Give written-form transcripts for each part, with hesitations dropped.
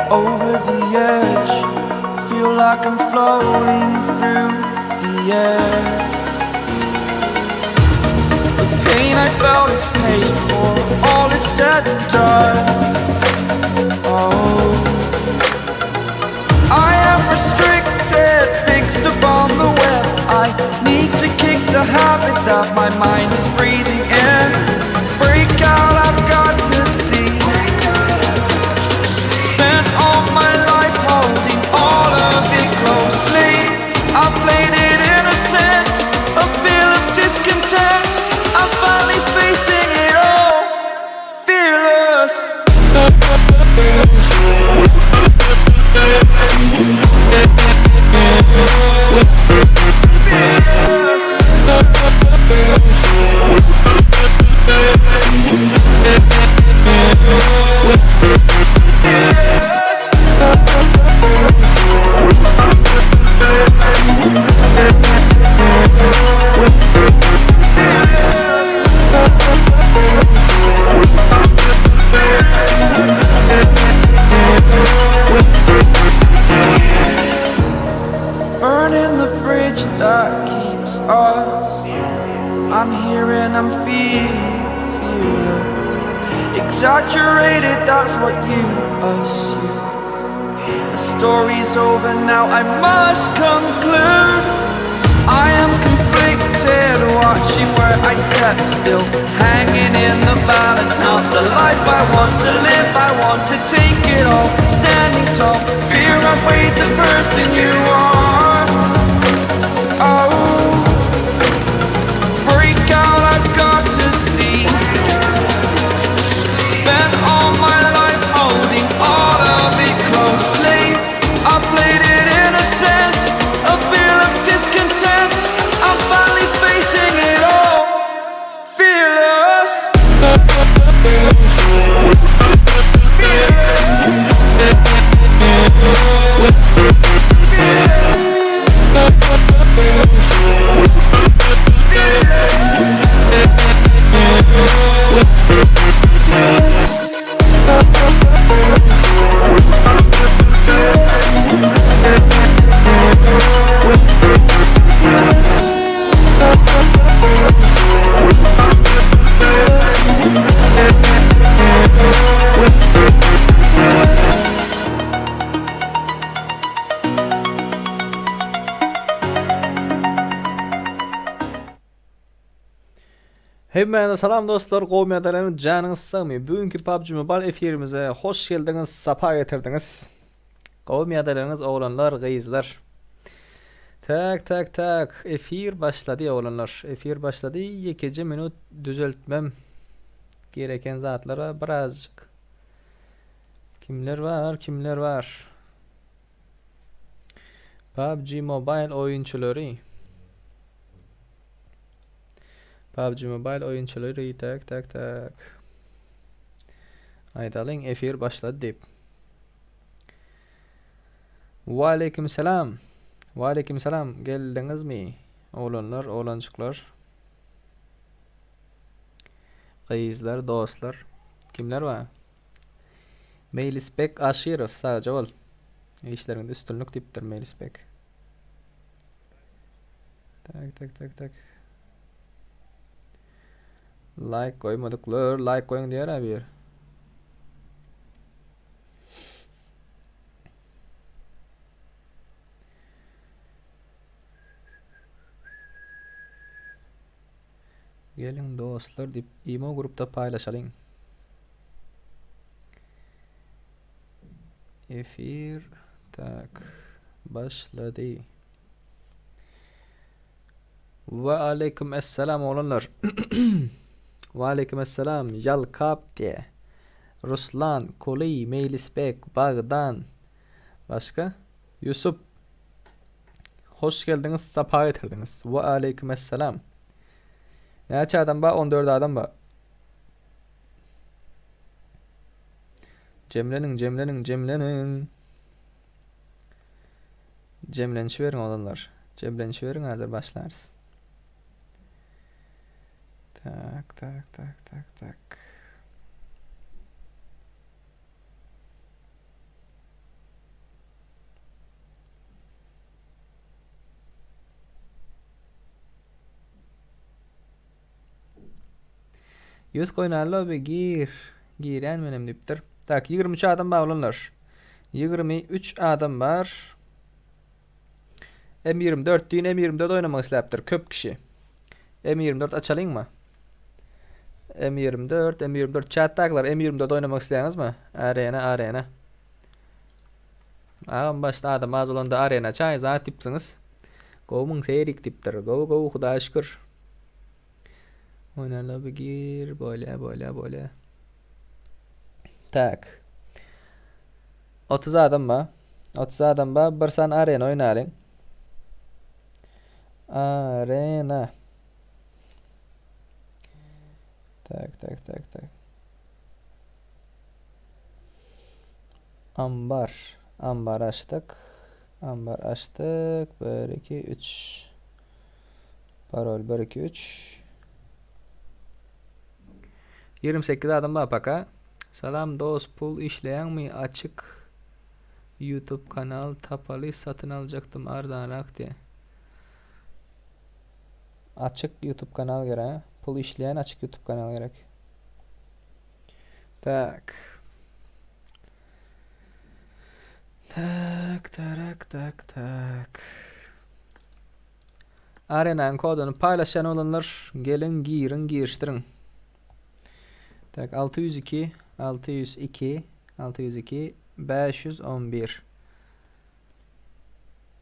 Over the edge, feel like I'm floating through the air. The pain I felt is paid for, all is said and done. Oh, I am restricted, fixed upon the web. I need to kick the habit that my mind is breathing in. Break out, I've got to see. Spent all my life holding all of it closely. I played it innocent, a feel of discontent. I'm finally facing it all, fearless. Burning the bridge that keeps us. I'm here and I'm feeling fearless. Exaggerated, that's what you assume. The story's over now, I must conclude. I am conflicted, watching where I step still, hanging in the balance. Not the life I want to live, I want to take it all. Standing tall, fear outweighed the person you are. Oh, break out, I've got to see. Spent all my life holding all of it closely. I played it innocent, a feel of discontent. I'm finally facing it all, fearless. Hemmäňize salam dostlar, gowy ýagdaýlaryňyz, janyňyz sagmy? Bu günki PUBG Mobile efirimize hoş geldiňiz, sapa getirdiňiz. Gowy ýagdaýlaryňyz oglanlar, gyzlar. Tak, tak, tak, efir başlady oglanlar. Efir başlady. Ýekeje minut düzeltmem gereken zatlara birazjyk. Kimler bar, kimler bar? PUBG Mobile oýunçylary. PUBG Mobile oýunçylary tak tak tak. Aýdalyň efir başlady diýip. Waleýkim salam. Waleýkim salam. Geldiňizmi? Oglanlar, oglanjyklar. Gyzlar, dostlar. Kimler bar? Meýlisbek Aşyrow sagja bol. Işleriňde üstünlik diýipdir Meýlisbek. Tak tak tak tak. Like goýmadyklar, like goýuň diýer ha bir. Geliň dostlar diýip imo grupda paýlaşalyň. Efir tak başlady. Ve aleyküm esselam oglanlar. Ve aleyküm esselam Ýalkap diýe. Ruslan, Kuly, Meýlisbek, Bagdan. Başga? Ýusup. Hoş geldiňiz, sapa getirdiňiz. Ve aleyküm esselam. Näçe adam bar? 14 adam bar. Jemleniň, jemleniň, jemleniň. Jemlenişiberiň oglanlar. Jemlenişiberiň häzir başlarys. Tak, tak, tak, tak, tak. Ýüz goýnaly lobby gir. Girýän menem diýipdir. Tak 23 adam bar oglanlar. 23 adam bar. M24 düýn M24 oýnamak isläpdir köp kişi. M24 açalyňmy? M24 M24 chatdakylar M24 oýnamak isleýäňizmi? Arena arena. Agam başda adam az bolanda arena çaý zat diýipsiňiz. Gowumyň seýrik diýipdir. Gowy gowy hudaýa şükür. Oýna lobby gir bolýa bolýa bolýa. Tak. 30 adam ba. 30 adam ba. Bir san arena oýnalyň. Arena. Tak tak tak tak. Ambar. Ambar açdyk. Ambar açdyk. 1 2 3. Parol 1 2 3. 28 adam bar paka. Salam dost pul işleýäňmi açyk YouTube kanal tapaly satyn aljakdym arzanrak diýe. Açyk YouTube kanal gerek. Pul işleýän açyk YouTube kanal gerek. Tak. Tak, tak, tak, tak. Arenanyň koduny paýlaşýan oglanlar geliň giriň girişdiriň. Tak 602 602 602 511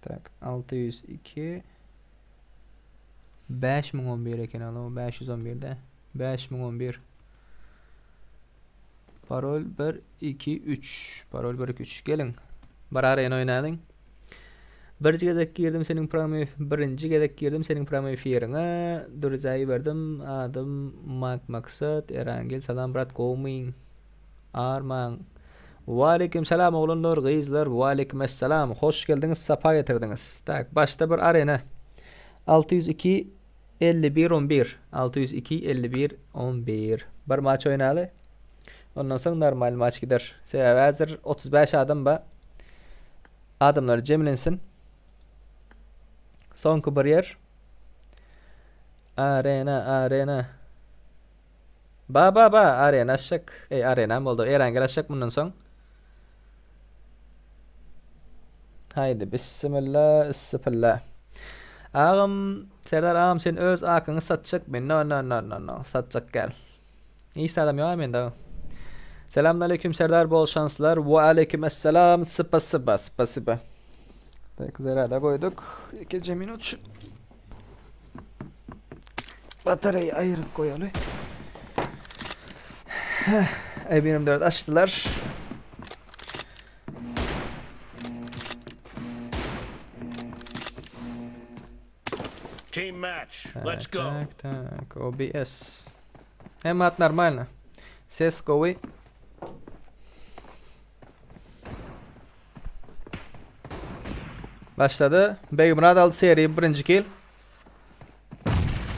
Tak 602 5011 eken alo 511 de 5011 Parol 1 2 3 Parol 1 2 3 Geliň. Bir arena oýnalyň. Birinji gezek girdim seniň pramy birinji gezek girdim seniň pramy efiriňe. Dürüzä iberdim. Adym Mak Maksat Erangel salam brat gowmyň. Armaň. Waleýkim salam oglanlar gyzlar waleýkim essalam hoş geldiňiz sapa getirdiňiz. Tak başda bir arena. 602 51 11 602 51 11 Bir maç oýnaly. Ondan soň normal maç gider. Sebäbi häzir 35 adam ba. Adamlar jemlensin. Soňky bir ýer. Arena, arena. Ba ba ba arena açjak. Ey arenam boldy. Erangel açjak mundan soň. Haýdy bissimilla issipilla. Agam Serdar agam sen öz akyňy satjakmy? No no no no no satjak gel. Hiç zadam ýok mende. Selamun aleyküm Serdar bol şanslar. Wa aleyküm esselam. Spasiba spasiba. Tak zarada goýduk. Ikinji minut. Batareýi aýyryp goýaly. E24 açdylar. Team match. Let's go. Tak, tak, OBS. Hem at normalno. Ses gowy. Başlady. Begmyrat aldy seriýi birinji kill.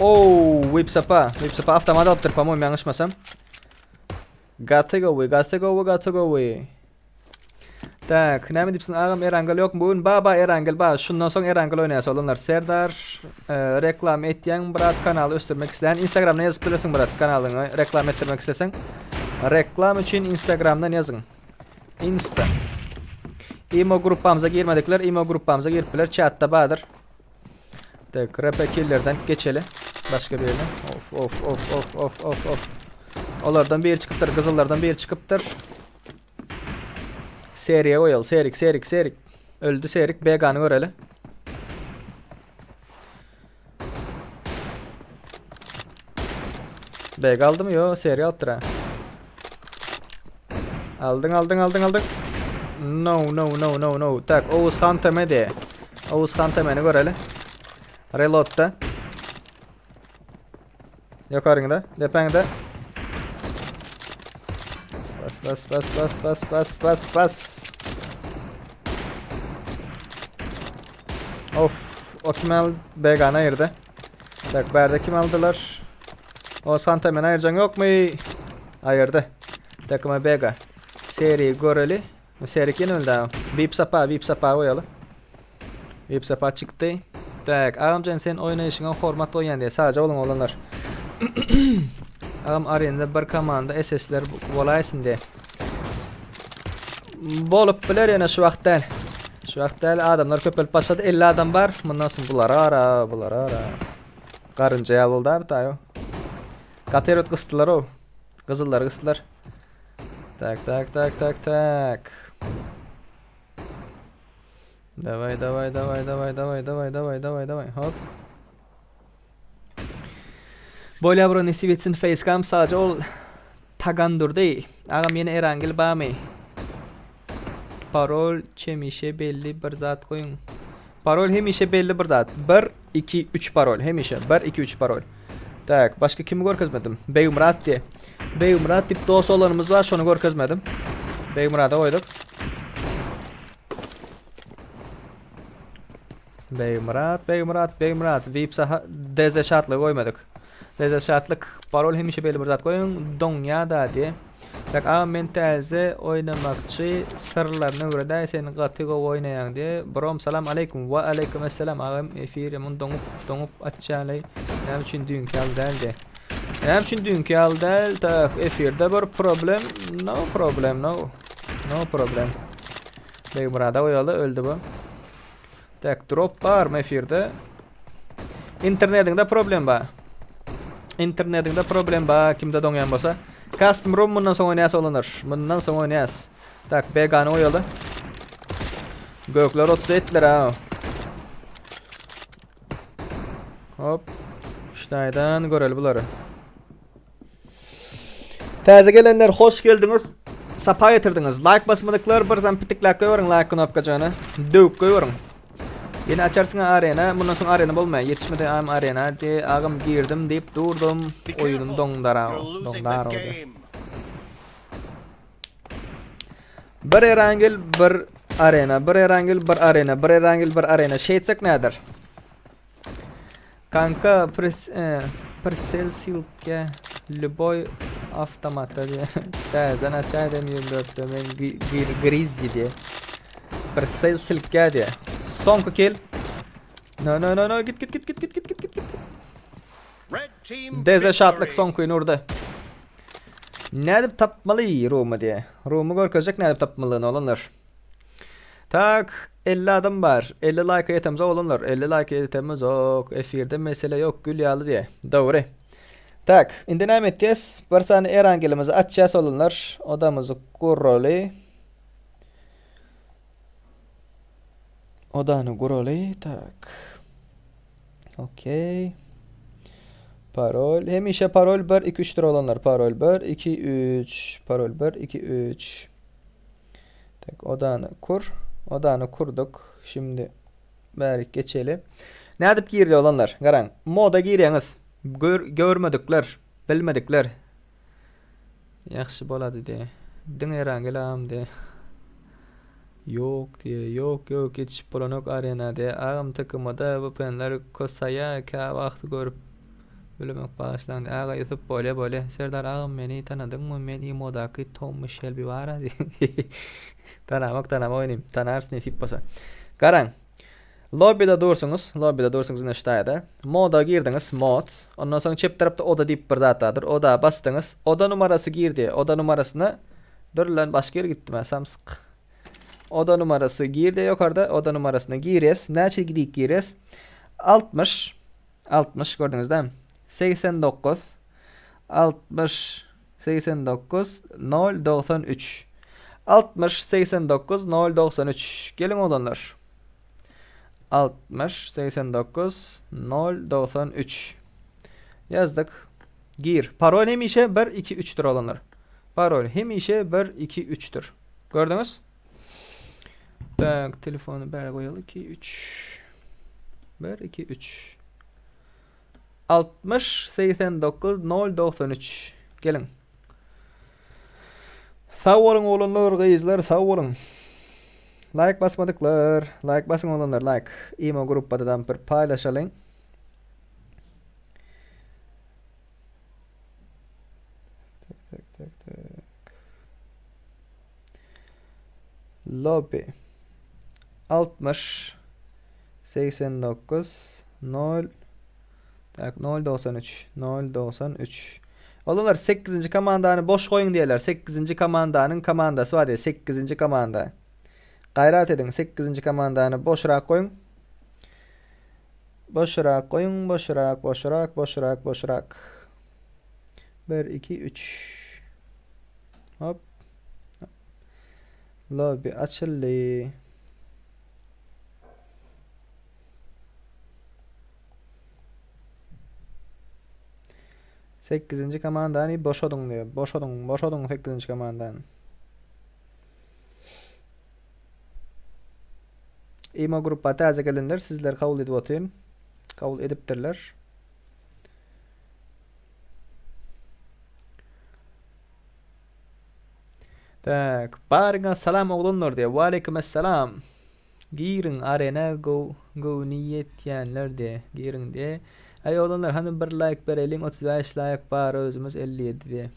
Oo, Whip sapa. Whip sapa avtomat alypdyr, po-moýum ýalňyşmasam. Gaty gowy, gaty gowy, gaty gowy. Tak, näme diýipsiň agam Erangel ýokmy bu gün? Ba ba Erangel ba. Şundan soň Erangel oýnaýas oglanlar. Serdar e, reklam etýäň brat kanaly ösdürmek isleýän. Instagramdan ýazyp bilersiň brat kanalyňy reklam etdirmek isleseň. Reklam üçin Instagramdan ýazyň. Insta. Imo gruppamyza girmedikler imo gruppamyza girip biler. Chatda bardyr. Tak, RP killerden geçeli. Başga birine. Of of of of of of of. Olardan biri çykypdyr, gyzyllardan biri çykypdyr. Seriýe goýaly, serik, serik, serik. Öldü serik, Begany göreli. Beg aldymy? Yo, seri alypdyr ha. Aldyň, aldyň, aldyň, aldyň. No, no, no, no, no. Tak, Oğuzhan Temedi. Oğuzhan Temeni göreli. Reloadda. Ýokaryňda, depäňde. Bas, bas, bas, bas, bas, bas, bas, bas. Of, o kim aldy? Begana ayırdı. Tak, bärde kim aldylar? O Santa men ayırjan ýokmy? Ayırdy. Takıma Bega. Seri göreli. Seri kim öldü? Vip sapa, vip sapa goýaly. Vip sapa çykdy. Tak, agamjan sen oýnaýşyňa hormat goýýan diýe. Sagja boluň oglanlar. Agam arenada bir komanda SS-ler bolaýsyn diye. Bolup biler ýöne şu wagt däl. Şu wagt däl adamlar köpelip başlady. 50 adam bar. Mundan soň bular ara, bular ara. Garynja ýaly boldy abi taýo. Gaty erbet gysdylar o. Gyzyllar gysdylar. Tak tak tak tak tak. Daway daway daway daway daway daway daway daway daway. Hop. Bolýa bro nesip etsin facecam sadece ol Tagan durdy. Agam ýene Erangel bamy? Parol çemişe belli bir zat goýuň. Parol hemişe belli bir zat. 1 2 3 parol hemişe 1 2 3 parol. Tak, başga kimi görkezmedim? Begmyrat diye. Begmyrat diýip dost olanymyz bar, şony görkezmedim. Begmyrada goýduk. Begmyrat, Begmyrat, Begmyrat. VIP saha DZ şatlygy goýmadyk. DZ şatlyk parol hemişe belli bir zat goýuň. Doňýa-da diye. Tak, agam men täze oýnamakçy syrlaryny öwredäý sen gaty gowy oýnaýaň diye. Brom salam aleýkum. Wa aleýkum esselam agam efir ýaman doňup doňup açýaly. Näme üçin düýnki ýaly däl diye. Näme üçin düýnki ýaly däl? Tak, efirde bir problem. No problem, no. No problem. Begmyrada goýaly öldi bu. Tak, drop barmy efirde? Internetiňde problem bar. Internetiňde problem bar, kimde doňýan bolsa. Custom room mundan soň oýnaýas oglanlar. Mundan soň oýnaýas. Tak, BG-ny goýaly. Gökler 30 etler ha. Hop. Ştaýdan göreli bulary. Täze gelenler hoş geldiňiz. Sapa getirdiňiz. Like basmadyklar bir zam pitikläp goýberiň like knopkajygyny. Döwüp goýberiň. Ýene açarsyň arena. Mundan soň arena bolmaýar. Ýetişmedi am arena diýe agam girdim diýip durdum. Oýunym doňdara. Doňdar oldy. Bir erangel bir arena, bir erangel bir arena, bir erangel bir arena. Şeýtsek näder? Kanka pres e, presel silke lüboý awtomata diye. Täzeden açaýdym 24-de men grizzi diye. Presel silke diye. Soňky kill. No no no no git git git git git git git git. Deze şatlyk soňkyny urdy. Nädip tapmaly rumy diye. Rumy görkezjek nädip tapmalyny olanlar. Tak, 50 adam bar. 50 like ýetemzok olanlar. 50 like ýetemizok. Efirde mesele ýok, gül ýaly diýe. Dogry. Tak, indi näme etýäs? Bir sany erangelimizi açýas olanlar. Odamyzy guraly. Odany guraly. Tak. Okey. Parol. Hemişe parol 1 2 3 dir olanlar. Parol 1 2 3. Parol 1 2 3. Tek odany kur. Odany kurduk. Şimdi bärik geçeli. Nädip girýär olanlar? Garaň. Moda girýäňiz. Gör, görmedikler, bilmedikler. Ýagşy bolady diýe. Diňe Erangel agam diýe. Ýok diýe. Ýok, ýok, ýetişip bolanok arena diýe. Agam TKM-da VPN-ler kosaýa kä wagt görüp bilemok bagyşlaň diýe. Aga Ýusup bolýa bolýa. Serdar agam meni tanadyňmy men imodaky Tommy Shelby bara diýe. Tanamok tanamok inim. Tanarys nesip bolsa. Garaň. Lobbyda dursuňyz, lobbyda dursuňyz ine şu taýda. Moda girdiňiz, mod. Ondan soň çep tarapda oda diýip bir zat bardyr. Oda basdyňyz. Oda numarasy girdi. Oda numarasyna Dur lan başga ýere gitdim ha samsyk. Oda numarasy girdi ýokarda. Oda numarasyna girýäs. Näçe gidip girýäs? 60 60 gördüňiz dämi? 89 60 89 0 93 60 89 0 93 Geliň oglanlar. 60 89 0 93 Ýazdyk. Gir. Parol hemişe 1 2 3-dür oglanlar. Parol hemişe 1 2 3-dür. Gördüňiz? Tak, telefony bäri goýaly 2 3 1 2 3 60 89 0 93 Geliň. Sag boluň oglanlar, gyzlar, sag boluň. Like basmadyklar, like basyň oglanlar, like. Imo gruppada bir paýlaşalyň. Tak, tak, tak, tak. Lobby. 60 89 0 Tak 0 93 0 93. Oglanlar sekizinji komandany boş goýuň diýerler. Sekizinji komandanyň komandasy bar diýer. Sekizinji komanda. Gaýrat ediň, sekizinji komandany boşrak goýuň. Boşrak goýuň, boşrak, boşrak, boşrak, boşrak. 1 2 3. Hop. Lobby açyldy. Sekizinji komandany boşadyň diýýär. Boşadyň, boşadyň sekizinji komandany. Imo gruppa täze gelenler sizleri kabul edip otyryn. Kabul edipdirler. Tak, baryňa salam oglanlar diýýär. Waleýkim esselam. Giriň arena göwni ýetýänler diýe. Giriň diýe. Aý oglanlar hany bir laýk bereliň 35 laýk bar özümiz 57 diýe.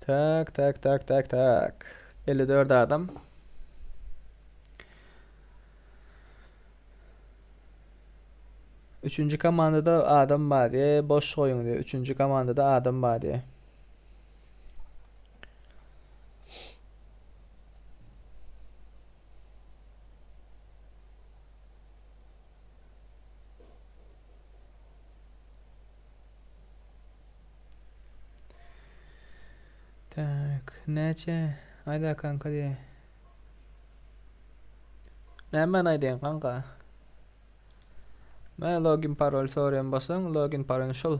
Tak tak tak tak tak. 54 adam. Üçünji komandada adam bar diýe. Boş goýuň diýe. Üçünji komandada adam bar diýe. Tak, näçe? Aýda kanka diýe. Näme aýdaýyn kanka? Mä login parol soraýan bolsaň, login parol şul.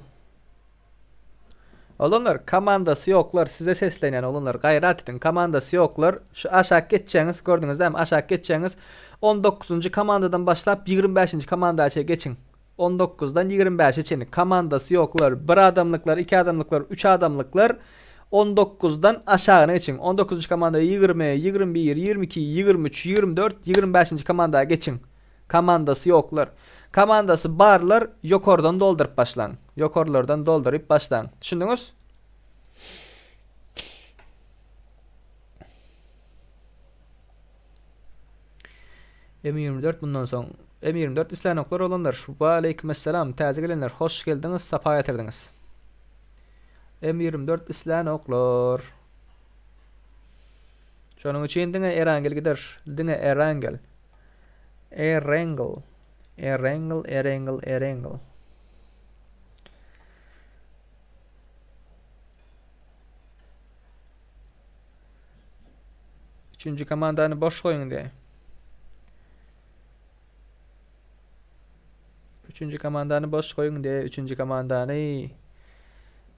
Oglanlar komandasy ýoklar size seslenýän oglanlar gaýrat ediň komandasy ýoklar şu aşak geçjeňiz gördüňiz dämi aşak geçjeňiz 19-njy komandadan başlap 25-nji komandaça geçiň 19-dan 25-e çenli komandasy ýoklar bir adamlyklar iki adamlyklar üç adamlyklar 19-dan aşagyna geçiň 19-njy komanda 20 21 22 23 24 25-nji komanda geçiň Komandasy ýoklar. Komandasy barlar ýokardan dolduryp başlaň. Ýokarlardan dolduryp başlaň. Düşündiňiz? M24 bundan soň M24 islänoklar olanlar. Wa aleýkum esselam. Täze gelenler hoş geldiňiz, sapa getirdiňiz. M24 islänoklar. Şonuň üçin diňe Erangel gider. Diňe Erangel. Erengel. Erengel, Erengel, Erengel. Üçünji komandany boş goýuň diýe. Üçünji komandany boş goýuň diýe. Üçünji komandany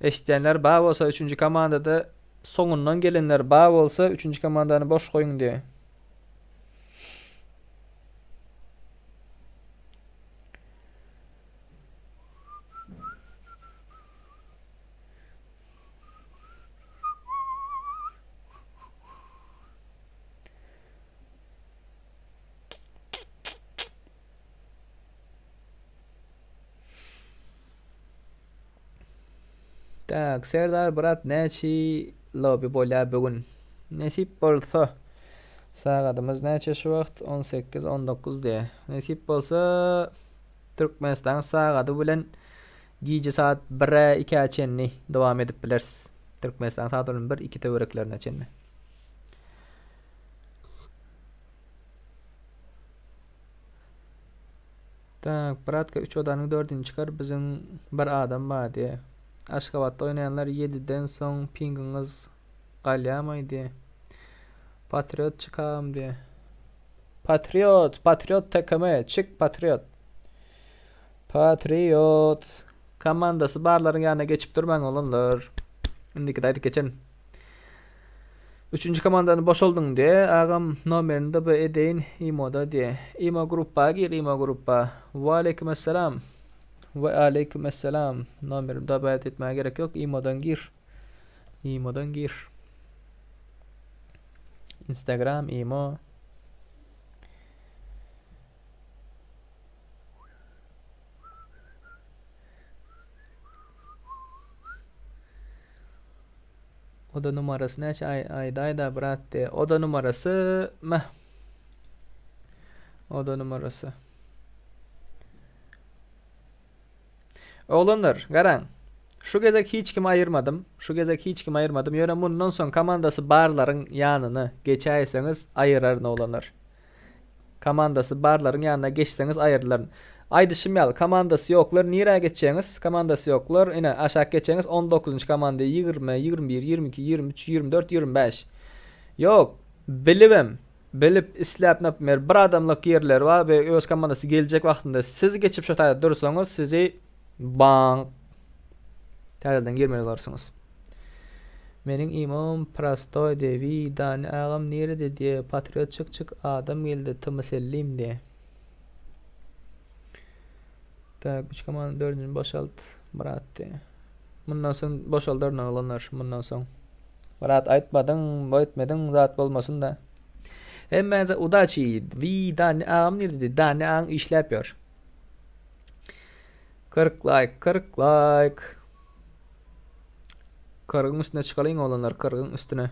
eşidýänler bar bolsa, üçünji komandada soňundan gelenler bar bolsa, üçünji komandany boş goýuň diýe. Tak, Serdar brat näçe lobby bolýar bu gün? Nesip bolsa. Sagadymyz näçe şu wagt? 18 19 diýe. Nesip bolsa Türkmenistan sagady bilen gije saat 1-e 2-ä çenli dowam edip bileris. Türkmenistan sagady bilen 1-2 töwereklerine çenli. Tak, bratka üç odanyň dördüni çykar biziň bir adam bar diýe. Aşgabatda oýnaýanlar ýediden soň pingiňiz galýamaý diýe. Patriot çykagam diýe. Patriot, Patriot TKM, çyk Patriot. Patriot. Komandasy barlaryň ýanyna geçip durmaň oglanlar. Indikide aýdyp geçerin. Üçünji komandany boşaldyň diýe agam nomerini DB edeýin imoda diýe. Imo gruppa gir imo gruppa. Waleýkim esselam. We aleýkim esselam. Nomerimi DB etmäge gerek ýok imodan gir. Imodan gir. Instagram imo. Oda numarasy näçe aý aýdaýda brat diýe. Oda numarasy meh. Oda numarasy. Oglanlar, garaň. Şu gezek hiç kimi aýyrmadym. Şu gezek hiç kimi aýyrmadym. Ýöne mundan soň komandasy barlaryň ýanyna geçäýseňiz aýyraryn oglanlar. Komandasy barlaryň ýanyna geçseňiz aýrylaryn. Aýdyşym ýaly, komandasy ýoklar nirä geçjeňiz? Komandasy ýoklar, ine, aşak geçeňiz on dokuzynjy komanda 20, 21, 22, 23, 24, 25. Ýok, bilibem, bilip, isläp, naprimýer, bir adamlyk ýerleri bar we öz komandasy geljek wagtynda siz geçip şo taýda dursaňyz, sizi bank täzeden girmeli bolarsyňyz. Meniň imom prostoý diýe wiý Dani agam nirede diýe patriot çyk çyk adam geldi tmsellim diýe. Tak üç komanda dördünji boşalt brat diýe. Mundan soň boşaldaryn oglanlar mundan soň. Brat aýtmadyň boýtmediň zat bolmasyn da. Hemmäňize udaçi wiý Dani agam nirede diýe Dani agaň işläp ýör. 40 like 40 like. Kyrgyň üstüne çykalyň oglanlar, kyrgyň üstüne.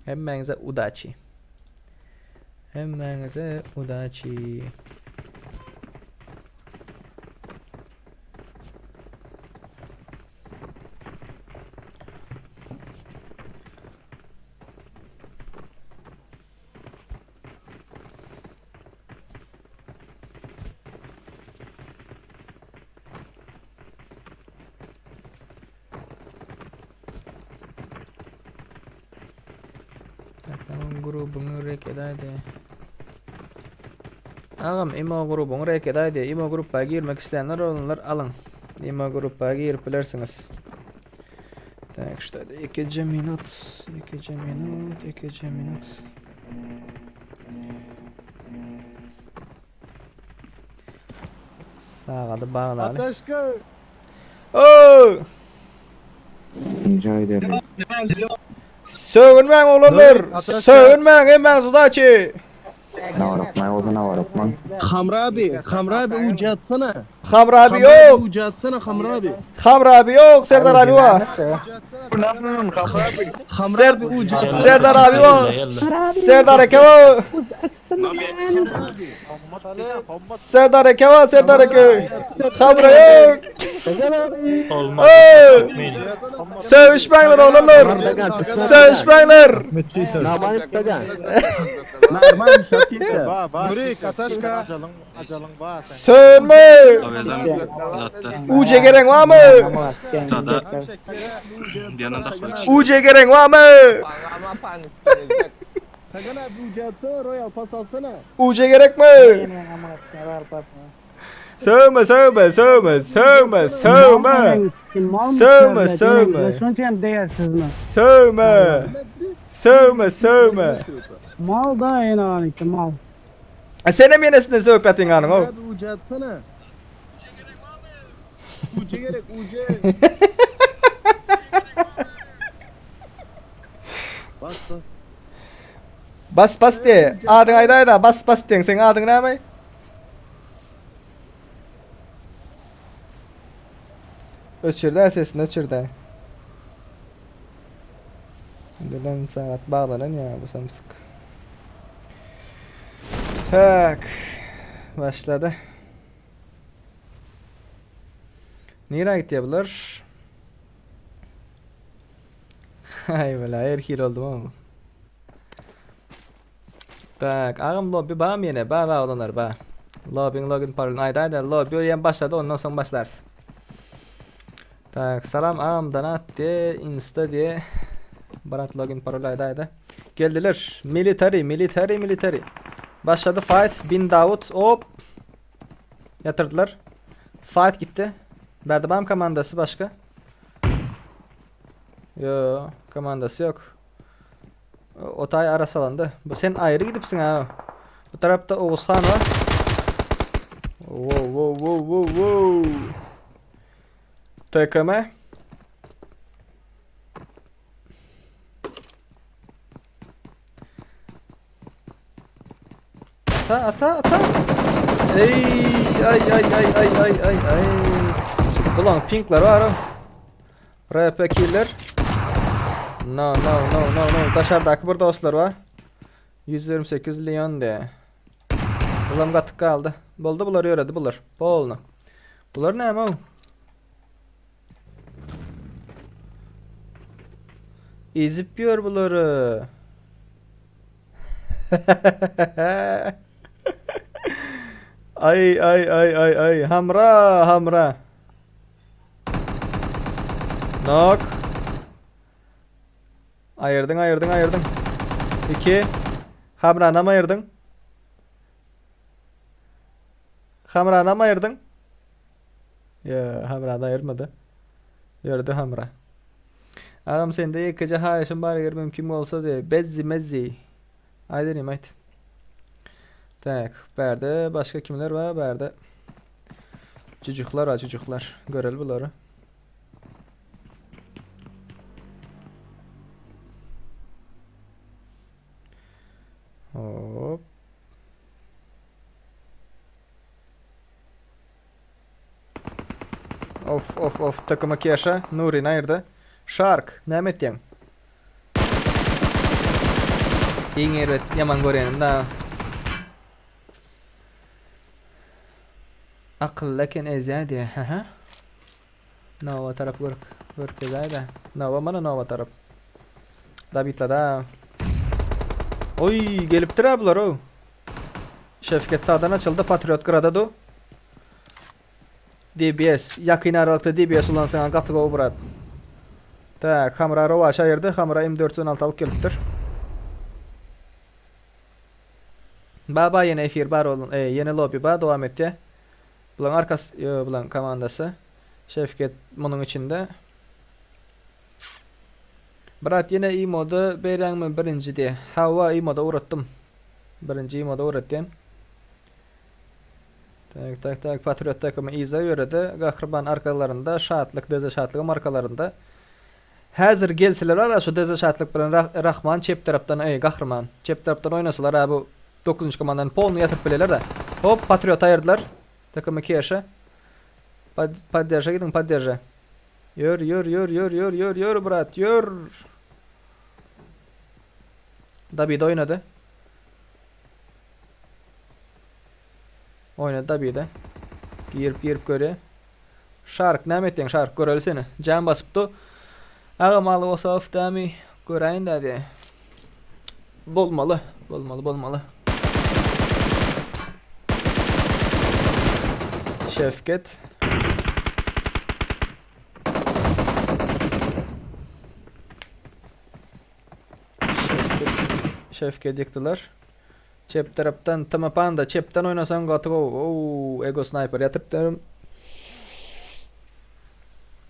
Hemmäňize udaçi. Hemmäňize udaçi. Bakalım grubuňy rek edäýdi. Agam imo grubuňy rek edäýdi. Imo grupa girmek isleýänler olanlar alyň. Imo grupa girip bilersiňiz. Tak, что это? Ikinji minut, ikinji minut, ikinji minut. Sagady baglaly. Ataşka. Oo! Rica ederim. Sögünmäň oglanlar. Ataşka. Sögünmäň hemmäňiz udaçi. Navarokman oldu Navarokman. Hamrabi, Hamrabi ucatsana. Hamrabi yok. Ucatsana Hamrabi. Hamrabi yok. Serdar abi var. Hamrabi ucatsana. Serdar abi var. Serdar eke var. Serdar eke var. Serdar eke. Hamra yok. Olmaz. Oo! Sövüşmäňler oglanlar. Sövüşmäňler. Normal şatita. Nurik Ataşka. Sövünme. UC gerek var mı? UC gerek var mı? Tagan abi ucatsana Royal pas alsana. UC gerek mi? Sövme sövme sövme sövme sövme. Sövme sövme. Şunca değersiz mi? Sövme. Sövme sövme. Mal da en aniki mal. E Senem ýenesinde sögüp ýatyň ganyň o. Abi ucatsana. UC gerek UC. Bas bas. Bas bas diýe. Adyň aýdaýda bas bas diýen. Seň adyň näme? Öçürde sesini öçürde. Bilen sagat baglanan ya bu samsyk. Tak. Başladı. Nirä gitýär bular? Aý bela, her hili oldu ama. Tak, agam lobby bamy ýene? Ba ba oglanlar ba. Lobbyň login parolyny aýdaýda, lobby hem başlady, ondan soň başlarys. Tak, salam agam donat diye, insta diye. Brat login paroly aýdaýda. Geldiler. Military, military, military. Başlady fight. Bin Davut. Hop. Ýatyrdylar. Fight gitdi. Berdibam komandasy başga. Yo, komandasy ýok. Otay arasalandy. Bu sen aýry gidipsiň ha. Bu tarapda Oguzhan bar. Wow, wow, wow, wow, wow. TKM. Ata, ata, ata. Ey, ay, ay, ay, ay, ay, ay, ay. Bulan pinkler var. RP killer. No no no no no daşardaky bir dostlar bar. 128 Leon de. Bulam gatyk galdy. Boldy bular ýöredi bular. Polny. Bular näme o? Ezip ýör bulary. Ay ay ay ay ay hamra hamra. Knock. Aýyrdyň aýyrdyň aýyrdyň. 2. Hamranam aýyrdyň. Hamranam aýyrdyň. Ýa, Hamrany aýyrmady. Ýöredi Hamra. Agam sende ýekeje haýyşym bar eger mümkin bolsa de bezzi mezzi. Aýt inim aýt. Tak, bärde başga kimler bar bärde? Çucuklar var çucuklar. Göreli bulary. Hop. Of of of takıma keşa. Nuri nerede? Shark näme etýäň? Iň erbet ýaman görýänim da. Akylly eken ezýä diýä. Hä. Nova tarap görk görkezäýdä. Nova mana Nova tarap. Dabitlada. Oý gelipdir ha bular o. Şefket sağdan açyldy. Patriot gyrada du. DBS. Ýakyn aralykda DBS ulansaň gaty gowy brat. Tak, Hamra Rowaş aýyrdy. Hamra M416 alyp gelipdir. Baba ýene efir bar olun. E, ýene lobby bar dowam etýär. Bulaň arkasy, ýo, bulaň komandasy. Şefket munuň içinde. Brat ýene imoda berýäňmi birinji diýe. Hawa imoda ugratdym. Birinji imoda ugratýan. Tak tak tak Patriot takymy yza ýöredi. Gahryman arkalarynda, Şatlyk DZ Şatlygam arkalarynda. Häzir gelseler ara şu DZ Şatlyk bilen Rahman çep tarapdan eý Gahryman çep tarapdan oýnasalar a bu dokuzynjy komandany polny ýatyryp bilerler-de. Hop Patriot aýyrdylar. Takymy Keşa. Podderža gidiň podderža. Ýör ýör ýör ýör ýör ýör ýör brat ýör. Dabid oýnady. Oýnady Dabide. Girip girip görýär. Şark näme etýäň Şark göreli seni. Jam basypdy. Agam aly bolsa of dämi göräýin dä diýä. Bolmaly, bolmaly, bolmaly. Şefket. Şefket. Şefket ýykdylar. Çep tarapdan Tm Panda çepden oýnasaň gaty gowy. Ow, Ego Sniper ýatypdyr.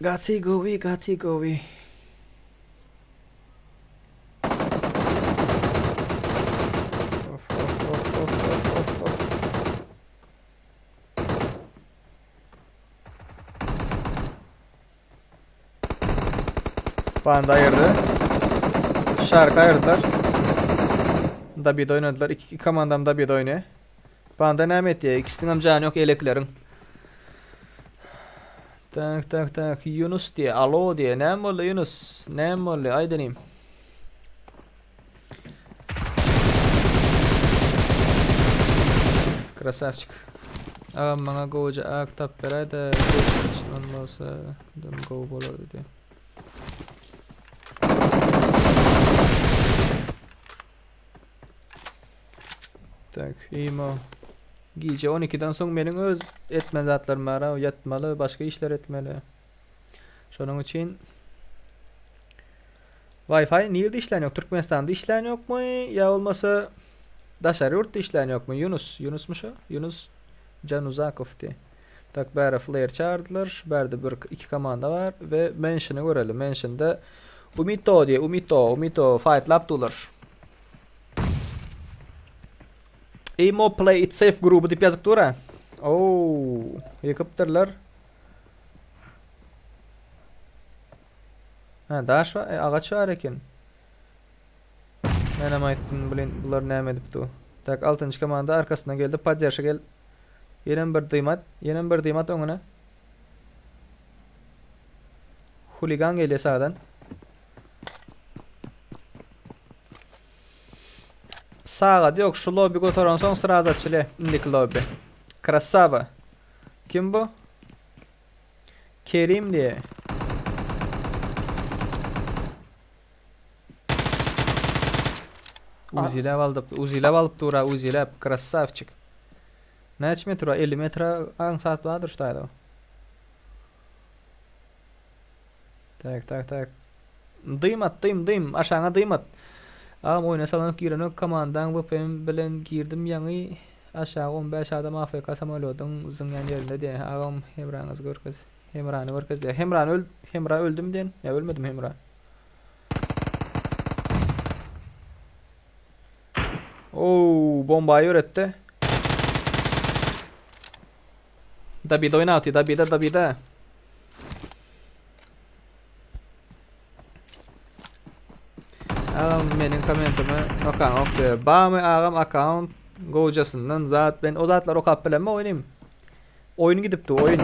Gaty gowy, gaty gowy. Of, of, of, of, of, of, of. Panda aýyrdy. Şark aýyrdylar. Dabid oýnadylar. Iki komandam Dabid oýnaýar. Panda näme etýär? Ikisiniň hem jany ýok elekleriň. Tak tak tak Yunus diýe. Alo diýe. Näme boldy Yunus? Näme boldy? Aýdynym. Krasavçik. Agam maňa gowuja ak tap beräýdä. Çynan bolsa dım gowy bolar diýdi. Tak, imo. Gije 12-den soň meniň öz etmeli zatlarym bar, ýatmaly, başga işler etmeli. Şonuň üçin Wi-Fi nirde işlän ýok? Türkmenistanda işlän ýokmy? Ýa bolmasa daşary ýurtda işlän ýokmy? Ýunus, Ýunusmy şo? Ýunus Januzakow diýe. Tak bäre flare çağırdylar. Bärde bir iki komanda bar we Mansion'y göreli. Mansion'da Umito diýe, Umito, Umito fightlap durlar. Imo play it safe gruby diýip ýazyp dur ha. Oo, ýykypdyrlar. Ha, daş bar, e, agaç bar eken. Menem aýtdym, blin, bular näme edip dur. Tak, altynjy komanda arkasyndan geldi, podderşa gel. Ýenem bir dymat, ýenem bir dymat öňüne. Huligan gelýär sağdan. Sagady ýok şu lobby gotaransoň sraz açylýa indiki lobby. Krasava. Kim bu? Kerim diýe. Uziläp aldyp, uziläp alyp dur-a, uziläp, krassawçik. Näçe metr bar? 50 metre aňsat bardyr şu taýda. Tak, tak, tak. Dym at, dym, dym. Aşaňa dym at. Agam oýna salanyp girenok komandaň VPN bilen girdim ýaňy aşagy 15 adam AFK samolýodyň zyňýan ýerinde diýä. Agam hemraňyzy görkez. Hemrany görkez diýä. Hemrany öl Hemra öldümi diýen? Ýa ölmedim Hemra. Oo, bombayy öwretdi. Dabida oýnatdy, Dabida, Dabida. Agam meniň kommentimi okaňok diýýär. Bamy agam akkaunt gowjasyndan zat ben o zatlary okap bilemok inim. Oýun gidipdi oýun.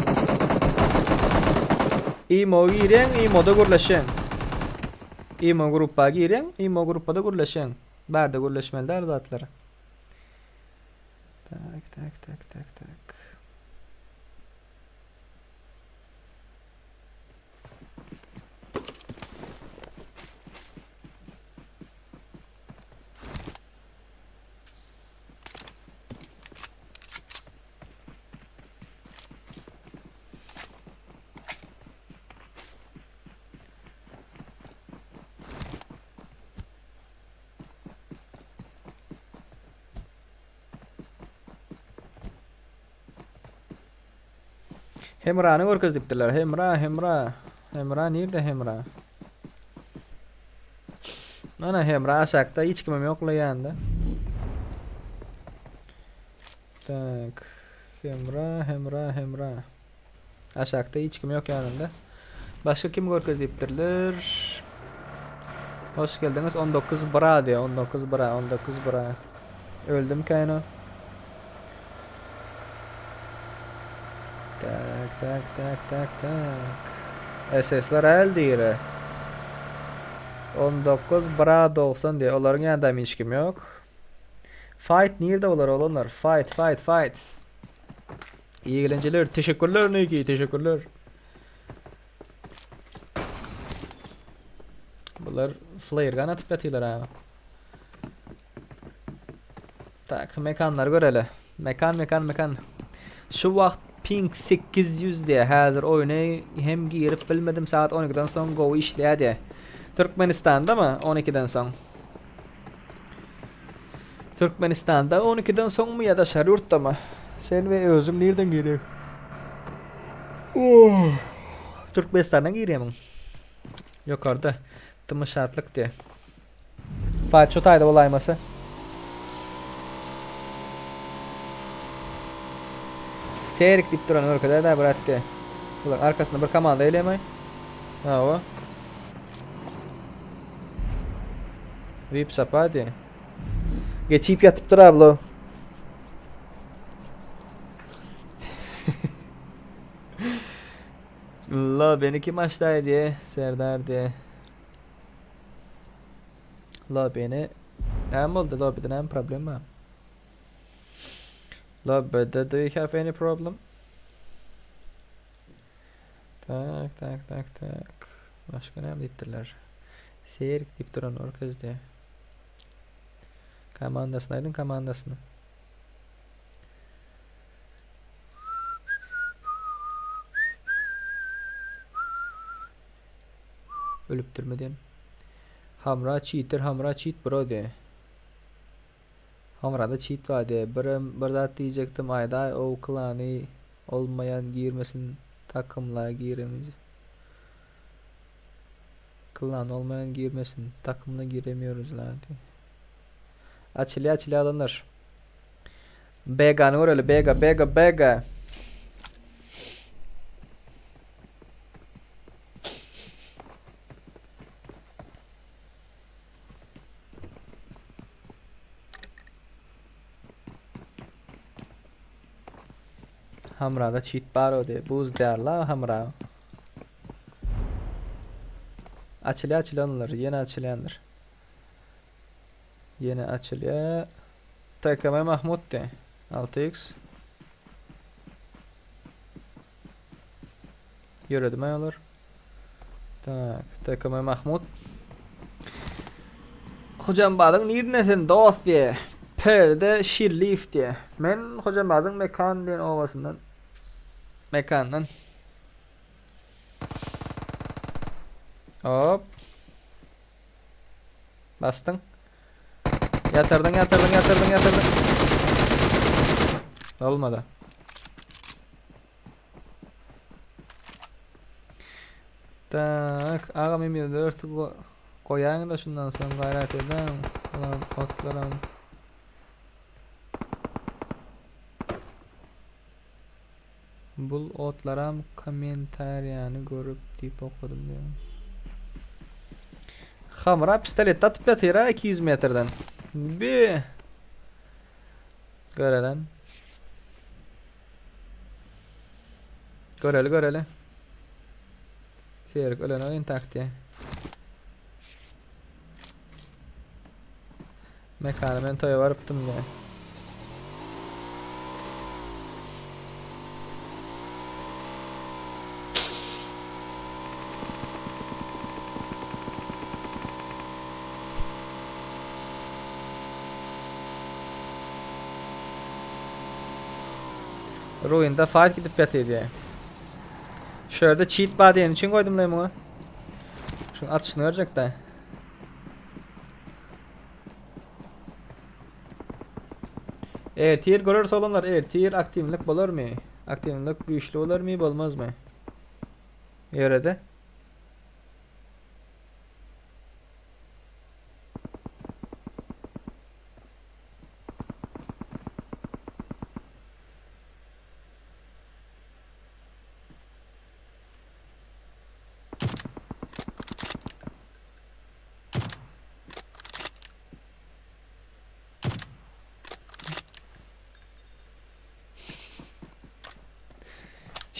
Imo girýäň, imoda gürleşýäň. Imo gruppa girýäň, imo gruppada gürleşýäň. Bärde gürleşmeli däl o zatlar. Tak, tak, tak, tak, tak. Hemrany görkez diýipdirler. Hemra, Hemra. Hemra nirde Hemra? Mana Hemra aşakda hiç kimem ýok la ýanynda. Tak. Hemra, Hemra, Hemra. Aşakda hiç kim ýok ýanynda. Başga kim görkez diýipdirler. Hoş geldiňiz 19 bra diýe 19 bra 19 bra. Öldüm käýno. Tak tak tak tak tak. SS'ler el diýre. 19 bra 90 diýe. Olaryň ýanynda hiç kim ýok. Fight nirde olar olanlar? Fight fight fight. İyi eğlenceler. Teşekkürler Nike. Teşekkürler. Bular flare gun atyp ýatyrlar ha. Tak, mekanlary göreli. Mekan, mekan, mekan. Şu wagt ping 800 diýe. Häzir oýny hem girip bilmedim. Saat 12-den soň gowy işleýär diýe. Türkmenistanda mı 12-den soň? Türkmenistanda 12-den soňmy ýa daşary ýurtdamy? Sen we özüň nirden girýäň? Oh. Türkmenistandan girýämiň? Ýokarda dymyşatlyk diýe. Fight şu taýda bolaýmasa. Serik diýip duran görkezä da brat diýe. Bular arkasynda bir komanda gelýärmi? Hawa. Vip sapadi. Geçip ýatypdyr abla. La beni kim açdy diye Serdar diye. La beni Näme boldy lobbyda näme problem bar? Lobbyda do you have any problem? Tak tak tak tak. Başga näme diýipdirler? Serik diýip duran görkezdi. Komandasyny aýdyň komandasyny. Ölüpdirmi diýen. Hamra cheater, Hamra cheat bro diýe. Hamrada cheat bar diýe. Birem bir zat diýjekdim aýdaý ow klany olmaýan girmesin takymla giremiz. Klan olmaýan girmesin takymla giremiyoruz la diýe. Açylýa açylýa adamlar. Begany göreli Bega Bega Bega. Hamrada çit bar o diye. Buz derla hamra. Açylýar açylýanlar, ýene açylýandyr. Ýene açylýar. TKM Mahmut diýe. 6x. Ýöredimi olar? Tak, TKM Mahmut. Hojambazyň nirinde sen dost diýe. Perde Şirliýew diýe. Men Hojambazyň Mekan diýen obasyndan. Mekandan. Hop. Basdyň. Ýatyrdyň, ýatyrdyň, ýatyrdyň, ýatyrdyň. Olmady. Tak, agam M24 goýaýyň-da şundan soň gaýrat ediň. Ulan otlaram. Bul otlaram kommentariýany görüp diýip okadym diýýär. Hamra pistoletde atyp ýatyr-a 200 metrden. Bi. Görelen. Göreli göreli. Serik ölen oyun taktiği. Mekana men toýa barypdym diýýär. Ruinda fight gidip ýatyr diýýär. Şu ýerde cheat bar diýeni üçin goýdum lan muňa. Şuň atyşyny görjek-dä. Ertir göreris oglanlar ertir aktiwlik bolarmy? Aktiwlik güýçli bolarmy bolmazmy? Ýörede.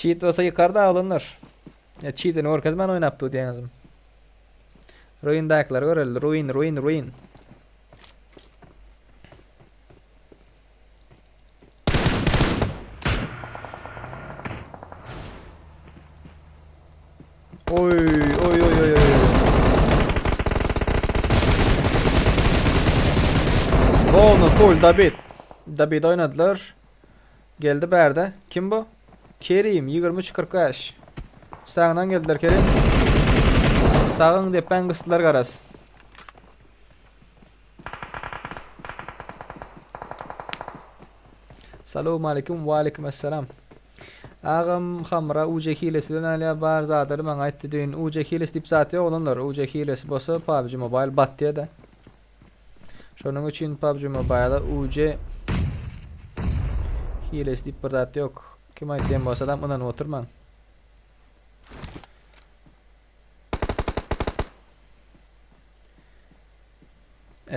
Cheat bolsa ýykar da oglanlar. Ya cheatini görkezmän oýnapdy diýeňizim. Ruindakylar göreli. Ruin, ruin, ruin. Oy oy oy oy oy. Bolny full David. David oynadylar. Geldi bärde. Kim bu? Kerim 23.45. Sağından geldiler Kerim. Sağın depen gysdylar garaz. Salam aleyküm we aleyküm esselam. Agam hamra UC hilesi bilen alýar bar zatlary maňa aýtdy düýn. UC hilesi diýip zat ýok oglanlar. UC hilesi bolsa PUBG Mobile batýa-da. Şonuň üçin PUBG Mobile-a UC hilesi diýip bir zat ýok. Kim aýtýan bolsadam ynanyp oturmaň.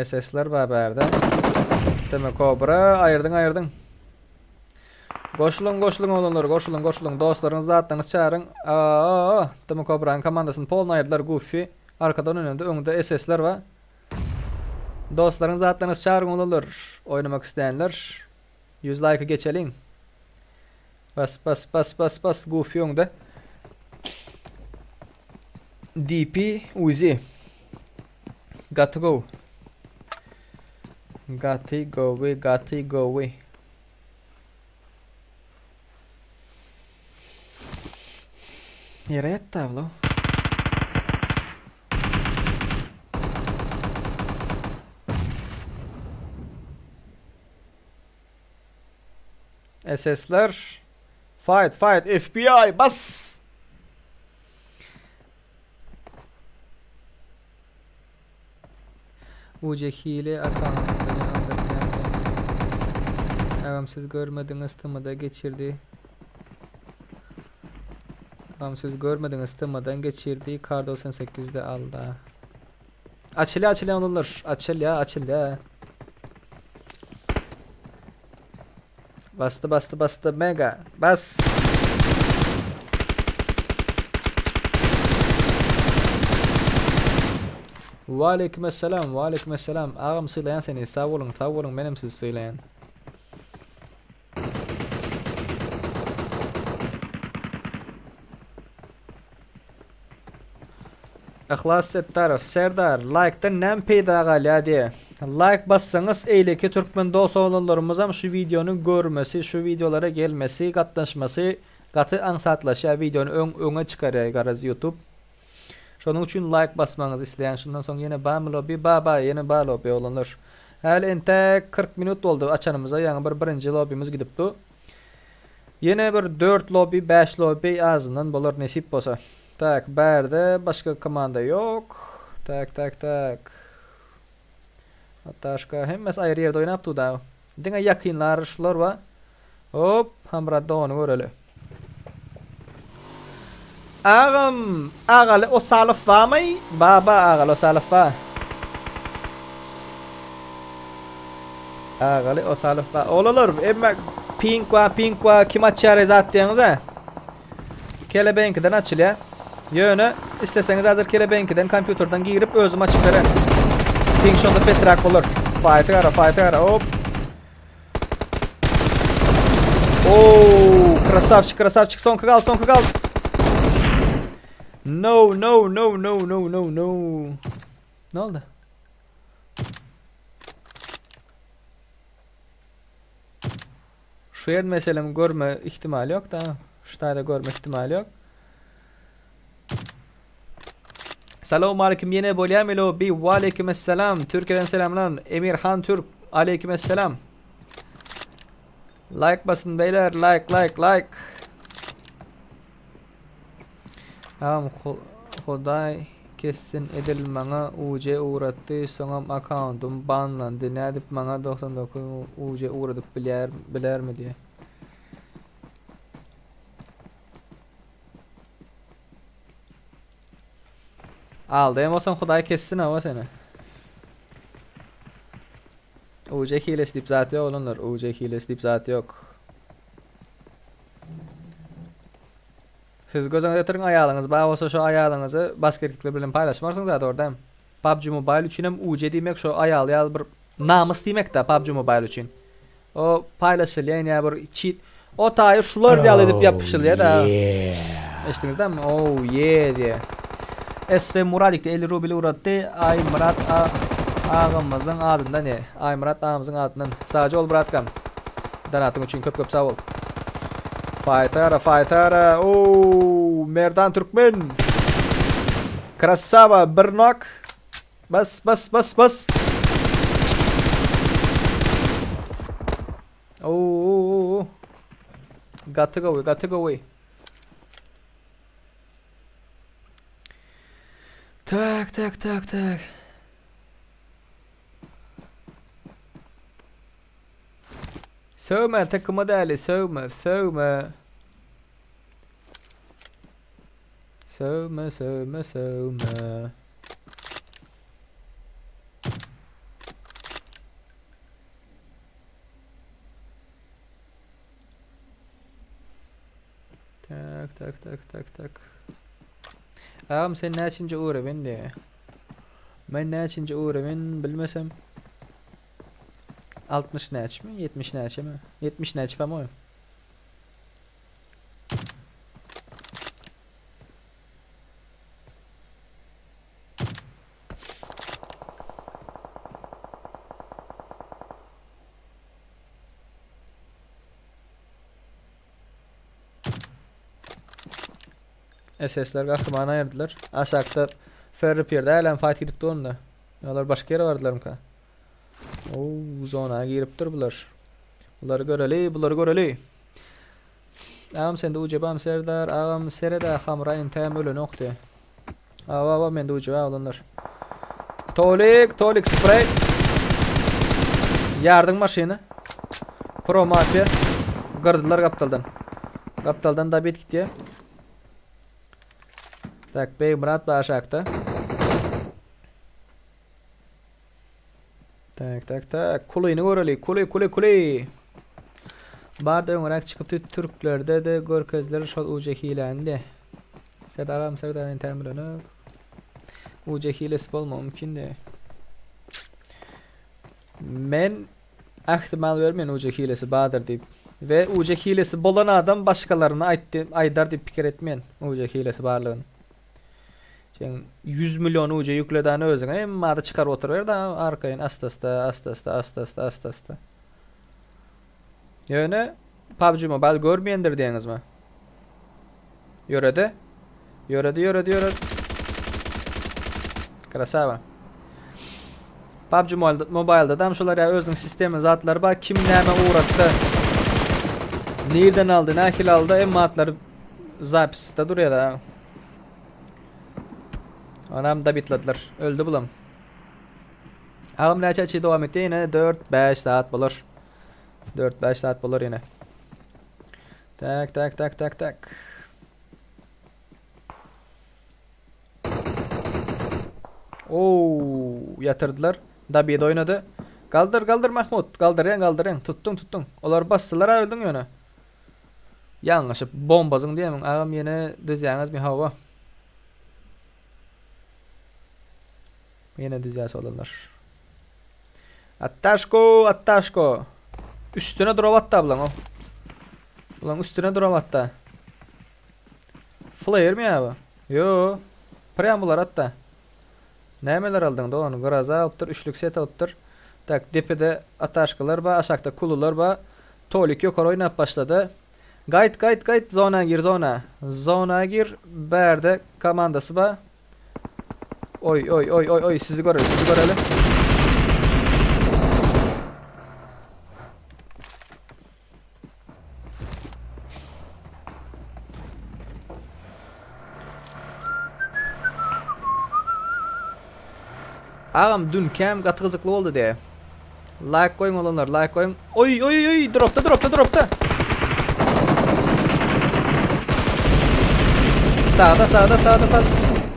SS-ler bar bärde. Deme Kobra aýyrdyň aýyrdyň. Goşulyň goşulyň oglanlar goşulyň goşulyň dostlaryňyzy zatlaryňyzy çagyryň. Aa, Deme Kobranyň komandasyny polny aýyrdylar Goofy. Arkadan oýnanda öňde SS-ler bar. Dostlaryňyzy zatlaryňyzy çagyryň oglanlar. Oýnamak isleýänler 100 laýka geçeliň. Bas bas bas bas bas Goofy öňde. DP Uzi. Gaty gowy. Gaty gowy, gaty gowy. Ýere ýatdy abla. SS-ler. Fight, fight, FBI, bas! UC hile account Agam siz görmediňiz tmda geçirdi. Agam siz görmediňiz tmdan geçirdi. Kar 98'de alda. Açylýa açylýa olanlar. Açylýa açylýa. Bastı bastı bastı mega. Bas. Waleýkimessalam, waleýkimessalam. Agam sylaýan seni. Sag boluň, sag boluň. Menem sizi sylaýan. Yhlas Setdarow, Serdar, laýkdan näme peýda galýar diýe. Laýk bassaňyz eýleki türkmen dos oglanlarymyzam şu wideony görmesi, şu wideolara gelmesi, gatnaşmasy gaty aňsatlaşýar, wideony öň öňe çykarýar garaz ýutub. Şonuň üçin laýk basmagyňyzy isleýän. Şundan soň ýene bamy lobby? Ba ba ýene ba lobby oglanlar. Häli entäk 40 minut boldy açanymyza ýaňy bir birinji lobbymiz gidipdi. Ýene bir 4 lobby 5 lobby azyndan bolar nesip bolsa. Tak bärde başga komanda ýok. Tak tak tak. Ataşka hemmesi aýry ýerde oýnap dur da. Diňe ýakynlar şular bar. Hop, Hamrat dogany göreli. Agam, Agaly Osalow barmy? Ba, ba, Agaly Osalow ba. Agaly Osalow ba. Oglanlar, emma pink wa, pink wa, kim açýar zat diýeňiz-ä? Kelebeňkiden açylýar. Ýöne isleseňiz häzir kelebeňkiden kompýuterden girip özüm açyp beren. Ping şonda pesräk bolar. Faýty gara, faýty gara. Hop. Oo, krasavçik, krasavçik. Soňky gal, soňky gal. No, no, no, no, no, no, no. Ne oldu? Şu ýer meselem görme ihtimali ýok da. Şu taýda görme ihtimali ýok. Salam aleyküm ýene bolýamy lobi waleýkim esselam Türkiýeden selamlar Emirhan Türk aleýkim esselam Like basyn beýler like like like Agam Hudaý kessin edil maňa UC ugratdy soňam akkauntym banlandy nädip maňa 99 UC ugradyp bilýär bilermi diýe. Aldaýan bolsaň Hudaý kessin hawa seni. UC hilesi diýip zat ýok oglanlar. UC hilesi diýip zat ýok. Siz göz öňüne getiriň aýalyňyz bar bolsa şo aýalyňyzy başga erkekler bilen paýlaşmarsyňyz a dogry dämi? PUBG Mobile üçin hem UC diýmek şo aýal ýaly bir namys diýmekdä PUBG Mobile üçin. O paýlaşylýan ýa bir çit o taýy şular ýaly edip ýapyşylýar da. Eşitdiňiz dämi? Oh yeah diýe. SV Muradik 50 rubl ugratdy. Aýmyrat agamyzyň adyndan e. Aýmyrat agamyzyň adyndan. Sagja bol bratkam. Donatyň üçin köp köp sag bol. Fightera, fightera. Oo, Merdan Türkmen. Krasava bir knock. Bas, bas, bas, bas. Oo. Gaty gowy, gaty gowy. Tak, tak, tak, tak. Sögme takyma däli sögme sögme. Sögme sögme sögme. Tak tak tak tak tak. Agam sen näçinji urewen diýe. Men näçinji urewen bilmesem. 60 näçemi? 70 näçemi? 70 näçe po-moýem. SS-ler gahrymany aýyrdylar. Aşakda Ferri Pirde hälem fight gidip durunda. Olar başga ýere bardylarmyka? Oo, zona giripdir bular. Bulary göreli, bulary göreli. Agam sende ucebam Serdar, agam sereda hamra entäm ölenokdy. Awa awa mende uceba oglanlar. Tolik, Tolik spray. Ýardyň maşyny. Pro Mafia. Gyrdylar gapdaldan. Gapdaldan da bit gitýär. Tak, Begmyrat bar aşakda. Tak, tak, tak. Kulyny göreli. Kuly, kuly, kuly. Barda öňräk çykypdy türklerde-de görkezdiler şol uje hiläni-de. Serdar agam Serdar entäm bilenok. UC hilesi bolmagy mümkin diýýär. Men ähtimal bermeýän UC hilesi bardyr diýip. We UC hilesi bolan adam başgalaryna aýtdy, aýdar diýip pikir etmeýän UC hilesi barlygyny. Sen 100 million UC ýükledän özüňe emma-da çykaryp oturyber da arkaýyn asta-asta, asta-asta, asta-asta, asta-asta. Ýöne PUBG Mobile görmeýändir diýeňizmi? Ýöredi. Ýöredi, ýöredi, ýöredi. Krasava. PUBG Mobile'da da şolar ýa özüniň sistemi zatlary bar. Kim näme ugratdy? Nirden aldy, nähili aldy? Emma atlary zapisde durýar da. Onam dabitladylar. Öldü bulam. Agam näçe çy dowam etdi? Ýene 4-5 saat bolar. 4-5 saat bolar ýene. Tak tak tak tak tak. Oo, ýatyrdylar. Dabid oýnady. Galdyr, galdyr Mahmut. Galdyrýan, galdyrýan. Tutduň, tutduň. Olar basdylar ha öldüň ýöne. Ýalňyşyp bombazyň diýemiň. Agam ýene düzýäňizmi? Hawa. Ýene düzýäs oglanlar. Attaşko, attaşko. Üstüne drop atda bulaň o. Bulaň üstüne drop atda. Flare mi ya bu? Yo. Prям bular atda. Nämeler aldyň dogan? Graza alypdyr, üçlük set alypdyr. Tak, depede ataşkalar bar, aşakda kulular bar. Tolik ýokary oýnap başlady. Gaýt, gaýt, gaýt, zona gir, zona. Zona gir. Bärde komandasy bar. Oy oy oy oy oy sizi göreli sizi göreli. Agam dün kem gaty gyzykly boldy diye. Like goýuň olanlar like goýuň. Oý oý oý dropda dropda dropda. Sağda sağda sağda sağda.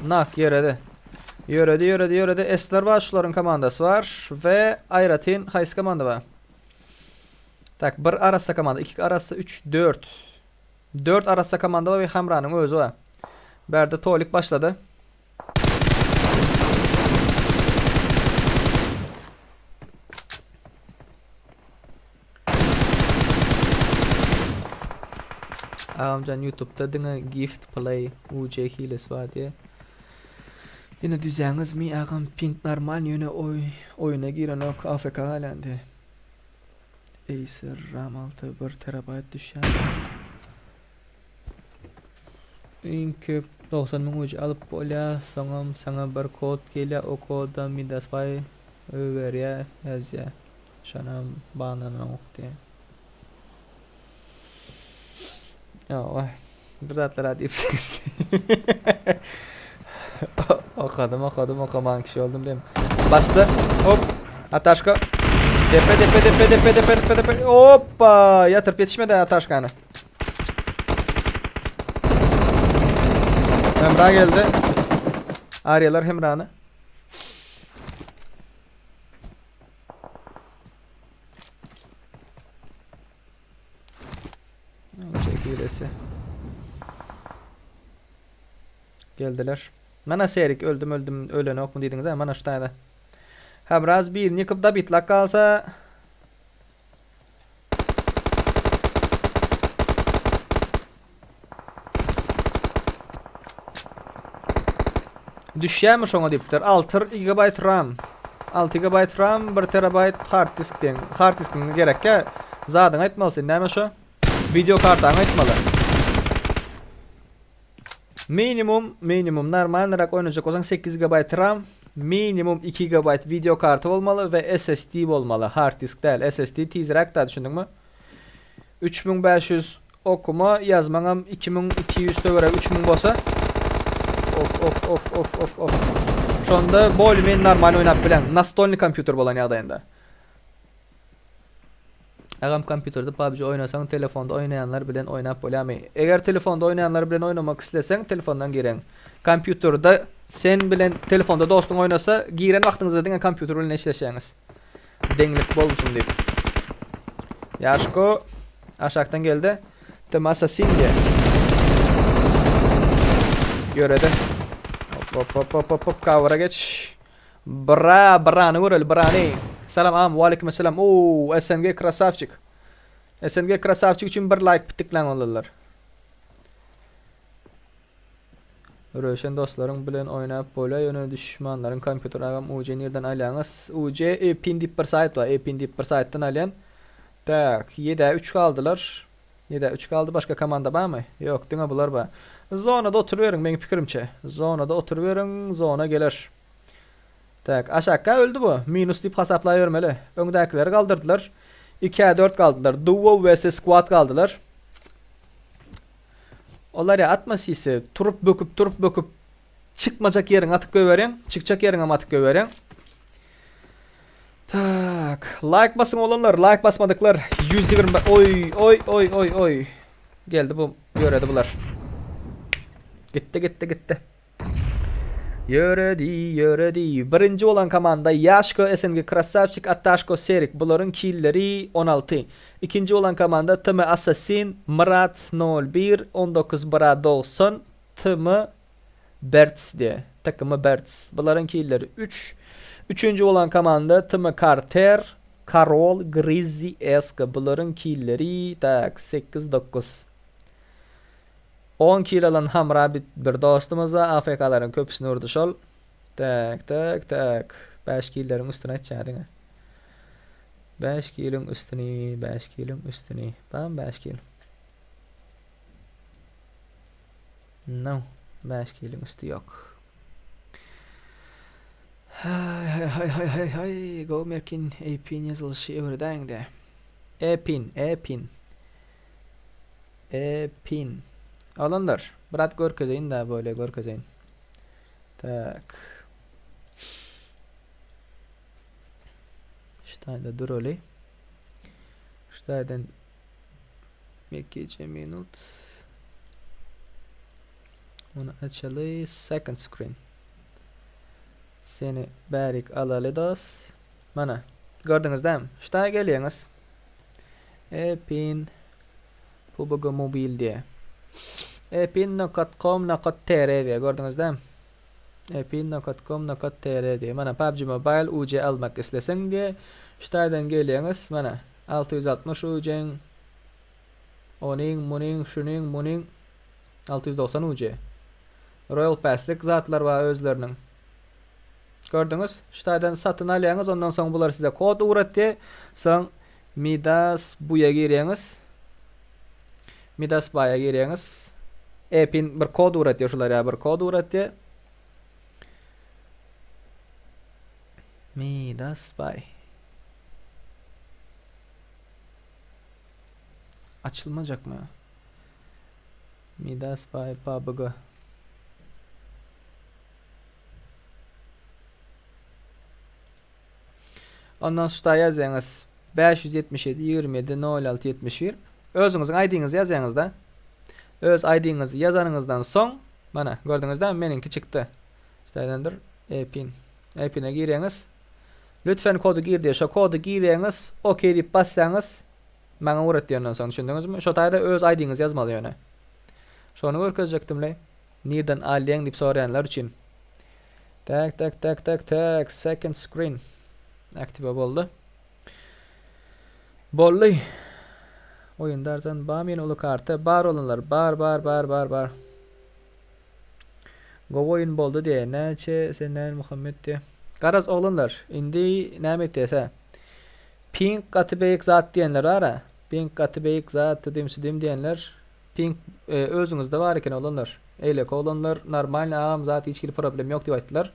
Nak ýöredi. Ýöredi ýöredi ýöredi. Esler bar şularyň komandasy bar we aýratyn haýsy komanda bar? Tak bir arassa komanda, iki arassa, üç, dört. Dört arassa komanda bar we Hamranyň özi bar. Bärde Tolik başlady. Agamjan YouTube'da diňe gift play UC hilesi bar diye. Ýene düzýäňizmi agam ping normal ýöne oý oýuna girenok AFK galýan diye. Acer RAM 6 1 terabayt düşýär. Iň köp 90 müň uj alyp bolýa soňam saňa bir kod gelýä o kodam midasbay öwerýä ýazýa şonam banlananok diýä. Hawa bir zatlar diýipsiňiz. Okadym okadym okaman kişi oldum diýem. Başla hop Ataşka depe depe depe depe depe depe depe hoppa ýatyryp ýetişmedi Ataşkany. Hemra geldi. Aryalar Hemrany. Çekilesi. Geldiler. Mana serik öldüm öldüm ölen ok mu diýdiňiz ha mana şu taýda. Hemraz birini ýykyp da bitlak galsa Düşýärmi şoňa diýipdir. 6 GB RAM. 6 GB RAM, 1 TB hard disk diýen. Hard diskiň gerekkä zadyňy aýtmaly sen. Näme şo? Video kartaňy aýtmaly. Minimum, minimum normalnyrak oýnajak bolsaň 8 GB RAM, minimum 2 GB video karty bolmaly we SSD bolmaly. Hard disk däl, SSD tizräk da düşündiňmi? 3500 okuma, ýazmaňam 2200 töweregi 3000 bolsa. Of of of of of of. Şonda bolее-менее normal oýnap bilen. Nastolny kompýuter bolan ýagdaýynda. Agam kompýuterde PUBG oýnasaň telefonda oýnaýanlar bilen oýnap bolýamy? Eger telefonda oýnaýanlar bilen oýnamak isleseň telefondan gireň. Kompýuterde sen bilen telefonda dostuň oýnasa giren wagtyňyzda diňe kompýuter bilen işleşýäňiz. Deňlik bolsun diýip. Ýaşko aşakdan geldi. Tem assassin diýe. Ýöredi. Hop hop hop hop hop cover'a geç. Bra brany göreli brany. Salam am waleýkim esselam. Oo SNG krasavçik. SNG krasavçik üçin bir like pitikläň olanlar. Röwşen dostlaryň bilen oýnap bolýa ýöne düşmanlaryň kompýuter agam UC nirden alýaňyz? UC epin diýip bir saýt bar epin diýip bir saýtdan alýan. Tak 7-ä 3 galdylar. 7-ä 3 galdy başga komanda barmy? Ýok diňe bular bar. Zonada oturyberiň meň pikirimçe. Zonada oturyberiň zona geler. Tak aşakka öldi bu. Minus diýip hasaplaýbermeli. Öňdäkileri galdyrdylar. 2-ä 4 galdylar. Duo vs squad galdylar. Olar ýa atma sisi turup böküp turup böküp çykmajak ýeriňi atyp goýberýäň, çykjak ýeriňem atyp goýberýäň. Tak, like basyň oglanlar, like basmadyklar 120 oý oý oý oý oý. Geldi bu, ýöredi bular. Gitdi gitdi gitdi. Ýöredi, ýöredi. Birinji bolan komanda Ýaşko SNG Krasavçik Ataşko Serik bularyň killeri 16. Ikinji bolan komanda TM Assassin Myrat 01 19 Bra 90 TM Berts diýe. TKM Berts. Bularyň killeri 3. Üçünji bolan komanda TM Karter Karol Grizzi SK bularyň killeri tak 8 9. On kil alan Hamra bit bir dostumyza AFK-laryň köpüsini urdy şol. Tak tak tak. 5 killeriň üstüni açýar diňe. 5 kiliň üstüni, 5 kiliň üstüni. Bam 5 kil. No, 5 kiliň üstü ýok. Hay hay hay hay hay hay. Go Merkin AP-ni ýazylyşy öwredäýiň-de. E-pin, e-pin. E pin. Oglanlar, brat görkezeýin da böyle görkezeýin. Tak. Şu taýda duraly. Şu taýdan Bekleýje minut. Muny açaly. Second screen. Seni bärik alaly dos. Mana. Gördüňiz dämi? Şu taýa gelýäňiz. Epin PUBG Mobile diýe. Epin.com.tr diýe gördüňiz dämi? Epin.com.tr diýe. Mana PUBG Mobile UC almak isleseň diýe. Şu taýdan gelýäňiz. Mana 660 UC-iň onuň, munuň, şunuň, munuň 690 UC. Royal Pass-lik zatlar bar özleriniň. Gördüňiz? Şu taýdan satyn alýaňyz, ondan soň bular size kod ugratýar. Soň Midas buýa girýäňiz. Midas buýa girýäňiz. E-pin bir kod ugratýar şular ýa bir kod ugratýar. Midas buy. Açylmajakmy? Midas buy PUBG. Ondan şuta ýazýaňyz 577 27 06 71. Özüňiziň ID-ňizi ýazýaňyz-da. Öz ID-ňizi ýazanyňyzdan soň, mana gördüňiz-dä, meniňki çykdy. Şeýdendir e-pin. E-pine girýäňiz. Lütfen kody gir diýýär. Şo kody girýäňiz, OK diýip basýaňyz. Maňa ugratýar ondan soň, düşündiňizmi? Şo taýda öz ID-ňizi ýazmaly ýöne. Şony görkezjekdim-le. Nirden alýaň diýip soraýanlar üçin. Tak tak tak tak tak second screen aktive boldy. Boldy. Oýunda arzan bam ýene uly karta bar olanlar bar bar bar bar bar. Gowy oýun boldy diýe. Näçe senden Muhammet diýe. Garaz oglanlar indi näme etýäs-ä? Ping gaty beýik zat diýenler bar-a. Ping gaty beýik zat tüdim-südim diýenler. Ping özüňizde bar eken oglanlar. Eýleki oglanlar normalny agam zat hiç hili problem ýok diýip aýtdylar.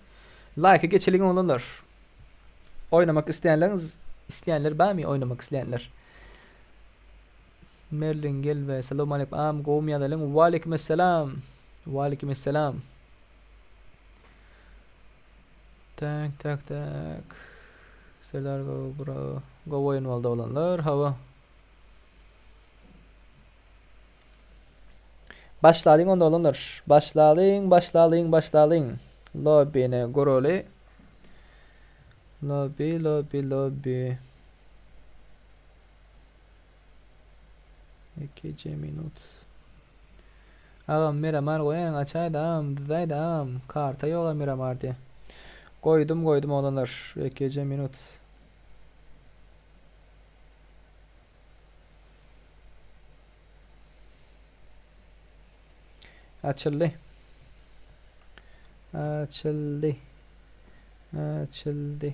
Laýka geçeliň oglanlar. Oýnamak isleýänleriňiz isleýänler barmy oýnamak isleýänler? Merlin gel we salam aleýkum agam gowumy ýagdaýlaryň waleýkim essalam waleýkim essalam Tak tak tak Serdar gowy bro gowy oýun boldy oglanlar hawa Başlalyň onda oglanlar. Başlalyň, başlalyň, başlalyň. Lobbyny guraly. Lobby, lobby, lobby. 2 minut. Agam Miramar goýaýyň açaýda agam dyzaýda agam karta ýoga Miramar diýe. Goýdum goýdum oglanlar ekeje minut. Açyldy. Açyldy. Açyldy.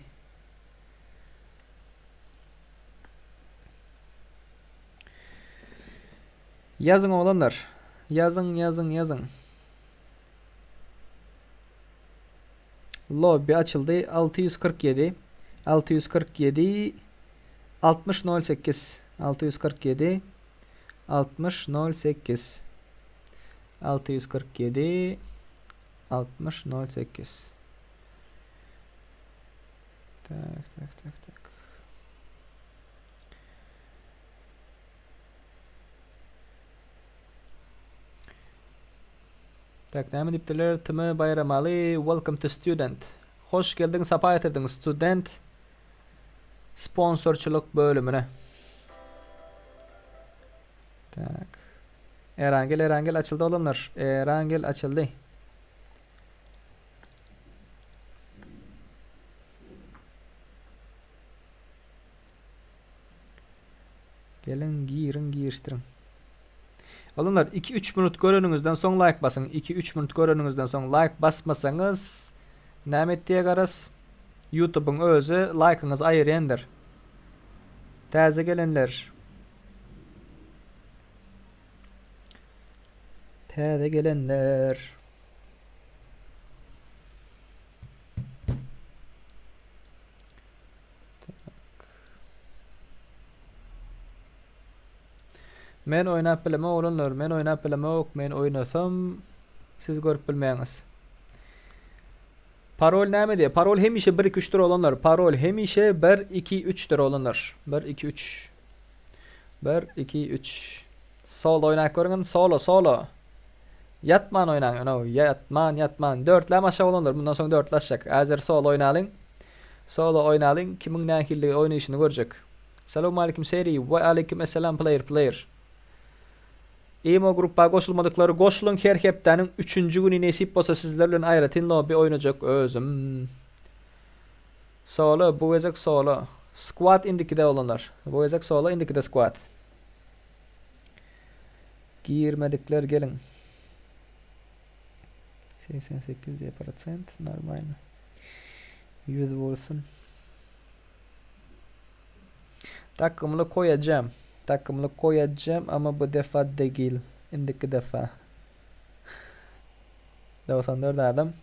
Ýazyň oglanlar. Ýazyň, ýazyň, ýazyň. Lobby açyldy. 647 647 60 08 647 60 08 647 60 08 Tak, tak, tak, tak. Tak, näme diýipdirler? Tm Baýramaly, welcome to student. Hoş geldiň, sapa getirdiň student sponsorçylyk bölümine. Tak. Erangel, Erangel açyldy olanlar. Erangel açyldy. Geliň giriň girişdiriň. Oglanlar 2-3 minut göreniňizden soň like basyň. 2-3 minut göreniňizden soň like basmasaňyz näme etdiýe garaz? YouTube'yň özi like'yňyzy aýyrýandyr. Täze gelenler. Täze gelenler. Men oýnap bilemok oglanlar, men oýnap bilemok, men oýnasam siz görüp bilmeýäňiz. Parol näme diýýär? Parol hemişe 1 2 3-dür oglanlar. Parol hemişe 1 2 3-dür oglanlar. 1 2 3. 1 2 3. Solo oýnap görüň, solo, solo. Ýatman oýnaň, ýöne ýatman, ýatman. Dörtlem aşak oglanlar, mundan soň dörtlaşjak. Häzir solo oýnalyň. Solo oýnalyň, kimiň nähili oýnaýşyny görjek. Salowmalikim Seri, we aleýkim essalam player player. Imo gruppa goşulmadyklary goşulyň her hepdäniň üçünji güni nesip bolsa sizler bilen aýratyn lobby oýnajak özüm. Solo bu gezek solo. Squad indikide oglanlar. Bu gezek solo indikide squad. Girmedikler geliň. 88 diýe prosent normalno. 100 bolsun. Takymly koýajam. Takymly koýajam ama bu defa degil. Indiki defa. 94 adam.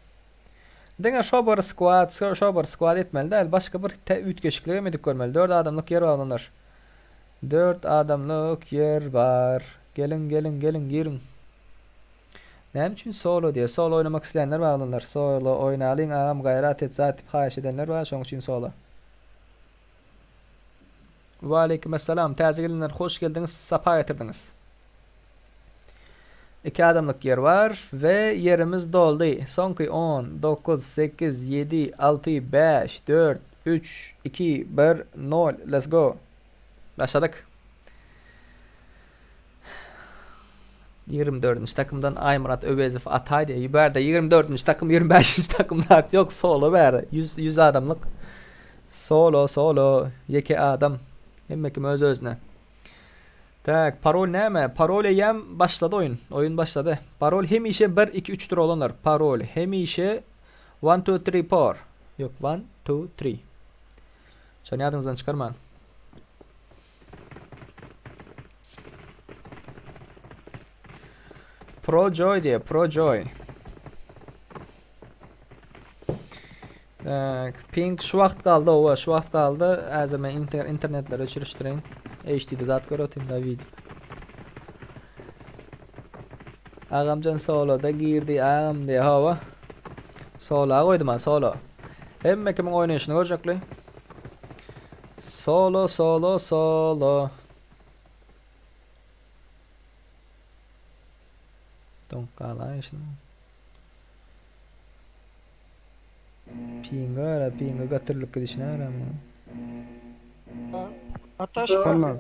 Diňe şo bir squad, şo bir squad etmeli däl. Başga bir üýtgeşiklik hem edip görmeli. 4 adamlyk ýer bar olar. 4 adamlyk ýer bar. Geliň, geliň, geliň, giriň. Näme üçin solo diýýär? Solo oýnamak isleýänler bar oglanlar. Solo oýnalyň agam gaýrat et zat diýip haýyş edenler bar şoň üçin solo. Waleýkim essalam täze gelenler hoş geldiňiz sapa getirdiňiz. Iki adamlyk ýer bar we ýerimiz doldy. Soňky 10, 9, 8, 7, 6, 5, 4, 3, 2, 1, 0. Let's go. Başladyk. 24-nji takymdan Aýmyrat Öwezow Ataý diýýär. Bu ýerde 24-nji takym, 25-nji takym zat ýok, solo bäri. 100 100 adamlyk. Solo, solo, ýeke adam. Hemme kim öz özüne. Tak, parol näme? Parol eýýäm başlady oýun. Oýun başlady. Parol hemişe 1 2 3 dür oglanlar. Parol hemişe 1 2 3 4. Ýok, 1 2 3. Şony ýadyňyzdan çykarmaň. Pro Joy diye, Pro Joy. Tak, ping şu wagt galdy owa, şu wagt galdy. Häzir men inter internetleri öçürişdireýin. HD'de zat görüp otyryn da video. Agamjan soloda girdi, agam diýe hawa. Sola goýdum ha, solo. Hemme kimiň oýnaýşyny görjekli. Solo solo solo. Doňup galaý şunu. Pinga ara pinga gatyrlyk gidişine ara muň. Ataş Problem.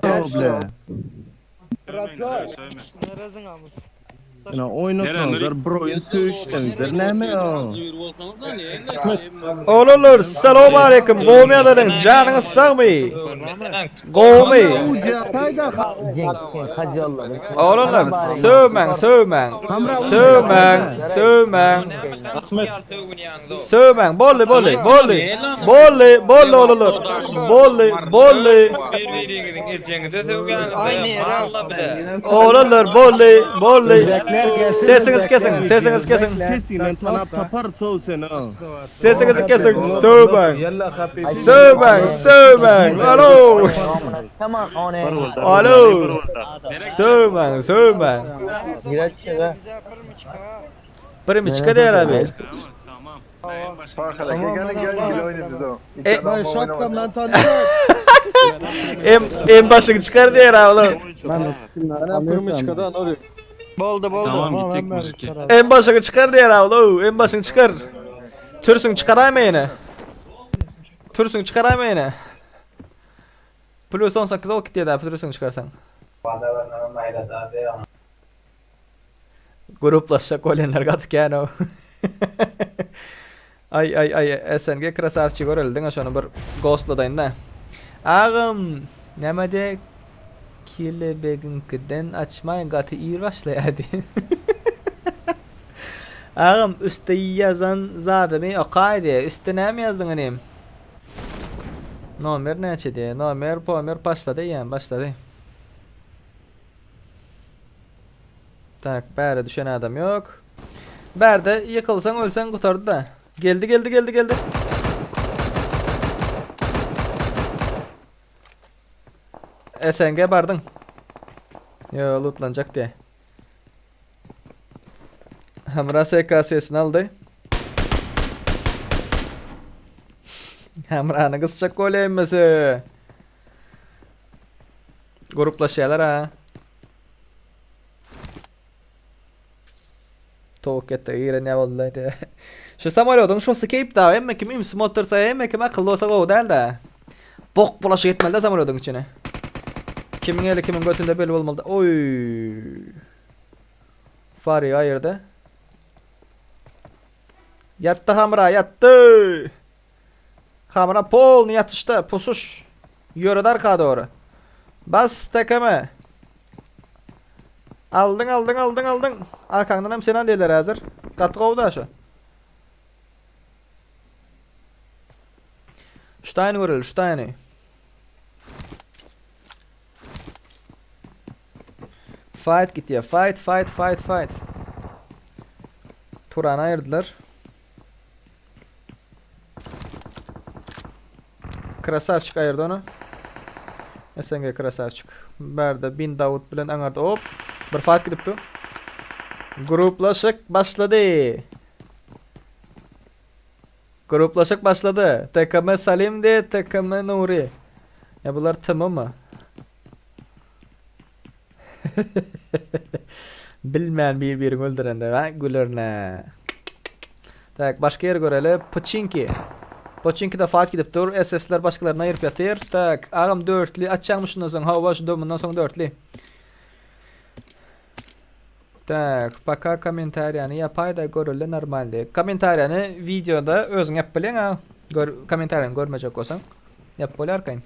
Ýa oýnasaňyzlar bir oýun söýüşseňizler näme ýa? Oglanlar salam aleýkum gowmy ýagdaýlaryň janyňyz sagmy? Gowmy? Oglanlar söwmäň söwmäň söwmäň söwmäň söwmäň boldy boldy boldy boldy boldy oglanlar boldy boldy Oglanlar boldy boldy sesiňizi kesiň sesiňizi kesiň Sesinden tanap tapar sow seni. Sesiňizi kesiň söwmäň söwmäň söwmäň alo alo söwmäň söwmäň Birimiçka diýer abi. Em em başyňy çykar diýer abi olar. Boldy boldy. Tamam gittik müzik. Em başyňy çykar diýer abi olar. Em başyňy çykar. Türsüň çykaraýma ýene. Türsüň çykaraýma ýene. Plus 18 ol gitýär da türsüň çykarsaň. Gruplaşjak bolýanlar gaty kän o. Ay ay ay SNG krasavçy göreli diňe şony bir ghostladaýyn da. Agam näme de Kelebegiňkiden açmaý gaty ir başlaýar diý. Agam üstde ýazan zadymy okaý diý. Üstde näme ýazdyň inim? Nomer näçe diý. Nomer pomer başlady eýýäm başlady. Tak, bäre düşen adam ýok. Bärde ýykylsaň ölseň gutardy da. Geldi geldi geldi geldi. SNG bardyň. Yo, lootlanjak diye. Hamra SKS-sini aldy. Hamrany gysjak bolýaýmasa. Gruplaşýarlar ha. Towuk ete giren ýa boldy diýdi. Şu samolýodyň şosy keýp da, hemme kim ümsüm otursa, hemme kim akylly bolsa gowy däl da. Bok bulaşyk etmeli da samolýodyň içine. Kimiň eli kimiň götünde belli bolmaly da. Oý. Fary aýyrdy. Ýatdy hamra, ýatdy. Hamra polny ýatyşda, pusuş. Ýöredi arka dogry. Bas tekeme. Aldyň, aldyň, aldyň, aldyň. Arkaňdan hem seni alýarlar häzir. Gaty gowy da şu. Ştaýny göreli, ştaýny. Fight gitýär. Fight, fight, fight, fight. Turany aýyrdylar. Krasavçik aýyrdy ony. SNG krasavçik. Bärde Bin Dawud bilen aňarda hop bir fight gidipdi. Gruplaşyk başlady. Gruplaşyk başlady. TKM Salimdi, TKM Nuri. Ya bular TM mı? Bilmän bir-birini öldürende ha gülerine. Tak, başga ýer göreli. Poçinki. Poçinkide fight gidip dur. SS-ler başgalaryny aýyryp ýatyr. Tak, agam dörtli açýaňmy şundan soň? Hawa, şu mundan soň dörtli. Tak, paka kommentariýany ýapaý-da göreli normaldy. Kommentariýany wideoda özüň ýapyp bilýäň ha. Gör, kommentariýany görmejek bolsaň. Ýapyp bolýar arkaýyn.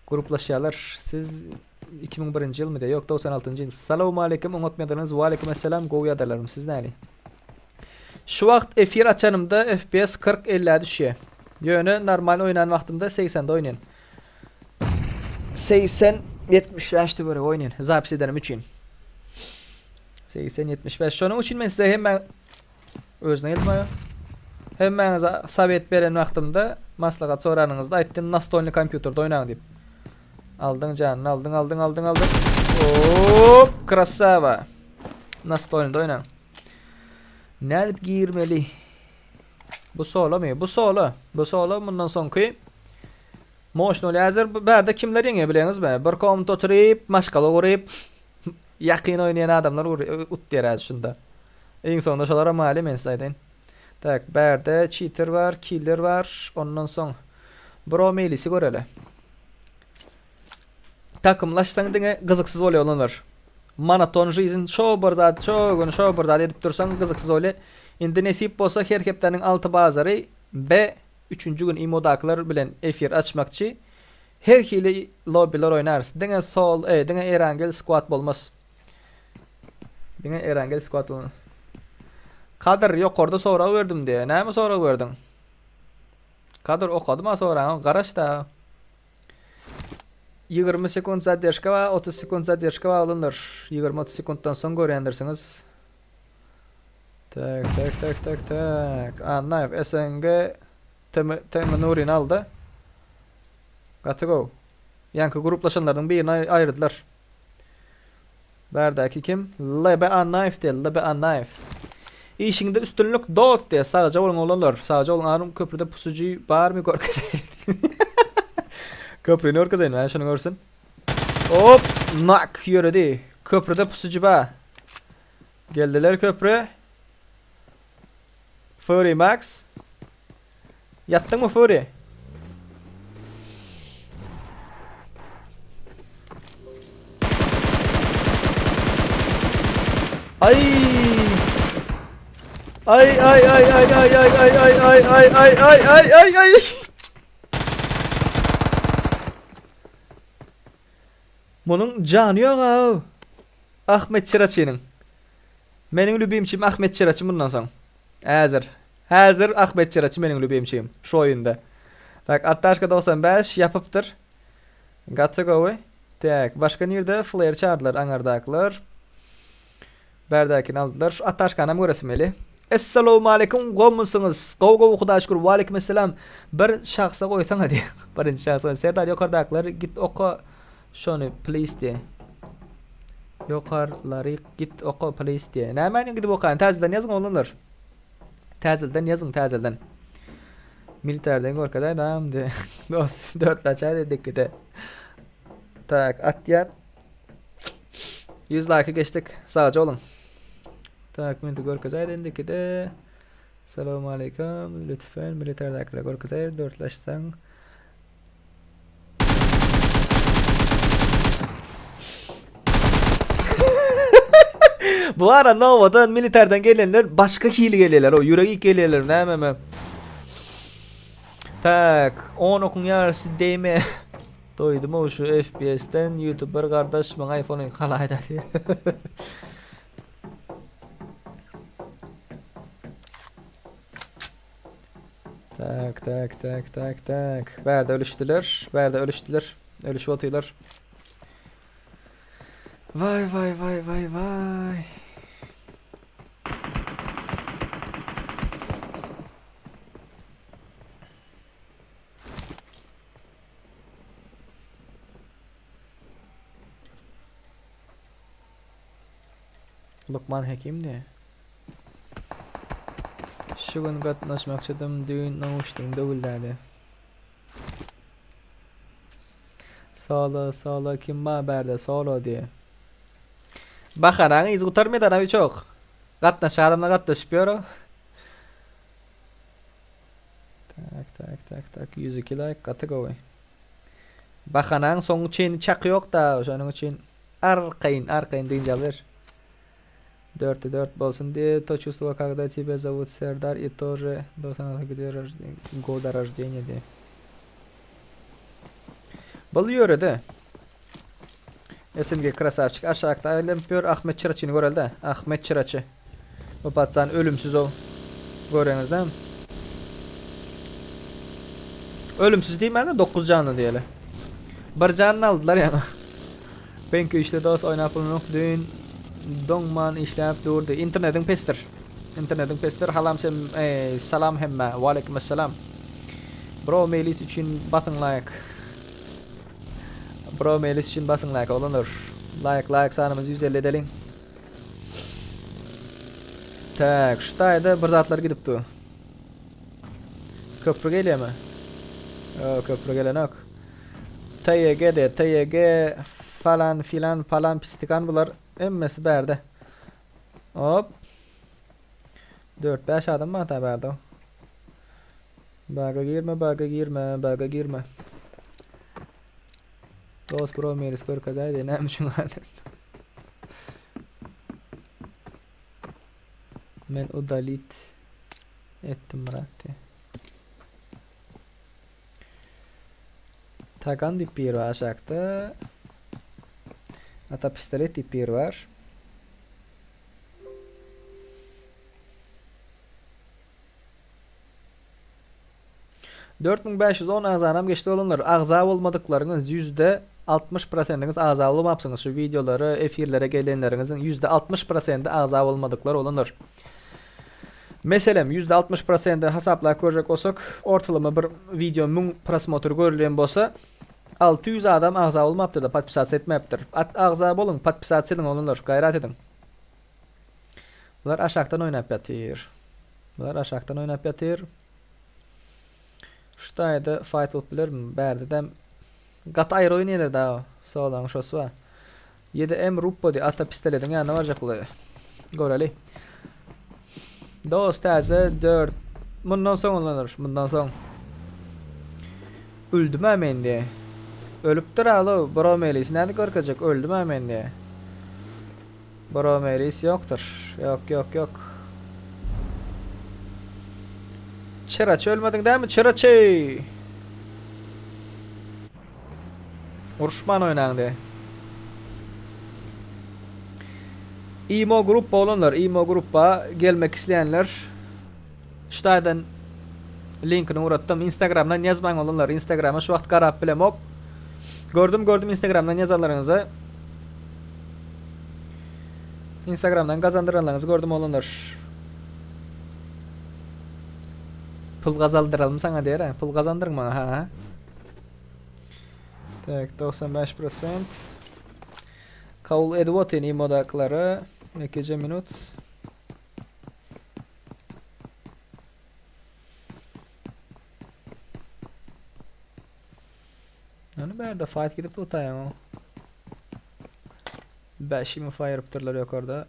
Gruplaşýarlar. Siz 2001-nji ýylmy diýýär. Ýok, 96-njy ýyl. Salowmaleýkim, oňat ýagdaýlaryňyz? Waleýkim esselam, gowy ýagdaýlarym. Siz näli? Şu wagt efir açanymda FPS 40-50-ä düşýär. Ýöne normal oýnan wagtymda 80-de oýnaýan. 80-75 töweregi oýnaýan, zapis edenim üçin. 80-75. Şonuň üçin men size hemme Özüne gelip Hemmäňize sowet beren wagtymda maslahat soranyňyzda aýtdym nastolny kompýuterde oýnaň diýip. Aldyň janyny aldyň aldyň aldyň aldyň. Hop, krasava. Nastolnyda oýnaň. Nädip girmeli? Bu solo my? Bu solo. Bu solo mundan soňky Moşno häzir bu bärde kimler ýeňýär bileňizmi? Bir komnata oturyp, maşgala gurup, ýakyn oýnaýan adamlar utýar häzir şunda. Iň soňunda şolara maly men size aýdaýyn. Tak, bärde cheater bar, killer bar. Ondan soň bro meýlisi göreli. Takymlaşsaň diňe gyzyksyz bolýar olanlar. Monoton žizn şo bir zat şo gün şo bir zat edip dursaň gyzyksyz bolýa. Indi nesip bolsa her hepdäniň 6 bazary be üçünji gün imodakylar bilen efir açmakçy. Her hili lobbiler oýnarys. Diňe sol e diňe Erangel squad bolmaz. Diňe Erangel squad bolmaz. Kadyr ýokarda sorag berdim diýe. Näme sorag berdiň? Kadyr okadym-a soragyňy garaş da. 20 sekunt zadержка bar, 30 sekunt zadержка bar oglanlar. 20-30 sekuntdan soň görýändirsiňiz. Tak, tak, tak, tak, tak. Annaýew SNG TM TM Nuryny aldy. Gaty gowy. Ýaňky gruplaşanlaryň birini aýyrdylar. Bärdäki kim? LB Annaýew diýýär, LB Annaýew. Işiňde üstünlik dost diýýär. Sagja boluň oglanlar. Sagja boluň arym köprüde pusuji barmy görkezeýin. Köprüni görkezeýin men şuny görsün. Hop, nak ýöredi. Köprüde pusuji bar. Geldiler köprü. Fury Max. Ýatdyňmy Fury? Ay! Ay ay ay ay ay ay ay ay ay ay ay ay ay ay ay. Munuň jany ýok aw. Ahmet Çyraçynyň. Meniň lübimçim Ahmet Çyraçy mundan soň. Häzir. Häzir Ahmet Çyraçy meniň lübimçim. Şu oýunda. Tak, Attaşka 95 ýapypdyr. Gaty gowy. Tak, başga nirde flare çağırdylar aňardakylar. Bärdäkini aldylar. Şu Attaşkanam göresim geli. Essalawmaleýkum gowmysyňyz? Gowy gowy Hudaýa şükür. Waleýkim esselam. Bir şahsa goýsaňa diýip. Birinji şahsa Serdar ýokardakylar git oka şony please diýe. Ýokarlary git oka please diýe. Nämäni gidip okaýyn? Täzeden ýazyň oglanlar. Täzeden ýazyň täzeden. Militerden görkezäý dam diýe. Dost dörtlaç aý dedik gide. Tak atýan. 100 like geçdik. Sagja boluň. Tak meni görkezäý indikide. Salam aleyküm. Lütfen militerdäkilere görkezäý dörtleşseň. Bu ara Nowadan militerden gelenler başga hili gelýärler. O ýürek ilk gelýärler nämeme. Tak, 10 okuň ýarysy deýme. Doýdum o şu FPS-den YouTuber gardaş maňa iPhone-y halaýda. Tak tak tak tak tak. Bärde ölüşdiler. Bärde ölüşdiler. Ölüşip otyrlar. Vay vay vay vay vay. Lukman Hekim diýe. Şu gün gatnaşmakçydym düýn nauşnigiň döwüldädi. Solo solo kim bar bärde solo diýe. Bahanaň yzy gutarmaýar da çok. Gatnaş adamlar gatnaşyp ýör. Tak tak tak tak 102 like gaty gowy. Bahanaň soňy çeni çaky ýok da şonuň üçin arkaýyn arkaýyn dynç alyber. Dörtde dört bolsun diye to чувство когда тебя зовут Сердар и тоже до где года рождения diye. Bul ýöredi. SNG krasavçik aşakda aýlanyp ýör Ahmet Çyraçyny görelde. Ahmet Çyraçy. Bu patsan ölümsiz o. Göreňizde. Ölümsiz diýmän de 9 janly diýeli. Bir janyny aldylar ýaňy. Ben güýçli dost oýnap bilenok düýn doňman işläp durdy. Internetiň pesdir. Internetiň pesdir. Halam sem e, salam hemmä. Waleýkim esselam. Bro Melis üçin basyň like. Bro Melis üçin basyň like oglanlar. Like like sanymyzy 150 edeliň. Tak, şu taýda bir zatlar gidip dur. Köprü gelýärmi? Ýok, köprü gelenok. TYG de, TYG falan filan palan pistikan bular hemmesi bärde. Hop. 4-5 adam bar ta bärde. Baga girme, baga girme, baga girme. Dost bro meris görkezäýdi, näme üçin galdy? Men udalit etdim Myrat diýe. Tagan diýip biri bar aşakda. Ata pistolet diýip biri bar. 4510 agzanam geçdi olanlar. Agza bolmadyklaryňyz %60 prosentiňiz agza bolmapsyňyz. Şu wideolara, efirlere gelenleriňiziň %60 prosenti agza bolmadyklar olanlar. Meselem, %60 prosenti hasaplap görjek bolsak, ortalama bir wideo 1000 prosmotr görülýän bolsa, 600 adam agza bolmapdyr da, podpisasiýa etmäpdir. At agza boluň, podpisasiýa ediň olanlar, gaýrat ediň. Bular aşakdan oýnap ýatyr. Bular aşakdan oýnap ýatyr. Şu taýda fight bolup bilermi? Bärde-de gaty aýry oýnaýarlar da. Solaň şosy bar. 7M Ruppo diýip ata pistoletiň ýanyna barjak bular. Göreli. Dost täze 4 Mundan soň olanlar, mundan soň. Öldüm-ä men diýe. Ölüpdir alo, bro Melis nädip görkezjek? Öldüm-ä men diýe. Bro Melis ýokdur. Ýok, ýok, ýok. Çyraçy ölmediň dämi, çyraçy? Uruşman oýnaň de. Imo gruppa olanlar, imo gruppa gelmek isleýänler şu taýdan linkini ugratdym. Instagramdan ýazmaň olanlar, Instagrama şu wagt garap bilemok. Gördüm, gördüm Instagramdan ýazanlaryňyzy. Instagramdan gazandyranlaryňyzy gördüm oglanlar. Pul gazaldyralım saňa diýer, pul gazandyryň maňa ha. Tak 95%. Kabul edip otyryn imodakylary. Ekije minut. Ýöne bärde fight gidip tutaýaň. Bäşimi faýyrypdyrlar ýokarda.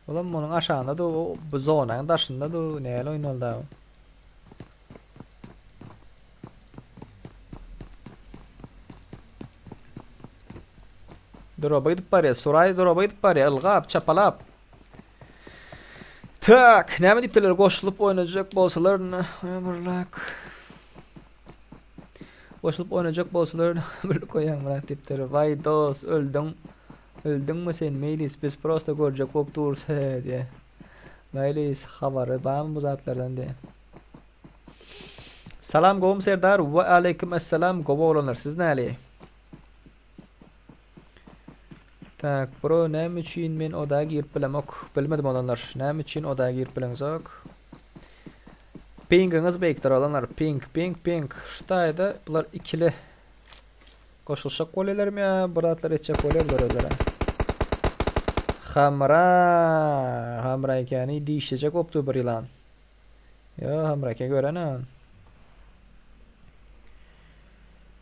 Olam munuň aşagynda da bu zonanyň daşynda da näle oýnaly da. Droba gidip barýar. Suraý droba gidip barýar. Ylgap, çapalap. Tak, näme diýipdirler? Goşulyp oýnajak bolsalar, ömürlak. Goşulyp oýnajak bolsalar birlik goýaň Myrat diýipdir. Waý dos, öldüň. Öldüňmi sen Meýlis? Biz prosta görjek bolup durus he diýe. Meýlis habary barmy bu zatlardan diýe. Salam gowmy Serdar? Wa aleýkum essalam gowy oglanlar siz näli? Tak, bro näme üçin men oda girip bilemok? Bilmedim oglanlar. Näme üçin oda girip bileňzok? Pingiňiz beýikdir oglanlar. Ping, ping, ping. Şu taýda bular ikili goşulyşjak bolýarlarmy ýa bir zatlar etjek bolýar bular özleri. Hamra, Hamra ekeni dişlejek bolupdy bir ýylan. Ýo, Hamra eke görene.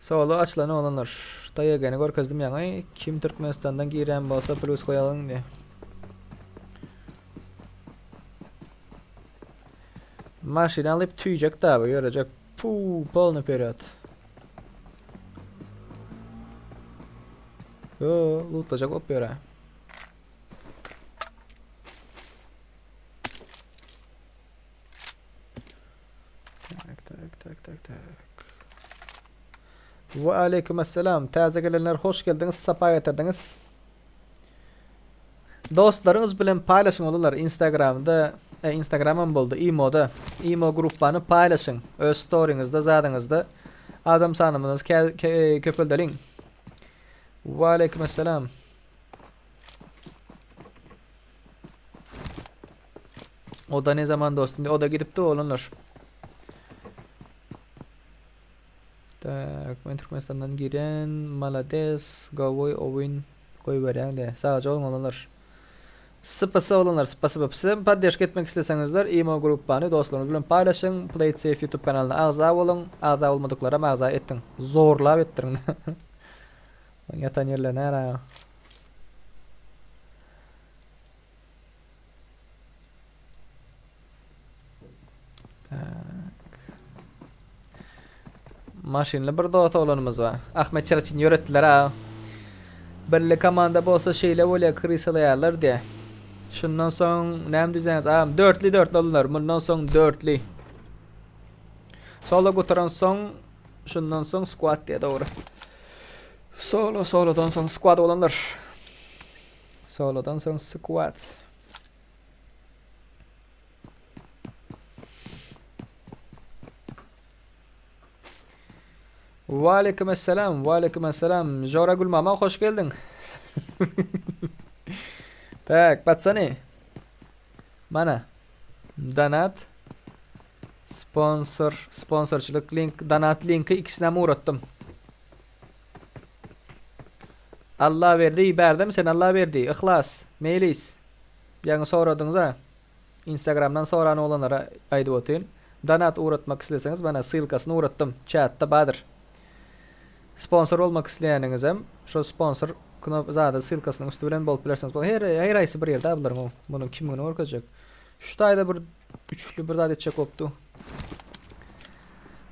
Solo açylan oglanlar. TYG-ni görkezdim ýaňy. Kim Türkmenistandan girýän bolsa plus goýalyň diýe. Maşyn alyp tüýjek da bu ýörejek. Pu, polny perýod. Yo, lootlajak bolup ýöre. Tak, tak, tak, tak, tak. Wa aleyküm esselam. Täze gelenler hoş geldiňiz, sapa getirdiňiz. Dostlaryňyz bilen paýlaşyň olar Instagramda, e, Instagramam boldy, Imoda. Imo gruppany paýlaşyň. Öz storyňyzda, zadyňyzda adam sanymyzy köpeldeliň. Wa aleyküm esselam. O da ne zaman dostum? O da gidipdi oglanlar. Tak, men Türkmenistandan giren, malades, gowy oýun goýberýäň de. Sagja boluň oglanlar. Spasy oglanlar, spasiba. Siz hem poddeşka etmek isleseňizler, imo gruppany dostlaryňyz bilen paýlaşyň. Play Safe YouTube kanalyna agza boluň. Agza bolmadyklaram agza etdiň. Zorlap etdiriň. Ýatan ýerleri nära? Tak. Maşynly bir dost oglanymyz bar. Ahmet Çyraçyny ýöretdiler ha. Birli komanda bolsa şeýle bolýar, krysalaýarlar diýe. Şundan soň näme diýseňiz, agam dörtli dörtli alynlar. Mundan soň dörtli. Solo gutaran soň şundan soň squad diýe dogry. Solo solodan soň squad bolanlar. Solodan soň squad. Waleýkim esselam, waleýkim esselam. Jora Gülmama hoş geldiň. Tak, patsany. Mana. Donat. Sponsor, sponsorçylyk link, donat linki ikisine hem uğratdym. Allah berdi, bärdemi sen Allah berdi. Yhlas, Meýlis. Ýaňy soradyňyz-a. Instagramdan soran oglanlara aýdyp otyryn. Donat ugratmak isleseňiz mana ssylkasyny ugratdym. Çatda bardyr. Sponsor bolmak isleýäniňizem şo sponsor knop zada ssylkasynyň üsti bilen bolup bilersiňiz. Bu her her haýsy bir ýerde bularyň o. Munuň kimligini görkezjek. Şu taýda bir üçli bir zat etjek bolupdy.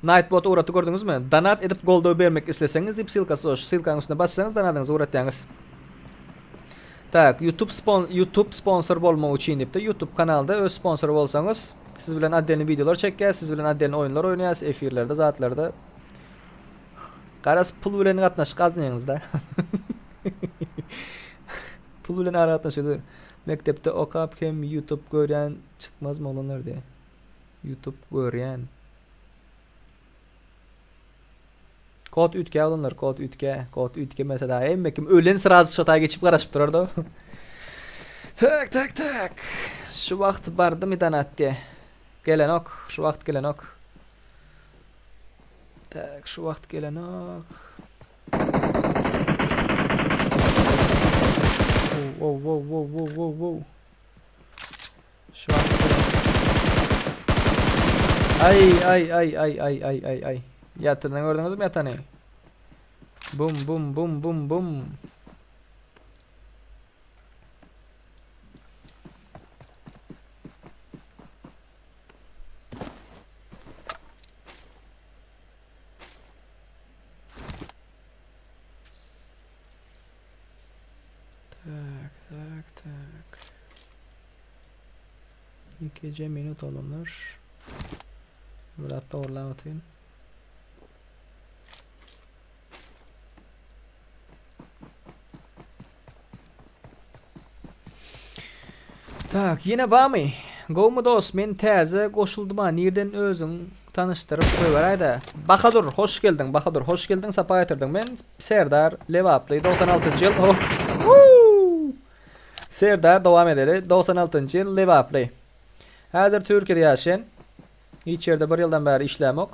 Nightbot ugratdy gördüňizmi? Donat edip goldaw bermek isleseňiz diýip ssylkasy şu ssylkanyň üstüne bassaňyz donadyňyzy ugratýaňyz. Tak, YouTube spon YouTube sponsor bolmak üçin diýipdir. YouTube kanalda öz sponsor bolsaňyz, siz bilen otdelny wideolar çekýäs, siz bilen otdelny oýunlar oýnaýas, efirlerde, zatlarda. Garaz pul bilen gatnaşyk aznyňyzda. Pul bilen aragatnaşyk. Mekdepde okap hem YouTube görýän çykmazmy oglanlar diýe. YouTube görýän. Kod üýtgä oglanlar, kod üýtgä. Kod üýtgemese da hemme kim ölen srazy şota geçip garaşyp durar da. Tak tak tak. Şu wagt bardymy donat diye. Gelenok, şu wagt gelenok. Tak, şu wagt gelenok. Wow, wow, wow, wow, wow, wow. Şu an Ay ay ay ay ay ay ay ay. Ýatyrdan gördüňizmi ýatany? Bum bum bum bum bum. Tak tak tak. Ikije minut olanlar. Murat dogrulan otyn. Tak, ýene bamy? Gowmy dost, men täze goşuldym-a, nirden özüň tanyşdyryp goýberäýdä. Bahadur, hoş geldiň, Bahadur, hoş geldiň, sapa getirdiň. Men Serdar, Lebaply, 96-njy ýyl. Oh. Woo! Serdar dowam edeli. 96-njy ýyl, Lebaply. Häzir Türkiýede ýaşaýan. Hiç ýerde bir ýyldan bäri işlämok.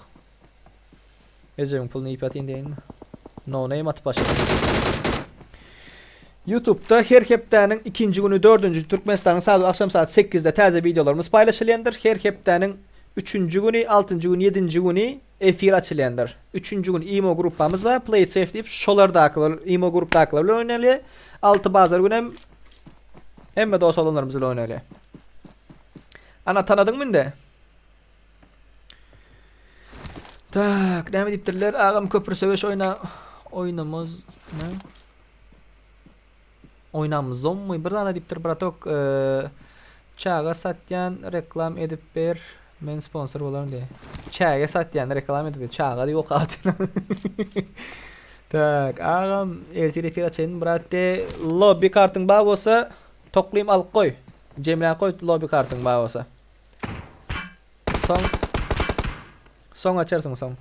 Ejemiň puluny iýip ýatyn diýeýinmi? No name atyp başladym. YouTube'da her hepdäniň ikinji güni dördünji Türkmenistanyň saat akşam saat 8-de täze wideolarymyz paýlaşylýandyr. Her hepdäniň üçünji güni, altynjy güni, ýedinji güni efir açylýandyr. Üçünji gün imo gruppamyz bar, Play it safe diýip şolardakylar imo grupdakylar bilen oýnalýar. Alty bazar günem hemme dost oglanlarymyz bilen oýnalýar. Ana tanadyňmy indi? Tak, näme diýipdirler? Agam köprü söweş oýna oýnamaz. Ne? Oýnamyzommy? Bir zada diýipdir bratok. Ee, çaga satýan reklam edip ber. Men sponsor bolaryn diýe. Çäge satýan reklam edip ber. Çaga diýip okap Tak, agam ertir efir açaýyn brat de lobby kartyň bar bolsa toklym alyp goý. Jemläp goý lobby kartyň bar bolsa. Soň Soň açarsyň soň.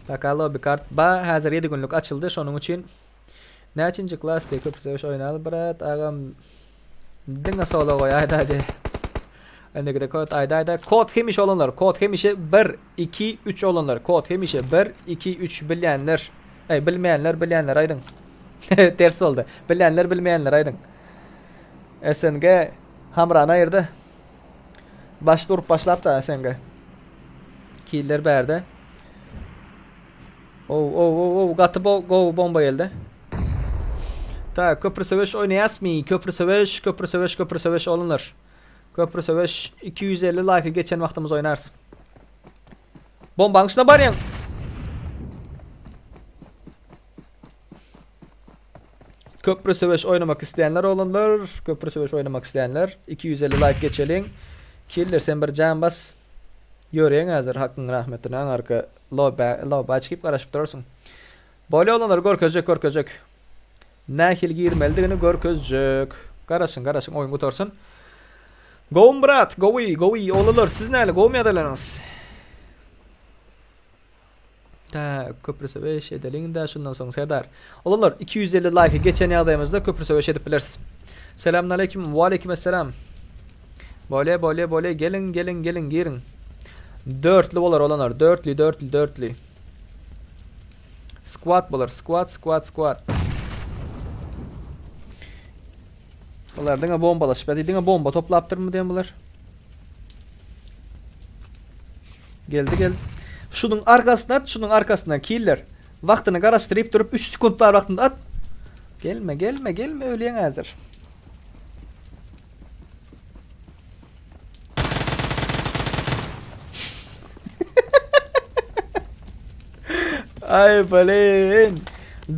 Taka lobby kart ba häzir 7 günlük açyldy şonuň üçin Näçinji klas diye köp söweş oýnaly brat agam diňe solo goý aýda diye. Endikide kod aýda aýda kod hemişe olanlar kod hemişe 1 2 3 olanlar kod hemişe 1 2 3 bilýänler Ey bilmeýänler bilýänler aýdyň. Ters boldy. Bilýänler bilmeýänler aýdyň. SNG hamrany aýyrdy. Başda urup başlap da SNG. Killer bärde. Ow ow ow ow gaty bo gowy bomba geldi. Ta köprü söweş oýnaýasmy? Köprü söweş, köprü söweş, köprü söweş olanlar. Köprü söweş 250 like geçen wagtymyz oýnarys. Bombaň üstüne barýaň. Köprü söweş oýnamak isleýänler oglanlar, köprü söweş oýnamak isleýänler 250 like geçeliň. Killer sen bir jan bas. Ýöreýäň häzir hakyň rahmetine aňarky lobä lobä çykyp garaşyp durarsyň. Bolýa oglanlar görkezjek görkezjek. Nähili girmelidigini görkezjek. Garaşyň garaşyň oýun gutarsyn. Gowmy brat gowy gowy oglanlar siz näle gowmy ýagdaýlaryňyz. Tä köprü söweş edeliň-dä şundan soň Serdar. Oglanlar 250 laýky geçen ýagdaýymyzda köprü söweş edip bileris. Selamünaleýkim waleýkim esselam. Bolýa bolýa bolýa geliň geliň geliň giriň. Dörtli bolar oglanlar dörtli dörtli dörtli. Squad bolar squad squad squad. Bular diňe bombalaşyp ýa diňe bomba toplapdyrmy diýen bular. Geldi geldi. Şunuň arkasyna at, şunuň arkasyna killer. Wagtyny garaşdyryp durup 3 sekunt bar wagtynda at. Gelme, gelme, gelme ölýäň häzir. Ay blin.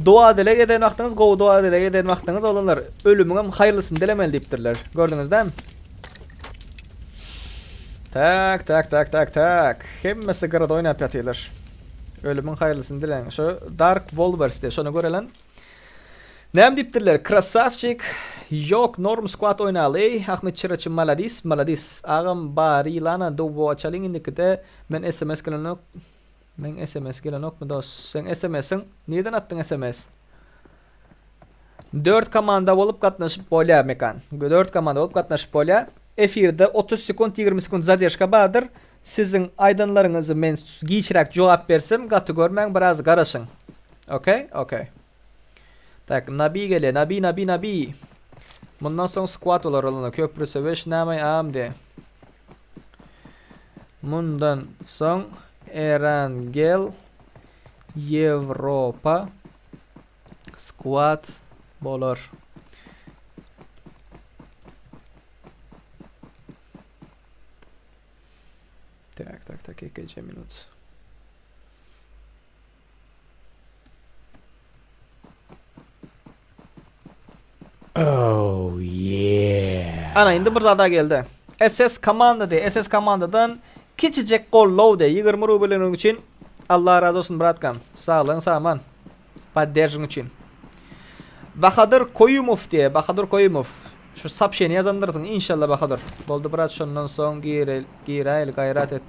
Dua dileg eden wagtyňyz gowy dua dileg eden wagtyňyz oglanlar ölümiňem haýyrlysyny dilemeli diýipdirler. Gördüňiz dämi? Tak tak tak tak tak. Hemmesi gyrada oýnap ýatyrlar. Ölümiň haýyrlysyny diläň. Şu Dark Wolvers diýe şony görelen. Näme diýipdirler? Krasavçik. Ýok, norm squad oýnaly. Ahmet Çyraçy maladis, maladis. Agam bary ýylana duo açalyň indikide. Men sms gelenok. Meň sms gelenokmy dos? Seň sms-iň nirden atdyň sms? 4 komanda bolup gatnaşyp bolýar Mekan. 4 komanda bolup gatnaşyp bolýar. Efirde 30 sekunt 20 sekunt zadержка bardyr. Siziň aýdanlaryňyzy men giçräk jogap bersem gaty görmäň biraz garaşyň. Okey, okey. Tak, Nabi gelýär. Nabi, Nabi, Nabi. Mundan soň squat bolar olanda. Köprü söweş näme amdi. Mundan soň Erangel Ýewropa squat bolar. Tak, tak, tak, 2 minut. Oh yeah. Ana indi bir zada geldi. SS komanda diye. SS komandadan kiçijek gollow diye. 20 rubeliniň üçin Allah razı olsun bratkan. Saglygyň saman. Podderžiň üçin. Bahadyr Koýumow diye. Bahadyr Koýumow. Şu sapşeni ýazandyrsyň inşallah Bahadyr. Boldy brat şondan soň giräýeli gaýrat et.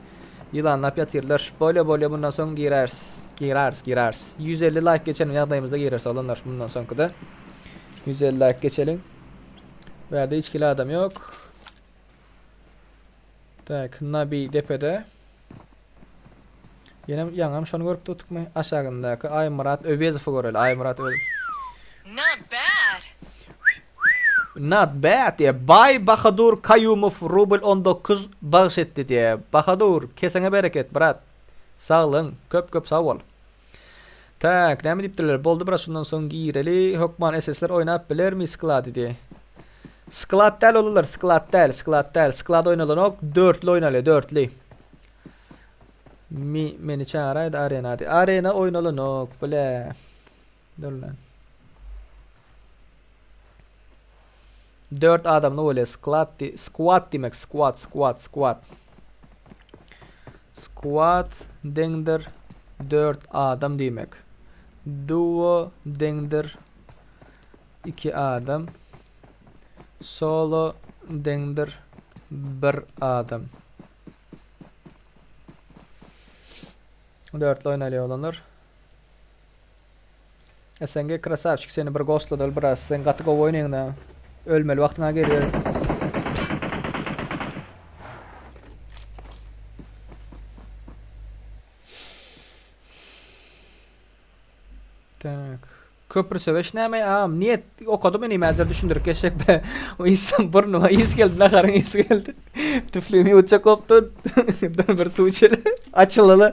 Ýylanlap ýatyrlar. Bolýa bolýa mundan soň giräris. Giräris giräris. 150 laýk geçen ýagdaýymyzda gireris oglanlar mundan soňkyda. 150 laýk geçeliň. Bu ýerde hiç hili adam ýok. Tak, Nabi depede. Ýene ýaňam şony görüp durdukmy? Aşagyndaky Aýmyrat Öwezowy göreli. Aýmyrat Öwezow. Not bad. Not bad diýýär. Baý Bahadur Kaýumow rubl 19 bagyş etdi diýýär. Bahadur, keseňe bereket, brat. Saglygyň, köp-köp sag bol. Tak, näme diýipdirler? Boldy brat, şundan soň gireli. Hökman SS-ler oýnap bilermi sklady diýýär. Sklad däl olarlar, sklad däl, sklad däl. Sklad oýnalanok, dörtli oýnalýar, dörtli. Mi, meni çagyraýdy arena diýýär. Arena oýnalanok, bile. Dur lan. 4 adamly bolýar. Squad di squad diýmek. Squad, squad, squad. Squad deňdir 4 adam diýmek. Duo deňdir 2 adam. Solo deňdir 1 adam. Dörtli oýnalýar oglanlar. SNG krasavçik seni bir ghostladyl biraz sen gaty gowy oýnaýaň da. Ölmeli wagtyňa gelýär. Tak. Köprü söweş näme agam? Niýet okadym inim häzir düşündirip geçjek be. O insan burnuma is geldi, naharyň isi geldi. Tüflüğimi ýutjak bolupdy. Dur bir suw içeli. Açylaly.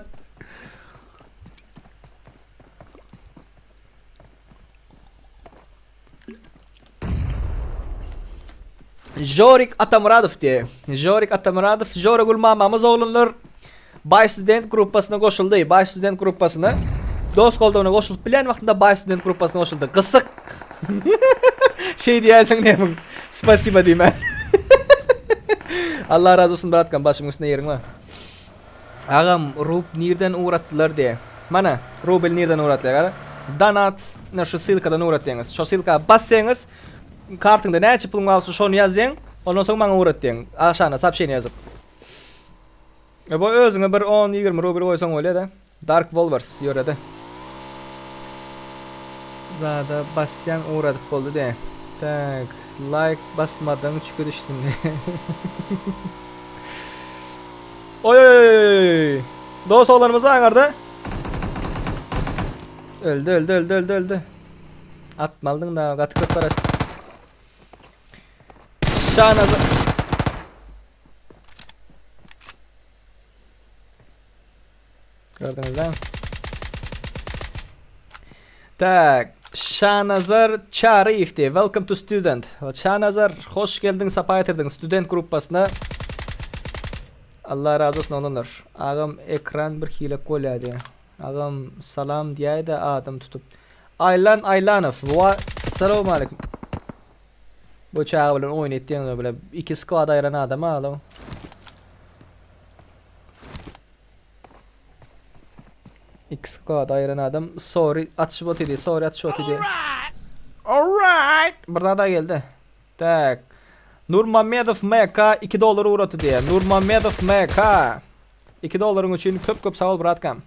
Jorik Atamyradow diýe. Jorik Atamyradow, Joragül mamamyz oglanlar Bay Student gruppasyna goşuldy. Bay Student gruppasyna dost goldawyna goşulyp bilen wagtynda Bay Student gruppasyna goşuldy. Gysyk. Şey diýersiň näme? Spasiba diýmän. Allah razy bolsun bratkam, başymyň üstünde ýeriň bar. Agam, rub nirden ugratdylar diýe. Mana, rubl nirden ugratylýar gara? Donat, ine şu ssylkadan ugratýaňyz. Şo ssylka bassaňyz, kartyňda näçe puluň bar bolsa şony ýazýaň, ondan soň maňa ugratýaň. Aşagyna soobşeniýe ýazyp. E bu özüňe bir 10-20 rubl goýsaň bolýar-da. Dark Wolvers ýöredi. Zada basýaň ugradyp boldy de. Tak, like basmadyň çüki düşsün. Oý oý oý. Dos oglanymyz aňarda. Öldü öldü öldü öldü öldü. Atmalydyň da gaty köp garaşdy. Şanazar. Gördüňizmi? Tak, Şanazar Çaryýew diýip, welcome to student. Şanazar, hoş geldiň, sapa getirdiň student gruppasyna. Allah razy bolsun oglanlar. Agam ekran bir hilek bolýar diýýär. Agam salam diýäýdä adam tutup. Aýlan Aýlanow, wa salowmaleýkim. Bu çaga bilen oýun etýäňiz bile. Iki squad aýran adam alo. Iki squad aýran adam. Sorry atyşyp otydy. Sorry atyşyp otydy. Alright. Bir daha geldi. Tak. Nurmamedow MK 2 dollar uğratdy diýe. Nurmamedow MK 2 dollaryň üçin köp köp sag bol bratkam.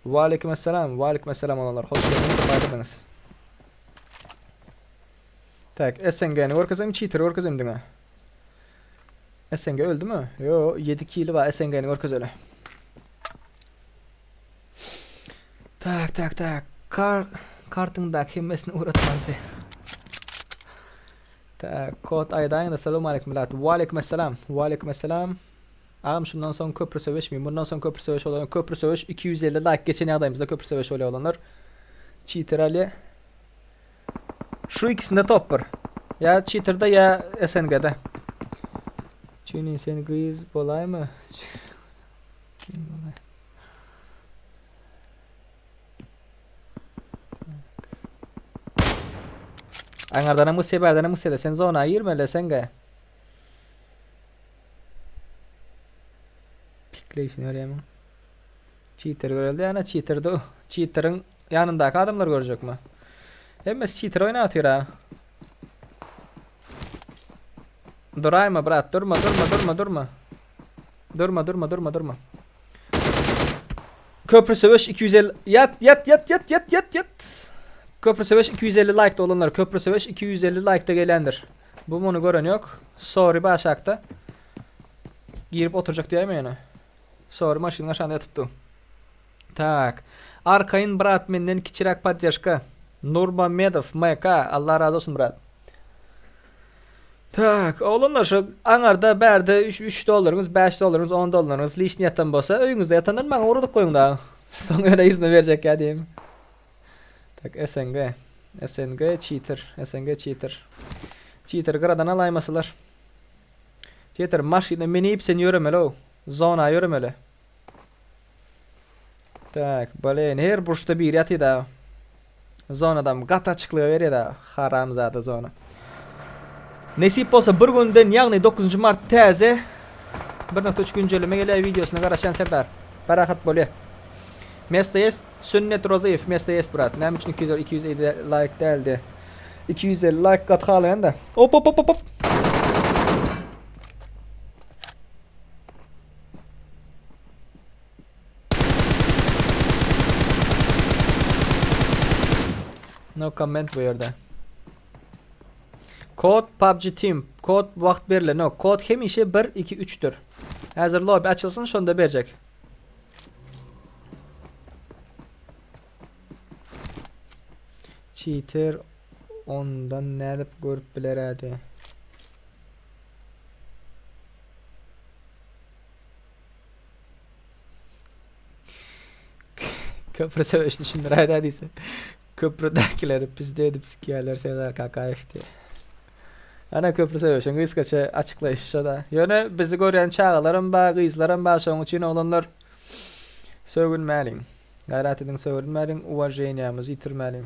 Waleýkim esselam. Waleýkim esselam olanlar. Hoş geldiňiz, gaýdydyňyz. Tak, SNG-ni görkezeyim, cheater görkezeyim diňe. SNG öldü mü? Yo, 7 kili bar SNG-ni görkezeli. Tak, tak, tak. Kar kartyňdaky hemmesini ugratmaly. Tak, kod aýdaýyň da salam aleyküm milat. Wa aleyküm esselam. Wa aleyküm esselam. Agam şundan soň köprü söweşmi? Bundan soň köprü söweş bolar. Köprü söweş 250 like geçen ýagdaýymyzda köprü söweş bolýar olanlar. Cheater Ali. Şu ikisinde top bir. Ýa cheaterda ýa SNG-de. Çüni sen gyz bolaýmy? Aňardanam gysýa bärdenem gysýa sen zona girmeli SNG. Pikleýşini görýärmiň? Cheater görelde ýana cheater cheateriň ýanyndaky adamlar görjekmi? Hemmesi cheater oýnap otyr ha. Duraýma brat, durma, durma, durma, durma. Durma, durma, durma, durma. Köprü söweş 250 ýat ýat ýat ýat ýat ýat ýat. Köprü söweş 250 like-da olanlar köprü söweş 250 like-da gelendir. Bu muny gören ýok. Sorry başakda. Girip oturjak diýäýme ýöne. Sorry maşynyň aşagynda ýatypdy. Tak. Arkaýyn brat menden kiçiräk poddežka. Nurmamedow MK Allah razy bolsun brat. Tak, oglanlar şu aňarda bärde 3 3 dollaryňyz, 5 dollaryňyz, 10 dollaryňyz lişni ýatan bolsa, öýüňizde ýatandan maňa ugradyp goýuň da. Soň ýöne yzyna berjek ýa diýim. Tak, SNG. SNG cheater, SNG cheater. Cheater gyradan alaýmasalar. Cheater maşyna minip sen ýöremeli-ow. Zona ýöremeli. Tak, blin, her burçda biri ýatyr da. Zonadam gaty açyklyga berýär da, haramzada zona. Nesip bolsa bir günden, ýagny 9 mart täze 1.3 güncelleme gelýär wideosyna garaşýan Serdar. Parahat bolýar. Mesto jest Sünnet Rozyýew, mesto jest brat. Näme üçin 200 250 like däldi? 250 like gaty halaýan da. Hop hop hop hop. No comment bu ýerde. Kod PUBG Team. Kod wagt berilenok. Kod hemişe 1 2 3-dür. Häzir lobby açylsyn şonda berjek. Cheater ondan nädip görüp bilerädi? Köprü söweş düşündiräýdä diýse. Köprüdäkileri pizde edip sikýärler Serdar Kakaýew diýe. Ana köprü söweşiň gysgaça açyklaýşy şo-da. Ýöne bizi görýän çagalaram bar, gyzlaram bar, şonuň üçin oglanlar sögünmäliň. Gaýrat ediň sögünmäliň, uwaženiýamyzy ýitirmäliň.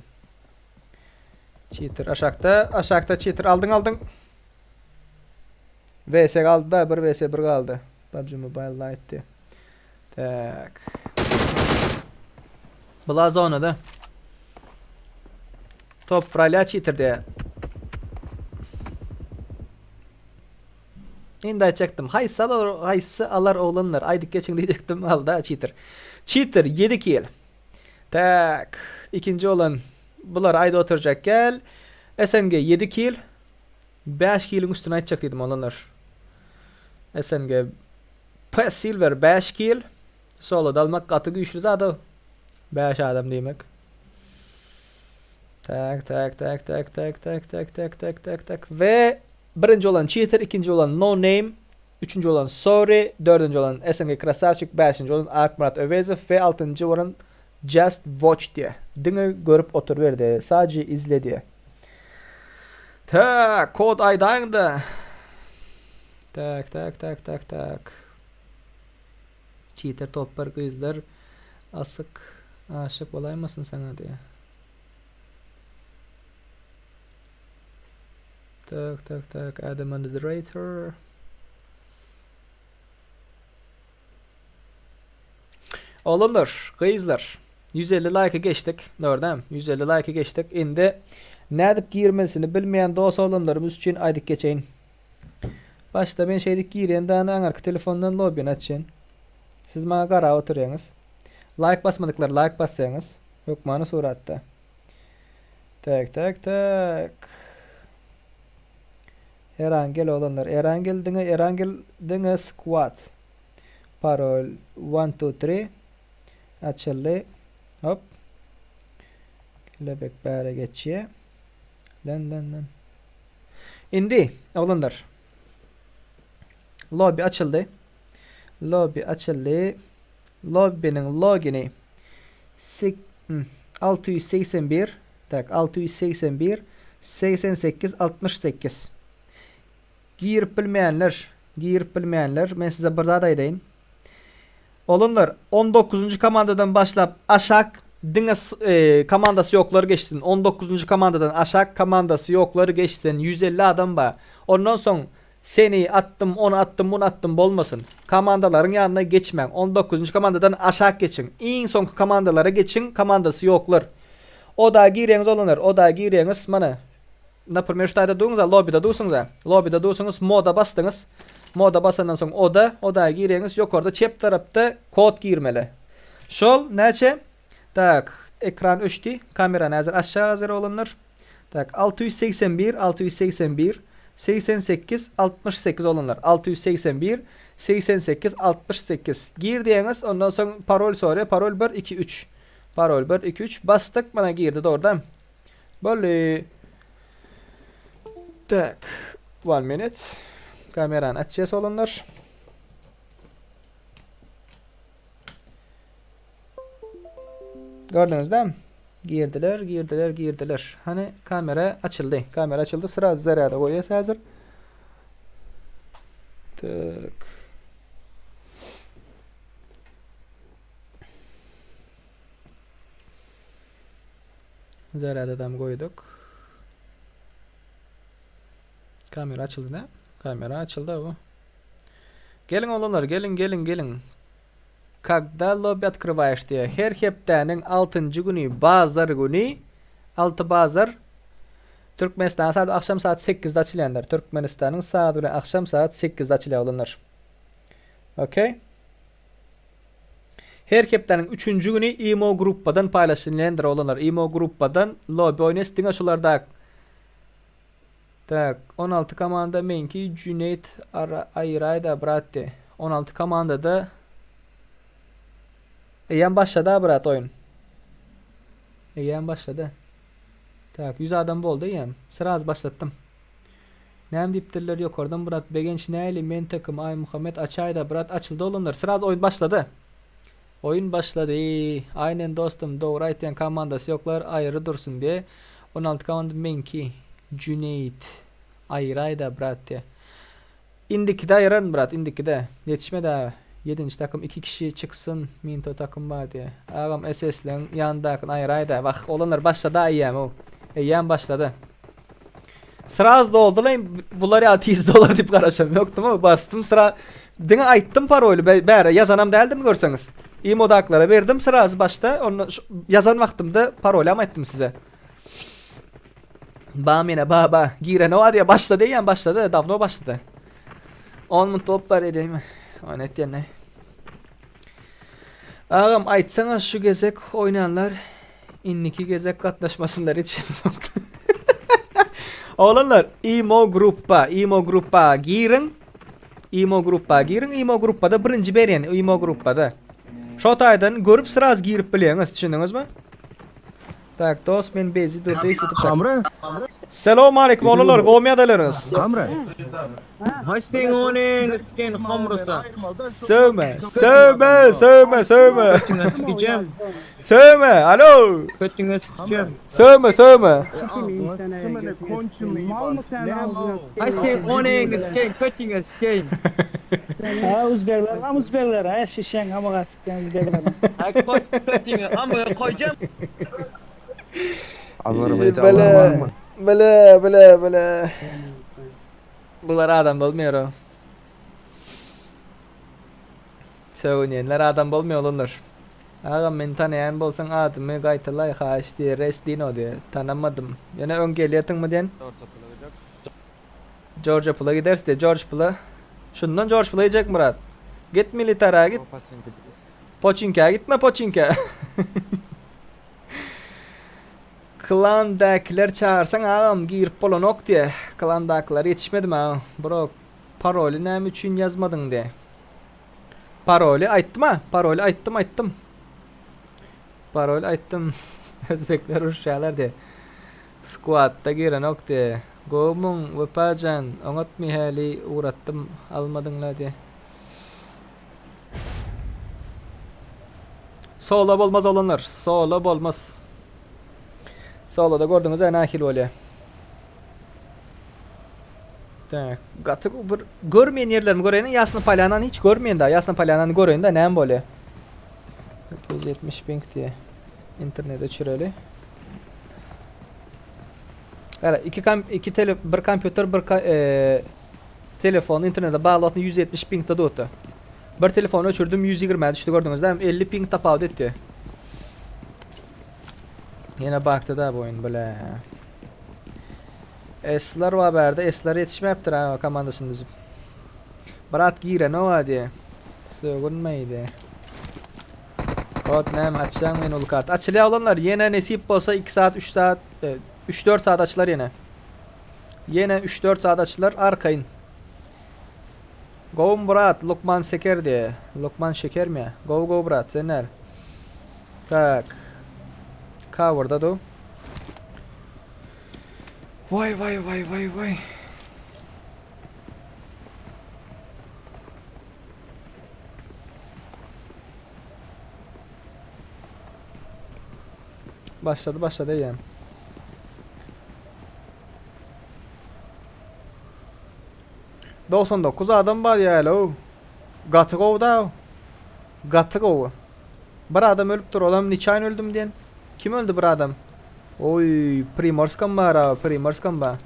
Cheater aşakda, aşakda cheater aldyň aldyň. VS galdy da 1 vs 1 galdy. PUBG Mobile Lite. Tak. Bula zonada. Top ralya cheater diye. Indi aýtjakdym. Haýsy alar, haýsy alar oglanlar? Aýdyp geçiň diýjekdim. Alda cheater. Cheater 7 kill. Tak. Ikinji olan bular aýda oturjak gel. SNG 7 kill. 5 killiň üstüne aýtjak diýdim oglanlar. SNG P Silver 5 kill. Solo dalmak gaty güýçli zat o. 5 adam diýmek. Tak tak tak tak tak tak tak tak tak tak tak ve birinji olan cheater, ikinji olan no name, üçünji olan sorry, dördünji olan SNG krasavçik, bäşinji olan Akmyrat Öwezow we altynjy bolan Just watch diýe. Diňe görüp oturyber diýe. Sadece izle diýe. Tak, kod aýdaýyň-da. Tak, tak, tak, tak, tak. Cheater topar gyzlar asyk aşyk bolaýmasyn saňa diýe. Tak, tak, tak, add a moderator. Oglanlar, gyzlar, 150 laýka geçdik. Dogry dämi? 150 laýka geçdik. Indi nädip girmelisini bilmeýän dos oglanlarymyz üçin aýdyp geçeýin. Başda men şeýdip girýän däne aňarky telefondan lobbyny açýan. Siz maňa garap oturýaňyz. Laýk basmadyklar laýk basýaňyz. Hökmany suratda. Tak, tak, tak. Erangel oglanlar. Erangel diňe Erangel diňe squad. Parol 1 2 3 açyldy. Hop. Kelebek bäre geçýär. Lan lan lan. Indi oglanlar. Lobby açyldy. Lobby açyldy. Lobby'niň logini 681 tak 681 88 68 Girip bilmeýänler, girip bilmeýänler, men size bir zat aýdaýyn. Oglanlar, 19-njy komandadan başlap aşak diňe e, komandasy ýoklar geçsin. 19-njy komandadan aşak komandasy ýoklar geçsin. 150 adam bar. Ondan soň seni atdym, ony atdym, muny atdym bolmasyn. Komandalaryň ýanyna geçmäň. 19-njy komandadan aşak geçiň. Iň soňky komandalara geçiň, komandasy ýoklar. Oda gireňiz oglanlar, oda gireňiz mana Naprimer şu taýda durňyza lobbyda dursuňyza. Lobbyda dursuňyz moda basdyňyz. Moda basandan soň oda, odaya gireňiz ýokarda çep tarapda kod girmeli. Şol näçe? Tak, ekran öçdi. Kamerany häzir aşağı hazır oglanlar. Tak, 681 681 88 68 oglanlar. 681 88 68. Gir diýeňiz, ondan soň parol soraýar. Parol 1 2 3. Parol 1 2 3 basdyk, mana girdi dogrudan. Boldy. Tak. One minute. Kamerany açýas oglanlar. Gördüňiz dämi? Girdiler, girdiler, girdiler. Hany kamera açyldy. Kamera açyldy. Sraz zarýada goýýas häzir. Tak. Zarýadadam goýduk. Kamera açyldy ne? Kamera açyldy bu. Geliň oglanlar, geliň, geliň, geliň. Когда lobby открываешь diýe. Her hepdäniň 6-njy güni bazar güni 6 bazar Türkmenistan saat akşam saat 8-de açylýandyr. Türkmenistanyň saat bilen akşam saat 8-de açylýar oglanlar. Okey. Her hepdäniň üçünji güni imo gruppadan paýlaşylýandyr oglanlar imo gruppadan lobby oýnaýas diňe şularda Tak 16 komanda meňki Jüneýt aýyraýda brat diý 16 komandada Eýýäm başlada brat oýun Eýýäm başlady Tak 100 adam boldy eýýäm sraz başlatdym Näme diýipdirler ýokardan brat Begenç näli men takym Aýmuhammet açaýda brat açyldy oglanlar sraz oýun başlady oýun başlady aýnen dostum dogry aýtýaň komandasy ýoklar aýry dursun diýe 16 komanda meňki Jüneýit aýyraýda brat diýe indikide aýyraryn brat indikide ýetişmedi aga ýedinji takym iki kişi çyksyn minto takym bar diýe agam SS-leň ýanyndakyny aýyraýda wah oglanlar başlada eýýäm ow. Eýýäm başlady. Sraz doldy bular ýa tiz dolar diýip garaşam ýokdum bastym sıra diňe aýtdym paroly bäre ýazanam däldim görseňiz. Imodaklara berdim sraz başda onda ýazan wagtymda parolam aýtdym size. Ba mene ba ba girene o diýe başlady eýýäm başlady dawno başlady. 10 minut top bar edeymi? Ony etýän Agam aýtsaňa şu gezek oýnanlar indiki gezek gatnaşmasynlar ýetişemzok. Oglanlar imo gruppa, imo gruppa giriň. Imo gruppa giriň, imo gruppada birinji berýän imo gruppada. Şo taýdan görüp sraz girip bilýäňiz, düşündiňizmi? Tak, dost men Bezi Durdyýew YouTube. Hamra. Salam aleyküm oglanlar, gowmy ýagdaýlaryňyz? Hamra. Haştin onin sken hamrasa. Söwme, söwme, söwme, söwme. Kötüňe sikeceğim. Söwme, alo. Kötüňe sikeceğim. Söwme, söwme. Mal mı sen ağzına? Haştin onin sken kötüňe sikeyim. Ha uzbekler, ha uzbekler, ha şişen ama sikten uzbekler. Ha kötüňe amına koyacağım. Azerbaycanlar var mı? Bele, bele, bele. Bular adam bolmuyor o. Sögünýänler adam bolmuyor olanlar. Agam men tanaýan bolsaň adymy gaýtalaý haýyş diýe Resdino diýe. Tanamadym. Ýene öň gelýärdiňmi diýen? Georgia pula gideris diýe. George pula. Şundan George pula gidjek Murat. Git militara git. Poçinkä gitme poçinkä. Klandakiler çagyrsaň agam girip bolanok diýe. Klandakiler ýetişmedim agam. Bro paroly näme üçin ýazmadyň diýe. Paroly aýtdym a. Paroly aýtdym aýtdym. Parol aýtdym. Özbekler uruşýarlar diýe. Squadda girenok diýe. Gowmyň Wepajan oňatmy häli ugratdym almadyňla diýe. Solo bolmaz oglanlar. Solo bolmaz. Soloda gördüňiz ha nähili bolýar. Tak, gaty bir görmeýän ýerlerimi göreýin. Ýasny Polyanany hiç görmeýän da. Ýasny Polyanany göreýin da näme bolýar. 170 ping diýe. Internet öçüreli. Gara, iki kom iki tele bir kompýuter bir e, telefon internete bagly 170 pingde durdy. Bir telefony öçürdim 120 düşdi gördüňiz dämi? 50 ping tapawut etdi. Ýene bakdy da bu oyun bile. Esler var bärde. Esler ýetişmäpdir ha komandasyny düzüp. Brat girene o diýe. Sögünmeýdi. Kod näme açýaň men ul kart. Açylýar olanlar ýene nesip bolsa 2 saat 3 saat 3-4 saat açylar ýene. Ýene 3-4 saat açylar arkaýyn. Gowy brat Lukman Seker diýe. Lukman Şekermi? Gowy gowy brat sen näl? Tak. Coverda du. Vay vay vay vay vay. Başladı başladı eýýäm. 99 adam bar ýaly. Gaty gowy da. Gaty gowy. Bir adam ölüpdir, olam niçaýyn öldüm diýen. Kim öldü bir adam? Oy, Primorskam bar ha, Primorskam bar.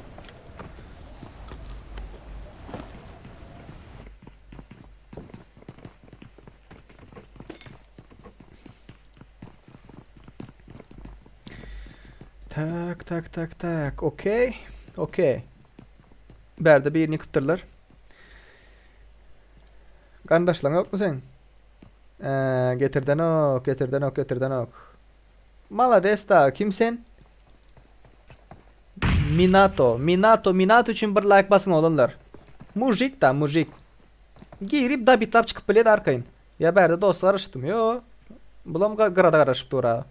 Tak, tak, tak, tak. Okey. Okey. Bärde birini ýykypdyrlar. Garyndaşlaryň ýokmy seň? Ee, getirdenok, getirdenok, getirdenok. Malades da, kim sen? Minato, Minato, Minato üçin bir like basyň oglanlar. Mujik da, mujik. Girip da bitlap çykyp bilýär arkaýyn. Ýa bärde dost garaşypdym. Ýo. Bulam gyrada garaşyp dur ha.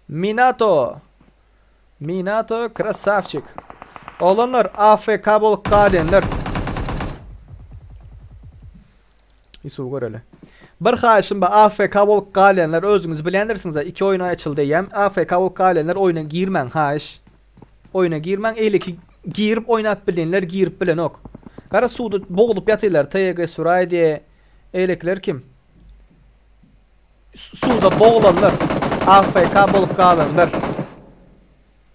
Minato. Minato krasavçik. Oglanlar AFK bolup galýanlar. Ýusuby göreli. Bir haýyşym bar AFK bolup galýanlar özüňiz bilýändirsiňiz iki oýun açyldy diýýän. AFK bolup galýanlar oýuna girmäň haýyş. Oýuna girmäň eýleki girip oýnap bilýänler girip bilenok. Gara suwda bogulup ýatyrlar TG Suraý diýe eýlekiler kim? Suwda bogulanlar AFK bolup galanlar.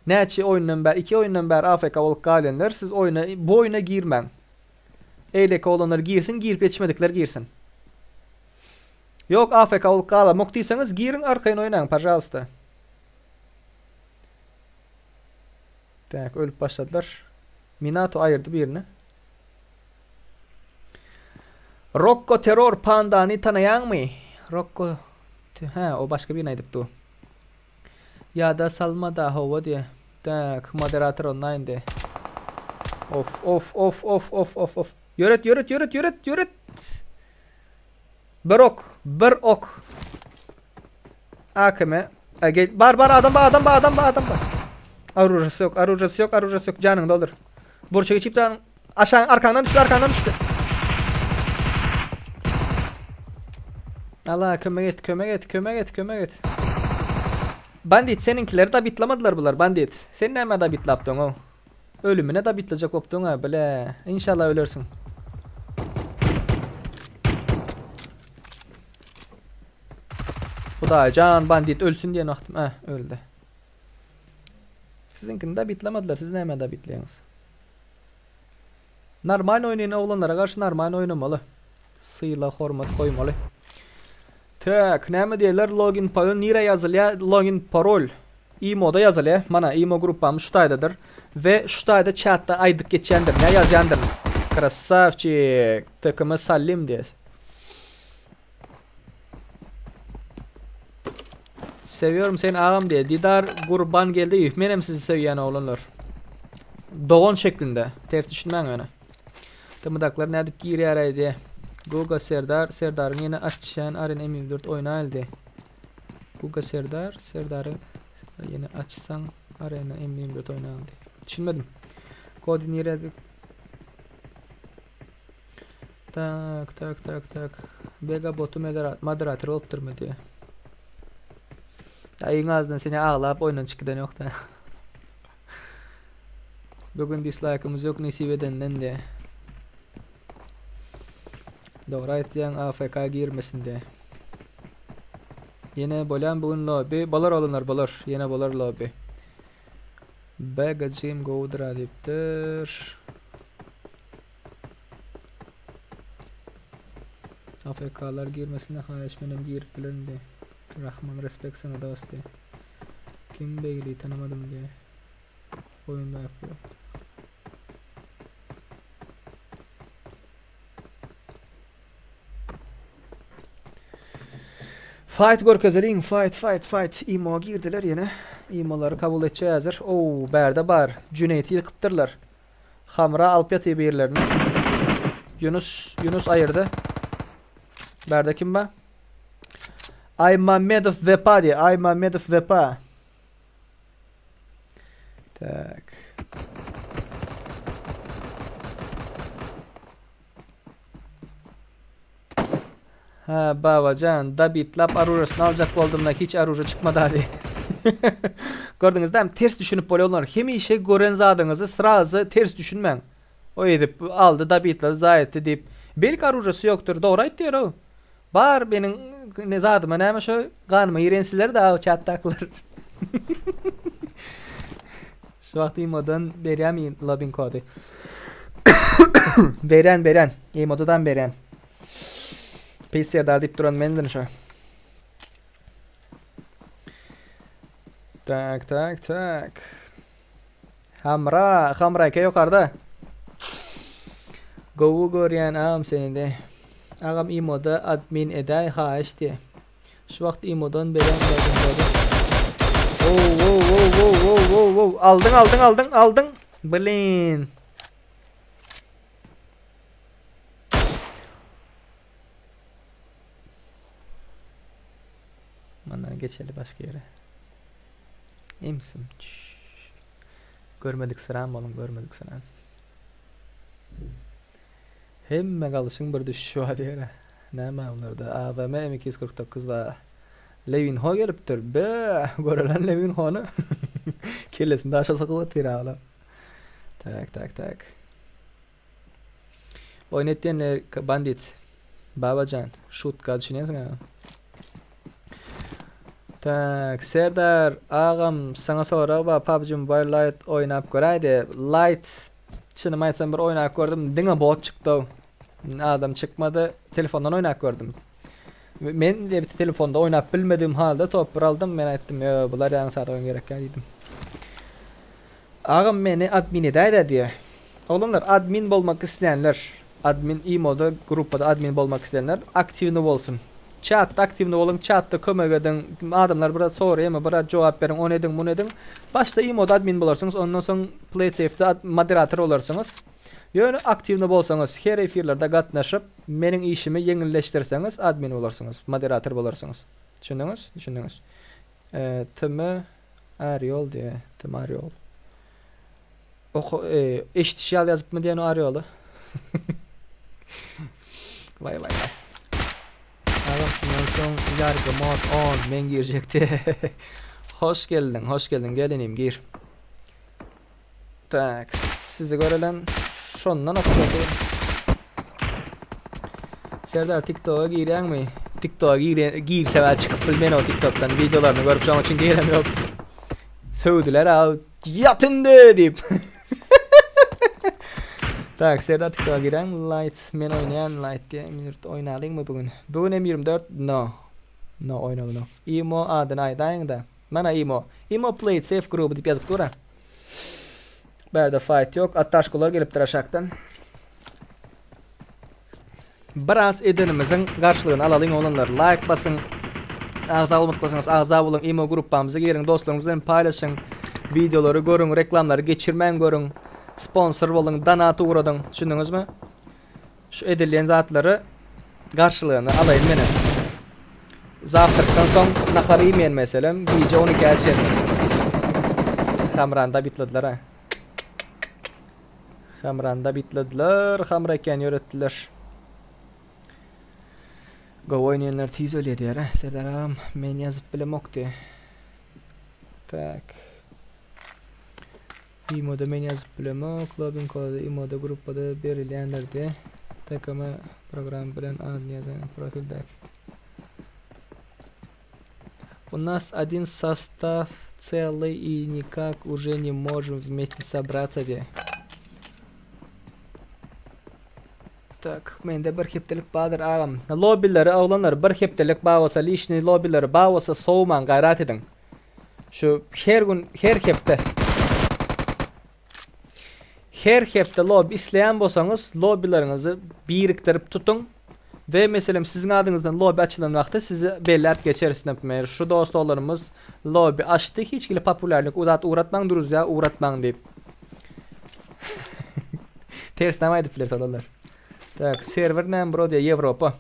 Näçe oýundan bäri, 2 oýundan bäri AFK bolup galýanlar siz oýuna bu oýuna girmäň. Eýleki oglanlar girsin, girip ýetişmedikler girsin. Ýok AFK bolup galamok diýseňiz giriň arkaýyn oýnaň, pažalsta. Tak, ölüp başladylar. Minato aýyrdy birini. Rokko Terror Pandany tanaýaňmy? Rokko Hä, o başga birini aýdypdy. Ýada salma-da, hawa diýe. Tak, moderator onlaýn diýe. Of, of, of, of, of, of, of. Ýöret, ýöret, ýöret, ýöret, ýöret. Bir ok, bir ok. AKM. A, gel. Bar, bar, adam bar, adam bar, adam bar, adam bar. Orujasy ýok, orujasy ýok, orujasy ýok. Janyňy doldur. Burça geçip janyň. Aşağı arkandan düşdi, arkandan düşdi. Allah kömek et, kömek et, kömek et, kömek et. Bandit seninkileri da bitlamadylar bular bandit. Sen näme da bitlapdyň o? Ölümine da bitlejek bopduň ha bile. İnşallah ölersiň. Hudaýjan bandit ölsün diýen wagtym, eh, öldi. Siziňkini da bitlamadylar, siz näme da bitleýäňiz? Normal oýnaýan oglanlara garşy normal oýnamaly. Sylag hormat goýmaly. Tak, näme diýerler? Login parol nirä ýazylýar? Login parol imoda ýazylýar. Mana imo gruppamyz şu taýdadyr. We şu taýda chatda aýdyp geçýändir. Näme ýazýandyr? Krasavçik. TKM Salim diýes. Seviyorum seni agam diye. Didar Gurban geldi. Menem sizi söýýän oglanlar. Dogan şeklinde. Ters düşünmäň ýöne. Tymydaklar nädip girýär diye. Guga Serdar, Serdaryň ýene açýan Arena M24 oýnaýyldy. Guga Serdar, Serdaryň ýene açsaň Arena M24 oýnaýyldy. Düşünmedim. Kody nirä Tak, tak, tak, tak. Bega botu moderator bolupdyrmy diýe. Ya iň azyndan seni aglap oýundan çykyp giden ýok-da. Bugün dislike'ımız yok nesip edenden diye. Dogry aýtýaň AFK girmesin diye. Ýene bolýan bugün lobby. Bolar olanlar bolar. Ýene bolar lobby. Begajym gowudyr-a diýipdir. AFK'lar girmesine haýyş menem girip bilerin diye. Rahman respekt sana dost diye. Kim begli tanımadım diye. Oyunda yapıyor. Fight görkezeliň fight fight fight imo girdiler ýene. Imolary kabul etjek häzir. Oo bärde bar. Jüneýti ýykypdyrlar. Hamra alyp ýatyr birlerini. Yunus, Yunus aýyrdy. Bärde kim bar? Aýmamedow Wepa diýýär. Aýmamedow Wepa. Tak. Ha babajan dabitlap aružasyny aljak boldumda hiç aruža çykmady hali. Gördüňiz dämi ters düşünip bolýar olar. Hemişe gören zadyňyzy srazy ters düşünmäň. O edip aldy dabitlady zaý etdi diýip. Belki aružasy ýokdur. Dogry aýtdyr o. Bar meniň ne zadyma näme şo ganyma giren sizler da chatdakylar. Şu wagt imodan berýärmi login kody? Berýän berýän. Imodadan berýän. Pis Serdar diýip duran mendim şo. Tak tak tak. Hamra, Hamra eke ýokarda. Gowy görýän agam seni de. Agam imoda admin edäý haýyş diýe. Şu wagt imodan berýän login kody. Wow wow wow wow wow wow wow. Aldyň aldyň aldyň aldyň. Blin. Mandan geçeli başga ýere. Imsim. Görmedik syran boluň, görmedik syran. Hemme galyşyň bir düşüşi bar diýere. Näme bularda? AVM M249 bar. Lewinho gelipdir. Be, görelen Lewinhony. Kellesini daşa sokup otyr aglam. Tak, tak, tak. Oýun etýänler bandit. Babajan, şutka düşünensiň ha. Tak, Serdar agam saňa sorag bar PUBG Mobile Lite oýnap göräýdi. Lite çynymy aýtsam bir oýnap gördüm diňe bot çykdy. Adam çykmady. Telefondan oýnap gördüm. Men de bir telefonda oýnap bilmedigim halda top bir aldym. Men aýtdym, ýo bular ýaňy sada oýun gerekýä diýdim. Agam meni admin edäýdä diýä. Oglanlar admin bolmak isleýänler admin imoda gruppada admin bolmak isleýänler aktiwny bolsun. Çatda aktiwny boluň çatda kömek ediň adamlar biraz soraýamy biraz jogap beriň ony ediň muny ediň. Başda imoda admin bolarsyňyz ondan soň playsafe'de moderator bolarsyňyz. Ýöne aktiwny bolsaňyz her efirlerde gatnaşyp meniň işimi ýeňilleşdirseňiz admin bolarsyňyz moderator bolarsyňyz. Düşündiňiz? Düşündiňiz. Tm Arýol diýe, Tm Arýol. Oku, e, eşitiş ýaly ýazypmy diýen o Arýoly. Vay vay vay. Agam şundan soň ýargy mod on men girjekdi. Hoş geldiň, hoş geldiň gel inim gir. Tak, sizi görelen şondan okady. Serdar TikToka girýäňmi? TikToka gire girse ben çykyp bilmen o TikTokdan videolaryny görüp şoň üçin girem yok. Söwdüler ha ýat indi diýip. Tak, Serdar TikToka girýäňmi? Light men oýnaýan Light diýe. M24 oýnalyňmy bu gün? Bu gün M24 no. No oýnaly no. Imo adyny aýdaýyň-da. Mana imo. Imo play it safe gruby diýip ýazyp dur-a. Bärde fight ýok. Attaşkalar gelipdir aşakdan. Biraz edenimiziň garşylygyny alalyň oglanlar. Like basyň. Agza bolmadyk bolsaňyz agza boluň. Imo gruppamyza giriň, dostlaryňyz bilen paýlaşyň. Wideolary görüň, reklamlary geçirmän görüň. Sponsor boluň, donat ugradyň. Düşündiňizmi? Şu edilýän zatlary garşylygyny alaýyn menem. Zawtrakdan soň nahar iýmeýän meselem, gije 12-ä çenli. Hamranda bitladylar ha. Hamranda bitladylar, hamra eken ýöretdiler. Gowy oýnaýanlar tiz ölýär diýär, Serdar agam, men ýazyp bilemok diýär. Tak. Imoda men ýazyp bilemok, login kody imoda gruppada berilýändir diýe. TKM program bilen adyny ýazan profildäki. У нас один состав целый и никак уже не можем вместе собраться diýe. Tak, mende bir hepdelik bardyr agam. Lobbileri oglanlar bir hepdelik bar bolsa lişni lobbileri bar bolsa sowmaň gaýrat ediň. Şu her gün, her hepde Her hepde lobby isleýän bolsaňyz, lobbileriňizi birikdirip tutuň we meselem siziň adyňyzdan lobby açylan wagty sizi belläp geçeris naprimýer şu dostlarymyz lobby açdy hiç hili populýarlyk uzat ugratmaň druzýa ugratmaň diýip. Tersine aýdyp biler olar. Tak, serwer näme bro diýe Ýewropa.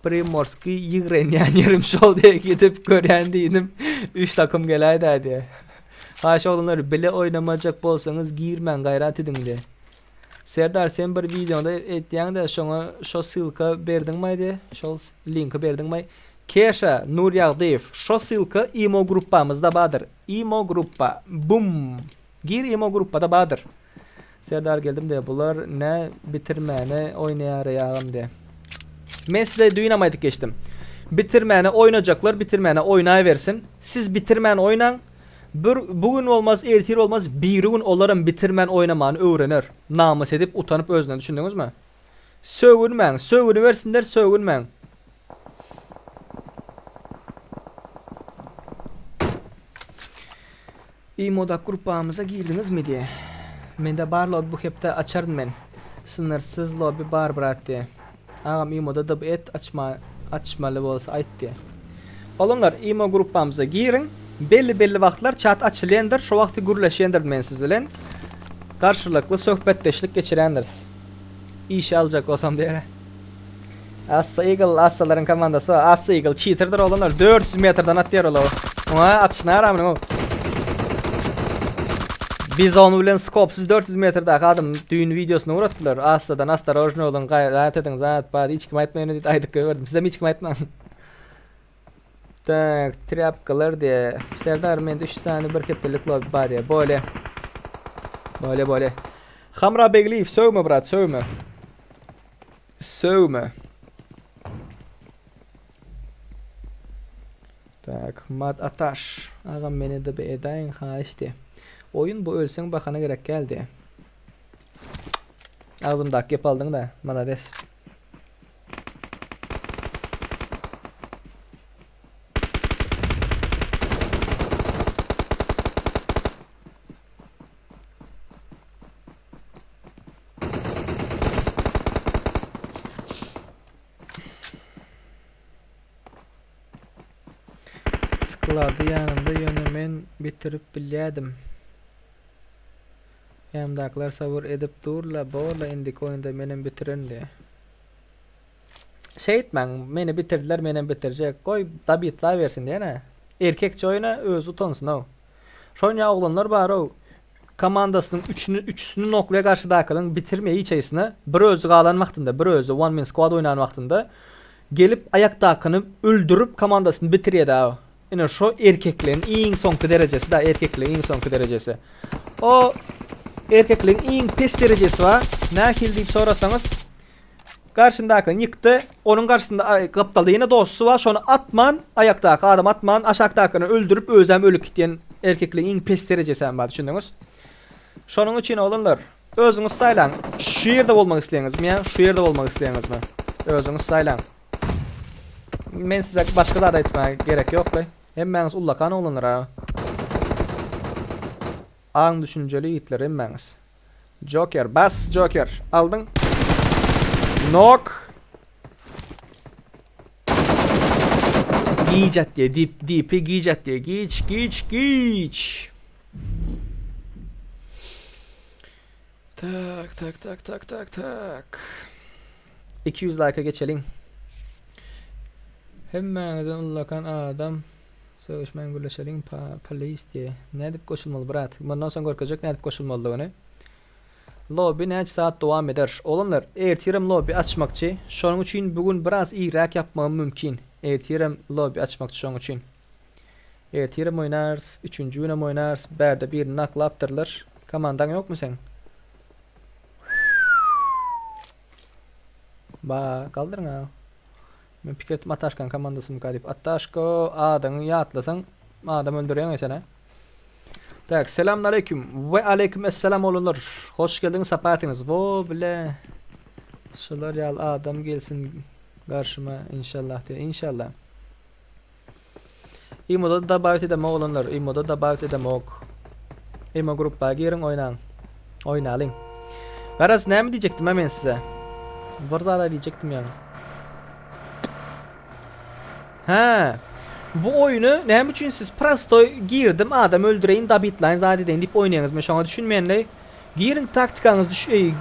Primorskiý ýigrenýän ýerim şol diýe gidip görýän diýdim. Üç takym geläýdä diýe. Haýyş oglanlar bile oýnamajak bolsaňyz girmäň gaýrat ediň diýe. Serdar sen bir wideoňda etýäňdä şoňa şo ssylka berdiňmaý diýe şol linki berdiňmaý. Keşa Nurýagdyýew şo ssylka imo gruppamyzda bardyr. Imo gruppa bum gir imo gruppada bardyr. Serdar geldim de bular nä bitirmäne oýnaýar agam de. Men size düýnem aýdyp geçdim. Bitirmäne oýnajaklar bitirmäne oýnaýbersin. Siz bitirmän oýnaň. Bir bu gün bolmaz, ertir bolmaz, biri gün olaram bitirmän oýnamany öwrener. Namys edip, utanyp özünden düşündiňizmi? Sögünmäň, sögünibersinler, sögünmäň. Imoda gruppamyza girdiňizmi diýe. Mende bar lobby bu hepde açaryn men. Sınyrsyz lobby bar brat diýe. Agam imoda db et açma açmaly bolsa aýt diýe. Oglanlar imo gruppamyza giriň. Belli belli wagtlar çat açylýandyr şo wagty gürleşýändirin men siz bilen. Garşylykly söhbetdeşlik geçirýändiris. Işe aljak bolsam diýe. Assa Eagle, Assalaryň komandasy bar. Assa Eagle cheaterdir oglanlar. 400 metrden atýar olar. Oňa atyşyna gara munuň. Bizon bilen skopsyz 400 metrdäki adam düýn wideosyny ugratdylar. Assadan astorojny boluň, gaýrat ediň, zat bar, hiç kim aýtmaýyn diýip aýdyp goýberdim. Sizem hiç kim aýtmaň. Tak, trýapkalar diýe. Serdar mende 3 sany bir hepdelik lobby bar diýe. Bole. Bole bole. Hamra Begliýew sögme brat, sögme. Sögme. Tak. Mad Ataş. Agam meni DB edäýiň haýyş diýe. Oýun bu ölseň bahana gerek däl diýe. Agzymdaky gep aldyň da. Malades. Sklady ýanymda ýöne men bitirip bilýädim. Ýanymdakylar sabyr edip durla borla indiki oýunda menem bitirerin diýä. Şeýtmäň meni bitirdiler menem bitirjek goý dabitlabersin diýene. Erkekçe oýna özi utansynow. Şonýa oglanlar barow komandasynyň üçüni üçüsini noklaýa garşydakynyň bitirmeýi içeýsine bir özi galan wagtynda bir özi one man squad oýnan wagtynda gelip aýakdakyny öldürip komandasyny bitirýädä ine şo erkekligiň iň soňky derejesi da erkekligiň iň soňky derejesi o erkekligiň iň pes derejesi bar nähili diýip sorasaňyz Garşyndakyny ýykdy. Onuň garşysynda gapdalda ýene dosty bar. Şony atman, aýakdaky adamy atman, aşakdakyny öldürip, özem ölüp gitýän erkekligiň iň pes derejesi hem bar, düşündiňiz? Şonuň üçin oglanlar, özüňiz saýlaň. Şu ýerde bolmak isleýäňizmi ýa şu ýerde bolmak isleýäňizmi? Özüňiz saýlaň. Men size başga zat aýtmaga gerek ýok-laý. Hemmäňiz ullakan oglanlar-a. Aň-düşünjeli ýigitler hemmäňiz. Joker bas Joker aldyň. Nok. Giç atýa dip DP giç atýa giç giç giç. Tak tak tak tak tak tak. 200 like geçeliň. Hemmäňizden ullakan adam. Sögüşmän gürleşeliň pa please diýe. Nädip goşulmaly brat? Mundan soň görkezjek nädip goşulmalydygyny. Lobby näçe saat dowam eder? Oglanlar, ertirem lobby açmakçy. Şonuň üçin bu gün biraz irräk ýapmagym mümkin. Ertirem lobby açmakçy şonuň üçin. Ertirem oýnarys, üçünji günem oýnarys. Bärde birini naklapdyrlar. Komandaň ýokmy seň? Ba, galdyryň a. Men pikir etdim Ataşkaň komandasymyka diýip. Ataşko adyňy ýatlasaň adam öldürýäň sen-ä. Tak, selamün aleyküm. We aleyküm esselam oglanlar. Hoş geldiňiz, sapa etiňiz. Wo bile. Şular ýaly adam gelsin garşyma inşallah diýe. İnşallah. Imoda dabawit edemok oglanlar. Imoda dabawit edemok. Imo gruppa giriň oýnaň. Oýnalyň. Garaz näme diýjekdim men size? Bir zada diýjekdim ýaňy. Hä. Bu oýny näme üçin siz prostoý girdim adam öldüreýin dabitlaýyn zat edeýin diýip oýnaýaňyz men şoňa düşünmeýänleý. Giriň taktikaňyz düş eý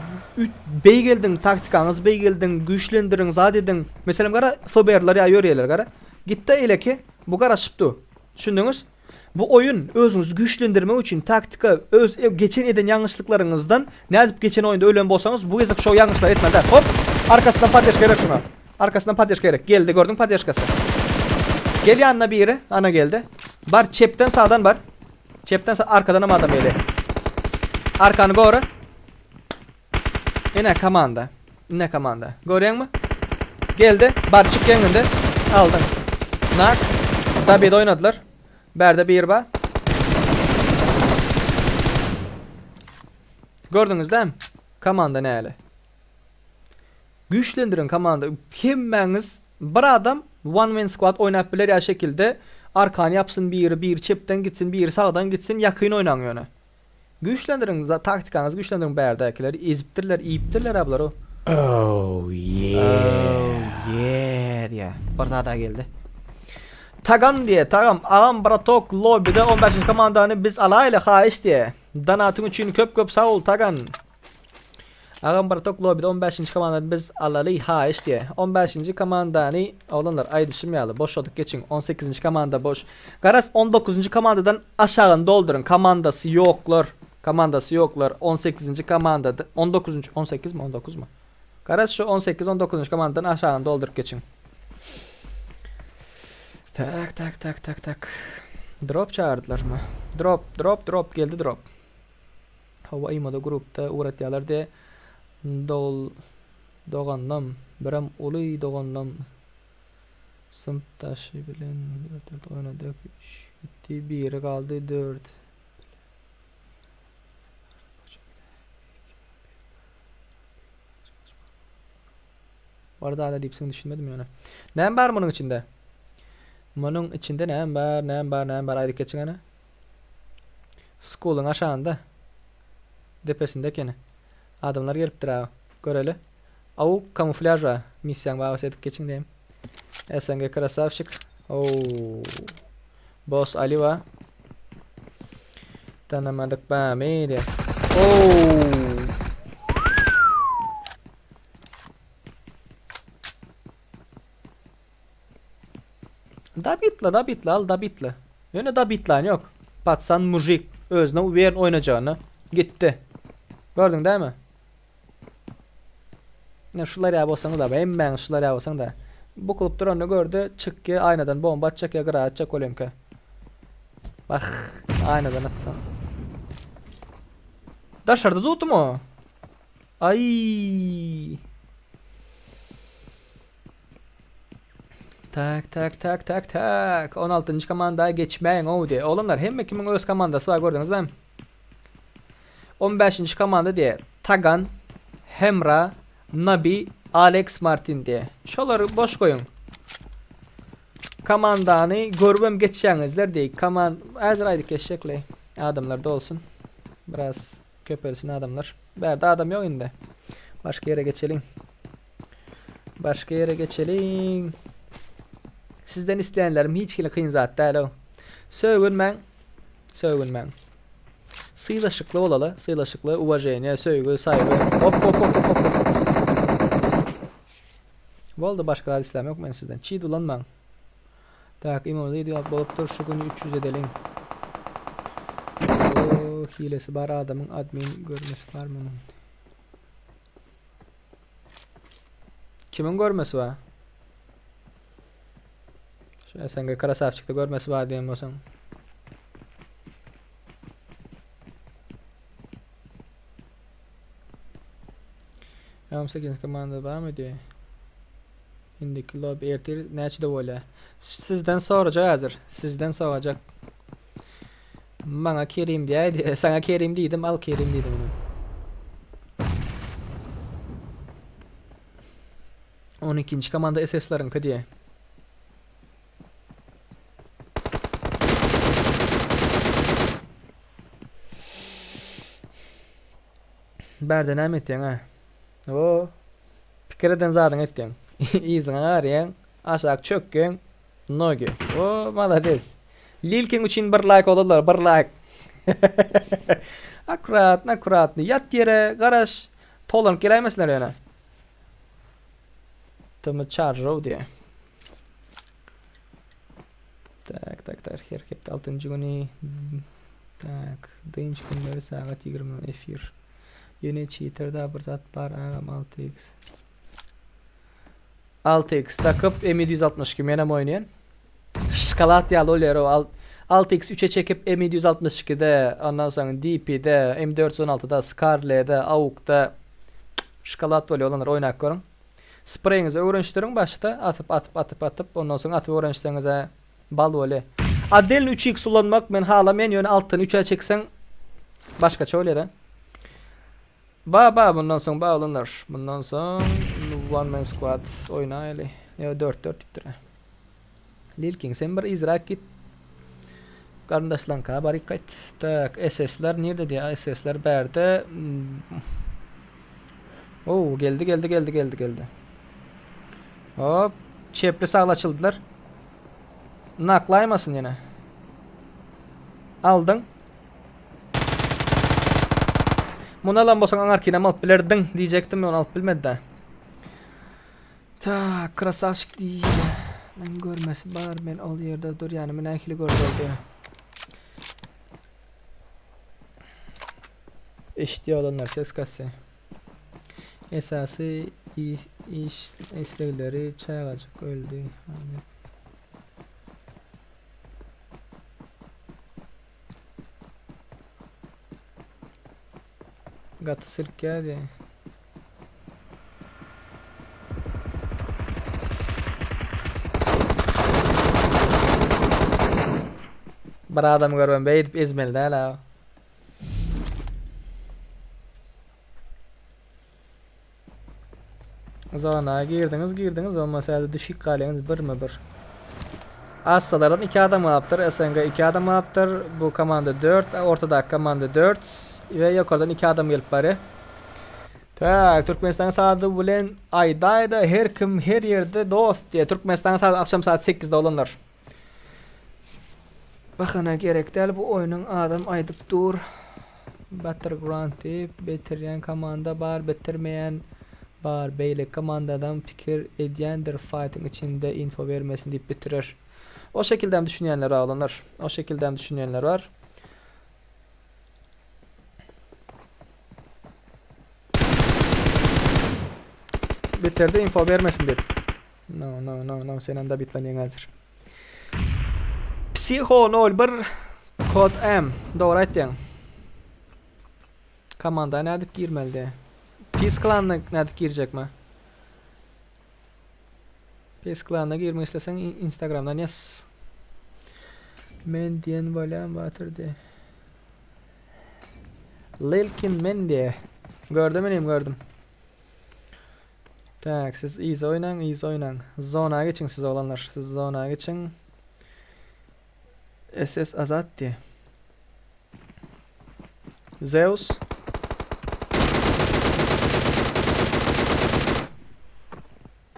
beýgeldiň taktikaňyz beýgeldiň güýçlendiriň zat ediň. Meselem gara FBR-ler ýa ýörýärler gara. Gitde eýleki bu garaşyp dur. Düşündiňiz? Bu oýun özüňizi güýçlendirmek üçin taktika öz geçen eden ýalňyşlyklaryňyzdan nädip geçen oýunda ölen bolsaňyz bu gezek şo ýalňyşlary etmeli däl. Hop! Arkasyndan poddežka gerek şuňa. Arkasyndan poddežka gerek. Geldi gördüň poddežkasy. Gel ýanyna biri. Ana geldi. Bar çepden sagdan bar. Çepden sag arkadanam adam geldi. Arkany gora. Ine komanda. Ine komanda. Görýäňmi? Geldi. Bar çyk ýeňinde. Aldyň. Nak. Dabid oýnadylar. Bärde bir bar. Gördüňiz dämi? Komanda näle? Güýçlendiriň komanda. Hemmäňiz bir adam one man squad oýnap biler ýa şekilde arkany ýapsyn biri, biri çepden gitsin, biri sagdan gitsin, ýakyn oýnaň ýöne. Güýçlendiriň taktikaňyzy güýçlendiriň bärdäkileri ezipdirler iýipdirler a bular o. Oh yeah. Oh yeah diýä. Bir zada geldi. Tagan diýe, tagam, agam bratok lobbyda 15-nji komandany biz alaýly haýyş diýe. Donatyň üçin köp köp sag bol Tagan. Agam bratok lobbyda 15-nji komandany biz alaly haýyş diýe. 15-nji komandany oglanlar aýdyşym ýaly boşadyp geçiň. 18-nji komanda boş. Garaz 19-njy komandadan aşagyny dolduryň. Komandasy ýoklar. Komandasy ýoklar. 18-nji komanda 19-njy 18 mi 19 mu? Garaz şu 18 19-njy komandadan aşagyny dolduryp geçiň. Tak tak tak tak tak. Drop çagyrdylarmy? Drop drop drop geldi drop. Hawa imoda grupda ugratýalar de dol doganlam birem uly doganlam. Synpdaşy bilen 4 oynadyk. 3 gitti, biri galdy 4. Bar zada diýipsiň düşünmedim ýöne. Näme bar munuň içinde? Munuň içinde näme bar, näme bar, näme bar aýdyp geçiň ana. Skulyň aşagynda. Depesinde ekeni. Adamlar gelipdir aga. Göreli. Aw kamuflýaž bar. Missiýaň babasy edip geçiň diýem. SNG krasavçik. Oo. Boss Ali bar. Tanamadyk bamy diýe. Oo. Dabitla, dabitla, al dabitla. Ýöne dabitlan ýok. Patsan mujik özüne uwern oýnajagyna gitdi. Gördüň dämi? Ne şular ýa bolsaňyz da, hemmäňiz şular ýa bolsaň da. Bukulyp duranyny gördi, çykýa aýnadan bomba atjak ýa gyra atjak bolýamka. Bah, aýnadan atsaň. Daşarda durdum o. Ay. Tak tak tak tak tak. 16. komanda geçmäň ow diye. Oglanlar hemme kimiň öz komandasy bar gördüňiz dämi? 15. komanda diye. Tagan, Hemra, Nabi, Alex Martin diye. Şolary boş goýuň. Komandany görübem geçýäňizler diye. Komand häzir aýdyp geçjekle. Adamlar dolsun. Biraz Köpelsin adamlar. Bärde adam ýok indi. Başga ýere geçeliň. Başga ýere geçeliň. Sizden isleýänlerim hiç hili kyn zat däl o. Sögünmäň. Sögünmäň. Sylaşykly bolaly. Sylaşykly, uwaženiýe, söýgi, saýgy. Hop hop hop hop hop. Boldy başga zat isläm ýok men sizden. Çiý ulanmaň. Tak imamyz idiot bolupdyr şu güni 300 edeliň. O hilesi bar adamyň admin görmesi bar munuň. Kimin görmesi bar? Şu SNG krasavçikde görmesi bar diýen bolsaň. Ýa 8 komanda barmy diýe. Indiki lobby ertir näçede bolýar? Sizden sorajak häzir. Sizden sorajak. Maňa Kerim diýäýdi. Saňa Kerim diýdim, al Kerim diýdim ine. 12-nji komanda SS-leriňki diýe. Bärde näme etýäň a? O pikir eden zadyňy etýäň. Yzyňa garýaň, aşak çökýäň, nogi. O malades. Lilkiň üçin bir laýk olarlar, bir laýk. Akkuratny, akkuratny. Ýat ýere, garaş. Tolanyp geläýmesinler ýöne. Tm çarjow diýe. Tak, tak, tak, her hepde 6-njy güni. Tak, dynç günleri sagat 20 efir. Ýene cheater da bir zat bar agam 6x. 6x takyp M762 menem oýnaýan. Şokolad ýaly bolýar o 6x 3-e çekip M762-de, ondan soň DP-de, M416-da, Scarlet-de, AUG-da şokolad bolýar olanlar oýnap görüň. Spreýiňizi öwrenişdiriň başda atyp atyp atyp atyp ondan soň atyp öwrenişseňiz-ä bal bolýa. Otdelno üç x ulanmak men halamaýan ýöne altdan üçe çekseň başgaça bolýada. Ba ba bundan soň ba oglanlar bundan soň one man squad oýnaýly. Ýa 4 4 diýipdir. Lilking sen bir yzrak git. Garyndaşlaňka baryp gaýt. Tak, SS-ler nirde diýýär? SS-ler bärde. Oo, geldi, geldi, geldi, geldi, geldi. Hop, çepli sagly açyldylar. Naklaýmasyn ýene. Aldyň. Muny alan bolsaň aňarkynam alyp bilerdiň diýjekdim, ýöne alyp bilmedi-dä. Tak, krasavçik diýýä. Men görmesi bar, men ol ýerde durýanymy nähili gördi ol diýýä. Eşitýär olanlar ses kasýa. Esasy iş, iş islegleri çagajyk öldi. Gaty silkýär diýýä. Bir adam görübem beýdip ezmeli däl a. Zona girdiňiz girdiňiz olmasa ýa-da düşük galýaňyz birme bir. Assalardan 2 adam galypdyr. SNG 2 adam galypdyr. Bu komanda 4, ortadaky komanda 4 we ýokardan 2 adam gelip barýar. Tak, Türkmenistanyň saady bilen aýdaýda her kim her ýerde dost diýýär. Türkmenistanyň saady agşam saat 8-de olanlar. Bahana gerek däl bu oýnuň adam aýdyp dur. Battleground diýip bitirýän komanda bar bitirmeýän bar beýleki komandadan pikir edýändir fightyň içinde info bermesin diýip bitirer. O şekildem düşünýänler bar oglanlar. O şekildem düşünýänler bar. Bitirdi info bermesin diýip. No no no no senem da bitlenýäň häzir. Psiho 01 kod M dogry aýtýaň. Komanda nädip girmelidi? Pis klanyna nädip girjekmi? Pis klanyna girmek isleseň Instagramdan ýaz. Men diýen bolýan batyr diýe. Lilkin men diýe. Gördüm inim gördüm. Tak, siz yza oýnaň, yza oýnaň. Zona geçiň siz oglanlar. Siz zona geçiň. SS Azat diýe. Zeus.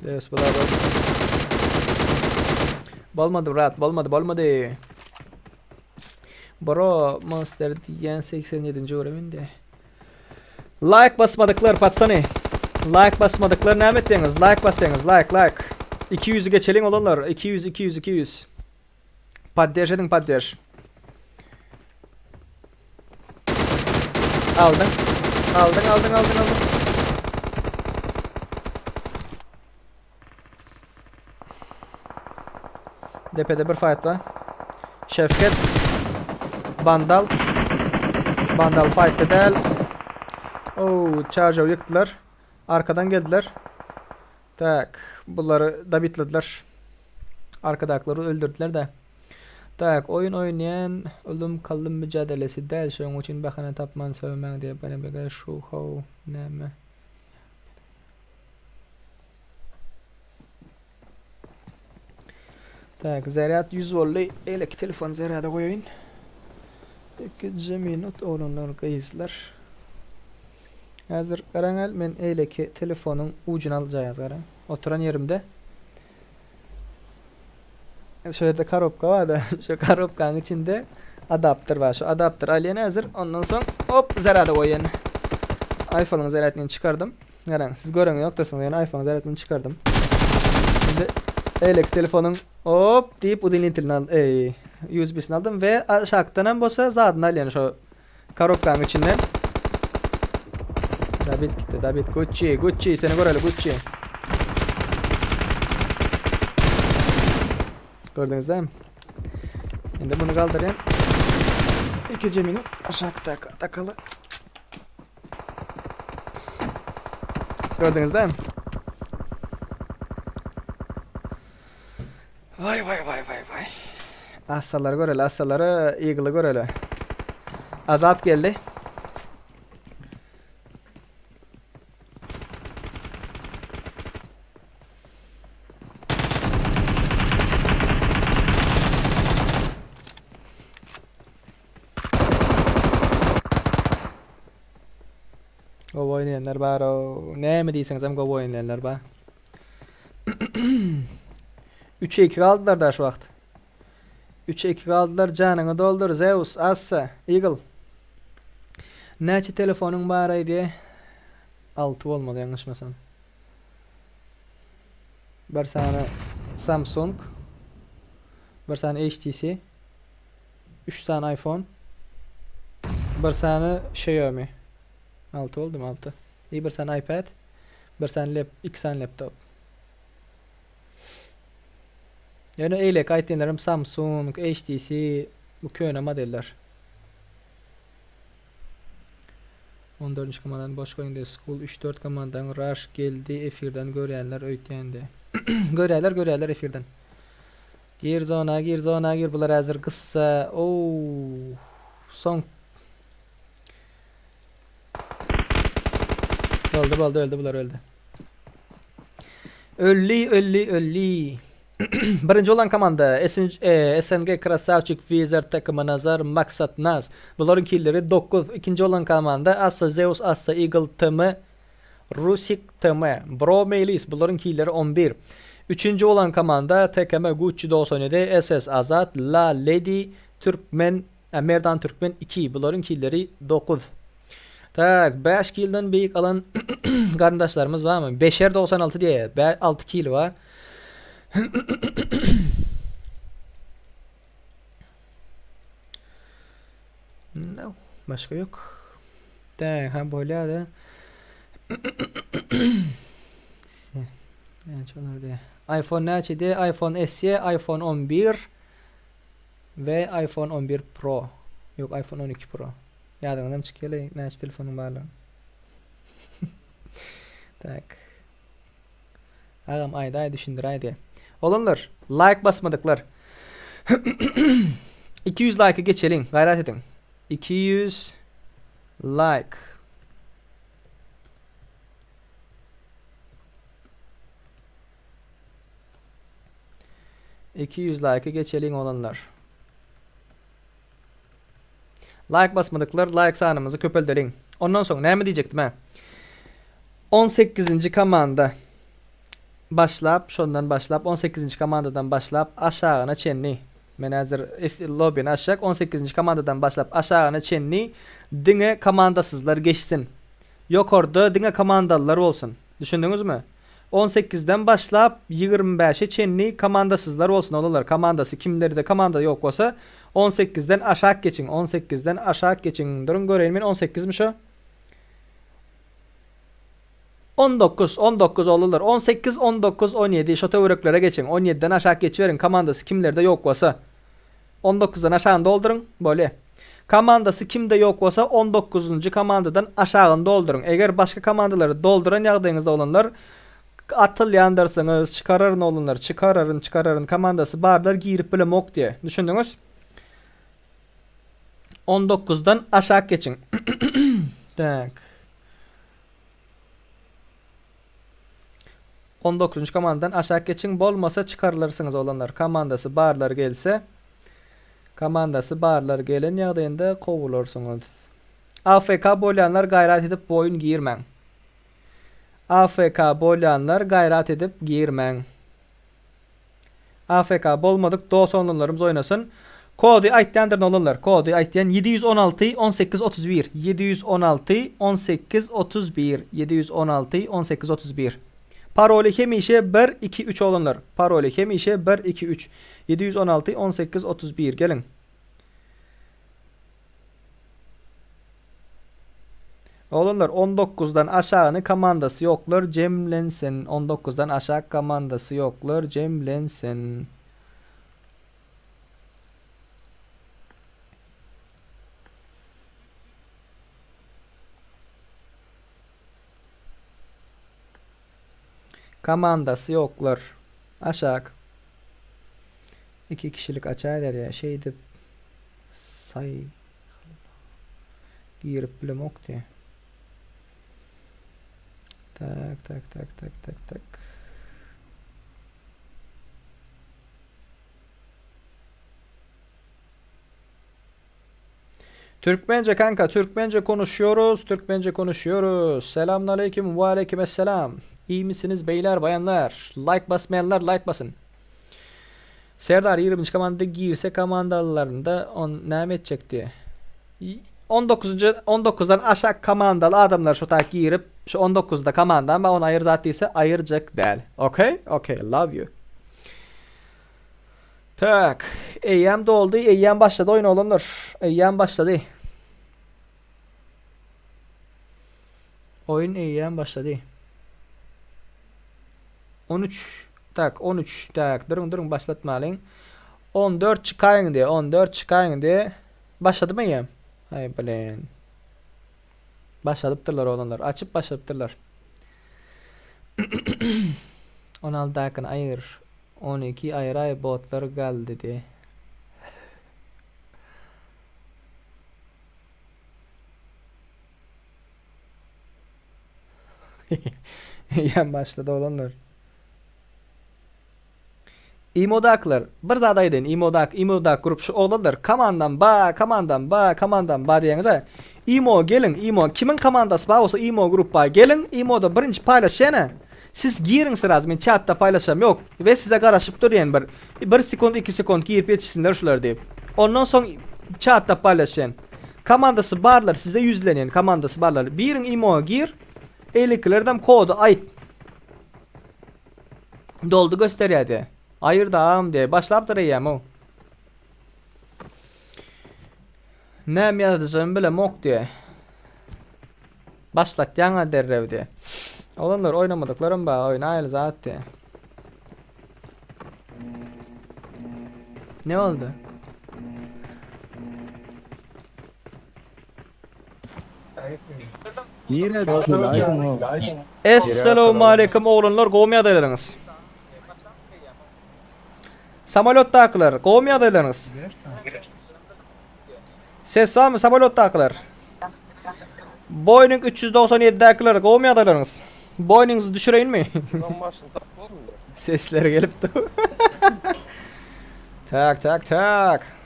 Zeus bu da Bolmady brat, bolmady, bolmady. Bro, Monster diýen 87-nji görem indi. Like basmadyklar patsany. Like basmadyklar näme etdiňiz? Like basýaňyz, like, like. 200 geçeliň olanlar. 200, 200, 200. Podderž ediň, podderž. Aldyň. Aldyň, aldyň, aldyň, aldyň. Depede bir fight var. Şevket. Bandal. Bandal fight'te däl. Oh, charge ýykdylar. Arkadan geldiler. Tak, bulary dabitlediler. Arkadakyları öldürdüler de. Tak, oyun oýnaýan ölüm kalym mücadelesi däl, şoň üçin bahana tapman sövmäň diýip, bana şu how näme. Tak, zarýad 100 boldy. Eýleki telefon zarýada goýaýyn. 2 minut oglanlar, gyzlar. Häzir garaň men eýleki telefonyň ujuny aljaýaz garaň. Oturan ýerimde. Şu ýerde korobka bar-da, şu korobkanyň içinde adapter bar. Şu adapter alýan häzir, ondan soň hop zarýada goýýan. iPhone-yň zarýadnyny çykardym. Garaň, siz göreňiz ýokdursyňyz, ýöne iPhone-yň zarýadnyny çykardym. Indi eýleki telefonyň hop diýip udilintilini al, eý, USB-sini aldym we aşakdan hem bolsa zadyny alýan şu korobkanyň içinden. David gitdi, David Gucci, Gucci seni göreli Gucci. Gördüňiz dämi? Indi bunu galdyrýan. Ikije minut aşakda takaly. Gördüňiz dämi? Vay vay vay vay vay. Assalary göreli, assalary, Eagle'y göreli. Azat geldi. Gowy oýnaýanlar bar o. Näme diýseňizem gowy oýnaýanlar bar. 3'e 2 galdylar da şu wagt. 3'e 2 galdylar. Janyňy doldur Zeus, Assa, Eagle. Näçe telefonyň bar aýdýa? 6 bolmaly ýalňyşmasam. Bir sany Samsung, bir sany HTC, 3 sany iPhone, bir sany Xiaomi. 6 boldumy? 6. I bir sany iPad, bir sany lep, 2 sany laptop. Ýöne eýleki aýtýanlarym Samsung, HTC bu köne modeller. 14-nji komandany boş goýuň diýdi. School 3-4 komandaň rush geldi efirden görýänler öýtýändi. Görýärler, görýärler efirden. Gir zona gir zona gir bular häzir gyssa ow soň Boldy boldy öldi bular öldi. Öldi öldi öldi. Birinji bolan komanda SNG Krasavçik Wizard takımı Nazar Maksat Naz. Bularyň killeri 9. Ikinji bolan komanda Assa Zeus Assa Eagle TM Rusik TM, Bro Meýlis bularyň hilleri 11. Üçünji bolan komanda TKM Gucci 97, SS Azat, La Lady, Türkmen, Merdan Türkmen 2 bularyň hilleri 9. Tak, 5 kilden beýik alan garyndaşlarymyz barmy? Beşer 96 diýýär. 6 kil bar. No, başga ýok. Dä, ha bolýar-da. Näçe olar diýýär. iPhone näçe diýýär? iPhone SE, iPhone 11 we iPhone 11 Pro. Ýok, iPhone 12 Pro. Ýadyňyzdan çykýar näçe telefonyň barlygyny. Tak. Agam aýdaý düşündiräý diýe. Oglanlar, like basmadyklar. 200 like geçeliň, gaýrat ediň. 200 like. 200 like geçeliň oglanlar. Like basmadyklar like sanymyzy köpeldeliň. Ondan soň näme diýjekdim hä? 18-nji komanda başlap, şondan başlap 18-nji komandadan başlap aşagyna çenli men häzir lobbyny açjak 18-nji komandadan başlap aşagyna çenli diňe komandasyzlar geçsin. Ýokarda diňe komandalylar bolsun. Düşündiňizmi? On sekizden başlap 25-e çenli komandasyzlar bolsun olalar komandasy kimlerde komanda ýok bolsa on sekizden aşak geçiň on sekizden aşak geçiň duruň göreýin men on sekizmi şo 19 19 olalar 18 19 17 şo töwereklere geçiň 17-den aşak geçiberiň komandasy kimlerde ýok bolsa 19-dan aşagyny dolduryň bolýa Komandasy kimde ýok bolsa on dokuzynjy komandadan aşagyny dolduryň. Eger başga komandalary dolduran ýagdaýyňyzda olanlar atylýandyrsyňyz, çykararyn oglanlar, çykararyn, çykararyn komandasy barlar girip bilemok diýe. Düşündiňiz? On dokuzdan aşak geçiň. Tak. On dokuzynjy komandadan aşak geçiň, bolmasa çykarylarsyňyz oglanlar. Komandasy barlar gelse Komandasy barlar gelen ýagdaýynda kowularsyňyz. AFK bolýanlar gaýrat edip boýun girmäň. AFK bolýanlar gaýrat edip girmäň. AFK bolmadyk dos oglanlarymyz oýnasyn. Kody aýtýandyryn oglanlar. Kody aýtýan 716 18 31 716 18 31 716 18 31 Paroly hemişe 1 2 3 oglanlar. Paroly hemişe 1 2 3 716 18 31 geliň. Oglanlar 19-dan aşagyny komandasy ýoklar jemlensin. 19-dan aşak komandasy ýoklar jemlensin. Komandasy ýoklar. Aşak. Iki kişilik açaýlar ýa şeýdip saý girip bilemok diýe. Tak tak tak tak tak tak. Türkmence kanka Türkmence konuşuyoruz Türkmence konuşuyoruz Selamünaleyküm ve aleykümesselam İyi misiniz beyler bayanlar Like basmayanlar like basın Serdar 20. komanda girse komandalarında on näme etjek diye. 19. 19-dan aşak komandaly adamlar şu tak girip şu 19-da komanda ama onu ayır zat diýse ayırjak däl. Okay? Okay, love you. Tak, eýýäm doldy, eýýäm başlady oýun oglanlar. Eýýäm başlady. Oýun eýýäm başlady. 13 tak 13 tak duruň duruň başlatmalyň. 14 çykaýyň diýe 14 çykaýyň diýe. Başladymy eýýäm? Aý blin. Başladypdyrlar oglanlar. Açyp başladypdyrlar. 16 dakyny aýyr. 12 aýraý botlar galdy diý. Eýýäm başlady oglanlar. Imodakylar bir zat aýdaýyn imodak imodak grup şu oglanlar komandam ba komandam ba komandam ba diýeňiz-ä imo geliň imo kimiň komandasy bar bolsa imo grupba geliň imoda birinji paýlaşýan-a siz giriň sraz men çatda paýlaşam ýok we size garaşyp durýan bir bir sekund iki sekund girip ýetişsinler şular diýip ondan soň çatda paýlaşýan komandasy barlar size ýüzlenýän komandasy barlar biriň imoga gir eýlekilerden kody aýt Doldy gösterýärdi. Aýyrdy agam diýe. Başlapdyr eýýäm o. Näme ýazyjymy bilemok diýe. Başlatýaň-a derrew diýe. Oglanlar oýnamadyklaram bar, oýnaýaly zat diýe. Ne boldy? Nirä düşmeli? Essalawmaleýkum oglanlar gowmy ýagdaýlaryňyz? Samolýotdakylar gowmy ýagdaýlaryňyz? Ses barmy samolýotdakylar? Boeing 397-däkiler gowmy ýagdaýlaryňyz? Boeing'iňizi düşüreýinmi? Sesler gelip dur. Tak tak tak.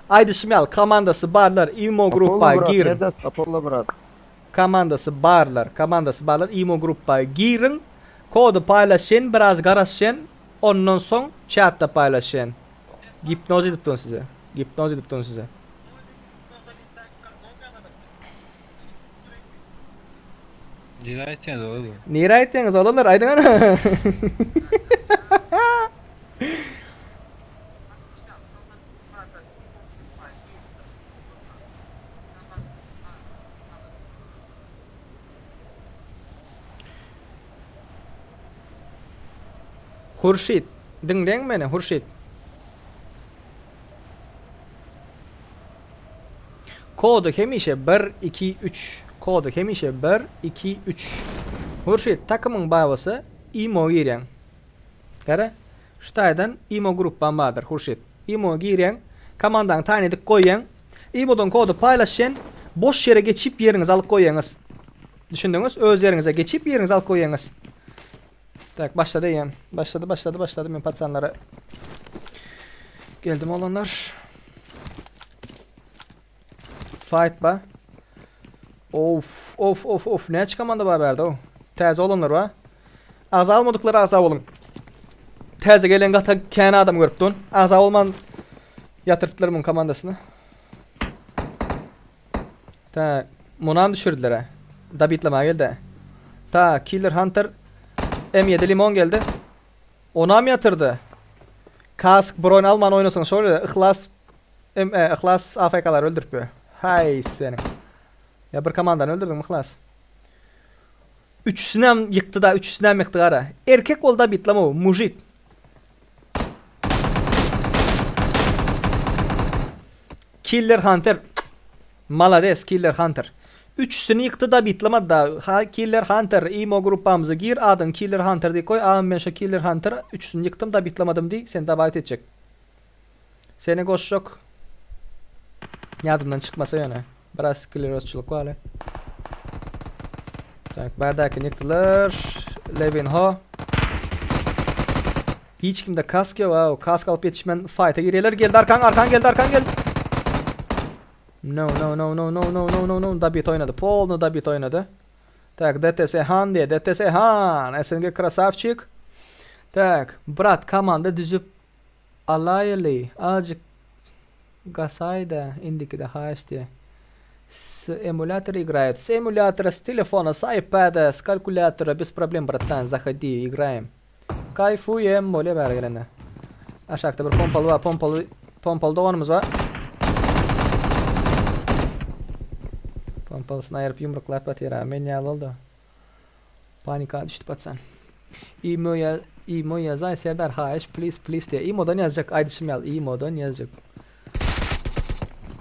Aýdyşym ýaly komandasy barlar imo gruppa giriň. Apollo brat. Komandasy barlar, komandasy barlar imo gruppa giriň. Kody paýlaşyn, biraz garaşyn, ondan soň çatda paýlaşyn. Gipnoz edip durun size. Gipnoz edip durun size. Nirä aýtýaňyz oglanlar? Nirä aýtýaňyz oglanlar aýdyň ana. Hurşit, diňleň meni Hurşit. Kody hemişe bir, iki, üç. Kody hemişe bir, iki, üç. Hurşit, takymyň babasy imo girýäň. Gara, şu taýdan imo grupbam bardyr, Hurşit. Imo girýäň, komandaňy taýyn edip goýýaň. Imodan kody paýlaşýan, boş ýere geçip ýeriňizi alyp goýýaňyz. Düşündiňiz? Öz ýeriňize geçip ýeriňizi alyp goýýaňyz. Tak, başlady eýýäm. Başlady, başlady, başlady. Men paçanlara geldim olanlar. Fight ba. Of, of, of, of. Näçe komanda bar bärde o? Täze olanlar bar. Agza olmadyklar agza boluň. Täze gelen gata kän adam görüp dun. Agza bolman ýatyrypdylar muň komandasyny. Ta, munam düşürdiler ha. Dabitlama geldi. Ta, Killer Hunter M7 limon geldi. Onam ýatyrdy. Kask bron alman oýnasaň şol ýerde Yhlas M e, Yhlas AFK-lary öldürip ýör. Haý seniň. Ýa bir komandany öldürdiňmi Yhlas? Üçüsinem ýykdy da, üçüsinem ýykdy gara. Erkek bol da bitlama, mujik. Killer Hunter. Malades Killer Hunter. Üçüsini ýykdy da bitlamady da. Ha Killer Hunter imo gruppamyza gir adyňy Killer Hunter diýip goý. Agam men şo Killer Hunter üçüsini ýykdym da bitlamadym diý seni dabawit etjek. Seni goşjak. Ýadymdan çykmasa ýöne. Biraz sklerozçylyk bar. Tak, bärdäkini ýykdylar. Levin ho. Hiç kimde kask ýok, aw, kask alyp ýetişmän faýta girýärler. Geldi arkan, arkan geldi, arkan geldi. No, no, no, no, no, no, no, no, no. Dabit oýnady. Polny Dabit oýnady. Tak, DTS Han diýe, DTS Han. SNG krasavçik. Tak, brat komanda düzüp alaýaly. Azjyk gasaýda indikide haýyş diýe. S emulyator igraýat. S emulyatora, s telefona, s iPad-a, s kalkulyatora bez problem bratan, zaходи, igraýem. Kaýfuýem bolýa bäri gelende. Aşakda bir pompaly bar, pompaly, pompaly doganymyz bar. Pompalysyny aýyryp ýumruklap ýatyr ha, men ýaly boldy. Panika düşdi paçan. Imo ýa imo ýazaý Serdar haýyş please please diýe. Imodan ýazjak aýdyşym ýaly imodan ýazjak.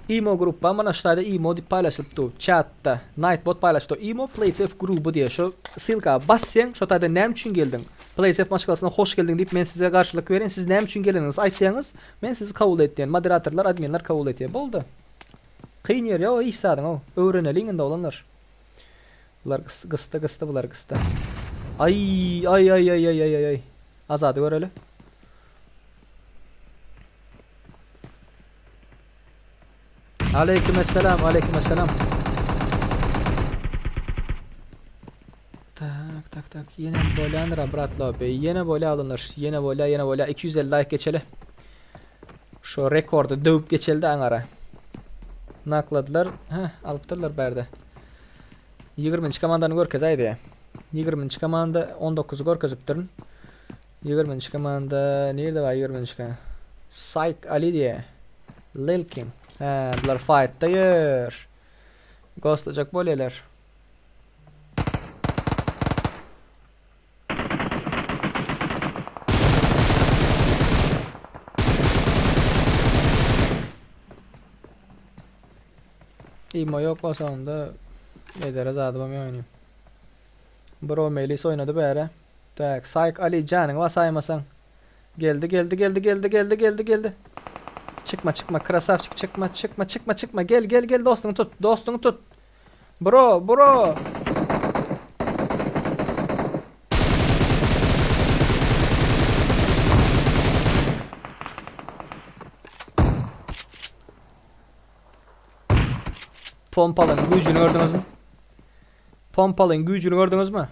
Imo gruppa mana şu taýda imo diýip paýlaşylyp dur. Chatda Nightbot paýlaşyp dur. Imo PlaySafe gruby diýe şu ssylka bassaň şo taýda näme üçin geldiň? PlaySafe maşgalasyna hoş geldiň diýip men size garşylyk berin. Siz näme üçin geleniňizi aýtýaňyz. Men sizi kabul etýän. Moderatorlar, adminler kabul etýär. Boldy. Kyn ýeri ýok hiç zadyň ow. Öwreneliň indi oglanlar. Bular gysdy gysdy bular gysdy. Aý aý aý aý aý aý aý. Azady göreli. Aleyküm esselam, aleyküm esselam. Tak, tak, tak. Ýene bolýandyr brat lobby. Ýene bolýa alynlar. Ýene bolýa, ýene bolýa. 250 like geçeli. Şu rekordy döwüp geçeli de aňara. Nakladylar. Heh, alypdyrlar bärde. 20-nji komandany görkezäýdi. 20-nji komanda 19-y görkezipdirin. 20-nji komanda nirde bar 20-nji komanda? Sayk Ali diýe. Lil Kim. Hä, bular fightda ýör. Ghostlajak bolýarlar. Imo ýok bolsa onda edere zadybam ýok inim. Bro Melis oýnady bäre. Tak, Sayk Ali janyňy basaýmasaň. Geldi, geldi, geldi, geldi, geldi, geldi, geldi. Çykma, çykma, krasavçik, çykma, çykma, çykma, çykma. Gel, gel, gel, dostuňy tut, dostuňy tut. Bro, bro. Pompalyň güýjüni gördüňizmi? Pompalyň güýjüni gördüňizmi?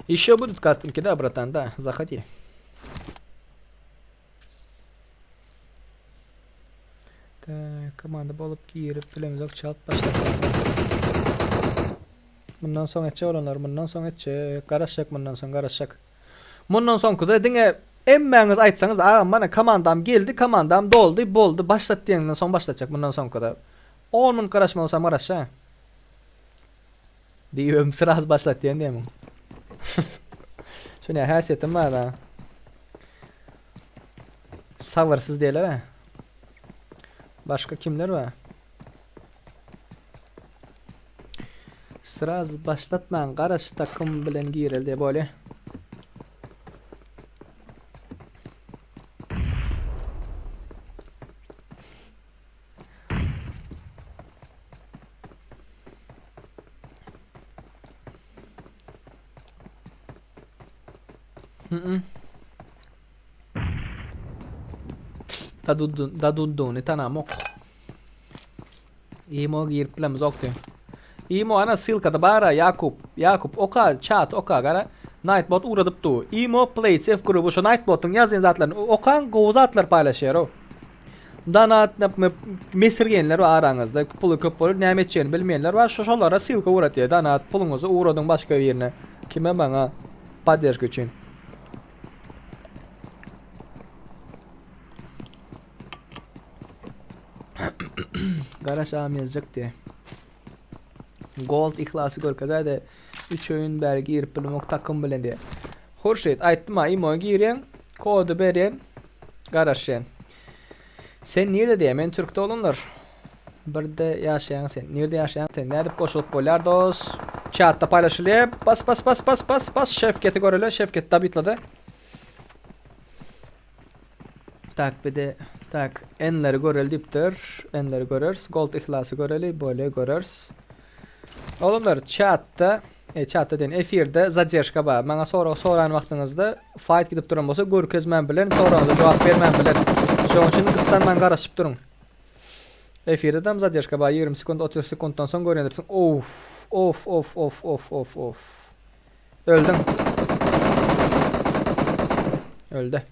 Еще будут кастомки, да, братан, да, заходи. Tak, komanda bolup girip bilemizok çalt başlat. Bundan soň etjek olanlar, bundan soň etjek. Garaşjak bundan soň garaşjak. Mundan soňkuda diňe emmäňiz aýtsaňyz agam mana komandam geldi, komandam doldy, boldy, başlat diýeninden soň başlatjak bundan soňkuda. 10 minut garaşmaly bolsam garaşja. Diýibem sraz başlat diýen diýemiň. Şu ne häsiýetim bar da. Sabyrsyz diýerler ha. Başga kimler bar? Sraz başlatmaň garaş takym bilen girel diye bolýa. Mm Dadudduny tanamok. Imo girip bilemizok diýen. Imo ana ssylkada bara Ýakup. Ýakup oka çat oka gara. Nightbot ugradyp du. Imo PlaySafe gruby şo Nightbotyň ýazýan zatlaryny okaň gowy zatlar paýlaşýar o. Donat mesirgenler bar araňyzda puly köp bolup näme etjegini bilmeýänler bar şo şolara ssylka ugratýar donat puluňyzy ugradyň başga birine kime maňa podderžka üçin. Garaş agam ýazjak diýe. Gold yhlasy görkezäýde 3 oýun bäri girip bilemok takym bilen diýe. Hurşit aýtdym ha imo girýän, kody berýän, garaşýan. Sen nirde diýe? Men Türkde olanlar. Birde ýaşaýaň sen. Nirde ýaşaýaň sen? Nädip goşulyp bolýar dos? Çatda paýlaşylýar. Bas bas bas bas bas bas Şewketi göreli. Şewket dabitlady. Tak bir de tak enleri göreli diýipdir. Enleri göreris. Gold ihlasy göreli, bole göreris. Oglanlar chatda, e chatda diýen efirde zadержка bar. Maňa sorag soran wagtyňyzda fight gidip duran bolsa görkezmän bilen, soragyňyza jogap bermän bilen. Şonuň üçin gyssanman garaşyp duruň. Efirde tam zadержка bar. 20 sekund, 30 sekunddan soň görýändirsiň. Of, of, of, of, of, of, of. Öldüň. Öldi.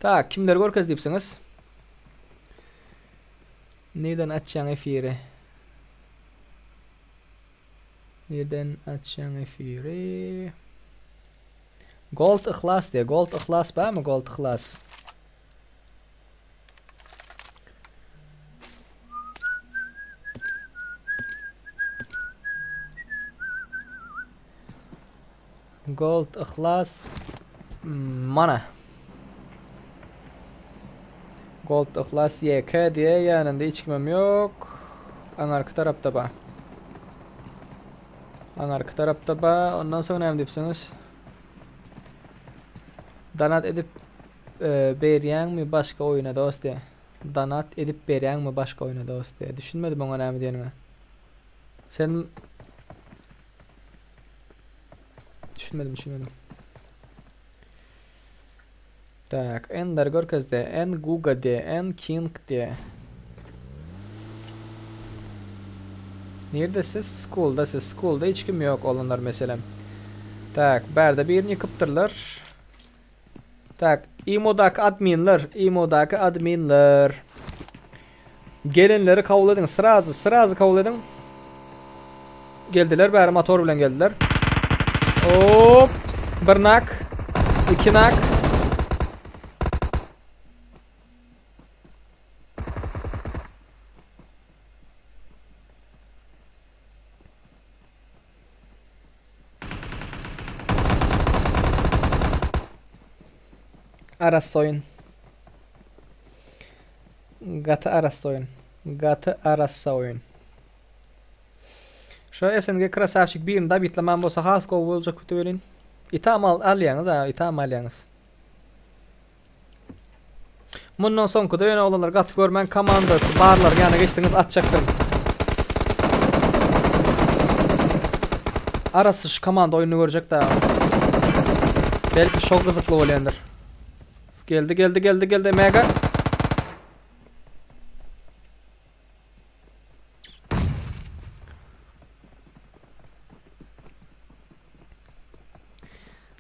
Tak, kimleri görkez diýipsiňiz? Nirden açýaň efiri? Nirden açýaň efiri? Gold Yhlas diýe. Gold Yhlas barmy? Gold Yhlas. Gold Yhlas Mana. Gold Yhlas YK diýe ýanynda hiç kimem ýok. Aňarky tarapda ba. Aňarky tarapda ba. Ondan soň näme diýipsiňiz? Donat edip e, berýäňmi başga oýuna dost diýe. Donat edip berýäňmi başga oýuna dost diýe. Düşünmedim oňa näme diýeniňe. Sen Düşünmedim, düşünmedim. Tak, Ender görkezdi. N Guga de, N King de. Nirde siz? School'da siz. School'da hiç kim yok olanlar meselem. Tak, bärde birini ýykypdyrlar. Tak, imodaky adminler, imodaky adminler. Gelenleri kabul ediň, srazy, srazy kabul ediň. Geldiler bäri motor bilen geldiler. Hop, bir nak, iki nak. Arassa oýun. Gaty arassa oýun. Gaty arassa oýun. Şu SNG krasavçik birini dabitlemän bolsa has gowy boljak kötü welin. Itam al alýaňyz ha, itam alýaňyz. Mundan soňkuda ýöne oglanlar gaty görmän komandasy barlaryň ýanyna geçseňiz atjakdyryn. Arasy şu komanda oýnuny görjek da. Belki şo gyzykly bolýandyr. Geldi geldi geldi geldi mega.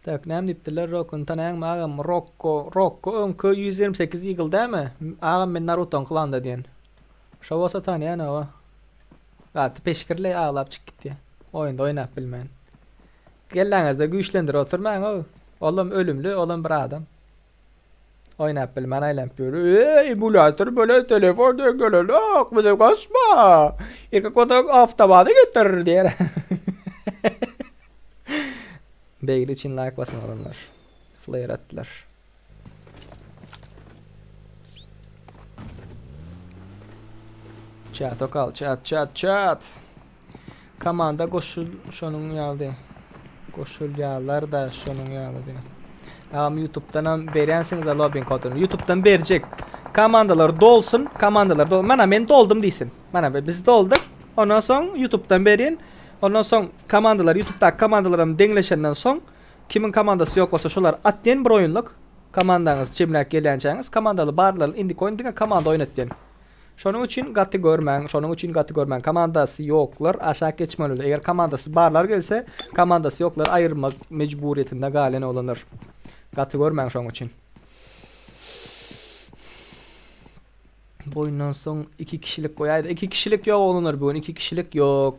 Tak, näme diýipdirler? Rokkony tanaýaňmy agam? Rokko, Rokko öňki 128 Eagle dämi? Agam men Narutoň klanda diýen. Şo bolsa tanaýan oba. Gaty peşkirli aglap çykyp gitdi. Oýunda oýnap bilmän. Kelläňizde güýçlendirip oturmaň ow. Olam ölümli, olam bir adam. Oýnap bilmän aýlanyp ýör. Eý, emulator bilen telefon deň gelenok, bize goşma. Erkek bolsaň awtomady getir diýer. Begli üçin like basyň oglanlar. Flare atdylar. Chat okal, chat, chat, chat. Komanda goşul şonuň ýaly. Goşulýarlar da şonuň ýaly diýen. Agam YouTube'danam berýänsiňiz lobbyň koduny. YouTube'dan berjek. Komandalar dolsun, komandalar dol. Mana men doldum diýsin. Mana biz dolduk. Ondan soň YouTube'dan berýin. Ondan soň komandalar YouTube'daky komandalaram deňleşenden soň kimiň komandasy ýok bolsa şolar atýan bir oýunlyk. Komandaňyz jemläp gelýänçäňiz komandaly barlar indiki oýun diňe komanda oýnatýan. Şonuň üçin gaty görmäň, şonuň üçin gaty görmäň. Komandasy ýoklar aşak geçmelidir. Eger komandasy barlar gelse, komandasy ýoklar aýyrmak mejburyýetinde galýan oglanlar. Gaty görmäň şonuň üçin. Bu oýundan soň 2 kişilik goýaýdy. 2 kişilik ýok oglanlar bu gün 2 kişilik ýok.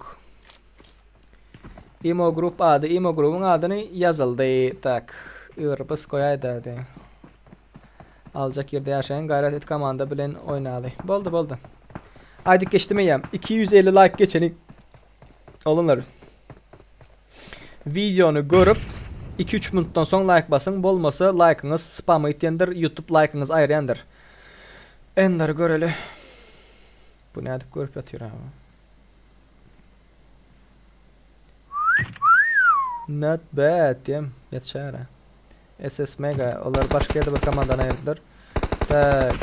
Imo Group ady, Imo Group'yň adyny ýazyldy. Tak, Irbis goýaýdy ady. Aljak ýerde ýaşaýan gaýrat et komanda bilen oýnaly. Boldy boldy. Aýdyp geçdim eýýäm. 250 like geçeni oglanlar. Videony görüp 2-3 minutdan soň like basyň, bolmasa like'yňyz spama gitýändir, YouTube like'yňyzy aýyrýandyr. Ender göreli. Bu nädip görüp ýatyr abi? Not bad diýem, ýetişäre. SS Mega, olar başga ýerde bir komandany aýyrdylar. Tak.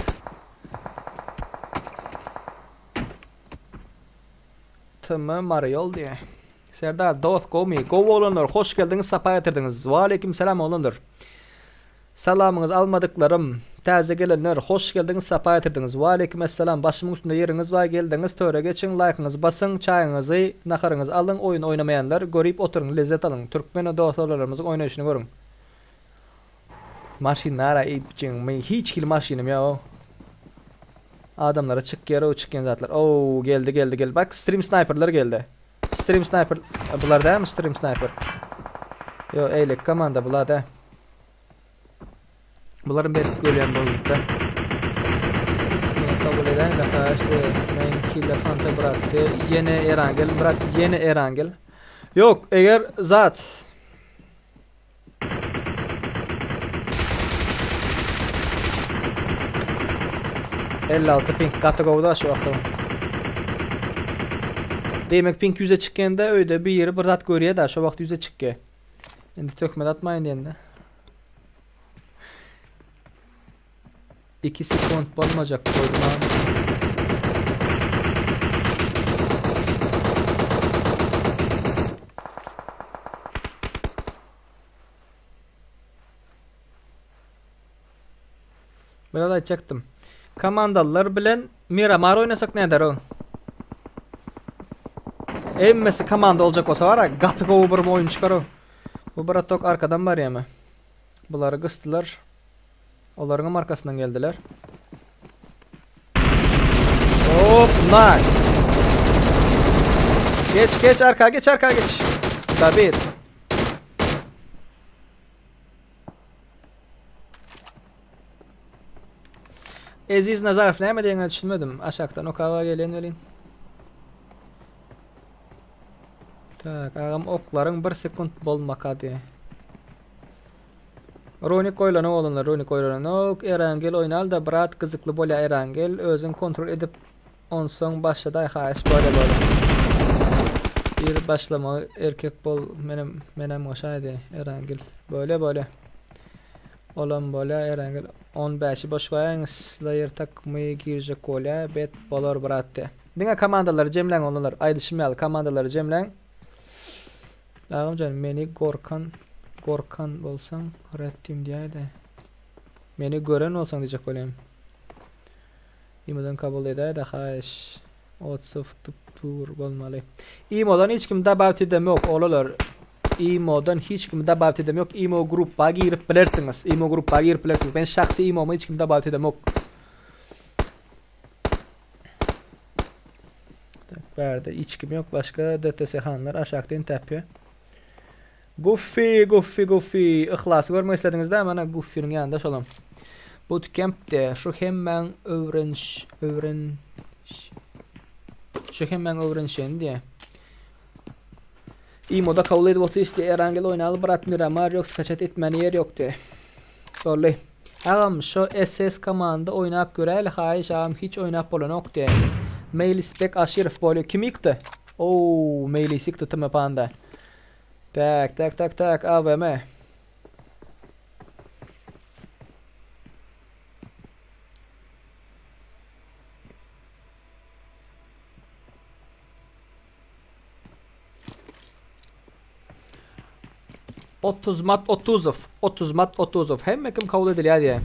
TM Mariol diýe. Serdar dost gowmy? Gowy oglanlar, hoş geldiňiz, sapa getirdiňiz. Waleýkim salam oglanlar. Salamyňyzy almadyklarym, täze gelenler, hoş geldiňiz, sapa getirdiňiz. Waleýkim essalam, başymyň üstünde ýeriňiz bar, geldiňiz, töre geçiň, laýkyňyzy basyň, çaýyňyzy, naharyňyzy alyň, oýun oýnamaýanlar, görüp oturyň, lezzet alyň, türkmen dostlarlarymyzyň oýnaýşyny görüň. Maşyn nara eýpjeň, meň hiç hili maşynym ýok. Adamlara çykýar-ow çykýan zatlar. Ow, geldi, geldi, geldi. Bak, stream sniperler geldi. Stream sniper, bular dälmi stream sniper? Ýok, eýleki komanda bular däl. Bularyň berip gelýän boldukda. Ýene kabul eden gataşdy. Men killer hunter brat. Ýene Erangel brat, ýene Erangel. Ýok, eger zat 56 ping gaty gowy da şu wagtda. Diýmek ping 100-e çykýanda öýde biri bir zat görýär da şo wagt 100-e çykýar. Indi töhmet atmaýyn diýende. 2 sekund bolmajak goýdum ha. Biraz aýtjakdym. Komandalylar bilen Miramar oýnasak näder o? Hemmesi komanda boljak bolsa bara gaty gowy bir oýun çykar o. Bu bratok arkadan barýamy? Bulary gysdylar. Olaryň hem arkasyndan geldiler. Hop, nak. Geç, geç arka, geç arka, geç. David. Eziz Nazarow näme diýeniňe düşünmedim. Aşakdan okaba gelen welin. Tak, agam oklaryň bir sekunt bolmaka diýe. Runik goýlanok oglanlar, runik goýlanok. Erangel oýnal da brat gyzykly bolýa Erangel. Özüň kontrol edip onsoň başladaý haýyş bolýa bolýa. Bir başlamagy erkek bol menem menem goşaýdy Erangel. Bolýa bolýa. Olam bolýa Erangel. 15-i boş goýaýyň slayer takymy girjek bolýa bet bolar brat diýä. Diňe komandalary jemläň oglanlar. Aýdyşym ýaly komandalary jemläň. Agamjan meni gorkan gorkan bolsaň retdim diýäýdä. Meni gören bolsaň diýjek bolýan. Imodan kabul edäýdä haýyş. Otsow tup dur bolmaly. Imodan hiç kim dabawt edemok oglanlar. Imodan hiç kimi dabawt edemok. Imo gruppa girip bilersiňiz. Imo gruppa girip bilersiňiz. Men şahsy imoma hiç kimi dabawt edemok. Tak, bärde hiç kim yok. Başka DTS hanlar aşakda entäp Goofy, Goofy, Goofy. Yhlasy görmek islediňiz dä, mana Goofy'nyň ýanynda şolam. Bootcamp'de şu hemmäň öwreniş, öwren Şu hemmäň öwrenişeni diýe. Imoda kabul edip otyr isle Erangel oýnaly brat Miramar ýok skaçat etmäne ýer ýok diýe. Boldy. Agam şo SS komanda oýnap göräýli haýyş agam hiç oýnap bolanok diýä. Meýlisbek Aşyrow bolýa kim ýykdy? Ouu Meýlis ýykdy TM panda. Tak tak tak tak AWM. Otuzmat Otuzow, Otuzmat Otuzow. Hemme kim kabul edilýär diýýär.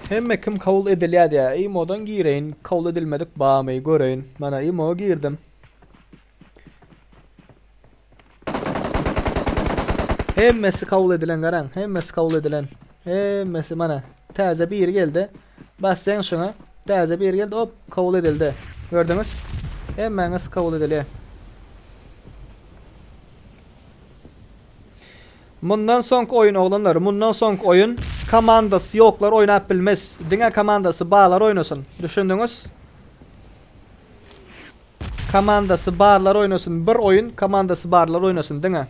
Hemme kim kabul edilýär diýýär. Imodan gireýin, kabul edilmedik barmy göreýin. Mana imo girdim. Hemmesi kabul edilen garaň, hemmesi kabul edilen. Hemmesi mana täze biri geldi. Bassaň şuňa, täze biri geldi, hop kabul edildi. Gördüňiz? Hemmäňiz kabul edilýär. Mundan soňky oýun oglanlar, mundan soňky oýun komandasy ýoklar oýnap bilmez. Diňe komandasy barlar oýnasyn. Düşündiňiz? Komandasy barlar oýnasyn bir oýun komandasy barlar oýnasyn diňe.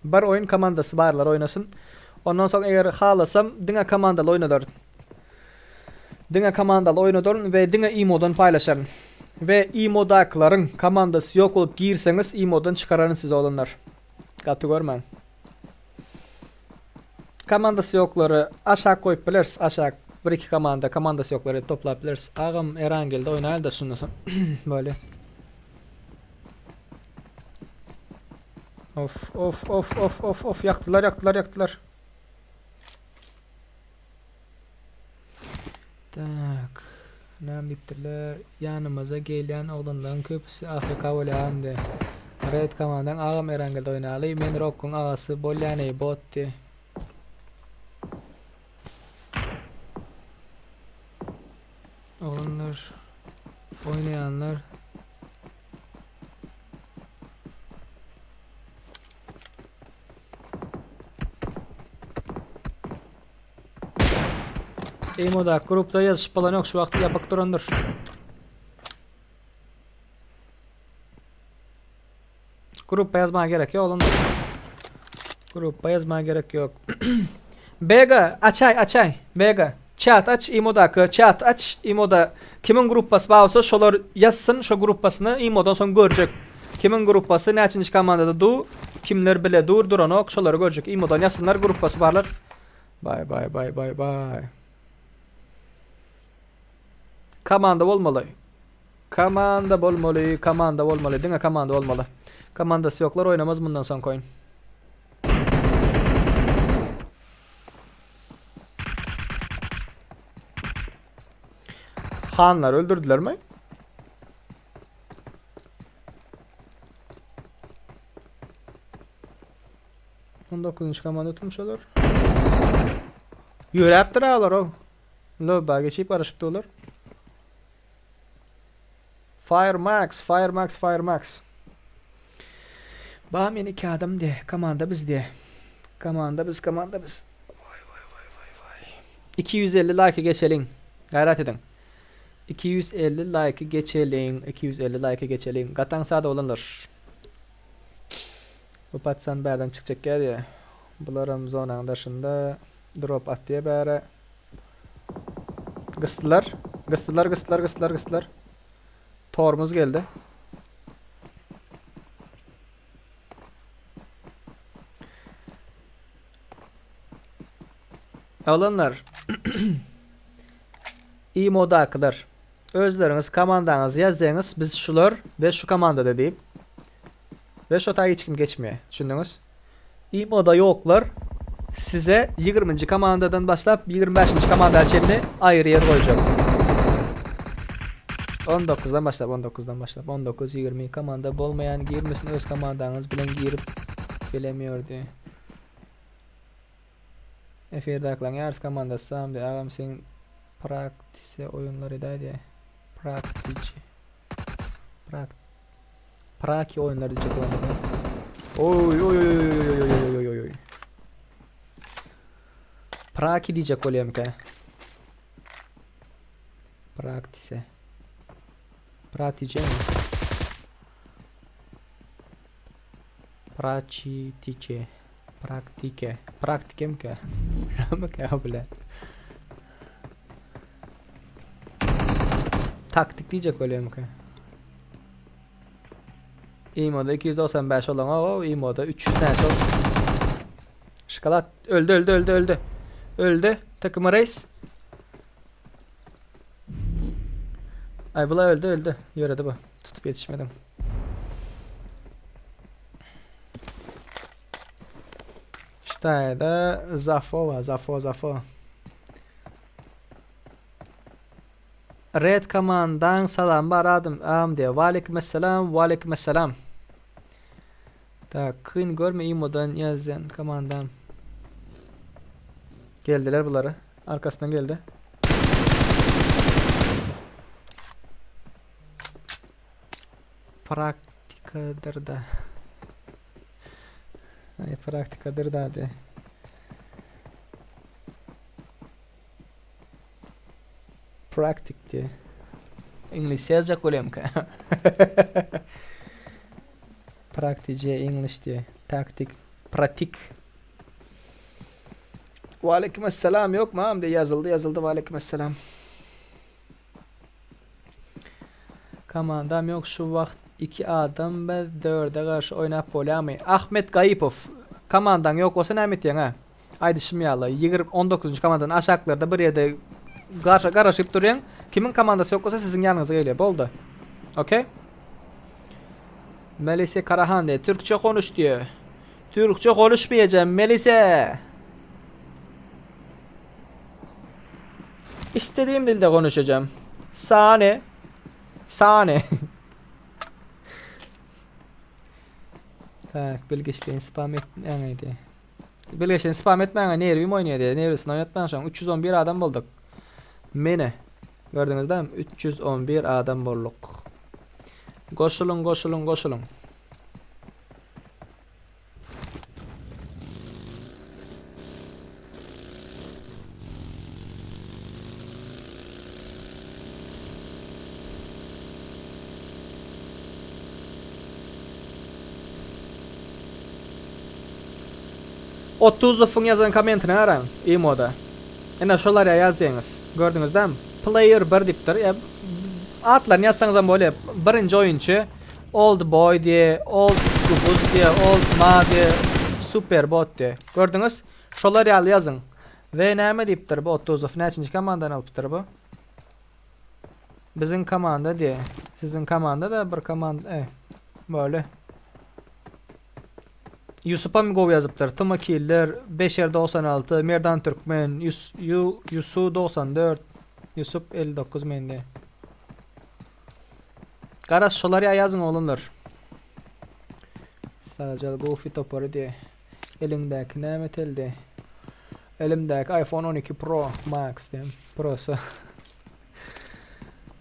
Bir oýun komandasy barlar oýnasyn. Ondan soň eger halasam diňe komandaly oýnadaryn. Diňe komandaly oýnadaryn we diňe imodan paýlaşaryn. We imodakylaryň komandasy ýok bolup girseňiz imodan çykararyn sizi oglanlar. Gaty görmäň. Komandasy ýoklary aşak goýup bileris aşak bir iki komanda komandasy ýoklary toplap bileris. Agam Erangelde oýnaýaly-da şundan soň. Bolýa. Of of of of of of ýakdylar ýakdylar ýakdylar. Tak. Näme diýipdirler? Ýanymyza gelýän oglanlaryň köpüsi AFK bolýar indi. Red komandaň agam Erangelde oýnaly. Men Rokkuň agasy bolýan eý bot diý. Oglanlar oýnaýanlar Imoda grupda ýazyşyp bolan ýok şu wagt ýapyk durandyr. Gruppa ýazmaga gerek ýok oglum. Gruppa ýazmaga gerek ýok. Bega açaý açaý. Bega çat aç imodaky çat aç imoda kimiň gruppasy bar bolsa şolar ýazsyn şo gruppasyny imodan soň görjek. Kimiň gruppasy näçinji komandada du kimler bile dur duranok şolary görjek imodan ýazsynlar gruppasy barlar. Baý baý baý baý baý. Komanda bolmaly. Komanda bolmaly, komanda bolmaly, diňe komanda bolmaly. Komandasy ýoklar oýnamaz mundan soňky oýun. Hanlar öldürdülermi? On dokuzunjy komanda tutmuş olar. Ýöräpdir olar o. Löbba geçip garaşypdy olar. Fire Max, Fire Max, Fire Max. Ba men iki adam de, komanda biz de. Komanda biz, komanda biz. Vay vay vay vay vay. 250 like geçeliň. Gaýrat ediň. 250 like geçeliň. 250 like geçeliň. Gataň sada olanlar. Bu patsan bärden çykjak gelýär. Bularam zonanyň daşynda drop atýar bäre. Gysdylar. Gysdylar, gysdylar, gysdylar, gysdylar. Tormuz geldi. Oglanlar. Imodakylar. Özleriňiz komandaňyzy ýazýaňyz, biz şular we şu komandada diýip. We şo taý hiç kim geçmeýär. Düşündiňiz? Imoda ýoklar size 20-nji komandadan başlap 25-nji komanda çenli aýry ýer goýjak. 19-dan başlap 19-dan başlap 19 20 komanda bolmaýan girmesin öz komandaňyz bilen girip gelemiyordy. Efirdakylaň ýarysy komandasy samdy agam sen praktise oýunlar edäý diýä. Praktici. Prakt Praki oýunlar diýjek bolandyr. Oý oý oý oý oý oý oý oý oý. Praki diýjek bolýamyka? Praktise. Pratice mi? Praçitice. Praktike. Praktikemkä? Nämeka bile? Taktik diýjek bolýamyka? Imoda 295 olan o Imoda 300 näçe ol? Şokolad öldü öldü öldü öldü. Öldü. Takımı reis. Ay bula öldü öldü. Ýöredi bu. Tutup ýetişmedim. Ştaýda Zafo Zafo Zafo. Red komandaň salam bar adym am diýe. Waleýkim esselam, waleýkim esselam. Tak, kyn görme imodan ýazýan komandam. Geldiler bulary. Arkasyndan geldi. Praktikadyr da. Ay praktikadyr da de. Praktik diye. İngilizce yazacak bolýamka. Praktice English diye. Taktik. Pratik. Ve esselam yok mu am diye yazıldı yazıldı ve esselam. Komandam ýok şu wagt iki adam biz dörde garşy oýnap bolýamy? Ahmet Gaýypow komandaň ýok bolsa näme etýäň hä? Aýdyşym ýaly ýigirmi on dokuzynjy komandadan aşaklarda bir ýerde garşy garaşyp durýaň kimiň komandasy ýok bolsa siziň ýanyňyza gelýär boldy. Okey. Melise Karahan diýýär türkçe konuş diýýär. Türkçe konuşmaýajam Melise. İstediğim dilde konuşacağım. Sane. Sane. Tak, bilgiçliğin spam etmäňdi. Bilgiçliğin spam etmäňe nerwim oýnaýar diýdi. Nerwisini oýnatmaň şoň. 311 adam bolduk. Mene. Gördüňiz dämi? 311 adam bolduk. Goşulyň, goşulyň, goşulyň. Otuzowyň ýazan kommentine garaň imoda. Ine şolar ýa ýazýaňyz. Gördüňiz dämi? Player 1 diýipdir. Ýa atlaryny ýazsaňyzam bolýar. Birinji oýunçy Old boy diýe, old gubuz diýe, old ma diýe, super bot diýe. Gördüňiz? Şolar ýaly ýazyň. We näme diýipdir bu Otuzow? Näçinji komandany alypdyr bu? Biziň komanda diýe. Siziň komanda da bir komanda. E, böyle. Ýusupam gowy ýazypdyr. Tma Killer, Beşer 96, Merdan Türkmen, Yus, Yu, Yusu 94, Ýusup 59 mende. Garaz şolar ýa ýazyň oglanlar. Sarajal Goofy topary diýe. Eliňdäki näme teldi? Elimdäki iPhone 12 Pro Max diýem. Prosa.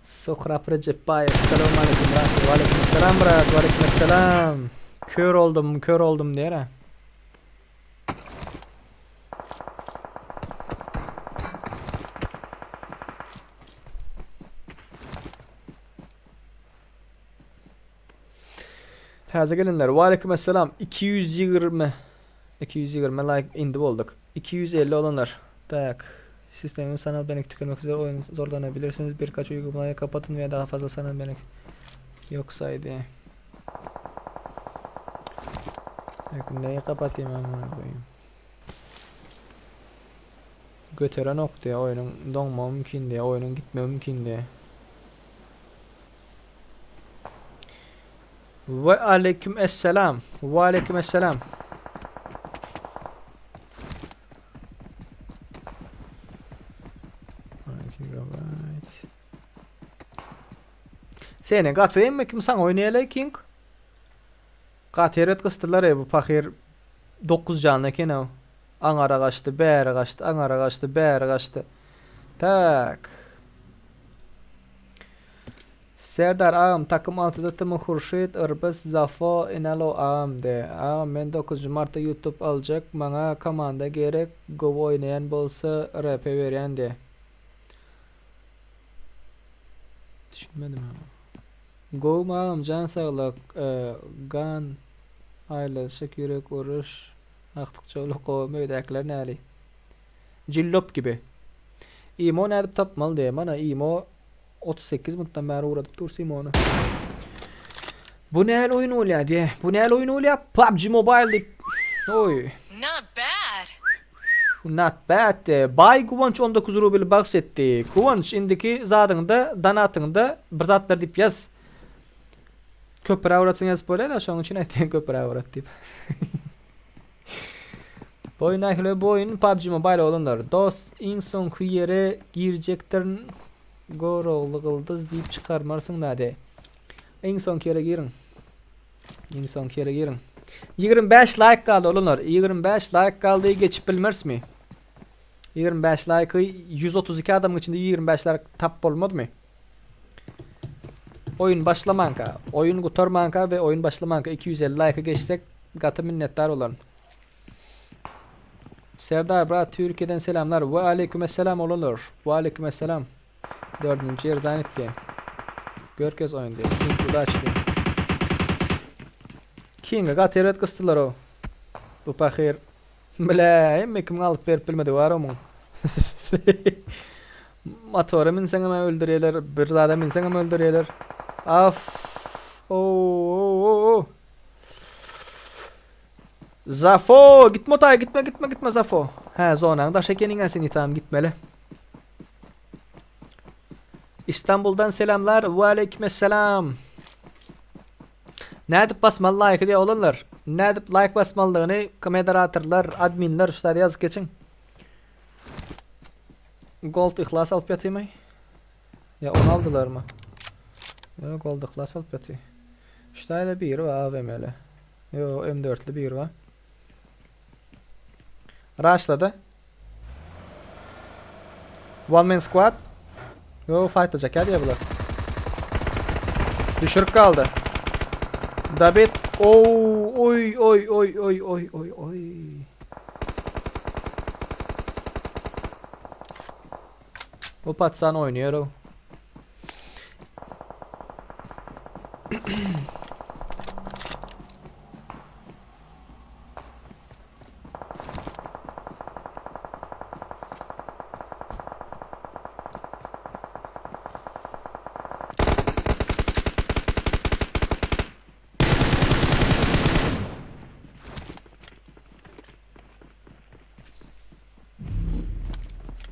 Suhrap Recepbaýew. Salam aleyküm brat. Ve aleyküm selam brat. Ve aleyküm selam. Kör oldum, kör oldum diýer ha. Täze gelenler. Ve aleyküm esselam. 220 220 like indi bolduk. 250 olanlar. Tak. Sistemin sanal benlik tükenmek üzere oyun zorlanabilirsiniz. Birkaç uygulamayı kapatın veya daha fazla sanal benlik yok saydı. Tak, neyi kapatayım amına koyayım. Göteren ok diye oyunun donma mümkün diye oyunun gitme mümkün diye. Ve aleyküm esselam. Ve aleyküm esselam. Seni gaty emmi kim saňa oýnaýaly King? Gaty eret gysdylar ey bu pahyr 9 janly eken o. Aňara gaçdy, bäri gaçdy, aňara gaçdy, bäri gaçdy. Tak. Serdar agam takym altyda Tmy Hurşyt Yrbys Zafo Inalo agam de agam men dokuzynjy martda youtube aljak maňa komanda gerek gowy oýnaýan bolsa rp berýän de. Düşünmedim agam. Gowmy agam jan saglyk gan aýlanyşyk ýürek uruş agtyk çoluk gowmy öýdäkiler näli. Jillop gibi. Imo nädip tapmaly diýe mana imo 38 minutdan bäri ugradyp dur Simony. Bu näl oýun bolýar diýe. Bu näl oýun bolýar? PUBG Mobile diýip. Oý. Not bad. Not bad diýe. Baý Guwanç 19 rubl bagş etdi. Guwanç indiki zadyňda, donatyňda bir zatlar diýip ýaz. Köpräk ugratsaň ýazyp bolýar-da, şonuň üçin aýtýan köpräk ugrat diýip. Bu oýun nähili bu oýun PUBG Mobile oglanlar. Dost iň soňky ýere girjekdirin Gorogly gyldyz diýip çykarmarsyň nade. Iň soňky ýere giriň. Iň soňky ýere giriň. 25 like galdy oglanlar. 25 like galdy geçip bilmerismi? 25 like 132 adamyň içinde 25 like tap bolmazmy? Oýun başlamanka, oýun gutarmanka we oýun başlamanka 250 like geçsek gaty minnetdar bolaryn. Serdar brat Türkiye'den selamlar. Ve aleykümselam olanlar. Ve aleykümselam. Dördüncü yer zannetti. Görkez oyun diye. King udaç diye. King'e gaty erbet gysdylar o. Bu pahyr. Bile, hemme kim alyp berip bilmedi var o muň. Motora minseňem öldürýärler, bir zada minseňem öldürýärler. Af. Oo. Zafo, gitme otaya gitme gitme gitme Zafo. He zonaň daş ekeniň sen tamam gitmeli. İstanbul'dan selamlar. Ve aleykümselam. Nädip basmaly like diye olanlar. Nädip like basmalydygyny moderatorlar, adminler şu taýda ýazyp geçiň. Gold ihlas alyp ýatymy? Ýa ony aldylarmy? Ýa gold ihlas alyp ýaty. Şu taýda biri bar AWM-li. Ýo M4-li biri bar. Raşlady. One man squad. Yo fightlajak ýa diýe bular. Düşürip galdy. David. Oo, oy oy oy oy oy oy oy. Bu patsan oýnaýar o.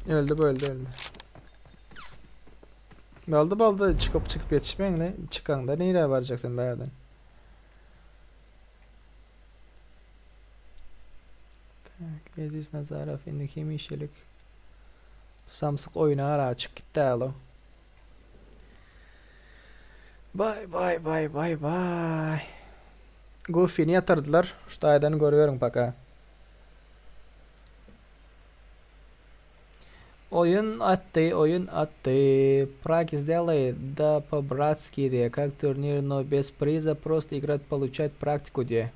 Öldi bu öldi öldi. Boldy boldy çykyp çykyp ýetişmeňle. Çykaňda nirä barjak sen bärden. Tak, Eziz Nazarow indi hemişelik samsyk oýuna gara çyk gitdi alo. Bay bay bay bay bay. Goofy'ni ýatyrdylar. Şu taýdan görüberiň paka. Oýun atdy, oýun atdy. Praki сделай, да по-братски diýe, как турнир, но без приза, просто играть, получать практику diýe.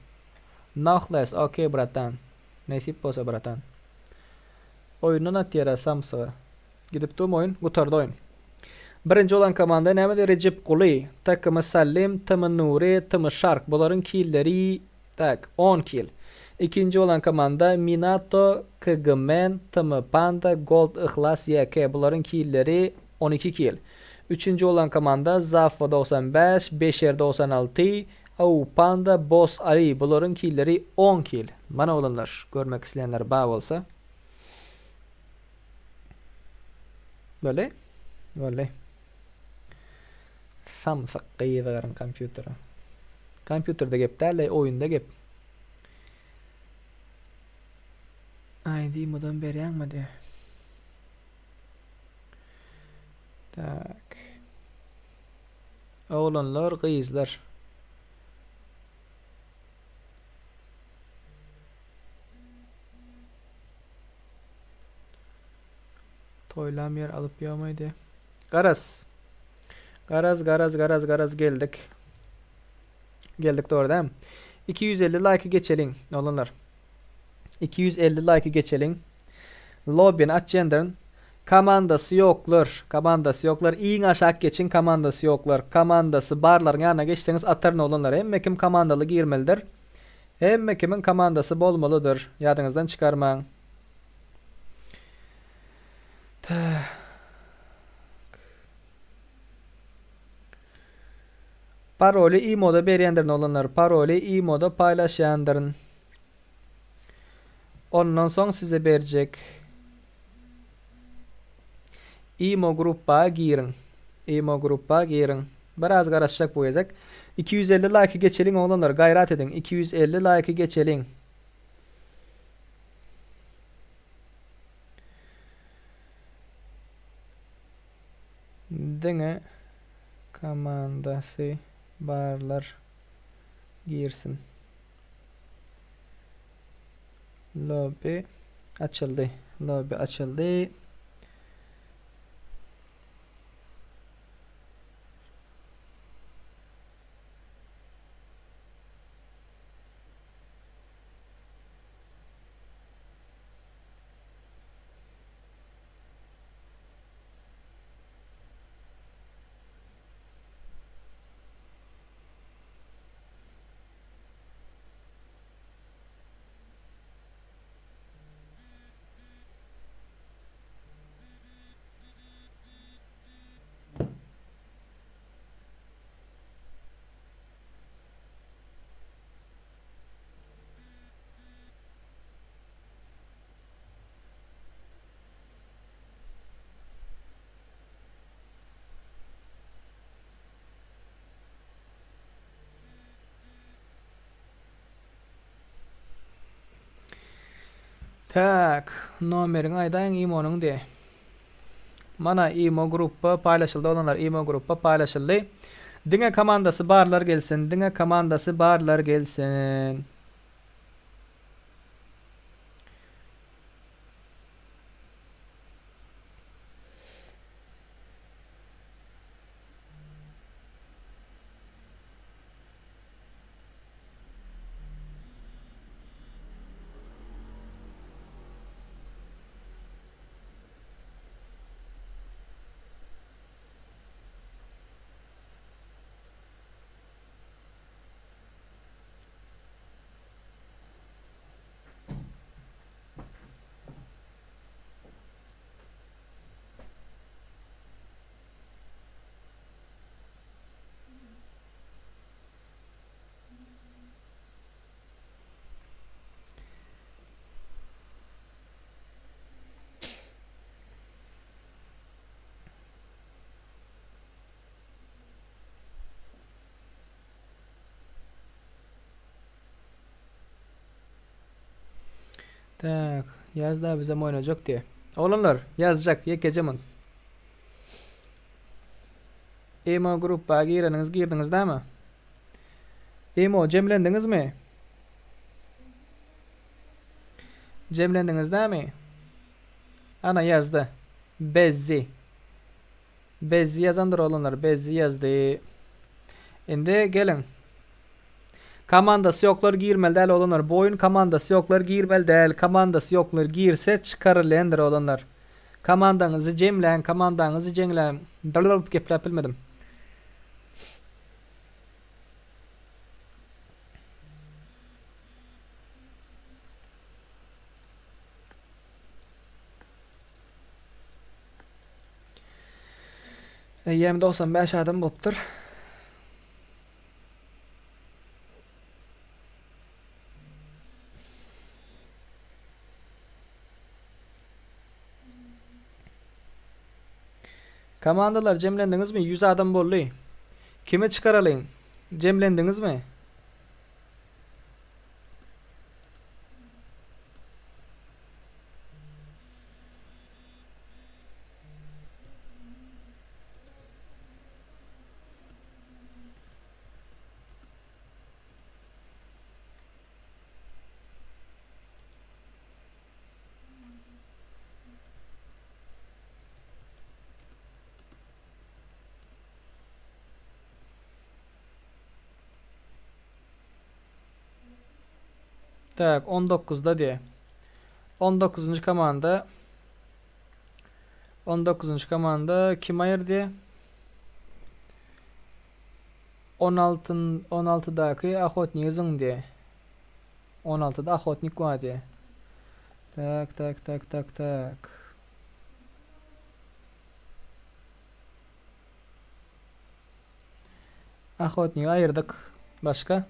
Nohles, okey bratan. Nesip bolsa bratan. Oýundan atýara samsygy. Gidip durma oýun, gutardy oýun. Birinji bolan komanda näme diýe Rejep Guly, TKM Sallim, TM Nury, TM Şark. Bularyň killeri tak 10 kil. Ikinji bolan komanda Minato, KG Men, TM Panda, Gold Yhlas YK. Bularyň killeri 12 kil. Üçünji bolan komanda Zaffa 95, Beşer 96, Au Panda, Boss Ali. Bularyň killeri 10 kil. Mana oglanlar, görmek isleýänler bar bolsa. Boldy? Boldy. Samsyk gyzygaryň kompýutere. Kompýuterde gep däl-de, oýunda gep. ID mudam berýäňmi diýýär. Tak. Oglanlar, gyzlar. Toýlam ýer alyp ýokmaýdy. Garaz. Garaz, garaz, garaz, garaz geldik. Geldik dogry dämi? 250 laýky geçeliň, oglanlar. 250 laýky geçeliň. Lobbyny açýandyryn. Komandasy ýoklar, komandasy ýoklar. Iň aşak geçiň, komandasy ýoklar. Komandasy barlaryň ýanyna geçseňiz ataryn oglanlar. Hemme kim komandaly girmelidir. Hemme kimiň komandasy bolmalydyr. Ýadyňyzdan çykarmaň. Tak. Paroly imoda berýändirin oglanlar. Paroly imoda paýlaşýandyryn. Ondan soň size berjek. Imo gruppa giriň. Imo gruppa giriň. Biraz garaşjak bu gezek. 250 laýky geçeliň oglanlar, gaýrat ediň. 250 laýky geçeliň. Diňe komandasy barlar girsin. Lobby açyldy. Lobby açyldy. Tak, nomeriňi aýdaýyň imonyň diýe. Mana imo gruppa paýlaşyldy oglanlar imo gruppa paýlaşyldy. Diňe komandasy barlar gelsin, diňe komandasy barlar gelsin. Tak, ýaz da bizem oýnajak diýe. Oglanlar, ýazjak, ýekeje munt. Emo gruppa gireniňiz girdiňiz dämi? Emo jemlendiňizmi? Jemlendiňiz dämi? Ana ýazdy. Bezzi. Bezzi ýazandyr oglanlar Bezzi ýazdy. Indi geliň. Komandasy ýoklar girmeli däl oglanlar. Bu oýun komandasy ýoklar girmeli däl. Komandasy ýoklar girse çykarylendir oglanlar. Komandaňyzy jemläň, komandaňyzy jeňläň. Dyrlyp gepläp bilmedim. Eýýäm 95 adam bolupdyr. Komandalar jemlendiňizmi? 100 adam boldy. Kimi çykaralyň? Jemlendiňizmi? Tak, 19-da diýe. 19-njy komanda 19-njy komanda kim aýyrdy? 16 16-daky Ahotnigi zyňdy. 16-da Ahotnik bar diýe. Tak, tak, tak, tak, tak. Ahotnigi aýyrdyk. Başga?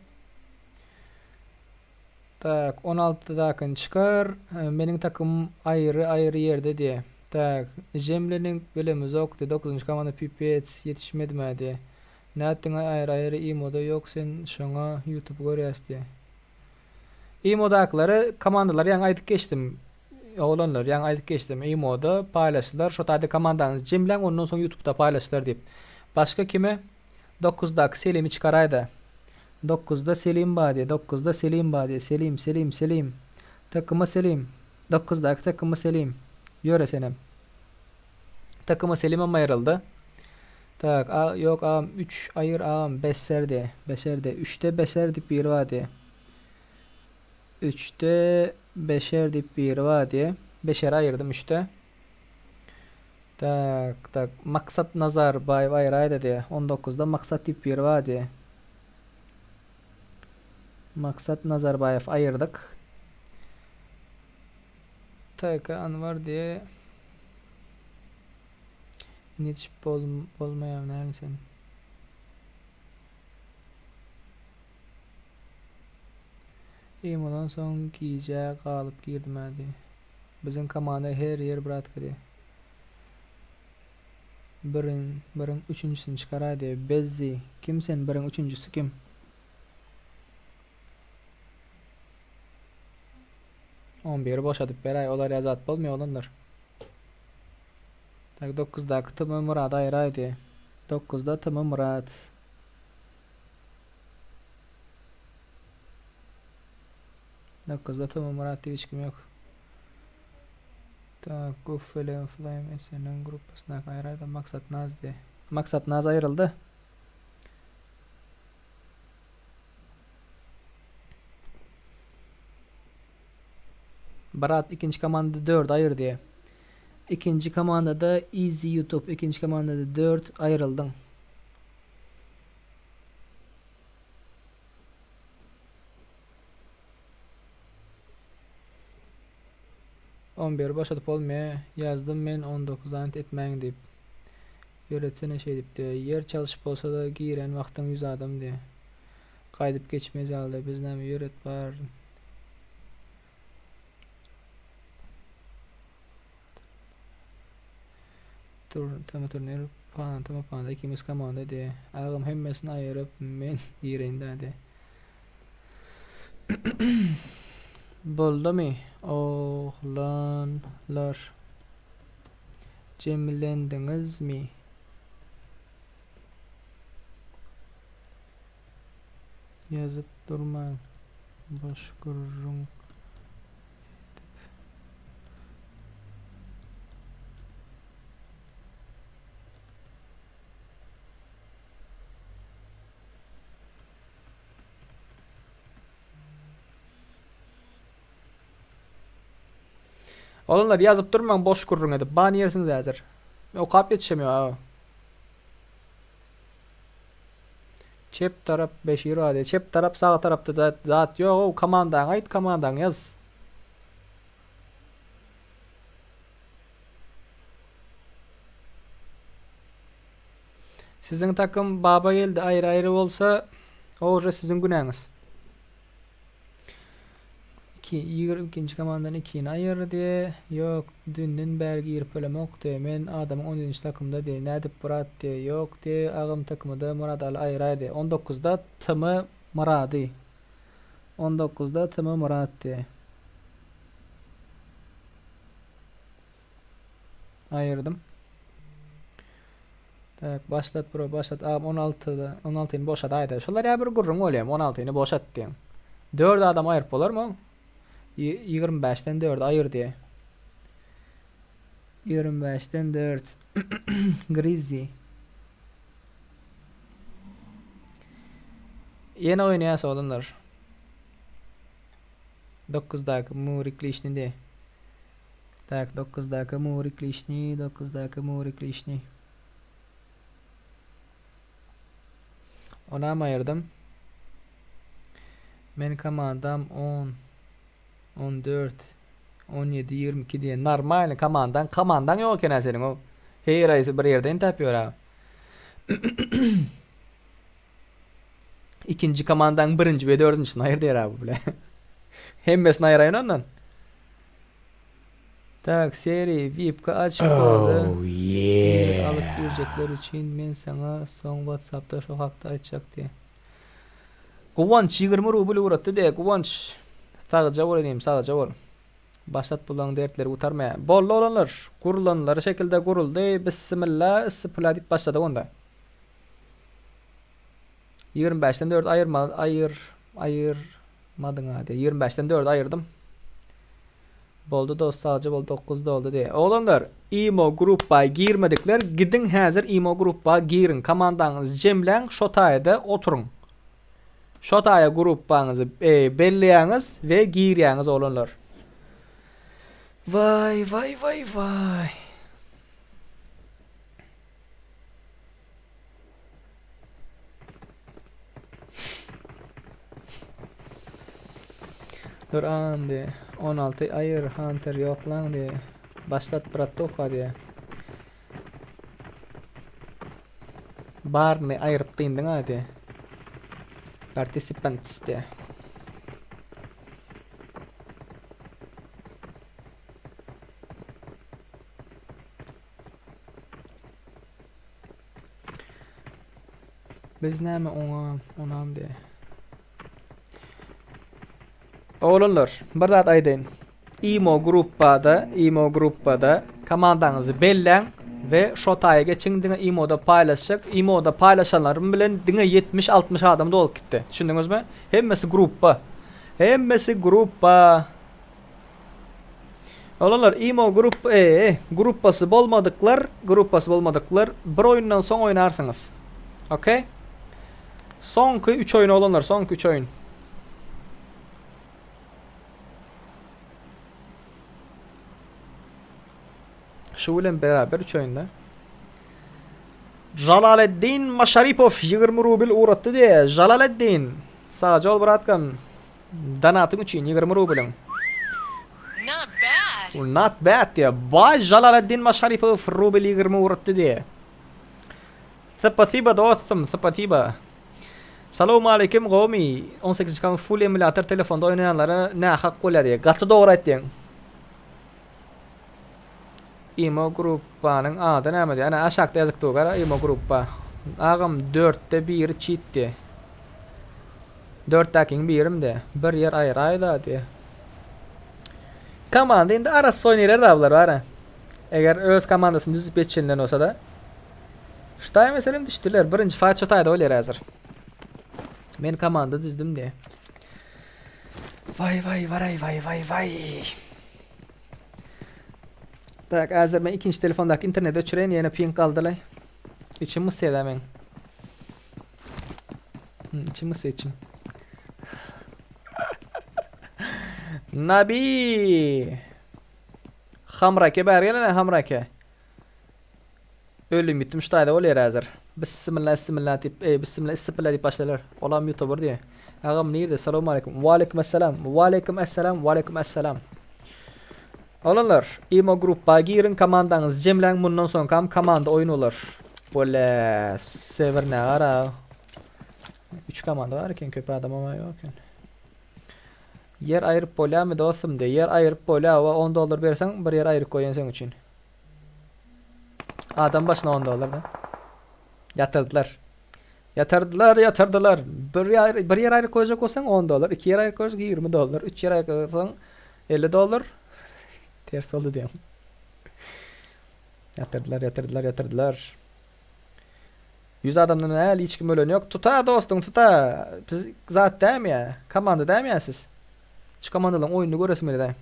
Tak, 16-dakyny çykar. Meniň takymym aýry-aýry ýerde diýe. Tak, jemleniň bilemizok diýe. 9-njy komanda pipec ýetişmedimä diýe. Nätdiňaý aýry-aýry imoda ýok sen şoňa youtube görýäs diýe. Imodakylary komandalary ýaňy aýdyp geçdim. Oglanlar ýaňy aýdyp geçdim. Imoda paýlaşdylar. Şo taýda komandaňyzy jemläň ondan soň youtubeda paýlaşdylar diýip. Başga kime? Dokuzdaky Selimi çykaraýda. Dokuzda Selim bar diýe. Dokuzda Selim bar diýe. Selim, Selim, Selim. Takyma Selim. Dokuzdaky takyma Selim. Ýöre senem. Takyma Selimem aýryldy. Tak, a, ýok agam üç aýyr agam besser diýe. Beşer diýe. Üçde beşer diýip biri bar diýe. Üçde beşer diýip biri bar diýe. Beşeri aýyrdym üçde. Tak, tak. Maksat Nazar baýyp aýraýda diýe. On dokuzda Maksat diýip biri bar diýe. Maksat Nazarbaýew aýyrdyk. TK Anwar diýe. Ýetişip bol bolmaýar näme sen. Imodan soň gijä galyp girdim hä diý. Biziň komanda her ýer bratka diý. Biriň biriň üçünjisini çykaraý diý. Bezzi kim sen biriň üçünjisi kim? On biri boşadyp beräý olar ýa zat bolmaýar oglanlar. Tak dokuzdaky TM Myrat aýraýdy. Dokuzda TM Myrat. Dokuzda TM Myrat diýip hiç kim ýok. Tak Guffelen Flame SNM grupasyndaky aýraýdy Maksat Naz diýe. Maksat Naz aýryldy. Brat ikinji komanda 4 aýyr diýe. Ikinji komandada Easy YouTube ikinji komandada 4 aýryldyň. On biri boşadyp bolmaýa ýazdym men on dokuz ant etmäň diýip. Ýöretsene şeýdip diýe. Ýer çalşyp bolsada giren wagtyň ýüz adam diýe. Gaýdyp geçmez ýaly biz näme ýöret bar. Tur tama turnir panta panta ikimiz komanda diýe. Agam hemmesini aýyryp men gireýin da diýe. Boldumy oglanlar? Jemlendiňizmi? Ýazyp durmaň boş gürrüň edip. Oglanlar ýazyp durmaň boş gürrüň edip ban ýersiňiz häzir. Men okap ýetişemýok aga. Çep tarap Beşir bar diýýär. Çep tarap sag tarapda da zat ýok ow komandaňy aýt komandaňy ýaz. Siziň takym Baba geldi aýry aýry bolsa o uje siziň günäňiz. 2 22-nji komandadan 2-ni aýyr diýe. Ýok, dünden bäri girip bilemok diýe. Men adamyň 17-nji takymda diýe. Nädip brat diýe. Ýok diýe. Agam takymyda Muradaly aýyraý diýe. 19-da TM Myrady. 19-da TM Myrat diýe. Aýyrdym. Tak, başlat bro, başlat. Agam 16-da, 16-ny boşat aýda. Şolar ýa bir gürrüň bolýar, 16-ny boşat diýen. 4 adam aýyryp bolarmy? 25-den 4 aýyr diýe. 25-den 4. Grizzly. Ýene oýnaýas oglanlar. 9-daky Murik lişni diýe. Tak dokuzdaky Murik lişni, dokuzdaky Murik lişni. Onam aýyrdym. Men komandam 10 14 17 22 diýen normalny komandaň komandaň ýok eken-ä seniň o. Her aýsy bir ýerde entäp ýör-ä. Ikinji komandaň birinji we dördünjisini aýyr diýer-ä bu bile. Hemmesini aýyraýyn ondan. Tak seri vipka açyk boldy. Oh yeah. Alyp girjekler üçin men saňa soň whatsappda şo hakda aýtjak diýe. Guwanç 20 rubl ugratdy diýe Guwanç sagja bol inim sagja bol. Başlat bulaň dertleri gutarmaýa. Boldy oglanlar gurulanlary şekilde guruldy bissimilla issipula diýip başladyk onda. 25-den 4 aýyrma aýyr aýyrmadyň-a diýe. 25-den 4 aýyrdym. Boldy dost sagja bol 9 doldy diýe. Oglanlar imo gruppa girmedikler gidiň häzir imo gruppa giriň komandaňyzy jemläň şo taýda oturyň. Şo taýa gruppaňyzy e, belleýäňiz we girýäňiz oglanlar. Waý waý waý waý. Dur agam diýe. 16 aýyr Hunter ýok lan diýe. Başlat bratuha diýe. Baryny aýryp dyndyň a diýe. Participants diýe. Biz näme oňa, onam diýe. Oglanlar, bir zat aýdaýyn. Imo gruppada, Imo gruppada komandaňyzy belläň we şo taýa geçiň diňe Imoda paýlaşjak. Imoda paýlaşanlarym bilen diňe 70-60 adam dolup gitdi. Düşündiňizmi? Hemmesi gruppa. Hemmesi gruppa. Oglanlar imo grup e gruppasy bolmadyklar gruppasy bolmadyklar bir oýundan soň oýnarsyňyz. Ok. Soňky 3 oýun oglanlar soňky 3 oýun. Şu bilen beraber 3 oýunda. Jalaleddin Maşaripow 20 rubl ugratdy diýe. Jalaleddin. Sagja bol bratkam. Donatyň üçin 20 rublyň. Not bad. Not bad diýe. Baý Jalaleddin Maşaripow rubl 20 ugratdy diýe. Spasiba dostum, spasiba. Salowmaleýkim gowymy? 18 kan full emulator telefonda oýnaýanlara nähak bolýar diýe. Gaty dogry aýtdyň. Imo gruppanyň ady näme diýe. Ana aşakda ýazyk dur gara imo gruppa. Agam dörtde biri çit diýe. Dörtdäkiň birim diýe. Bir ýer aýraýda diýe. Komanda indi arassa oýnaýlar da bular bara. Eger öz komandasyny düzüp ýetişenden bolsa da. Ştaý meselem düşdüler. Birinji fight şu taýda bolýar häzir. Men komanda düzdüm diye. Vay vay varay vay vay vay. Tak, häzir men ikinji telefondaky interneti öçüreýin, ýene ping galdylaý. Içim ysýada meň. İçim ısya içim. Nabi. Hamrake bäri gelene Hamrake. Ölüm gitdim şu taýda bolýar häzir. Bismillah bismillah diýip, ey bismillah isipillah diýip başlaýarlar. Olam youtuber diýe. Agam nirde? Salam aleyküm. Wa aleyküm esselam. Wa aleyküm esselam. Wa aleyküm esselam. Oglanlar, imo gruppa giriň komandaňyzy jemläň mundan soňkam komanda oýun bolar. Bole sewer ne gara. 3 komanda bar eken köp adam ama ýok eken. Ýer aýryp bolýarmy dostum diýe. Ýer aýryp bolýar we 10 dollar berseň bir ýer aýryp goýan seň üçin. Adam başyna 10 dollar da. Ýatyrdylar. Ýatyrdylar, ýatyrdylar. Bir ýer, bir ýer aýryp goýjak bolsaň 10 dollar, iki ýer aýryp goýjak 20 dollar, üç ýer aýryp goýsaň 50 dollar. Ters boldy diýen. Ýatyrdylar, ýatyrdylar, ýatyrdylar. 100 adamdan äl hiç kim ölen ýok. Tuta dostuň, tuta. Biz zat dämi ýa? Komanda dämi ýa siz? Şu komandalaryň oýnuny göresim gelýär.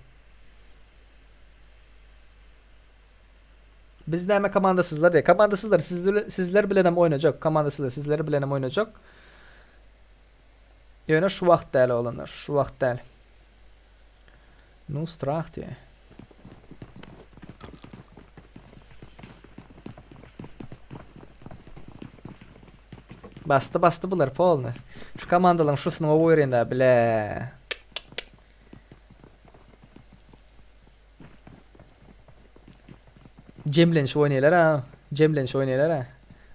Biz näme komandasyzlar diýe. Komandasyzlar siz, sizler bilen hem oýnajak. Komandasyzlar sizler bilen hem oýnajak. Ýöne şu wagt däl oglanlar. Şu wagt däl. Nu strah diýe. Basdy basdy bular polny. Şu komandalaryň şusyny gowy görýän da bile. Jemlenişip oýnaýlar ha. Jemlenişip oýnaýlar ha.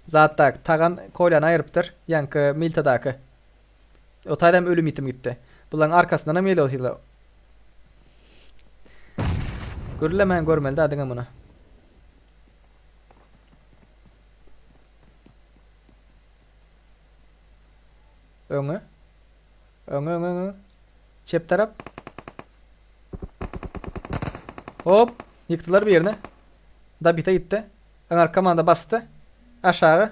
Zatdak Tagan Kolýany aýrypdyr. Ýaňky Miltadaky. O taýdam ölüm ýitim gitdi. Bularyň arkasyndan hem gelip otyrlar. Gürlemän görmeli da diňe muny. Öňe. Öňe öňe öňe. Çep tarap. Hop, ýykdylar birini. Dabita gitdi. Öňarky komanda basdy. Aşagy.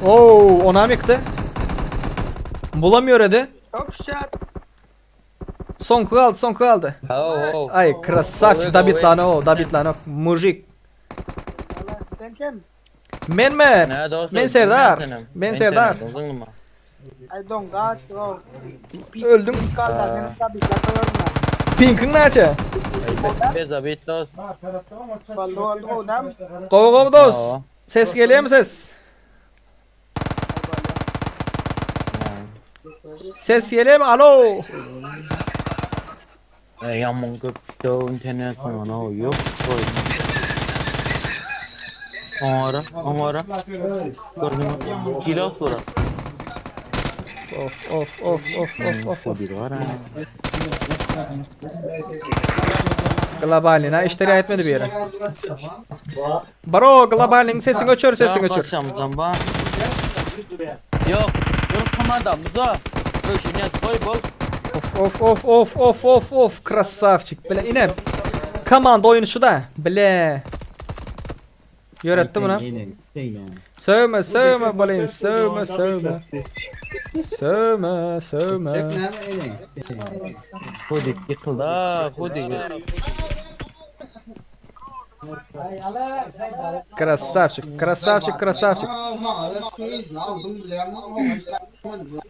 Oo, onam ýykdy. Bulam ýöredi. Soňky galdy, soňky galdy. Ay, krasavçik Dabitlany o, Dabitlany mujik. Sen kim? Men men. Men Serdar. Men Serdar. Ay dongaç o. Öldüm. Pinkiň näçe? Gowy gowy dost. Ses gelýärmi ses? Ses gelýärmi? Alo. Ýaman köp internet ýok. Oňara, oňara. Gördüňmi? Kilo sura. Of of of of of of. of. Globalina işleri etmedi bir yere. Bro globalin sesini öçür sesini öçür. Yok, yok komanda, muza. Koy bol. Of of of of of of krasavçik. Bile ine. Komanda oyunu şu da. Bile. Ýöretdi muny. Söwme, söwme bolin, söwme, söwme. Söwme, söwme. Hudik ýykyldy, hudik. Krasavçik, krasavçik, krasavçik.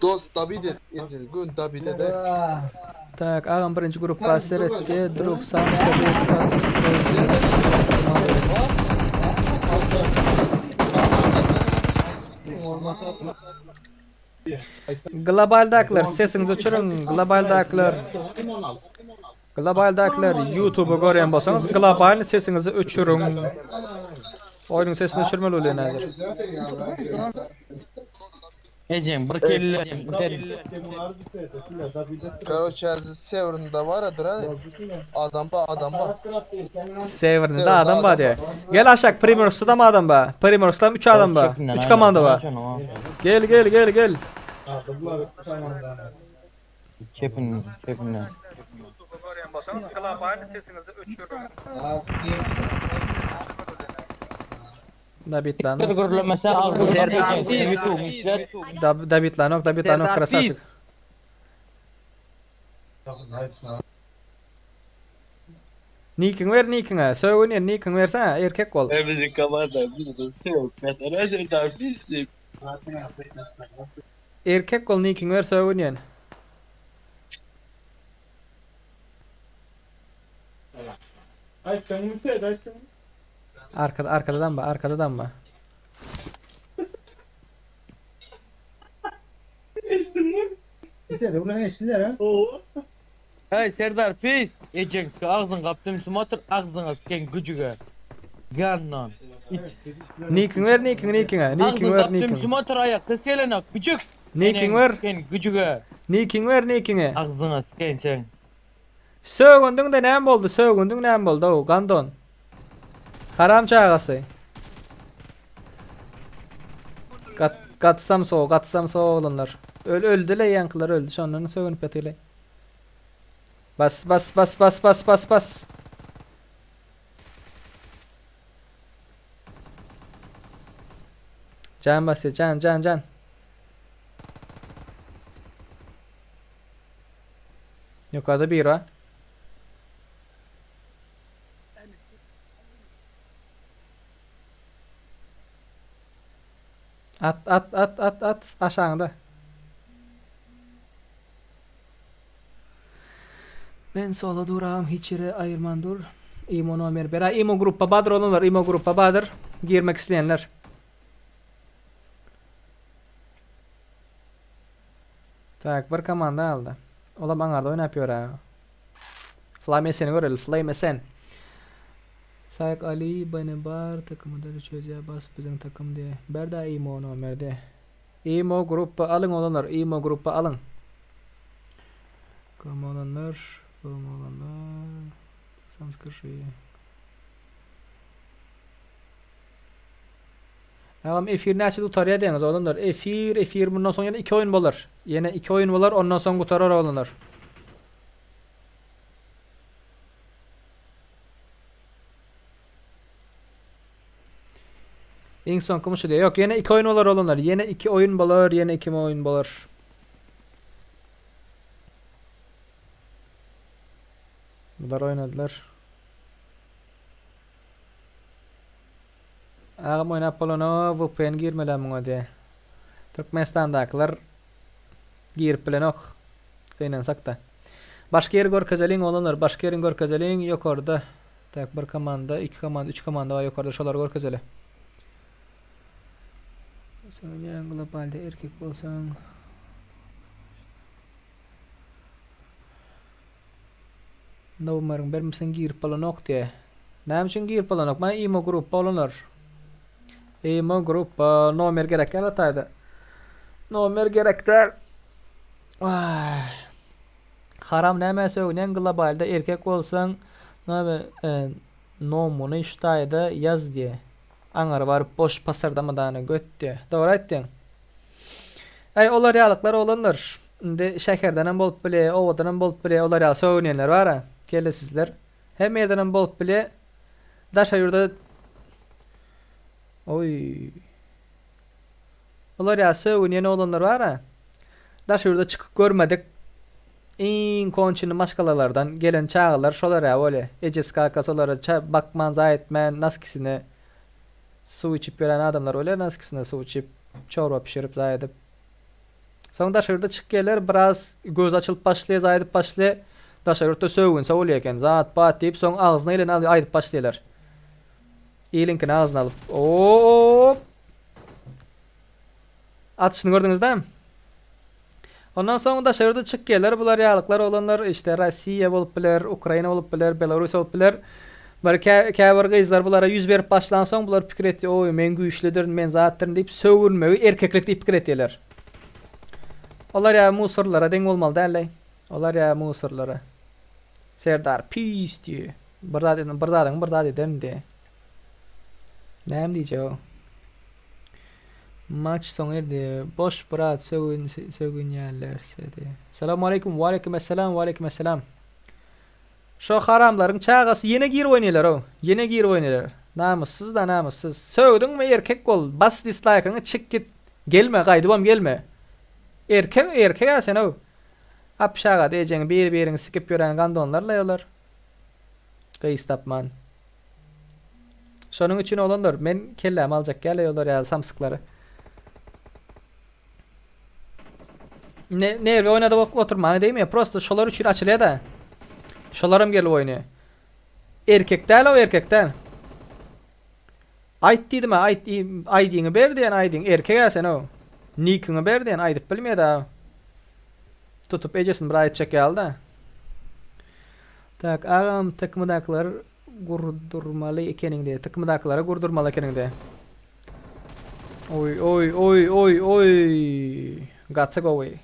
Dost David et, gün David de. Tak, agam birinji gruppa seretdi. Drug Samska Globaldakylar sesiňizi öçüriň. Globaldakylar. Globaldakylar YouTube'u görýän bolsaňyz global sesiňizi öçüriň. Oýnuň sesini öçürmeli bolýan häzir. Ejem bir kelle. Короче, Sever'ında var adır ha. Adam ba adam ba. Sever'de adam bar diye. Gel aşak Primorsk'ta da mı adam ba? Primorsk'ta 3 adam ba. 3 komanda ba. Gel gel gel gel. Çepin, çepin. Görýän bolsaňyz global sesiňizi öçüriň. Dabitlanok. Bir gürlemese agzyňa ejeňi ýutugyňy işlet. Dabitlanok, dabitlanok krasavçik. Nikiňi ber nikiňe. Sögünýän nikiňi bersene erkek bol. Bizi komanda bizi sögmesene Serdar pislik. Erkek bol nikiňi ber sögünýän. Arkada arkadadan ba arkadadan ba. Hey Serdar pis. Ejeň agzyň gapdym sumatyr agzyňa siken güjüge. Gannon. Nikiňi ber nikiňi nikiňe. Nikiňi ber nikiňi. Sumatyr aýak ses gelenak güjük. Nikiňi ber. Siken güjüge. Nikiňi ber nikiňi. Agzyňa siken sen. Sögündiň-de näme boldy sögündiň näme boldy ow gandon. Haram çagasy. Gat gatsam so gatsam so oglanlar. Öl öldüle ýaňkylar öldi şondan sögünip ýatyrlar. Bas bas bas bas bas bas bas. Can basýar can can can. Ýokarda bir bar. At at at at at aşagyňda. Men sola dur agam hiç ýere aýyrman dur. Imo nomer ber. Imo gruppa badyr olanlar imo gruppa badyr. Girmek isleýänler. Tak bir komanda aldy. Olam aňarda oýnap ýör aga. Flame seni göreli Flame sen. Saýk Ali beni bar takymyda çözýä bas biziň takym diýe. Berdä imo nomerde. Imo gruppa alyň oglanlar imo gruppa alyň. Gom oglanlar gom oglanlar. Samskrşy. Agam efir näçede gutarýar diýeňiz oglanlar. Efir efir mundan soň ýene iki oýun bolar. Ýene iki oýun bolar ondan soň gutarar oglanlar. Iň soňky şu diýýär. Ýok, ýene iki oýun bolar oglanlar. Ýene iki oýun bolar, ýene iki oýun bolar. Bular oýnadylar. Agam oýnap bolana VPN girmeli muňa diýe. Türkmenistandakylar girip bilenok. Gynansak-da. Başga ýeri görkezeliň oglanlar, başga ýerini görkezeliň ýokarda. Tak bir komanda, iki komanda, üç komanda bar ýokarda şolary görkezeli. Sonýa globalda erkek bolsaň. Nomeryň bermeseň girip bolanok diýe. Näme üçin girip bolanok? Mana imo gruppa oglanlar. Imo gruppa nomer gerek däl ataýda. Nomer gerek däl. Ay. Haram nämä sögünýäň globalda erkek bolsaň näme e, nomuny şu taýda ýaz diýe. Aňary baryp boş pasyrdama dana göt diýe. Dogry aýtdyň. Äý olar ýalyklar oglanlar. Indi şäherdenem bolup bilýä, obadanam bolup bilýä olar ýaly sögünýänler bar-a. Kellesizler. Hemme ýerdenem bolup bilýä. Daşary ýurda Oý. Olar ýaly sögünýän oglanlar bar-a. Daşary ýurda çykyp görmedik iň konçyny maşgalalardan gelen çagalar şolar ýa bolýa. Ejesi kakasy olara bakman zaý etmän naskisine suw içip ýören adamlar bolýar naskisine suw içip çorba pişirip zaý edip. Soň daşary ýurda çykýarlar biraz gözi açylyp başlaýar zaý edip başlaýar. Daşary ýurtda sögünse bolýar eken zat bat diýip soň agzyna geleni aýdyp başlaýarlar. Iliňkini agzyna alyp. Oop. Atyşyny gördüňiz dämi? Ondan soň daşary ýurda çykýarlar bular ýalyklar oglanlar işte Rossiýa bolup biler, Ukraina bolup biler, Belarus bolup biler. Bir käbir gyzlar bulara ýüz berip başlansoň bular pikir etýär, oý men güýçlüdirin, men zatdyryn diýip sögünmegi erkeklik diýip pikir etýärler. Olar ýa musorlara deň bolmaly dälleý. Olar ýa musorlara. Serdar pis diýýär. Bir zat bir zadyň bir zat ederin diýýär. Näme diýjek o? Maç soňa erdi. Boş brat sögün sögünýärlerse diýýär. Salam aleýkum, waleýkim esselam, waleýkim esselam. Şo haramlaryň çagasy ýene girip oýnaýlar-ow. Ýene girip oýnaýlar. Namyssyz da namyssyz. Sögdüňmi erkek bol. Bas dislaýkyňy çyk git. Gelme gaýdybam gelme. Erkek erkek-ä sen-ow. Apşagada ejeňi bir-biriňi sikip ýören gandonlar-laý olar. Gyz tapman. Şonuň üçin oglanlar men kellämi aljak gäleý olar ýaly samsyklary. Ne nerwi oynadyp oturmany diýmeýär. Prosta şolar üçin açylýar da. Şolaram gelip oýnaýar. Erkek däl o erkek däl. Aýt diýdim ha, aýt aýdyňy ber diýen aýdyň. Erkek sen o. Nikiňi ber diýen aýdyp bilmeýär da. Tutup ejesini bir aýtjak ýaly da. Tak, agam takymydakylar gurdurmaly ekeniň diýe. Takymydakylara gurdurmaly ekeniň diýe. Oý oý oý oý oý. Gaty gowy.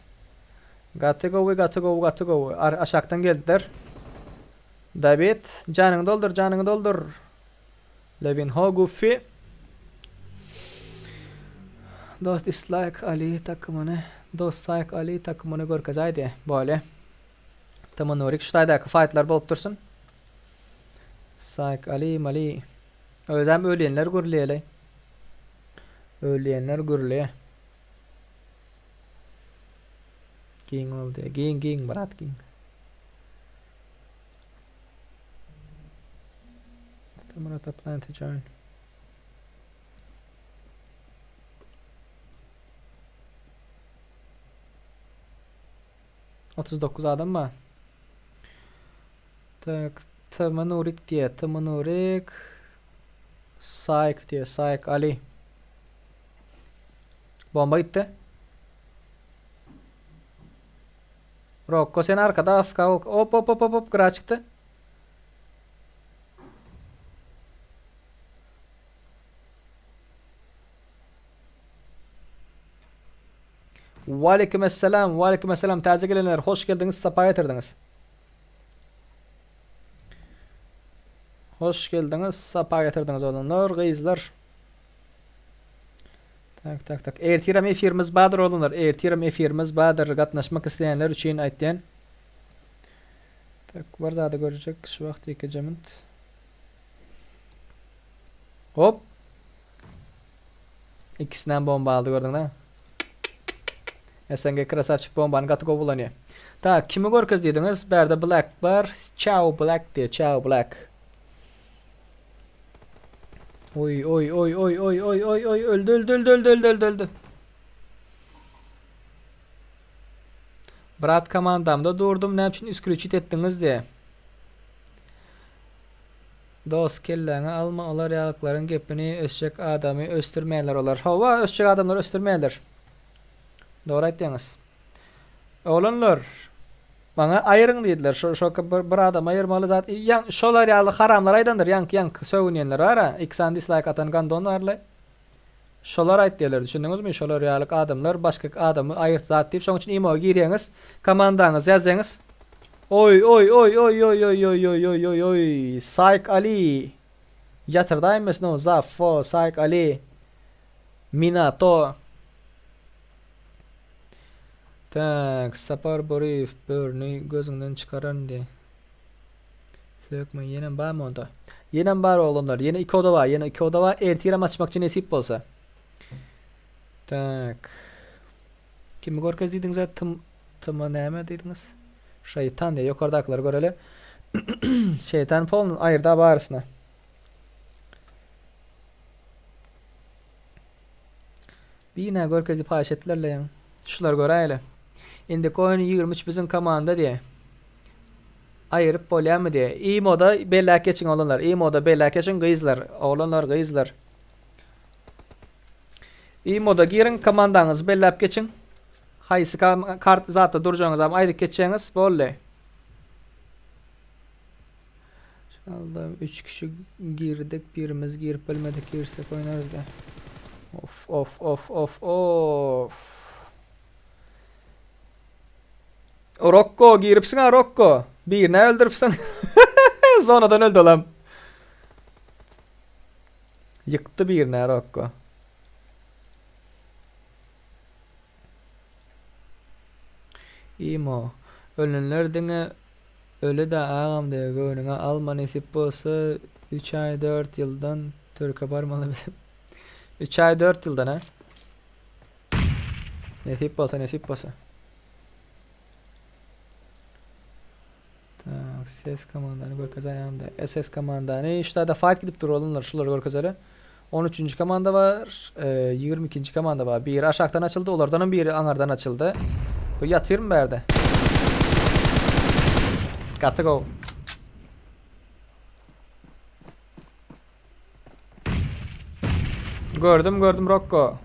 Gaty gowy, gaty gowy, gaty gowy. Ar aşakdan geldiler. David, janyňy doldur, janyňy doldur. Levin ho Goofy. Dost dislike Ali takymyny, dost like Ali takymyny görkezäýdi. Bolýa. Tamam Nurik şu taýdaky faýtlar bolup dursun. Sayk Ali Mali. Özem ölýenler gürleýeli. Ölýenler gürleýä. Giň boldy. Giň giň brat giň. Murat plan to join. 39 adam bar. Tak, Tm Nurik diýe, Tm Nurik. Sayk diýe, Sayk Ali. Bomba gitdi. Rokko sen arkada AFK ol. Hop hop hop hop hop gra çykdy. Waleýkim esselam, waleýkim esselam täze gelenler hoş geldiňiz, sapa getirdiňiz. Hoş geldiňiz, sapa getirdiňiz oglanlar, gyzlar. Tak, tak, tak. Ertirem efirimiz bardyr oglanlar. Ertirem efirimiz bardyr. Gatnaşmak isleýänler üçin aýtýan. Tak, bir zady görjek şu wagt ýekeje minut. Hop. Ikisinden bomba aldy gördüňmi? SNG krasavçik bombany gaty gowy ulanýar. Tak, kimi görkez diýdiňiz? Bärde Black bar. Ciao Black diýe, ciao Black. Oý oý oý oý oý oý oý oý öldü öldü öldü öldü öldü öldü öldü. Brat komandamda durdum näme üçin isklýuçit etdiňiz diýe. Dos kelläňe alma olar ýalyklaryň gepini ösjek adamy ösdürmeýärler olar. Hawa ösjek adamlary ösdürmeýärler. Dogry aýtýaňyz. Oglanlar maňa aýyryň diýdiler. Şo şo bir, bir adam aýyrmaly zat. Ýa şolar ýaly haramlar aýdandyr. Ýaňky ýaňky sögünýänler bar-a. Iki sany dislike atan gandon barly. Şolar aýtýarlar düşündiňizmi? Şolar ýaly adamlar başga adamy aýyrt zat diýip şoň üçin imo girýäňiz. Komandaňyzy ýazýaňyz. Oý oý oý oý oý oý oý oý oý oý oý Saýk Ali Ýatyrdaýmyş no Zaffo Saýk Ali Minato Tak Sapar Boryýew börüni gözüňden çykaran diý. Sökme ýenem barmy onda? Ýenem bar oglanlar. Ýene iki oda bar. Ýene iki oda bar. Ertirem açmakçy nesip bolsa. Tak. Kimi görkez diýdiňiz-ä? Tym Tyma näme diýdiňiz? Şeýtan diýýär. Ýokardakylary göreli. Şeýtan polny aýyrda barysyny. Bina görkezdi paýyş etdiler-le ýaň. Şulary göräýeli. Indiki oýun 23 biziň komanda diýýär. Aýyryp bolýarmy diýýär. Imoda belläp geçiň oglanlar. Imoda belläp geçiň gyzlar. Oglanlar gyzlar. Imoda giriň komandaňyzy belläp geçiň. Haýsy kart zatda durjagyňyzam aýdyp geçseňiz boldy. Şalda 3 kişi girdik, birimiz girip bilmedik, girsek oýnarys da. Of of of of of. Rokko giripsiň ha Rokko. Birini öldüripsiň. Zonadan öldü olam. Ýykdy birini Rokko. Imo. Ölenler diňe Öle-de agam diýýär, göwnüňe alma nesip bolsa üç aý dört ýyldan türke barmaly bizem. Üç aý dört ýyldan ha. Nesip bolsa nesip bolsa. Tak, ses komandany görkezäýemde. SS komandany şu taýda fight gidip dur olanlar şulary görkezeli. 13-nji komanda bar, 22-nji komanda bar. Biri aşakdan açyldy, olardan hem biri aňardan açyldy. Bu ýatyrmy bärde? Gaty gowy. Gördüm gördüm Rokko.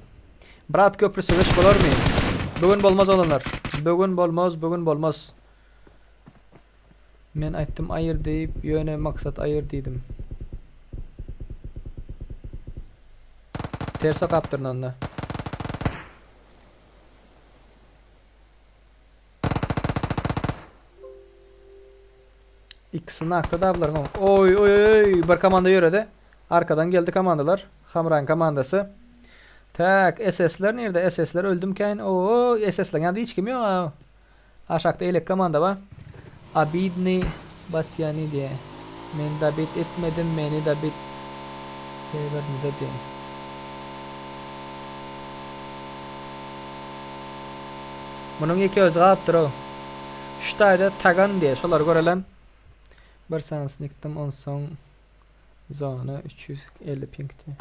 Brat köprü söweş bolarmy? Bugün bolmaz olanlar. Bugün bolmaz, bugün bolmaz. Men aýtdym aýyr diýip, ýöne maksat aýyr diýdim. Ters okapdyryn onda. Ikisi nakda da bularyň. Oý oý oý bir komanda ýöredi. Arkadan geldi komandalar. Hamraň komandasy. Tak, SS-ler nirde? SS-ler öldümkäýin. Oo, SS-leriň ýanynda hiç kim ýok. Aşakda elek komanda bar. Abidny Batýany diýe. Men dabit etmedim meni dabit Sewernyda diýe. Munuň ýeke özi galypdyr-ow. Şu taýda Tagan diýe şolary görelen. Bir sanysyny ýykdym onsoň zona 350 ping diýe.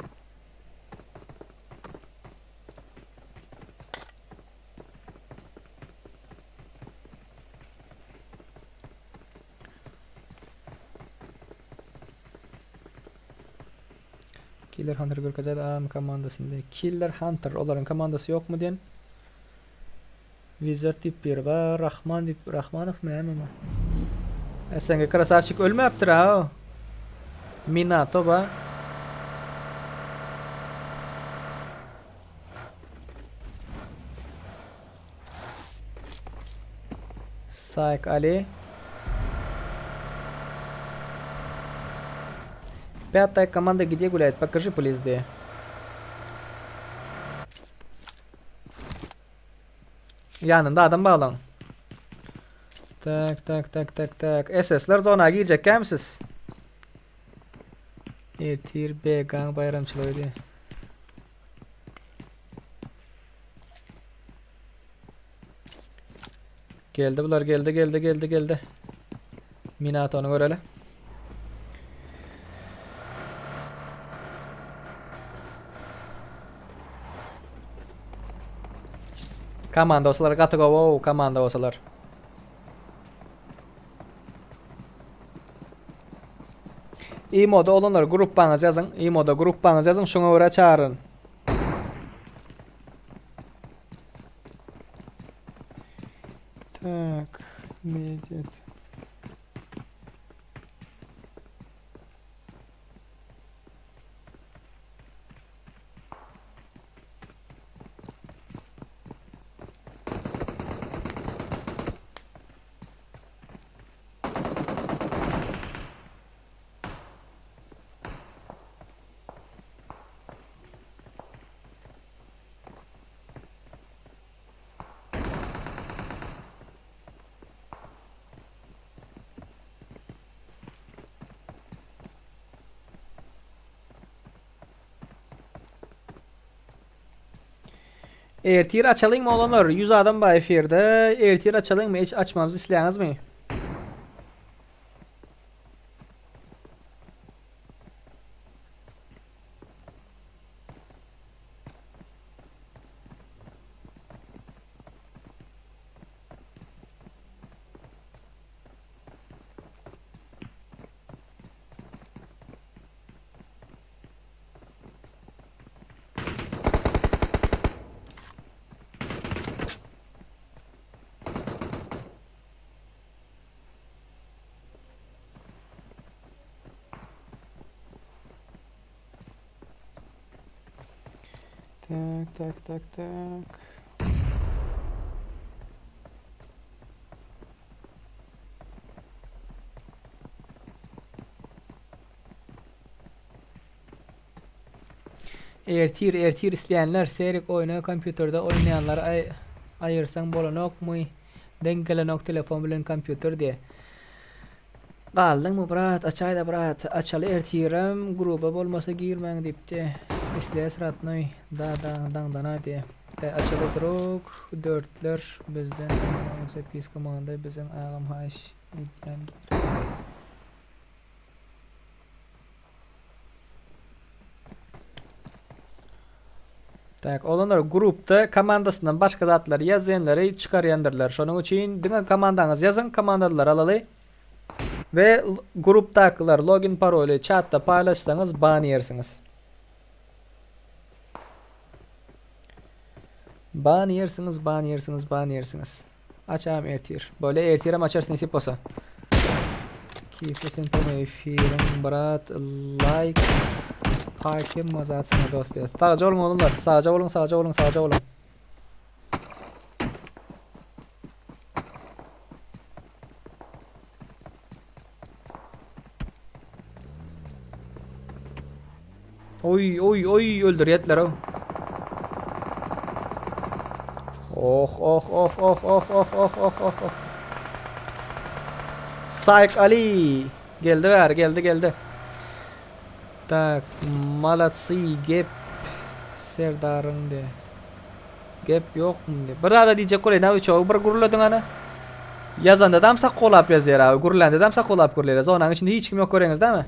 Killer Hunter görkezýär AM komandasynda. Killer Hunter olaryň komandasy ýokmy diýen. Wizard diýip biri bar, Rahman diýip, Rahmanow my näme mi? SNG krasavçik ölmäpdir ha. Minato ba. Saik Ali. Пятая команда где гуляет? Покажи please diýýär. Ýanynda adam baglaň. Tak, tak, tak, tak, tak. SS-ler zona girjek kämsiz? Ertir BG-nyň baýramçylygy diýýär. Geldi bular geldi geldi geldi geldi. Minatony göreli. Komanda olsalar gaty gowy komanda olsalar. Imoda olanlar gruppaňyzy ýazyň. Imoda gruppaňyzy ýazyň şoňa görä çagyryn. Tak, media. Ertir açalyňmy oglanlar? 100 adam bar efirde. Ertir açalyňmy? Hiç açmamyzy isleýäňizmi? Tak, tak, tak, tak. Ertir ertir isleýänler serik oýna kompýuterde oýnaýanlary aý aýyrsaň bolanokmy deň gelenok telefon bilen kompýuter diýe. Galdyňmy brat açaýda brat açaly ertirem gruba bolmasa girmäň diýipdi isles ratnoý da daňdana diýe de açaly drug dörtler bizden zapiska manda biziň agam haýyş edýän gir. Tak, olanlar grupda komandasyndan başga zatlary ýazýanlary çykarýandyrlar. Şonuň üçin diňe komandaňyzy ýazyň, komandalary alaly. We grupdakylar login paroly çatda paýlaşsaňyz ban ýersiňiz. Ban ýersiňiz, ban ýersiňiz, ban ýersiňiz. Açam ertir. Böyle ertirem açarys nesip bolsa. Keyifli sen promay efiriň brat like pakim mazat sana dost diýär. Sagja boluň oglanlar. Sagja boluň, sagja boluň, sagja boluň. Oý, oý, oý, öldürýärdiler o. Oh, oh, oh, oh, oh, oh, oh, oh, oh, oh. Saýk Ali. Geldi bäri, geldi, geldi. Tak, malatsy gep Serdaryň de. Gep ýokmy diýip. Bir zada diýjek bolýan abi çogy bir gürlediň ana. Ýazanda dam sakolap ýazýar abi, gürlände dam sakolap gürleýär. Zonanyň içinde hiç kim ýok göreňiz dämi?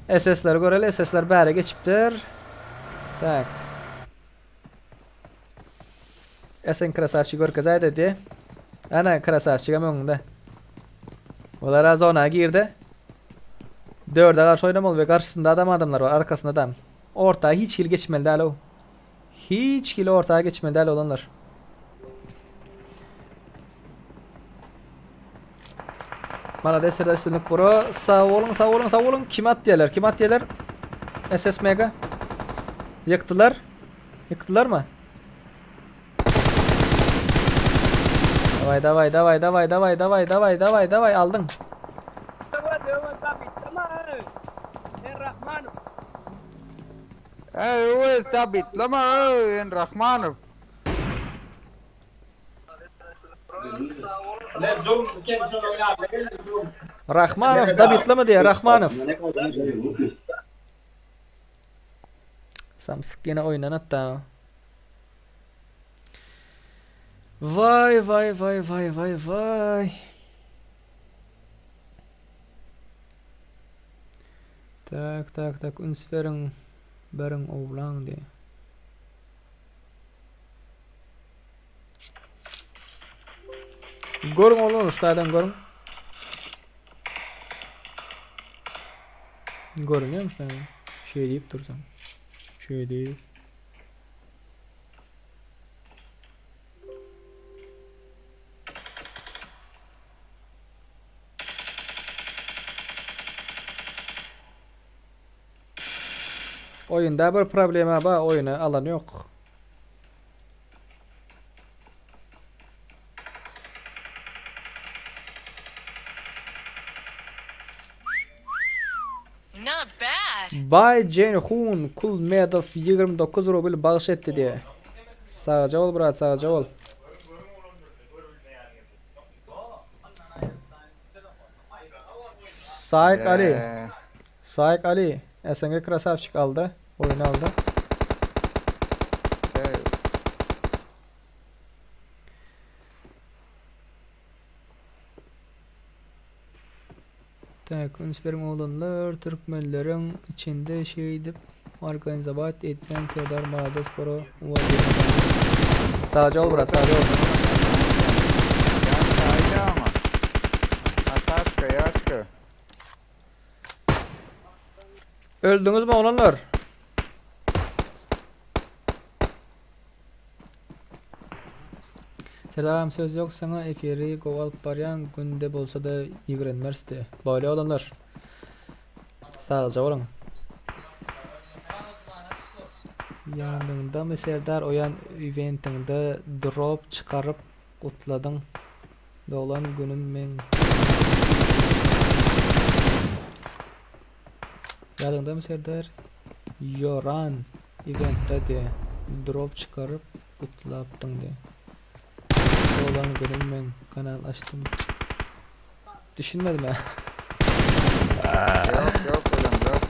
SS-leri göreli, SS-ler bäre geçipdir. Tak. Esen krasavçik görkezäý dedi. Ana krasavçik hem öňünde. Olar zona girdi. Dörde garşy oýnamaly we garşysynda adam adamlar bar, arkasynda da. Orta hiç hili geçmeli däl o. Hiç hili orta geçmeli däl olanlar. Malades Serdar üstünlik bro. Sag boluň, sag boluň, sag boluň. Kim atýarlar? Kim atýarlar? SS Mega. Ýykdylar. Ýykdylarmy? Daway, daway, daway, daway, daway, daway, daway, daway, daway, aldyň. Ey Öwez tabitlama en Rahmanow. Rahmanow dabitlama diýýär, Rahmanow. Samsyk ýene oýundan atda. Vay vay vay vay vay vay. Tak tak tak üns beriň beriň owlaň diýýär. Görüň oğlum şutadan görüň. Görünüyor mu şutadan? Şey deyip dursam. Şey deyip. Oýunda bir problema bar, oýuna alan ýok. Not bad. Baý Jenhun Kulmedow 29 rubl bagyş etdi diýe. Sagja bol brat, sagja bol. Saýk Ali. Saýk Ali. SNG krasavçik aldy. Oýun aldy. Tak, üns beriň oglanlar, türkmenleriň içinde şeýdip organizować edýän Serdar malades bro. Sagja bol brat, sagja bol. Ataşka, yaşka. Öldüňizmi oglanlar? Selam söz yok sana efiri gowy alyp barýaň günde bolsada ýigrenmerisdi. Bolýa oglanlar. Sagja boluň. Ýanyňdamy Serdar oýan iventiňde drop çykaryp gutladyň. Doglan günüm meň. Ýadyňdamy Serdar? Ýoran eventde diýe drop çykaryp gutlapdyň diýe. Doglan günüm meň kanal açdym. Düşünmedim ha. Yok yok ölen yok.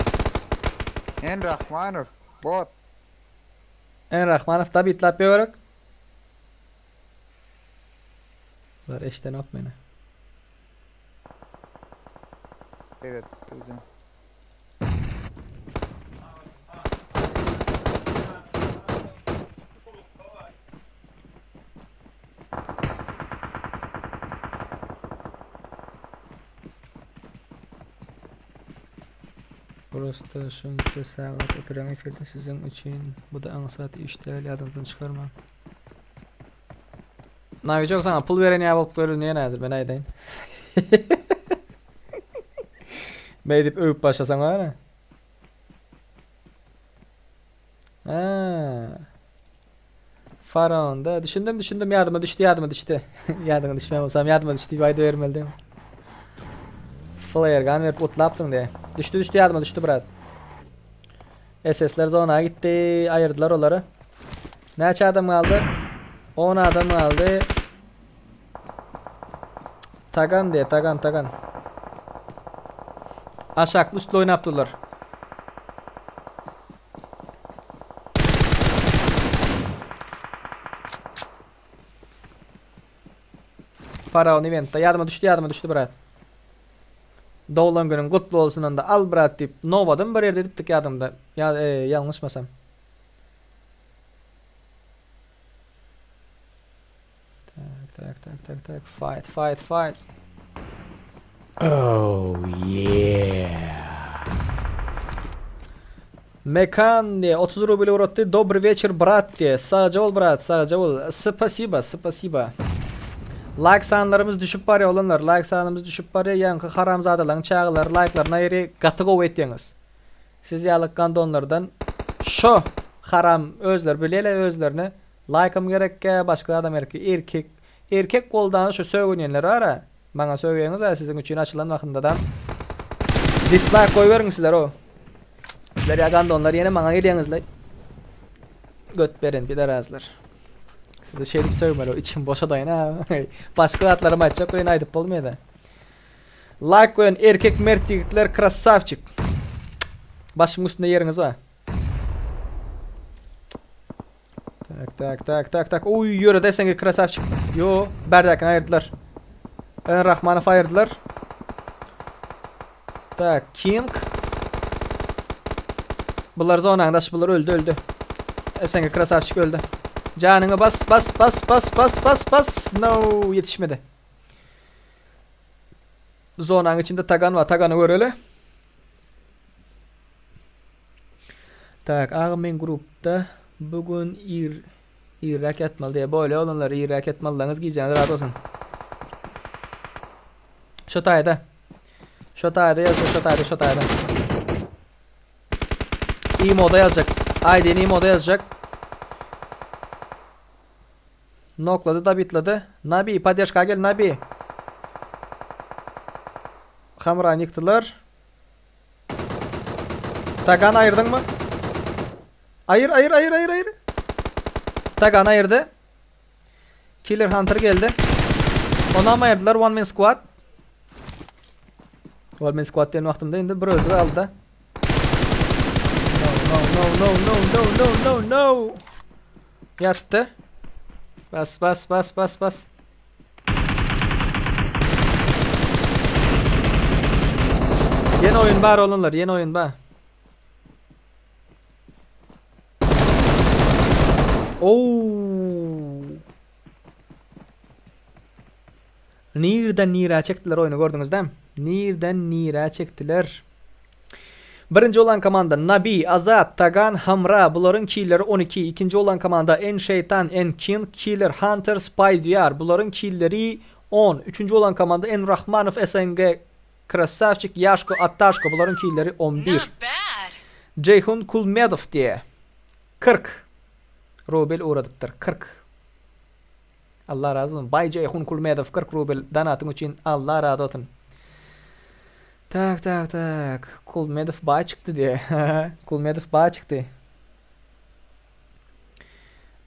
En Rahmanov. Bot. En Rahmanow da bitlap ýörek. Bular eşdenok meni. Evet. Duydum. Prosta şunça sagat oturan efirde siziň üçin bu-da aňsat iş däl ýadyňyzdan çykarmaň. Nawiçok saňa pul beren ýaly bolup görünýän häzir men aýdaýyn. Beýdip öwüp başlasaň bar. Ha. Faraonda düşündim düşündim ýadyma düşdi ýadyma düşdi. Ýadyňa düşmän bolsam ýadyma düşdi diýip aýdybermeli diýip. Flare gun berip otlapdyň diýe. Düşdi düşdi ýadyma düşdi brat. SS-ler zona gitdi, aýyrdylar olary. Näçe adam galdy? 10 adam galdy. Tagan diýe, tagan, tagan. Aşakly üstli oýnap durlar. Faraon eventde ýadyma düşdi, ýadyma düşdi brat. Doglan günüň gutly bolsun onda al brat diýip Nowadam bir ýerde edipdik ýadymda. Ýa e, ýalňyşmasam. Tak, tak, tak, tak, tak. Fight, fight, fight. Oh yeah. Mekan diýe 30 rubl ugratdy. Dobry wieczór brat diýe. Sagja bol brat, sagja bol. Spasiba, spasiba. Like sanlarymyz düşüp barýar oglanlar. Like sanymyz düşüp barýar. Ýaňky haramzadalaryň çagalary laýklaryny aýry gaty gowy etýäňiz. Siz ýaly gandonlardan şo haram özleri bilele özlerine laýkam gerekkä başga zadam gerekkä erkek erkek goldany şo sögünýänler bara maňa sögýäňiz-ä siziň üçin açylan wagtyndadam dislaýk goýberiň sizler o sizler ýa gandonlar ýene maňa gelýäňizle göt beren pidarazlar sizi şeýdip sögmeli o içim boşadaýyn ha başga zatlaram aýtjak welin aýdyp bolmaýada Like goýan erkek mert ýigitler krassawçik. Başymyň üstünde ýeriňiz bar. Tak tak tak tak tak. Oý ýöredi SNG krassawçik. Yo, bärdäkini aýyrdylar. En Rahmanow aýyrdylar. Tak, King. Bular zonaň daşy bular öldi öldi. SNG krassawçik öldi. Janyňy bas bas bas bas bas bas bas. No, ýetişmedi. Zonanyň içinde tagan bar. Tagany göreli. Tak, agam men grupda bu gün ir irräk ýatmaly diýe. Bolýa oglanlar irräk ýatmalylaryňyz gijäňiz rahat bolsun. Şo taýda. Şo taýda ýazjak, şo taýda, şo taýda. Imoda ýazjak. ID-ni imoda ýazjak. Noklady dabitlady. Nabi poddežka gel Nabi. Hamrany ýykdylar. Tagan aýyrdyňmy? Aýyr aýyr aýyr aýyr aýyr. Tagan aýyrdy. Killer Hunter geldi. Onam aýyrdylar one man squad. One man squad diýen wagtymda indi bir özi galdy. No no no no no no no no no. Ýatdy. Bas bas bas bas bas. Ýene oýun bar oglanlar, ýene oýun bar. Oo. Nirden nirä çekdiler oýny gördüňiz dämi? Nirden nirä çekdiler? Birinji bolan komanda Nabi, Azat, Tagan, Hamra bularyň killeri 12. Ikinji bolan komanda En Şeýtan, En King, Killer, Hunter, Spy Diyar bularyň killeri 10. Üçünji bolan komanda En Rahmanow, SNG, Krasawçik, Ýaşko, Attaşko bularyň killeri 11. Not bad. Jeýhun Kulmedow diýe 40 rubel ugradypdyr. 40. Allah razy bolsun. Baý Jeýhun Kulmedow 40 rubel donatyň üçin Allah razy bolsun. Tak tak tak. Kulmedow baý çykdy diýe. Kulmedow baý çykdy.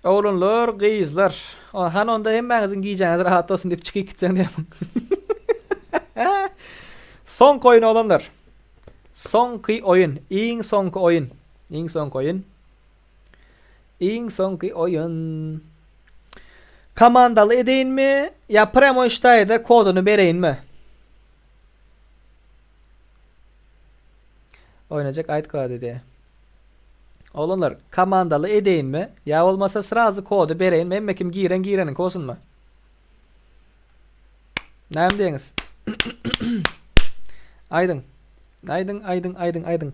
Oglanlar, gyzlar. Han onda hemmäňiziň gijäňiz rahat bolsun diýip çykyp gitseň diýip. Soňky oýun oglanlar. Soňky oýun, iň soňky oýun. Iň soňky oýun. Iň soňky oýun. Komandaly edeýinmi ýa premo işdaýda koduny bereýinmi? Oýnajak aýt kody diýe. Oglanlar, komandaly edeýinmi ýa bolmasa srazy kody bereýinmi? Hemme kim giren gireniňki bolsunmy? Näme diýeňiz? Aýdyň. Aýdyň, aýdyň, aýdyň, aýdyň.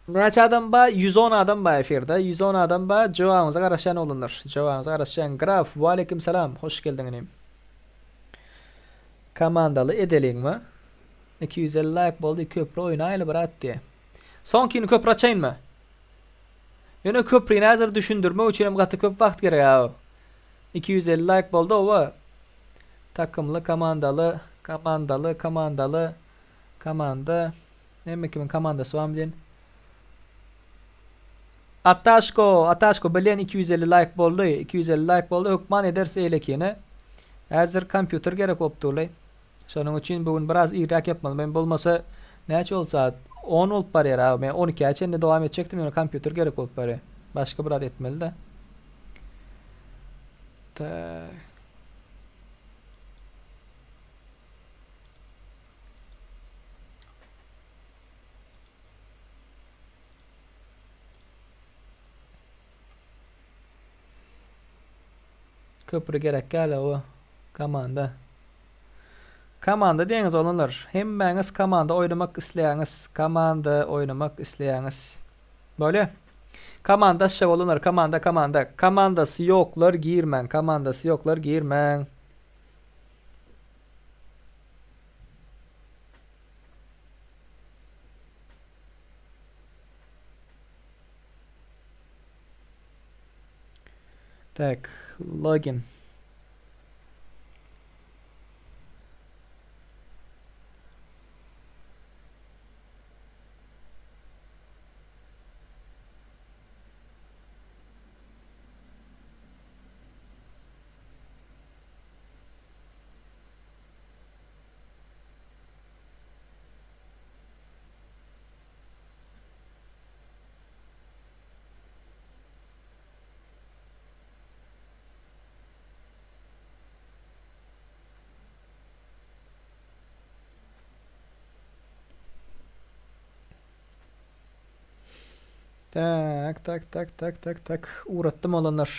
Näçe adam ba? 110 adam ba efirde. 110 adam ba. Jogabyňyza garaşýan oglanlar. Jogabyňyza garaşýan. Graf, waleýkim salam. Hoş geldiň inim. Komandaly edeliňmi? 250 laýk boldy, köpri oýnaýly brat diýe. Soňkyny köpri açaýynmy? Ýöne köprini häzir düşündirmek üçin hem gaty köp wagt gerek aw. 250 laýk boldy owa. Takymly komandaly, komandaly, komandaly, komanda. Hemme kimiň komandasy barmy diýen. Ataşko, Ataşko bilýän 250 laýk boldy. 250 laýk boldy. Hökman ederis eýlekini. Häzir kompýuter gerek bolup durly. Şonuň üçin bu gün biraz irräk ýapmaly. Men bolmasa näçe boldy saat? 10 bolup barýar abi. Men 12-ä çenli dowam etjekdim, ýöne kompýuter gerek bolup barýar. Başga bir zat etmeli-de. Tak. Köprü gerek gäle o komanda. Komanda diýeňiz oglanlar. Hemmäňiz komanda oýnamak isleýäňiz. Komanda oýnamak isleýäňiz. Bolýa. Komanda aşak oglanlar, komanda, komanda. Komandasy ýoklar girmäň, komandasy ýoklar girmäň. Tak, login. Tak, tak, tak, tak, tak, tak. Ugratdym olanlar.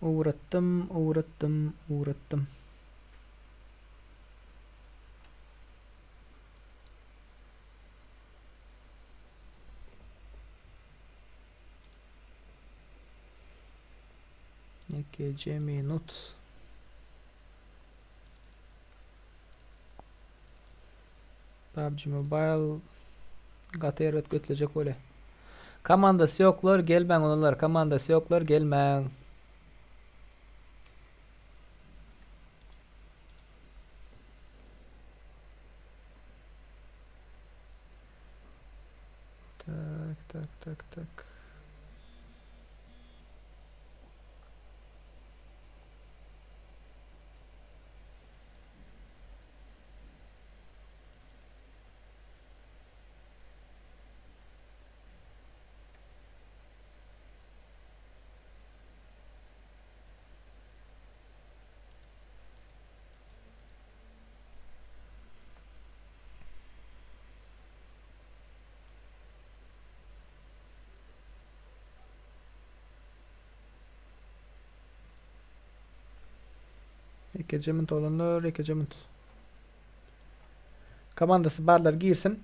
Ugratdym, ugratdym, ugratdym. Ýekeje minut. PUBG Mobile gaty erbet götlejek bolýar. Komandasy ýoklar gelmäň olanlar, komandasy ýoklar gelmäň. Tak, tak, tak, tak. Ýekeje minut oglanlar, ýekeje minut. Komandasy barlar girsin.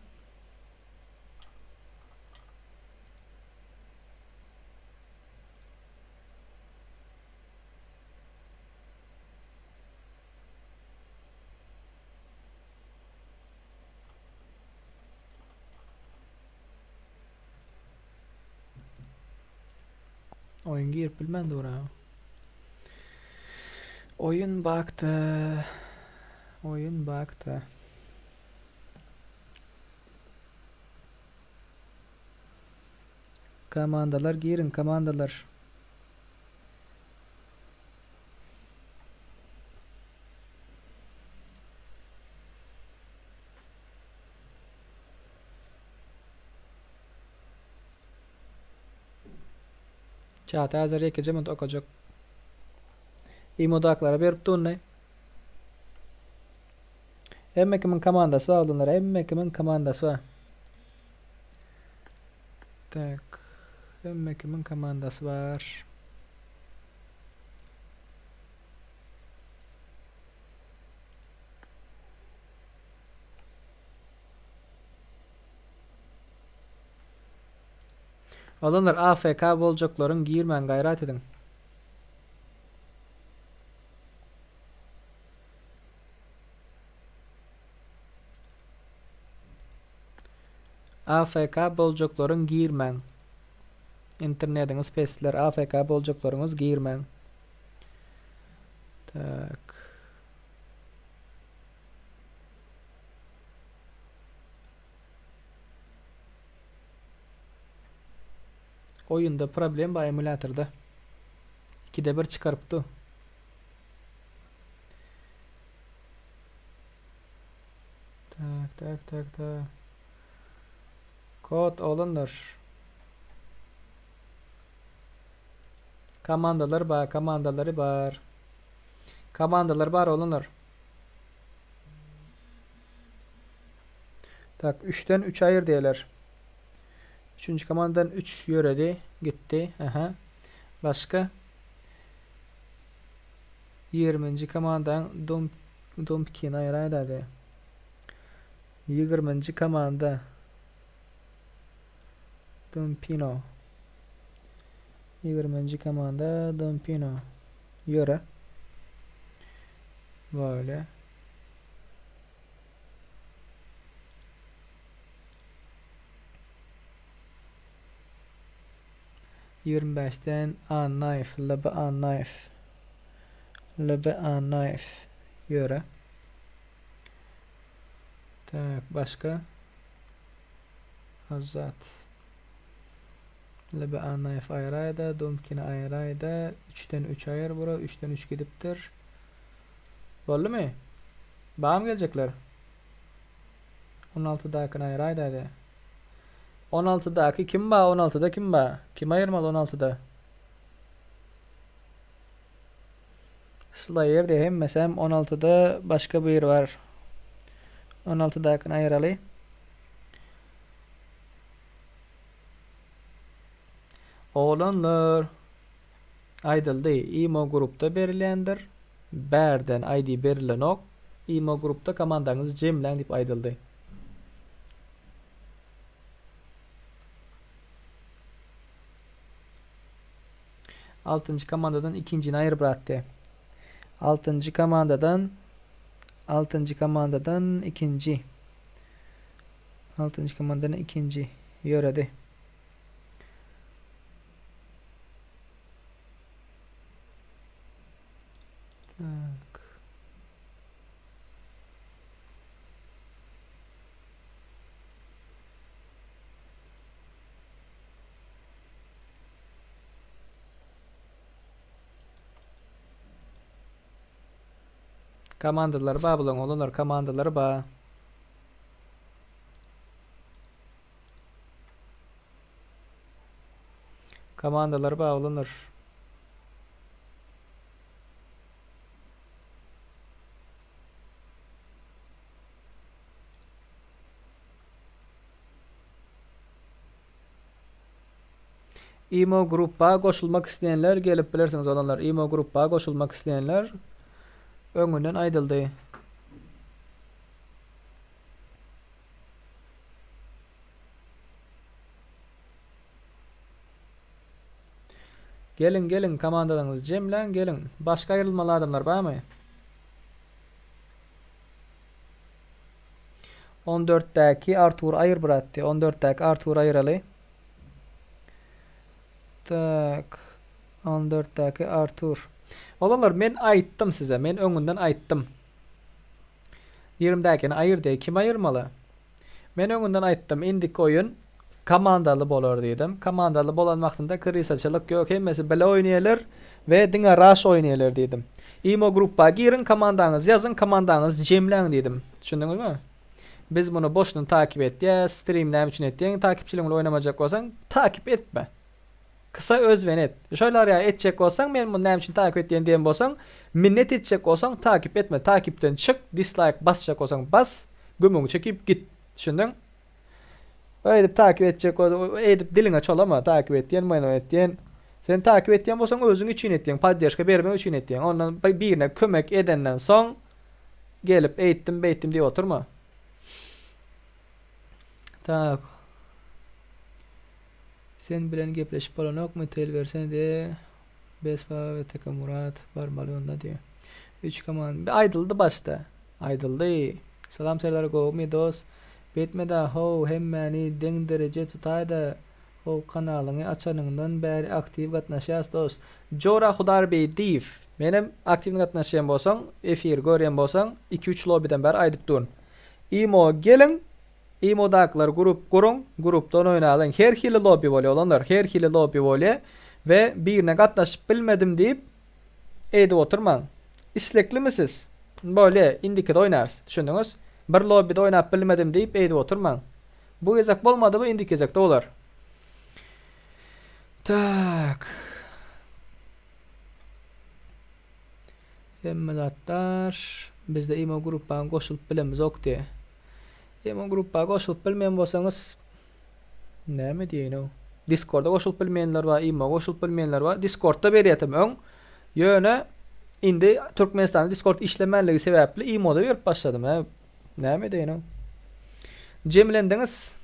Oýun girip bilmän dur ha. Oýun bakda. Oýun bakda. Komandalar girin, komandalar. Çaty häzir ýekeje minut okajak. Imodaklara berip durny. Hemme kimiň komandasy bar oglanlar, hemme kimiň komandasy bar. Tak. Hemme kimiň komandasy bar. Oglanlar AFK boljaklaryň girmäň gaýrat ediň. AFK boljaklaryň girmäň. Internetiňiz pesler AFK boljaklaryňyz girmäň. Tak. Oýunda problem bar emulyatorda. Ikide bir çykarypdy. Tak tak tak tak. Kod oglanlar. Komandalar bar, komandalary bar. Komandalar bar oglanlar. Tak, 3-den 3 aýyr diýerler. Üçünji komandadan 3 ýöredi, gitdi. Aha. Başga 20-nji komandaň dom Dompikini aýyraýdady. 20-nji komanda Dompino. 20-nji komanda Dompino. Ýöre. Böyle. 25-den Annaýew, LB Annaýew. LB Annaýew. Ýöre. Tak, başga. Azat. LB Annaýew aýraýda, Domkini aýraýda. 3-den 3 aýyr bura, 3-den 3 gidipdir. Boldumy? Bamy geljekler? 16-dakyny aýraýda hadi. 16-daky kim ba? 16-da kim ba? Kim aýyrmaly 16-da? Slayer diýe hemmesem 16-da başga bir bar. 16-dakyny aýyraly. Oglanlar aýdyldy. Imo grupda berilýändir. Bärden ID berilenok. Imo grupda komandaňyzy jemläň diýip aýdyldy. Altynjy komandadan ikinjini aýyr bratdy. Altynjy komandadan altynjy komandadan ikinji. Altynjy komandadan ikinji ýöredi. Tak. Komandalary ba bulaň oglanlar komandalary ba. Komandalary ba oglanlar. Imo gruppa goşulmak isleýänler gelip bilersiňiz oglanlar. Imo gruppa goşulmak isleýänler öňünden aýdyldy. Geliň geliň komandalaryňyzy jemläň geliň. Başga aýrylmaly adamlar barmy? On dörtdäki Artur aýyr brat diýýär. On dörtdäki Artur aýyraly. Tak. On dörtdäki Artur. Oglanlar men aýtdym size. Men öňünden aýtdym. Ýigrimdäkini aýyr diýýär. Kim aýyrmaly? Men öňünden aýtdym, indiki oýun komandaly bolar diýdim. Komandaly bolan wagtynda krysaçylyk ýok, hemmesi bile oýnaýarlar we diňe rush oýnaýarlar diýdim. Imo gruppa giriň, komandaňyzy ýazyň, komandaňyzy jemläň diýdim. Düşündiňizmi? Biz muny boşuna takip etýäs, stream näme üçin etýäň, takipçiligiň bilen oýnamajak bolsaň, takip etme. Kysa öz we net. Şolar ýaly etjek bolsaň men muny näme üçin takyp etýän diýen bolsaň, minnet etjek bolsaň takyp etme, takypden çyk, dislaýk basjak bolsaň bas, gömüňi çekip git. Düşündiň? Öýdüp takyp etjek bol, eýdip diliňe çolama, takyp etýän, men etýän. Sen takyp etýän bolsaň özüň üçin etýäň, podderžka bermek üçin etýäň. Ondan birine kömek edenden soň gelip eýtdim, beýtdim diýip oturma. Tak. Sen bilen gepleşip bolanokmy tel bersene de Bespa we Teke Murat barmaly onda diýe. 3 komand aýdyldy başda. Aýdyldy. Salam Serdar gowumy dos. Beýtmedä how hemmäni deň dereje tutaýda how kanalyňy açanyňdan bäri aktiw gatnaşýas dos. Jora Hudarberdiýew menem aktiwny gatnaşýan bolsaň efir görýän bolsaň iki üç lobiden bäri aýdyp durun. Imo geliň Imodakylar grup guruň, grupdan oýnalyň. Her hili lobby bolýa oglanlar, her hili lobby bolýa we birine gatnaşyp bilmedim diýip eýdip oturmaň. Isleklimi siz? Bolýa, indikide oýnarys. Düşündiňiz? Bir lobbyda oýnap bilmedim diýip eýdip oturmaň. Bu gezek bolmady bu indiki gezekde bolar. Tak. Hemme zatlar bizde imo gruppa goşulyp bilemizok diýe. Imo gruppa goşulyp bilmeýän bolsaňyz näme diýeýin-ow. Discorda goşulyp bilmeýänler bar, imo goşulyp bilmeýänler bar. Discordda berýärdim öň. Ýöne indi Türkmenistanda Discord işlemänligi sebäpli imoda berip başladym. Hä, näme edeýin-ow. Jemlendiňiz.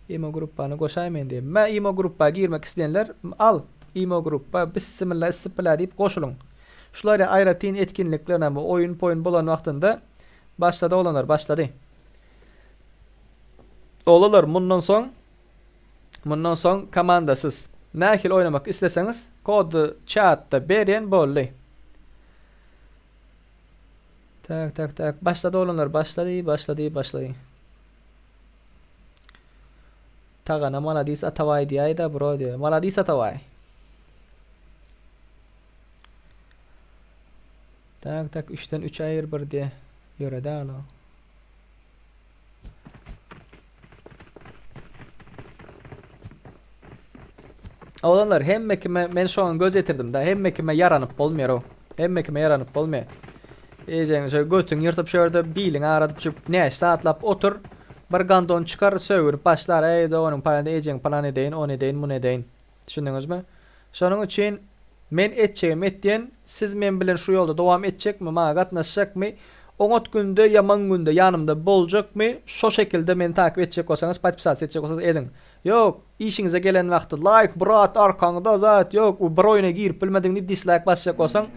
Imo gruppany goşaýmaýyn diýip. Mä imo gruppa girmek isleýänler al imo gruppa bissimilla issipila diýip goşulyň. Şular ýaly aýratyn etkinlikler näme oýun poýun bolan wagtynda başlady oglanlar başlady. Oglanlar mundan soň mundan soň komandasyz nähili oýnamak isleseňiz kody çatda berýän boldy. Tak tak tak başlady oglanlar başlady başlady başlady. Tagana maladis Atabaý diýäýdä bro diýä. Maladis Atabaý. Tak tak 3-den 3 aýyr bir diýe. Ýöredi alo. Oglanlar hemme kime men şu an göz ýetirdim da hemme kime ýaranyp bolmaýar o. Hemme kime ýaranyp bolmaýar. Ejeňi şöyle götüň ýyrtyp şu ýerde biliňi aradyp şu näçe saatlap otur. Bir gandon çykar sögünip başlar eý doganyň paýynda ejeň palan edeýin ony edeýin muny edeýin. Düşündiňizmi? Şonuň üçin men etjegimi etýän, siz men bilen şu ýolda dowam etjekmi, maňa gatnaşjakmy, oňat günde, ýaman günde ýanymda boljakmy, şo şekilde meni takyp etjek bolsaňyz, podpisatsa etjek bolsaňyz ediň. Ýok, işiňize gelen wagty laýk brat arkaňda zat ýok, u bir oýuna girip bilmediň diýip dislaýk basjak bolsaň,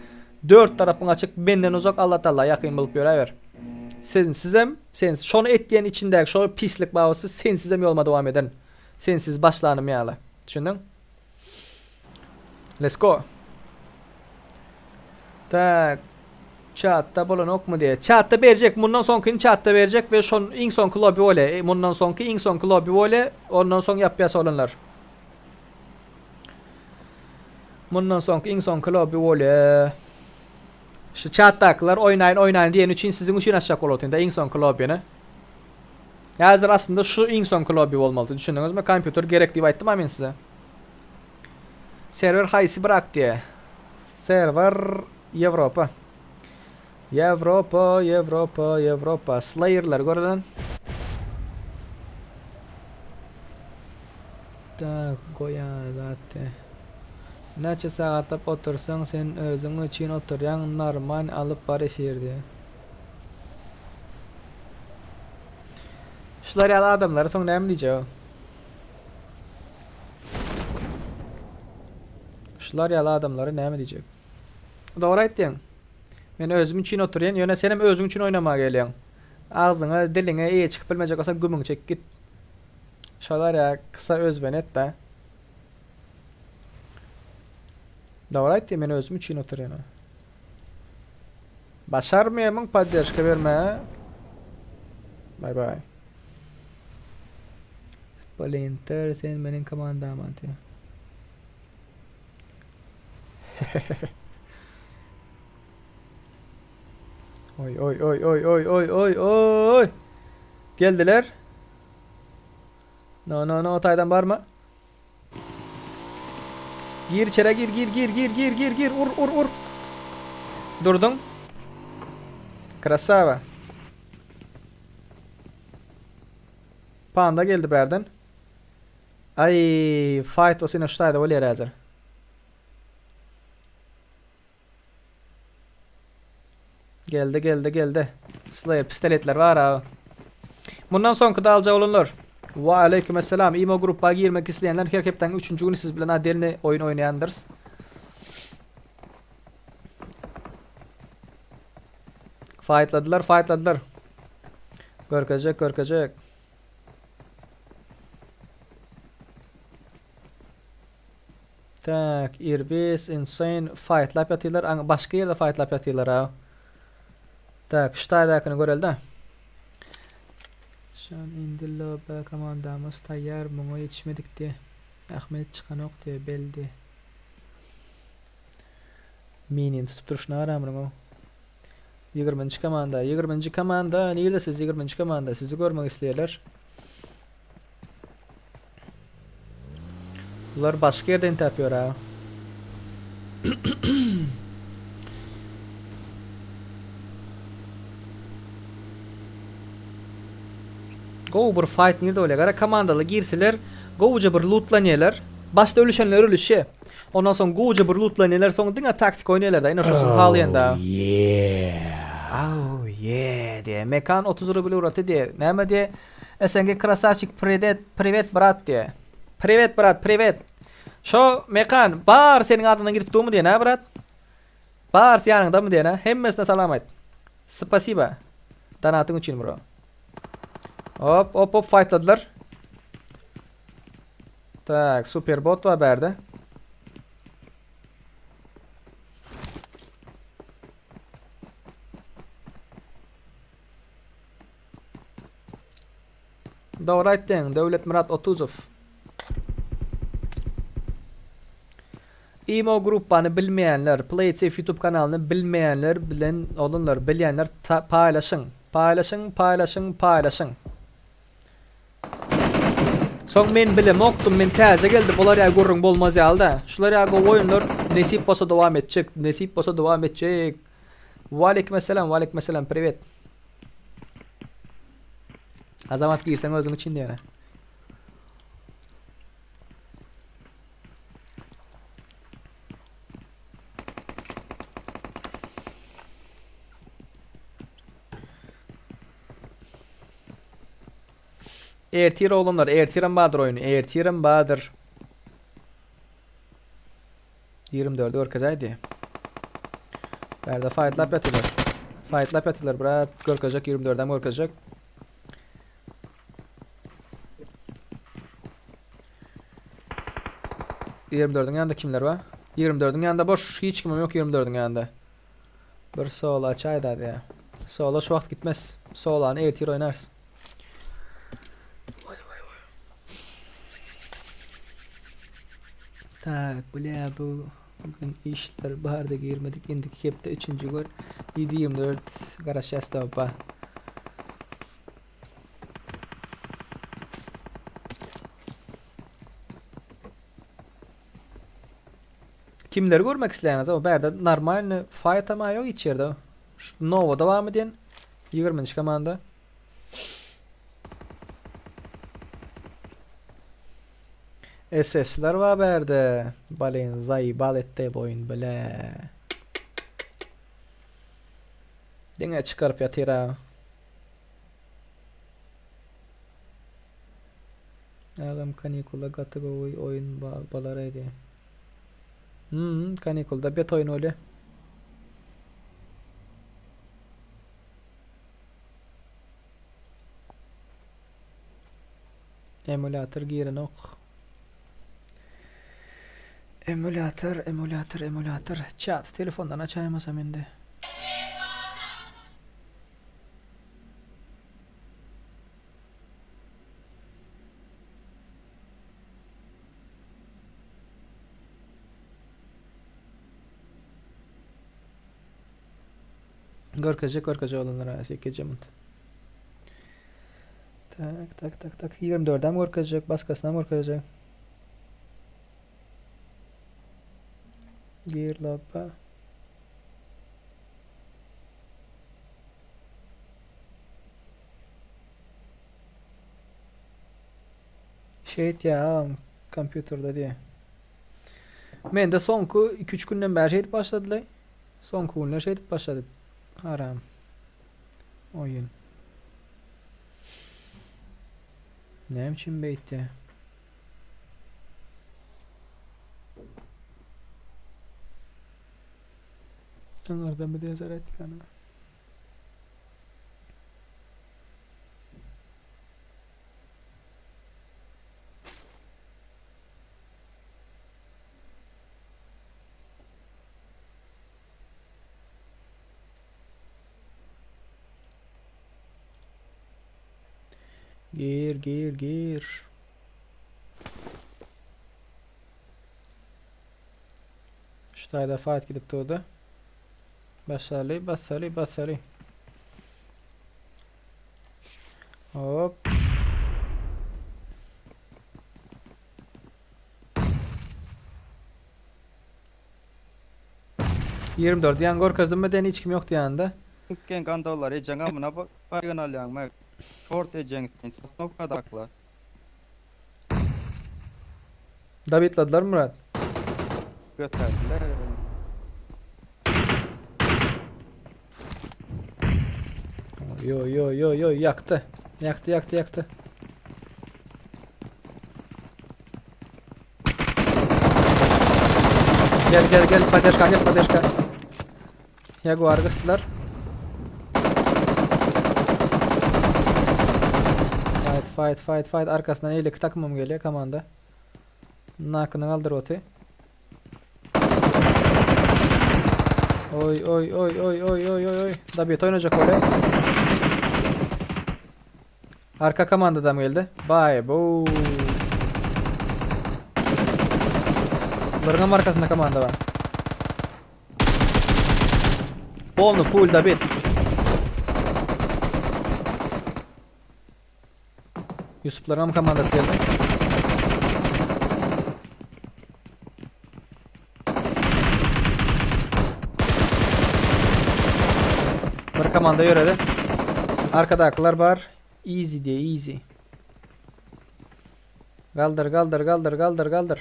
dört tarapyň açyk, menden uzak Allatalla ýakyn bolup ýöräber. Sensizem, sensiz, şony etýän içindäki şo pislik babasy sensizem ýoluma dowam ederin. Sensiz başlanym ýaly. Düşündiň? Let's go. Tak. Çatda bolanokmy diýe. Çatda berjek. Mundan soňkyny çatda berjek we şon iň soňky lobby bolýa. E, mundan soňky iň soňky lobby bolýa. Ondan soň ýapýas oglanlar. Mundan soňky iň soňky lobby bolýa. Şu çatdakylar oýnaýyn oýnaýyn diýeni üçin siziň üçin açjak bolup da iň soňky lobbyny. Häzir aslynda şu iň soňky lobby bolmalydy. Düşündiňizmi? Kompýuter gerek diýip aýtdym-a men size. Serwer haýsy brak diýe. Serwer Ýewropa. Ýewropa, Ýewropa, Ýewropa. Slayerler görelen. Tak, goýa zatdy. Näçe sagatlap otursaň sen özüň üçin oturýaň normal alyp bar efir diýe. Şular ýaly adamlara soň näme diýjek? Şular ýaly adamlara näme diýjek? Dogry aýtdyň. Men özüm üçin oturýan, ýöne senem özüň üçin oýnamaga gelýäň. Agzyňa, diliňe eýe çykyp bilmejek bolsaň gümüňi çek git. Şolar ýa kysa özbeni et-dä. Dogry aýtdyň, men özüm üçin oturýan. Başarmaýamyň podderžka bermäge. Bye bye. Splinter sen meniň komandama diýýär. Oý oý oý oý oý oý oý oý. Geldiler. No no no o taýdan barma. Gir içeri gir gir gir gir gir gir gir ur ur ur. Durdun. Krasava. Panda geldi bärden. Ay fight o sene ştaýda bolýar häzir. Geldi geldi geldi. Slayer pistoletler bar ha. Mundan soňky da aljak bolanlar. Wa aleyküm esselam. Imo gruppa girmek isleýänler her hepdäniň 3-nji güni siz bilen adelni oýun oýnaýandyrys. Fightladylar, fightladylar. Görkezjek, görkezjek. Tak, Irbis, Insane fightlap ýatyrlar. Aň başga ýerde fightlap ýatyrlar ha. Tak, şu taýdakyny göreli-de. Şan indi loba komandamyz taýýar, muňa ýetişmedik diýe. Ahmet çykanok diýe, beldi. Minini tutup durşuna gara munuň o. 20-nji komanda, 20-nji komanda, nirde siz 20-nji komanda, sizi görmek isleýärler. Bular başga ýerde entäp ýör ha. Gowy bir fight nirde bolýar? Gara komandaly girseler, gowuja bir lootlanýarlar. Başda ölüşenler ölüşýär. Ondan soň gowuja bir lootlanýarlar, soň diňe taktik oýnaýarlar-da. Ine şosun halaýan da. Oh yeah. Oh yeah diýe. Mekan 30 rubl ugratdy diýe. Näme diýe? SNG krasavçik privet privet brat diýe. Privet brat privet. Şo Mekan bar seniň adyňdan gidip durmy diýen ha brat? Bars ýanyňdamy diýen ha? Hemmesine salam aýt. Spasiba. Donatyň üçin bro. Hop hop hop fightladylar. Tak super bot bar bärde. Dogry aýtdyň, Döwletmyrat Otuzow. Imo gruppany bilmeýänler, Play It Safe YouTube kanalyny bilmeýänler bilen oglanlar bilýänler paýlaşyň. Paýlaşyň, paýlaşyň, paýlaşyň. Soň men bilemokdym, men täze geldim, bular ýaly gürrüň bolmaz ýaly-da. Şular ýaly gowy oýunlar nesip bolsa dowam etjek, nesip bolsa dowam etjek. Waleýkim esselam, waleýkim esselam, priwet. Azamat girseň özüň üçin diýene. Ertir oglanlar, ertirem bardyr oýun, ertirem bardyr. 24 görkezäýdi. Bärde faýtlap ýatyrlar. Faýtlap ýatyrlar, brat. Görkezjek 24-em görkezjek. 24-iň ýanynda kimler bar? 24-iň ýanynda boş, hiç kimem ýok 24-iň ýanynda. Bir solo açaýda diýä. Solo şu wagt gitmez. Solany ertir oýnarys. Tak, bile bu bugün işler barda girmedik. Indiki hepde üçünji gör. 7.24 garaşýas da ba. Kimleri görmek isleýäňiz? O bärde normalny fight ama ýok hiç ýerde. Nova dowam edýän 20-nji komanda. SS-ler bar bärde. Balin zaýbal etdi bu oýun bile. Diňe çykaryp ýatyr ha. Agam kanikula gaty gowy oýun bolar edi. Hmm, kanikulda bet oýun bolýa. Emulator girenok. Emulator, emulator, emulator. Chat telefondan açaýmasam indi. Görkezjek görkezjek olanlar arasy 2 munt. Tak tak tak tak 24-em görkezjek, başgasynam görkezjek. Gir lobba. Şeýt ýa agam kompýuterde diýe. Mende soňky 2-3 günden bäri şeýdip başladylaý. Soňky günler şeýdip başlady. Haram. Oýun. Näme üçin beýtdi? Aňyrdan bir dezer etýän. Gir, gir, gir. Şu taýda fight gidip durdy. Basaly, basaly, basaly. Hop. 24 ýan görkezdim mi den hiç kim ýokdy ýanynda. Isken gandallar ejeň amyna baýgyn alýaň mek. Şort ejeň isken sosnowka dakla. Dabitladylar Murat. Göterdiler. Yo yo yo yo ýakdy. Ýakdy ýakdy ýakdy. Gel gel gel podержка gel podержка. Jaguar gysdylar. Fight fight fight fight arkasyndan eýleki takymym gelýär komanda. Nakyny galdyr oty. Oý oý oý oý oý oý oý oý. Dabit oýnajak bolýar. Arka komandadam geldi. Baý bu. Bularyňam arkasynda komanda bar. Polny full David. Ýusuplaryňam komandasy geldi. Bir komanda ýöredi. Arkadakylar bar. Easy diýe, easy. Galdyr, galdyr, galdyr, galdyr, galdyr.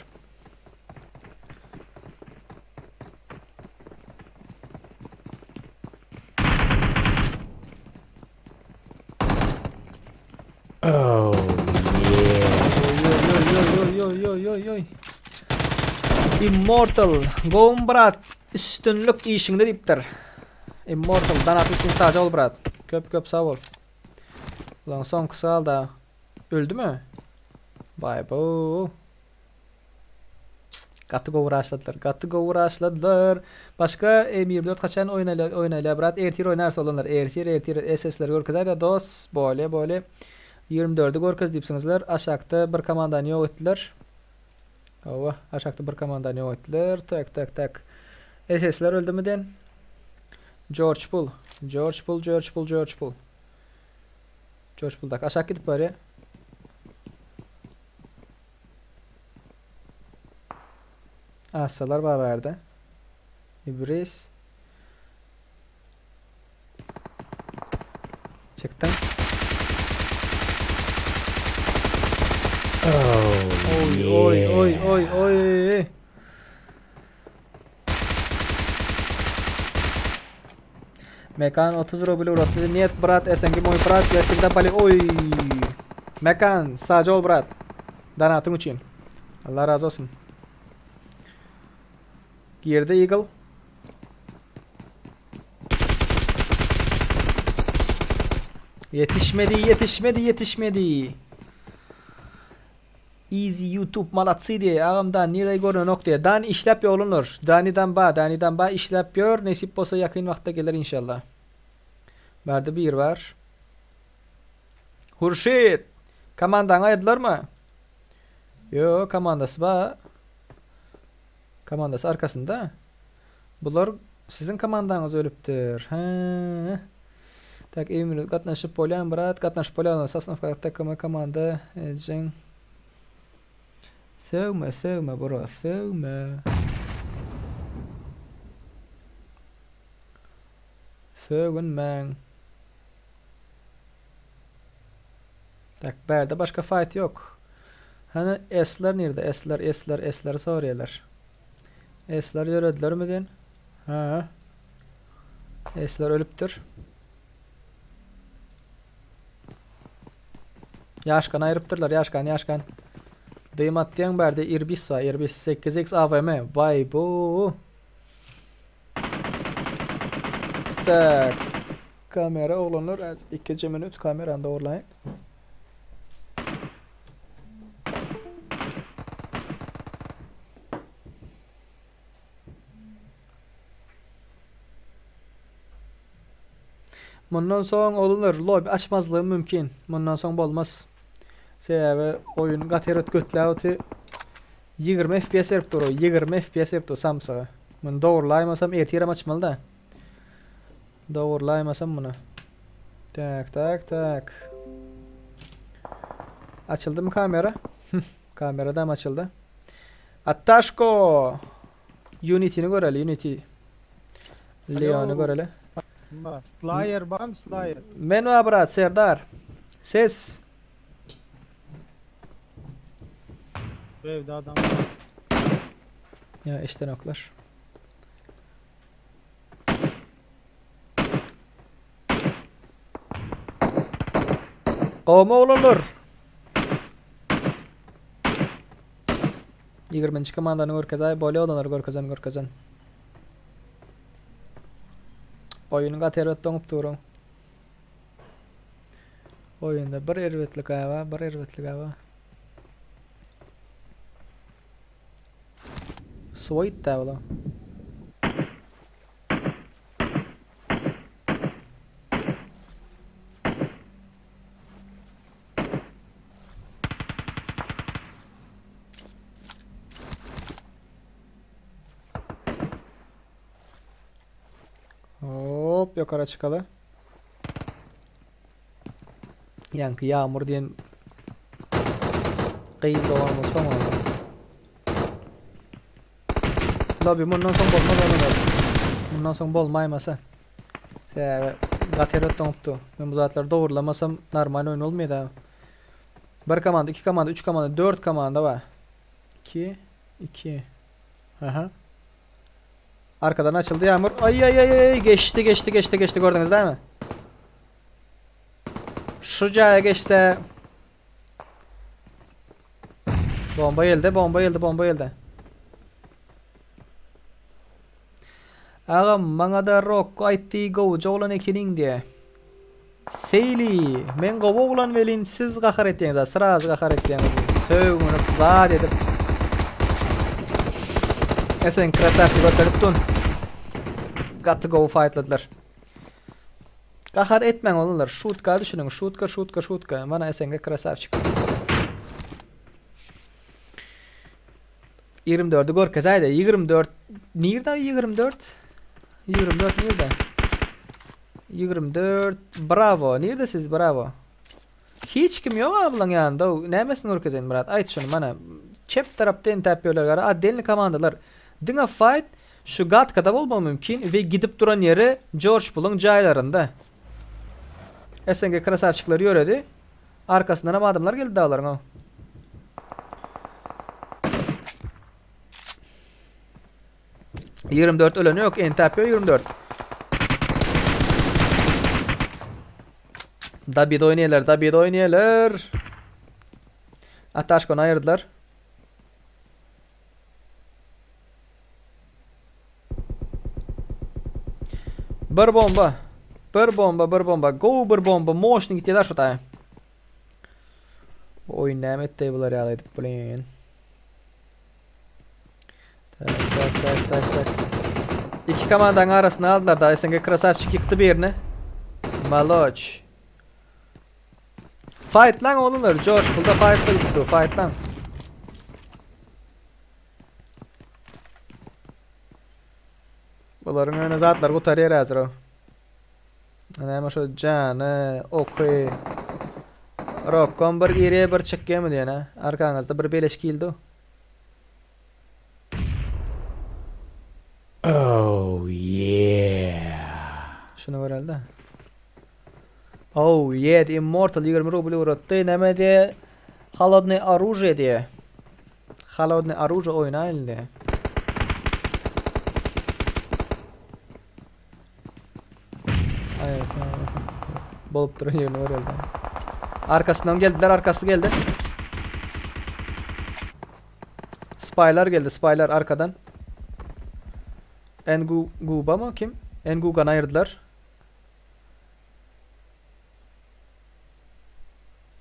Oh yeah. Oý oý oý oý oý oý. Immortal, gowmy brat? Üstünlik işiňde diýipdir. Immortal, donat üçin sagja bol brat. Köp köp sag bol. Ulan soňkusy galdy. Öldümi? Baý bu. Gaty gowy raşladylar. Gaty gowy raşladylar. Başga M24 haçan oýnaýlar, oýnaýlar brat. Ertir oýnarys oglanlar. Ertir, ertir SS-leri görkezäýdä dos. Bolýa, bolýa. 24-i görkez diýipsiňizler. Aşakda bir komandany ýok etdiler. Hawa, aşakda bir komandany ýok etdiler. Tak, tak, tak. SS-ler öldümi den? George Pul. George Pul, George Pul, George Pul. George Puldak aşak gidip barýar. Assalar bar bärde. Ibris. Çykdym. Oh Oý oý yeah. oý oý oý. Mekan 30 rubl ugratdy. Niet brat SNG moý brat ya всегда pali oý. Mekan sagja bol brat. Donatyň üçin. Allah razy bolsun. Girdi Eagle. Ýetişmedi, ýetişmedi, ýetişmedi. Easy YouTube malatsy diýe agam dan nirede görnenok diýe. Dan işläp ýoglanlar. Danidan ba, Danidan ba işläp ýör. Nesip bolsa ýakyn wagtda geler inşallah. Bärde bir bar. Hurşit! Komandaňy aýyrdylarmy? Ýo, komandasy ba. Komandasy arkasynda. Bular siziň komandaňyz ölüpdir. Hä. Tak, Emir gatnaşyp bolýan brat, gatnaşyp bolýan. Sosnowka takymy komanda jeň. Sögme, sögme bro, sögme. Sögünmäň. Tak, bärde başga fight ýok. Hany S-ler nirde? S-ler, S-ler, S-leri soraýarlar. S-ler ýöredilermi diýen? Ha. S-ler ölüpdir. Ýaşkan aýrypdyrlar, ýaşkan, ýaşkan. Dym atýaň bärde Irbis bar, Irbis 8x AWM. Waý bu. Tak. Kamera oglanlar az 2 minut kamerany dogurlaýyn. Mundan soň oglanlar lobby açmazlygym mümkin. Mundan soň bolmaz. Sebäbi oýun gaty erbet götläp oty. 20 FPS berip dur, 20 FPS berip dur samsyga. Muny dogurlaýmasam ertirem açmaly da. Dogurlaýmasam muny. Tak, tak, tak. Açyldymy kamera? Kamera da açyldy. Attaşko! Unity-ni göreli, Unity. Leony göreli. Slayer bam Slayer. Men wa brat Serdar. Ses. Bu evde adam. Ya işten oklar. Gowmy oglanlar? 20-nji komandany görkezäý, bolýa oglanlar görkezen görkezen. Oýun gaty erbet doňup duruň. Oýunda bir erbetlik aba, bir erbetlik aba. Suwa gitdi abla. Hop ýokara çykaly. Ýaňky ýagmur diýen gyz doganymyz soň oldu. Lobby mundan soň bolmaz onuň. Mundan soň bolmaýmasa. Sebäbi gaty erbet doňupdy. Men bu zatlary dogurlamasam normal oýun bolmaýar. Bir komanda, iki komanda, üç komanda, dört komanda bar. 2 2 Aha. Arkadan açyldy Yağmur. Ay ay ay ay geçti geçti geçti geçti gördünüz değil mi? Şu caya geçse Bomba geldi, bomba geldi, bomba geldi. Agam maňada Rokko aýtdy gowuja oglan ekeniň diýe. Seýli, men gowy oglan welin siz gahar etýäňiz a srazy gahar etýäňiz. Sögünip zat edip. Esen krasavçy göterip dun. Gaty gowy faýtladylar. Gahar etmäň oglanlar, şutka düşüniň, şutka şutka şutka. Mana SNG krasavçik. 24-i görkezäýde. 24 nirde 24? 24 nirde? 24 bravo. Nirde siz bravo? Hiç kim ýok ablaň ýanynda. Nämesini görkezeýin Myrat? Aýt şuny mana. Çep tarapda entäp ýörler gara. Otdelny komandalar. Diňe fight şu gatkada bolmagy mümkin we gidip duran ýeri George Bull'uň jaýlarynda. SNG krasavçikler ýöredi. Arkasyndan hem adamlar geldi daglaryň o. 24 öleni yok. Entäp ýok 24. Dabid oýnaýarlar, Dabid oýnaýarlar. Ataşkony aýyrdylar. Bir bomba. Bir bomba, bir bomba. Gowy bir bomba. Moşny gitýär şu taýa. Bu oýun näme etdi bular ýaly edip, blin. Tak, tak, tak, tak, tak. Iki komandanyň arasyna aldylar da SNG krasavçik ýykdy birini. Maloç. Fight lan oğlumlar. George bulda fight gitdi. Fight lan. Bularyň öne zatlar gutarýar häzir o. Näme şo jany, oky. Rokkom bir girýär, bir çykýarmy diýen ha. Arkaňyzda bir beleş kildi. Oh yeah. Şuny göreli-de. Oh, yeah, The Immortal 20 rubl ugratdy. Näme diýe? Holodny orужие diýe. Holodny orужие oýnaýyn diýe. Aý, sen bolup duran ýerini göreli. Arkasyndan geldiler, arkasy geldi. Spylar geldi, spylar arkadan. Engu Guba mı kim? Engugan'ı ayırdılar.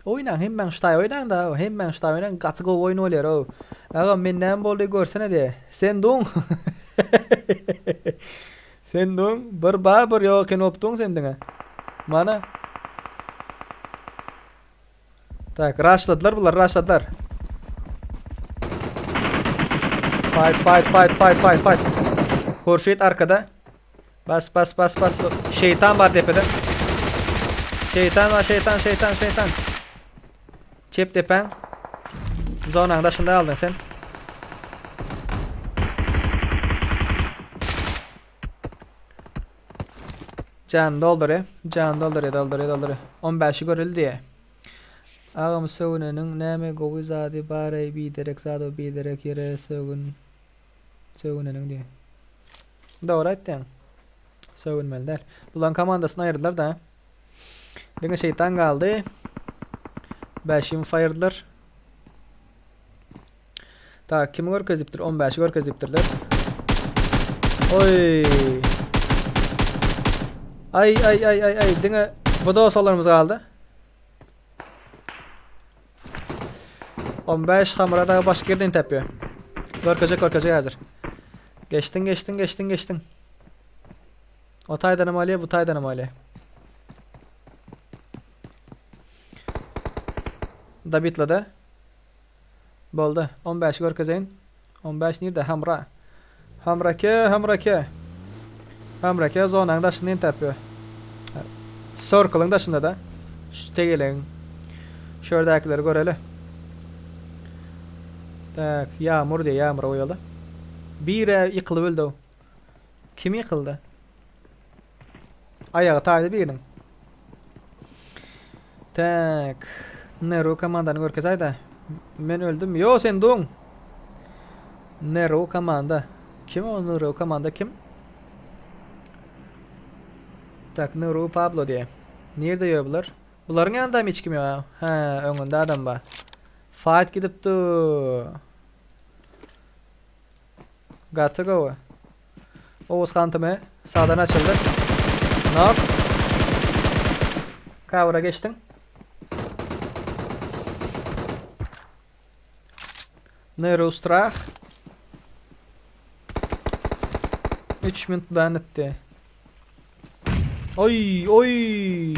Oýnaň hemmäň ştaý oýnaň da hemmäň ştaý oýnaň gaty gowy oýun bolýar ow. Agam men näme boldy görsene de. Sen duň. Sen duň bir ba bir ýok eken bolup duň sen diňe. Mana. Tak raşladylar bular raşladylar. Fight fight fight fight fight fight. Hurşit arkada. Bas bas bas bas. Şeytan bar depede. Şeytan var şeytan şeytan şeytan. Çep depen. Zonaň daşynda aldın sen. Jan doldury. Jan doldury doldury doldury. 15-i görüldi diye. Agam sögüneniň näme gowy zady bareý biderek zado biderek ýere sögün sögüneniň diye. Dogry aýtýaň. Sögünmeli däl. Bularyň komandasyny aýyrdylar da. Diňe şeýtan galdy. Bäşimow aýyrdylar. Tak, kimi görkezipdir? 15-i görkezipdirler. Oý. Ay ay ay ay ay diňe bu dostlarymyz galdy. 15 hamra da başga ýerden tapýar. Görkezjek görkezjek häzir. Geçdiň geçdiň geçdiň geçdiň. O taýdanam alýar, bu taýdanam alýar. Dabitlady. Boldy. 15 görkezeýin. 15 nirde? Hamra. Hamrake, Hamrake. Hamrake zonanyň daşynda entäp ýör. Circle-yň daşynda da. Şu tegelegiň. Şu ýerdäkileri göreli. Tak, ýagmur diýýär, ýagmura goýaly. Biri ýykylyp öldi. Kim ýykyldy? Aýagy taýdy biriniň. Tak. Nero komandany görkezäýdä. Men öldüm. Ýo, sen duň. Nero komanda. Kim o Nero komanda kim? Tak, Nero Pablo diýe. Nirde ýör bular? Bularyň ýanynda hiç kim ýok. Hä, öňünde adam bar. Fight gidip dur. Gaty gowy. Oğuz Hantymy sağdan açyldy. Knock. Cover'a geçdiň. Neurostrach. 3 minut ban etdi. Oy oy.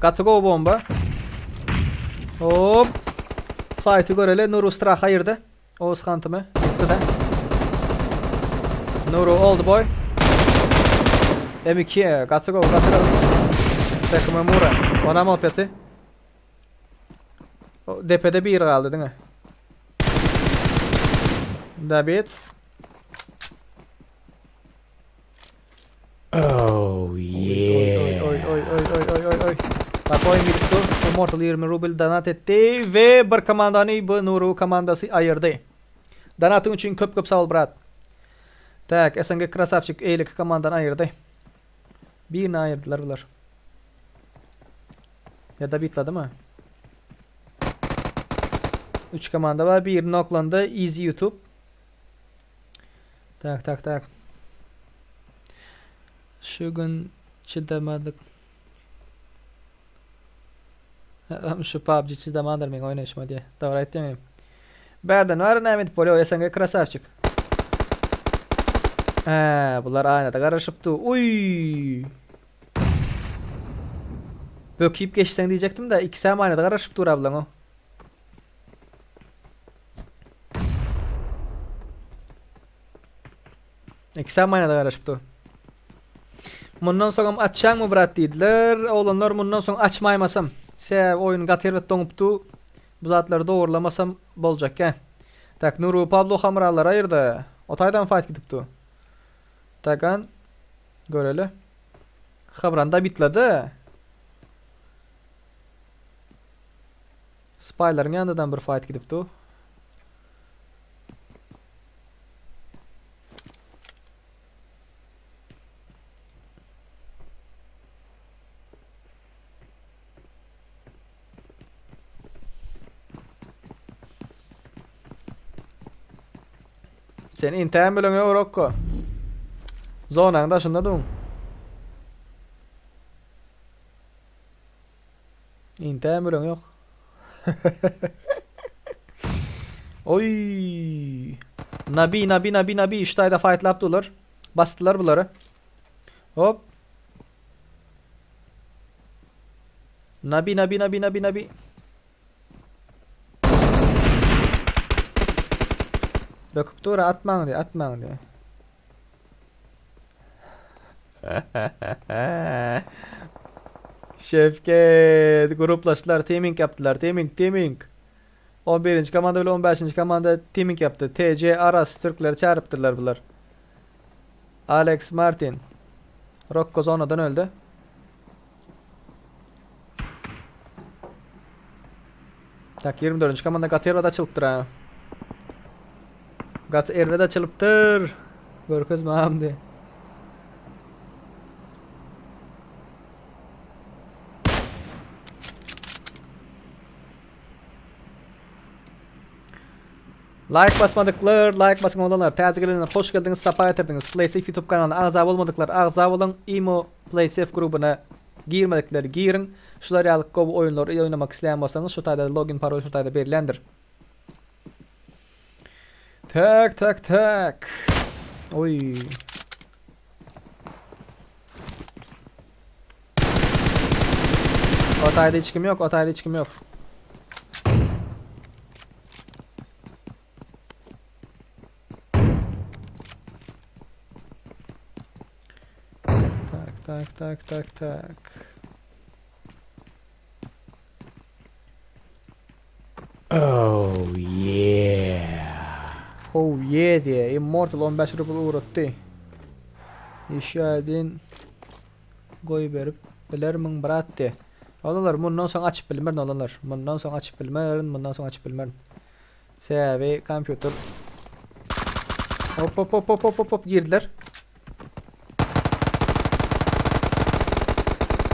Gaty gowy bomba. Hop. Fight'y göreli. Neurostrach aýyrdy. Oğuz Hantymy. Ýykdy-da. Nuru oldu boy. M2 gaty gowy gaty gowy. Takımı Mura. Onam alyp ýaty. Depede biri galdy diňe. David. Oh yeah. Oy oy oy oy oy oy oy oy. Bak oyun gidip dur. Immortal 20 rubl donat etdi we bir komandany bu Nuru komandasy aýyrdy. Donatyň üçin köp köp sag bol brat. Tak, SNG krasavçik eýleki komandany aýyrdy. Birini aýyrdylar bular. Ya da bitladymy? 3 komanda bar. Biri noklandy. Easy YouTube. Tak tak tak. Şu gün çydamadyk. Şu PUBG çydamadyr meň oýnaýşyma diýe. Dogry aýtdyň inim. Bärden bari näme edip bolýar SNG krasavçik. Hä, bular aýnada garaşypdy. Uý. Böküp geçseň diýjekdim-de, ikisem aýnada garaşyp dur ablaň o. Ikisem aýnada garaşyp dur. Mundan soňam açýaňmy brat diýdiler. Oglanlar mundan soň açmaýmasam. Sebäbi oýun gaty erbet doňupdy. Bu zatlary dogurlamasam boljakkä. Tak Nuru Pablo hamralary aýyrdy. O taýdan fight gidipdi. Tagan göreli. Habranda bitledi. Spylaryň ýanyndan bir fight gidipdi. Sen intäm bilen ýok Rokko. Zonaň daşynda duň. Intäm bilen ýok. Oy. Nabi, Nabi, Nabi, Nabi. Şu taýda fightlap durlar. Basdylar bulary. Hop. Nabi, Nabi, Nabi, Nabi, Nabi. Döküp dur, atmaň diýe, atmaň diýe. Şefket gruplaşdylar, teaming yapdylar, teaming, teaming. 11. komanda bilen 15. komanda teaming yapdy. TC Aras türkleri çağırıpdyrlar bular. Alex Martin. Rocco zonadan öldü. Tak 24. komanda gaty erbet açylypdyr ha. Gaty erbet açylypdyr. Görkezme hamdi. Like basmadyklar, like basyň oglanlar. Täze gelenler hoş geldiňiz, sapa getirdiňiz. PlaySafe YouTube kanalyna agza bolmadyklar agza boluň. Imo PlaySafe grubuna girmedikler giriň. Şular ýaly gowy oýunlary oýnamak isleýän bolsaňyz şu taýda login parol şu taýda berilendir. Tak tak tak. Oý. O taýda hiç kim ýok, o taýda hiç kim ýok. Tak, tak, tak, tak, tak. Oh yeah. Oh yeah diye Immortal 15 rubl ugratdy. Işýädin goýberip bilermiň brat diye. Olanlar mundan soň açyp bilmerin olanlar. Mundan soň açyp bilmerin, mundan soň açyp bilmerin. Sebäbi kompýuter Hop hop hop hop hop hop hop girdiler.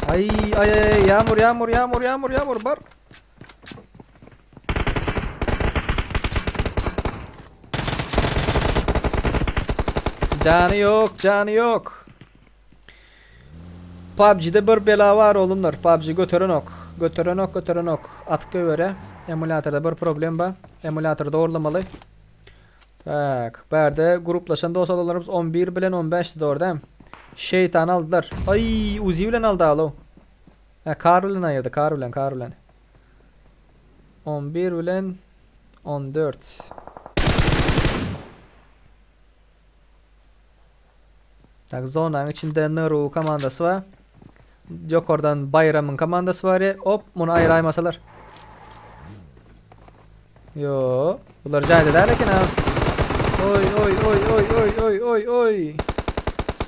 Ay ay ay yağmur yağmur yağmur yağmur yağmur bar. Jany ýok, jany ýok. PUBG-de bir bela bar oglumlar. PUBG göterenok. Göterenok, göterenok. Atyp goýberýär. Emulyatorda bir problem bar. Emulýatory dogurlamaly. Tak, bärde gruplaşan dost adamlarymyz 11 bilen 15 dogry dämi? Şeýtany aldylar. Aý, Uzi bilen aldy alo. Hä, kar bilen aýyrdy, kar bilen, kar bilen. 11 bilen 14. Tak, zonanyň içinde Nuru komandasy bar. Ýokardan Baýramyň komandasy bar. Hop, muny aýraýmasalar. Yo, bular jaýda däl eken ha. Oý, oý, oý, oý, oý, oý, oý, oý.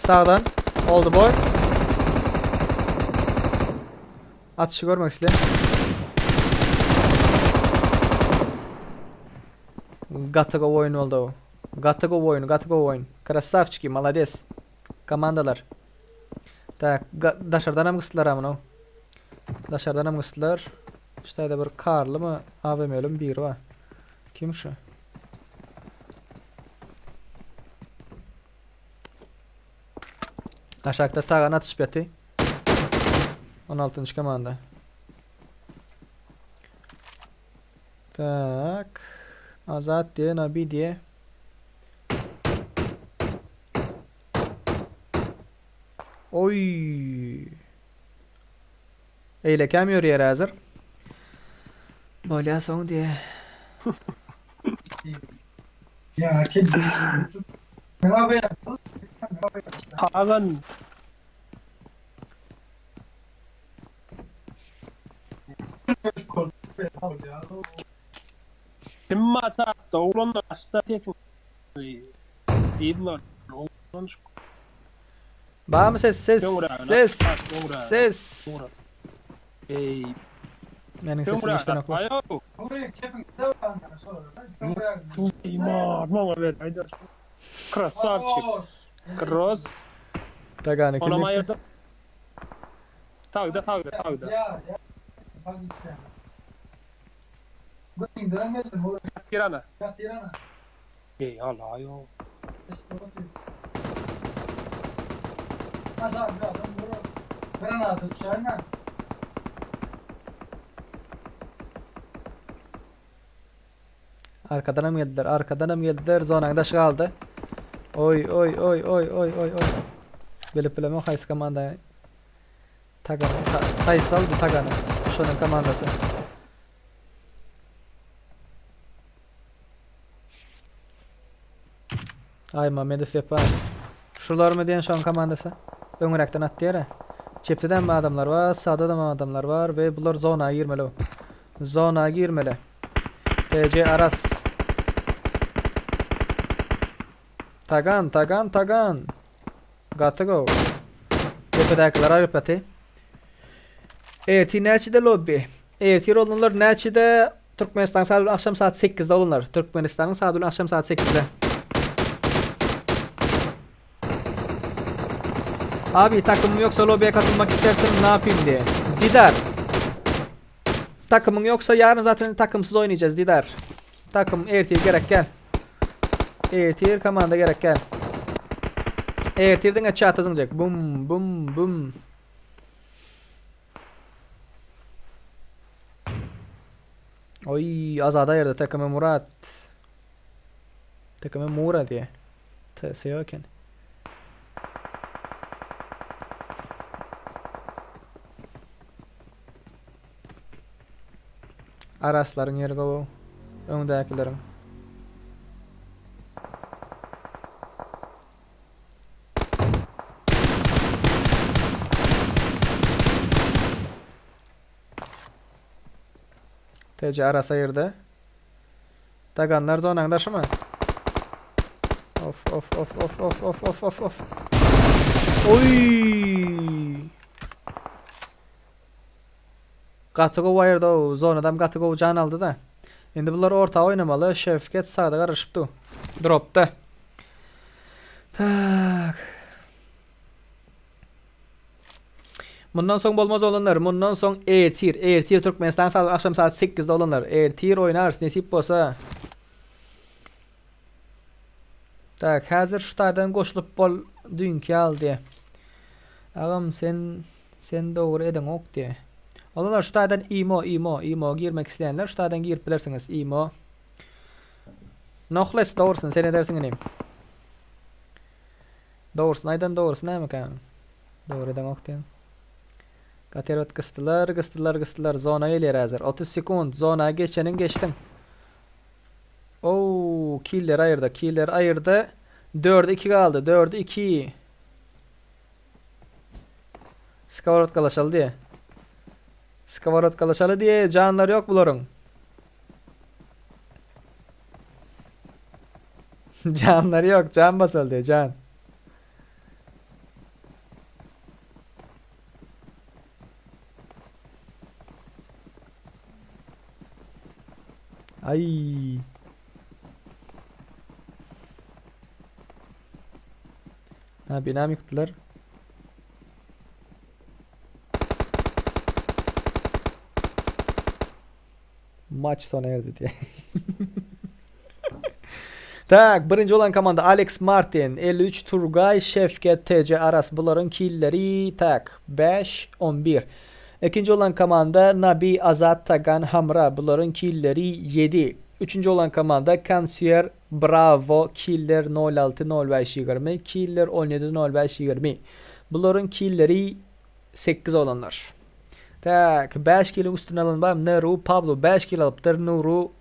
Sagdan oldu boy. Atyşy görmek isleýän. Gaty gowy oýun boldy bu. Gaty gowy oýun, gaty gowy oýun. Krasavçiki, malades. Komandalar. Tak, daşardan hem gysdylar ha muny. Daşardan hem gysdylar. Şu taýda bir karlymy, AWM-limi biri bar. Kim şu? Aşakda tagan atyşyp ýaty. 16-njy komanda. Tak. Azat diýe, Nabi diýe. Oý. Eýlekäm ýörýär häzir. Bolýa soň diýe. Hagan. Kim maçakda oglan açda sesiň diýdiler. Oglan şu. Barmy ses ses ses ses. Ey. Meniň sesimi eşidenoklar. Krasavçik. Cross. Tagany kim Onam ýykdy? aýyrdy. Tagda tagda tagda. Tirana. Ey Allah yo. Arkadanam geldiler, arkadanam geldiler. Zonanyň daşy galdy. Oý, oý, oý, oý, oý, oý, oý. Bilip bilemok haýsy komanda. Tagan, ta, haýsy aldy Tagany? Şonuň komandasy. Aý Mamedow Wepa. Şularmy diýen şoň komandasy? Öňräkden atdy ýere. Çepde-de adamlar bar, sagda-da adamlar bar we bular zona girmeli. Zona girmeli. TC Aras. Tagan, Tagan, Tagan. Gaty gowy. Depedäkiler aýrypdaty. Ertir näçede lobby? Ertir olanlar näçede? Türkmenistan saat akşam saat 8-de olanlar. Türkmenistanyň saat akşam saat 8-de. Abi takımım yoksa lobiye katılmak istersen ne yapayım diye. Didar. Takımın yoksa yarın zaten takımsız oynayacağız Didar. Takım ertir gerek gel. Ertir komanda gerek gel. Ertir diňe çata zyňjak. Bum bum bum. Oy azada ýerde takımı Murat. Takımı Mura diye. TS yok eken. Araslaryň ýeri gowy. Öňdäkileriň. TC Aras aýyrdy. Taganlar zonaň daşymy? Of of of of of of of of of. Oy! Gaty gowy aýyrdy o zonadam gaty gowy jan aldy da. Indi bular orta oýnamaly. Şewket sagda garaşyp dur. Dropda. Tak. Mundan soň bolmaz oglanlar. Mundan soň ertir. Ertir Türkmenistan saat akşam saat 8-de oglanlar. Ertir oýnarys nesip bolsa. Tak, häzir şu taýdan goşulyp bol düýnki ýaly diýe. Agam sen sen dogry edeňok diýe. Oglanlar şu taýdan imo imo imo girmek isleýänler şu taýdan girip bilersiňiz imo. Nohles dogrusyny sen edersiň inim. Dogrusyny aýdan dogrusy nämekä? Dogry edeňok diýen. Gaty erbet gysdylar, gysdylar, gysdylar. Zona gelýär häzir. 30 sekund. Zona geçeniň geçdiň. Ow, killer aýyrdy, killer aýyrdy. 4 2 galdy, 4 2. Skоворodkalaşaly diýe. Skоворodkalaşaly diýe, janlary ýok bularyň. Janlary ýok, jan basaly diýe, jan. Ay. Ha binam yıktılar. Maç sona erdi diye. Tak, birinji bolan komanda Alex Martin, 53 Turgay, Şefket TC Aras bularyň killeri tak 5 11. Ikinji bolan komanda Nabi Azat Tagan Hamra bularyň killeri 7. Üçünji bolan komanda Kansier Bravo Killer 06 05 20 Killer 17 05 20. Bularyň killeri 8 olanlar. Tak, 5 kiliň üstüne alan bar. Neru Pablo 5 kil alypdyr. Nuru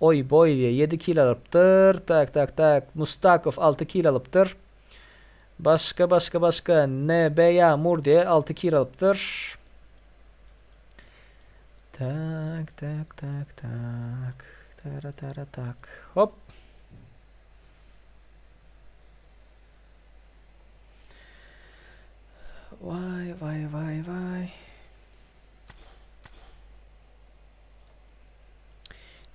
Oý boý diýe 7 kil alypdyr. Tak tak tak. Mustakow 6 kil alypdyr. Başga başga başga NB Ýagmur diýe 6 kil alypdyr. Tak tak tak tak. Tara tara tak. Hop. Vay vay vay vay.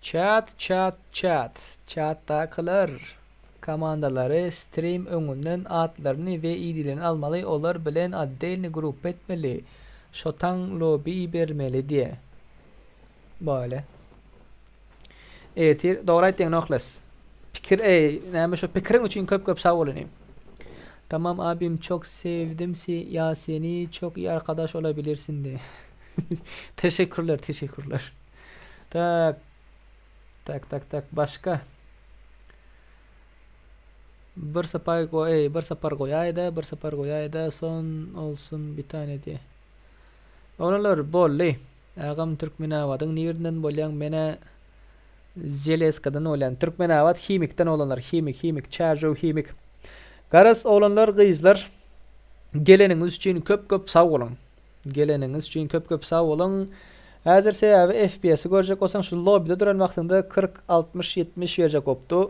Chat chat chat. Chatdakylar komandalary stream öňünden atlaryny we idlerini almaly olar bilen otdelny gruppa etmeli. Şotaň lobby ibermeli diye. Böyle. Ertir dogry aýtdyň Nohles. Pikir eý näme şo pikiriň üçin köp köp sag bol inim. Tamam abim çok sevdim si ya seni çok iyi arkadaş olabilirsin de. Teşekkürler teşekkürler. Tak. Tak tak tak başka. Bir sapar go ey bir sapar goýaýda bir sapar goýaýda son olsun bir tane diye. Oglanlar bolly. Agam Türkmenabadyň nirden bolýaň menä Zeleskadan bolýan Türkmenabat himikden oglanlar himik himik Çärjew himik Garaz oglanlar gyzlar geleniňiz üçin köp köp sag boluň geleniňiz üçin köp köp sag boluň Häzir sebäbi FPS-i görjek bolsaň şu lobbyda duran wagtyňda 40 60 70 berjek bopdy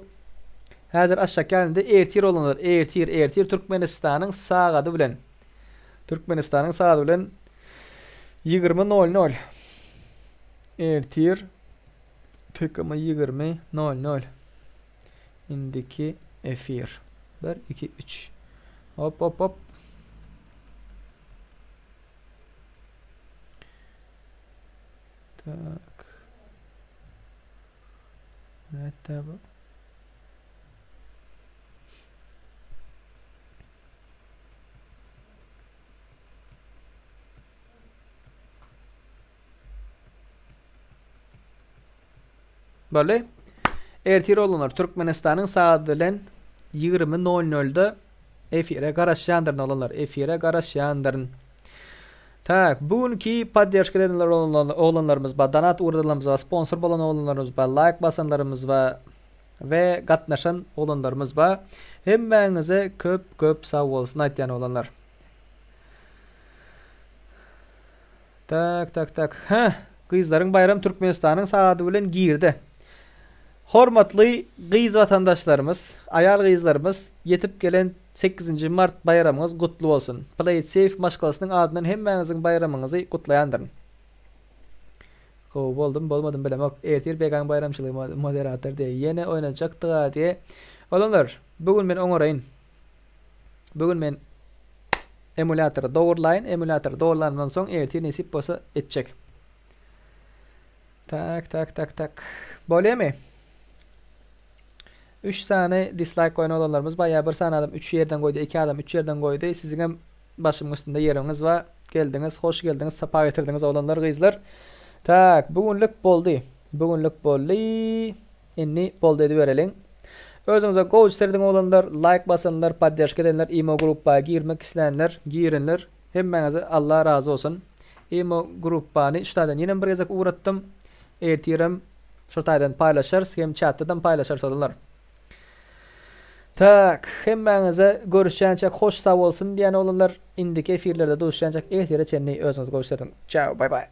Häzir aşak ýanynda ertir oglanlar ertir ertir Türkmenistanyň sagady bilen Türkmenistanyň sagady bilen 20 nol nol Ertir TKM 20 nol nol Indiki efir 1 2 3 Hop hop hop Tak Nätde bu? Boldy. Ertir oglanlar Türkmenistanyň sagady bilen 20 nol nolda efire garaşýandyryn oglanlar. Efire garaşýandyryn. Tak, bu günki podderžka edenler oglanlarymyz bar, donat ugradanlarymyz bar, sponsor bolan oglanlarymyz bar, laýk basanlarymyz bar we gatnaşan oglanlarymyz bar. Hemmäňize köp köp sag bolsun aýtýan oglanlar. Tak tak tak. Hä, gyzlaryň baýram Türkmenistanyň sagady bilen girdi. Hormatly gyz watandaşlarymyz, aýal gyzlarymyz ýetip gelen sekizinji mart baýramyňyz gutly bolsun. Play it safe maşgalasynyň adyndan hemmäňiziň baýramyňyzy gutlaýandyryn. Gowy boldum bolmadym bilemok. Ertir Begaň baýramçylygy moderator diýe. Ýene oýnajakdyga diýe. Oglanlar, bu gün men oňaraýyn. Bu gün men emulatory dogurlaýyn. Emulatory dogurlandan soň ertir nesip bolsa etjek. Tak, tak, tak, tak. Bolýamy? 3 sany dislike goýan oglanlarymyz bar. Ýa bir sany adam 3 ýerden goýdy, 2 adam 3 ýerden goýdy. Siziň hem başymyň üstünde ýeriňiz bar. Geldiňiz, hoş geldiňiz, sapa getirdiňiz oglanlar, gyzlar. Tak, bu günlük boldy. Bu günlük boldy. Indi boldy edibereliň. Özüňize gowy serediň oglanlar, laýk basanlar, podderşka edenler, imo gruppa girmek islänler, girenler hemmäňize Allah razy bolsun. Imo gruppany şu taýdan ýenem bir gezek ugratdym. Ertirem şu taýdan paýlaşarys hem çatdadam paýlaşarys oglanlar. Tak, hemmäňize görüşýänçäk hoş sag bolsun diýýän oglanlar. Indiki efirlerde duşýançak ertire çenli özüňizi gowy serediň. Çao, bay bay.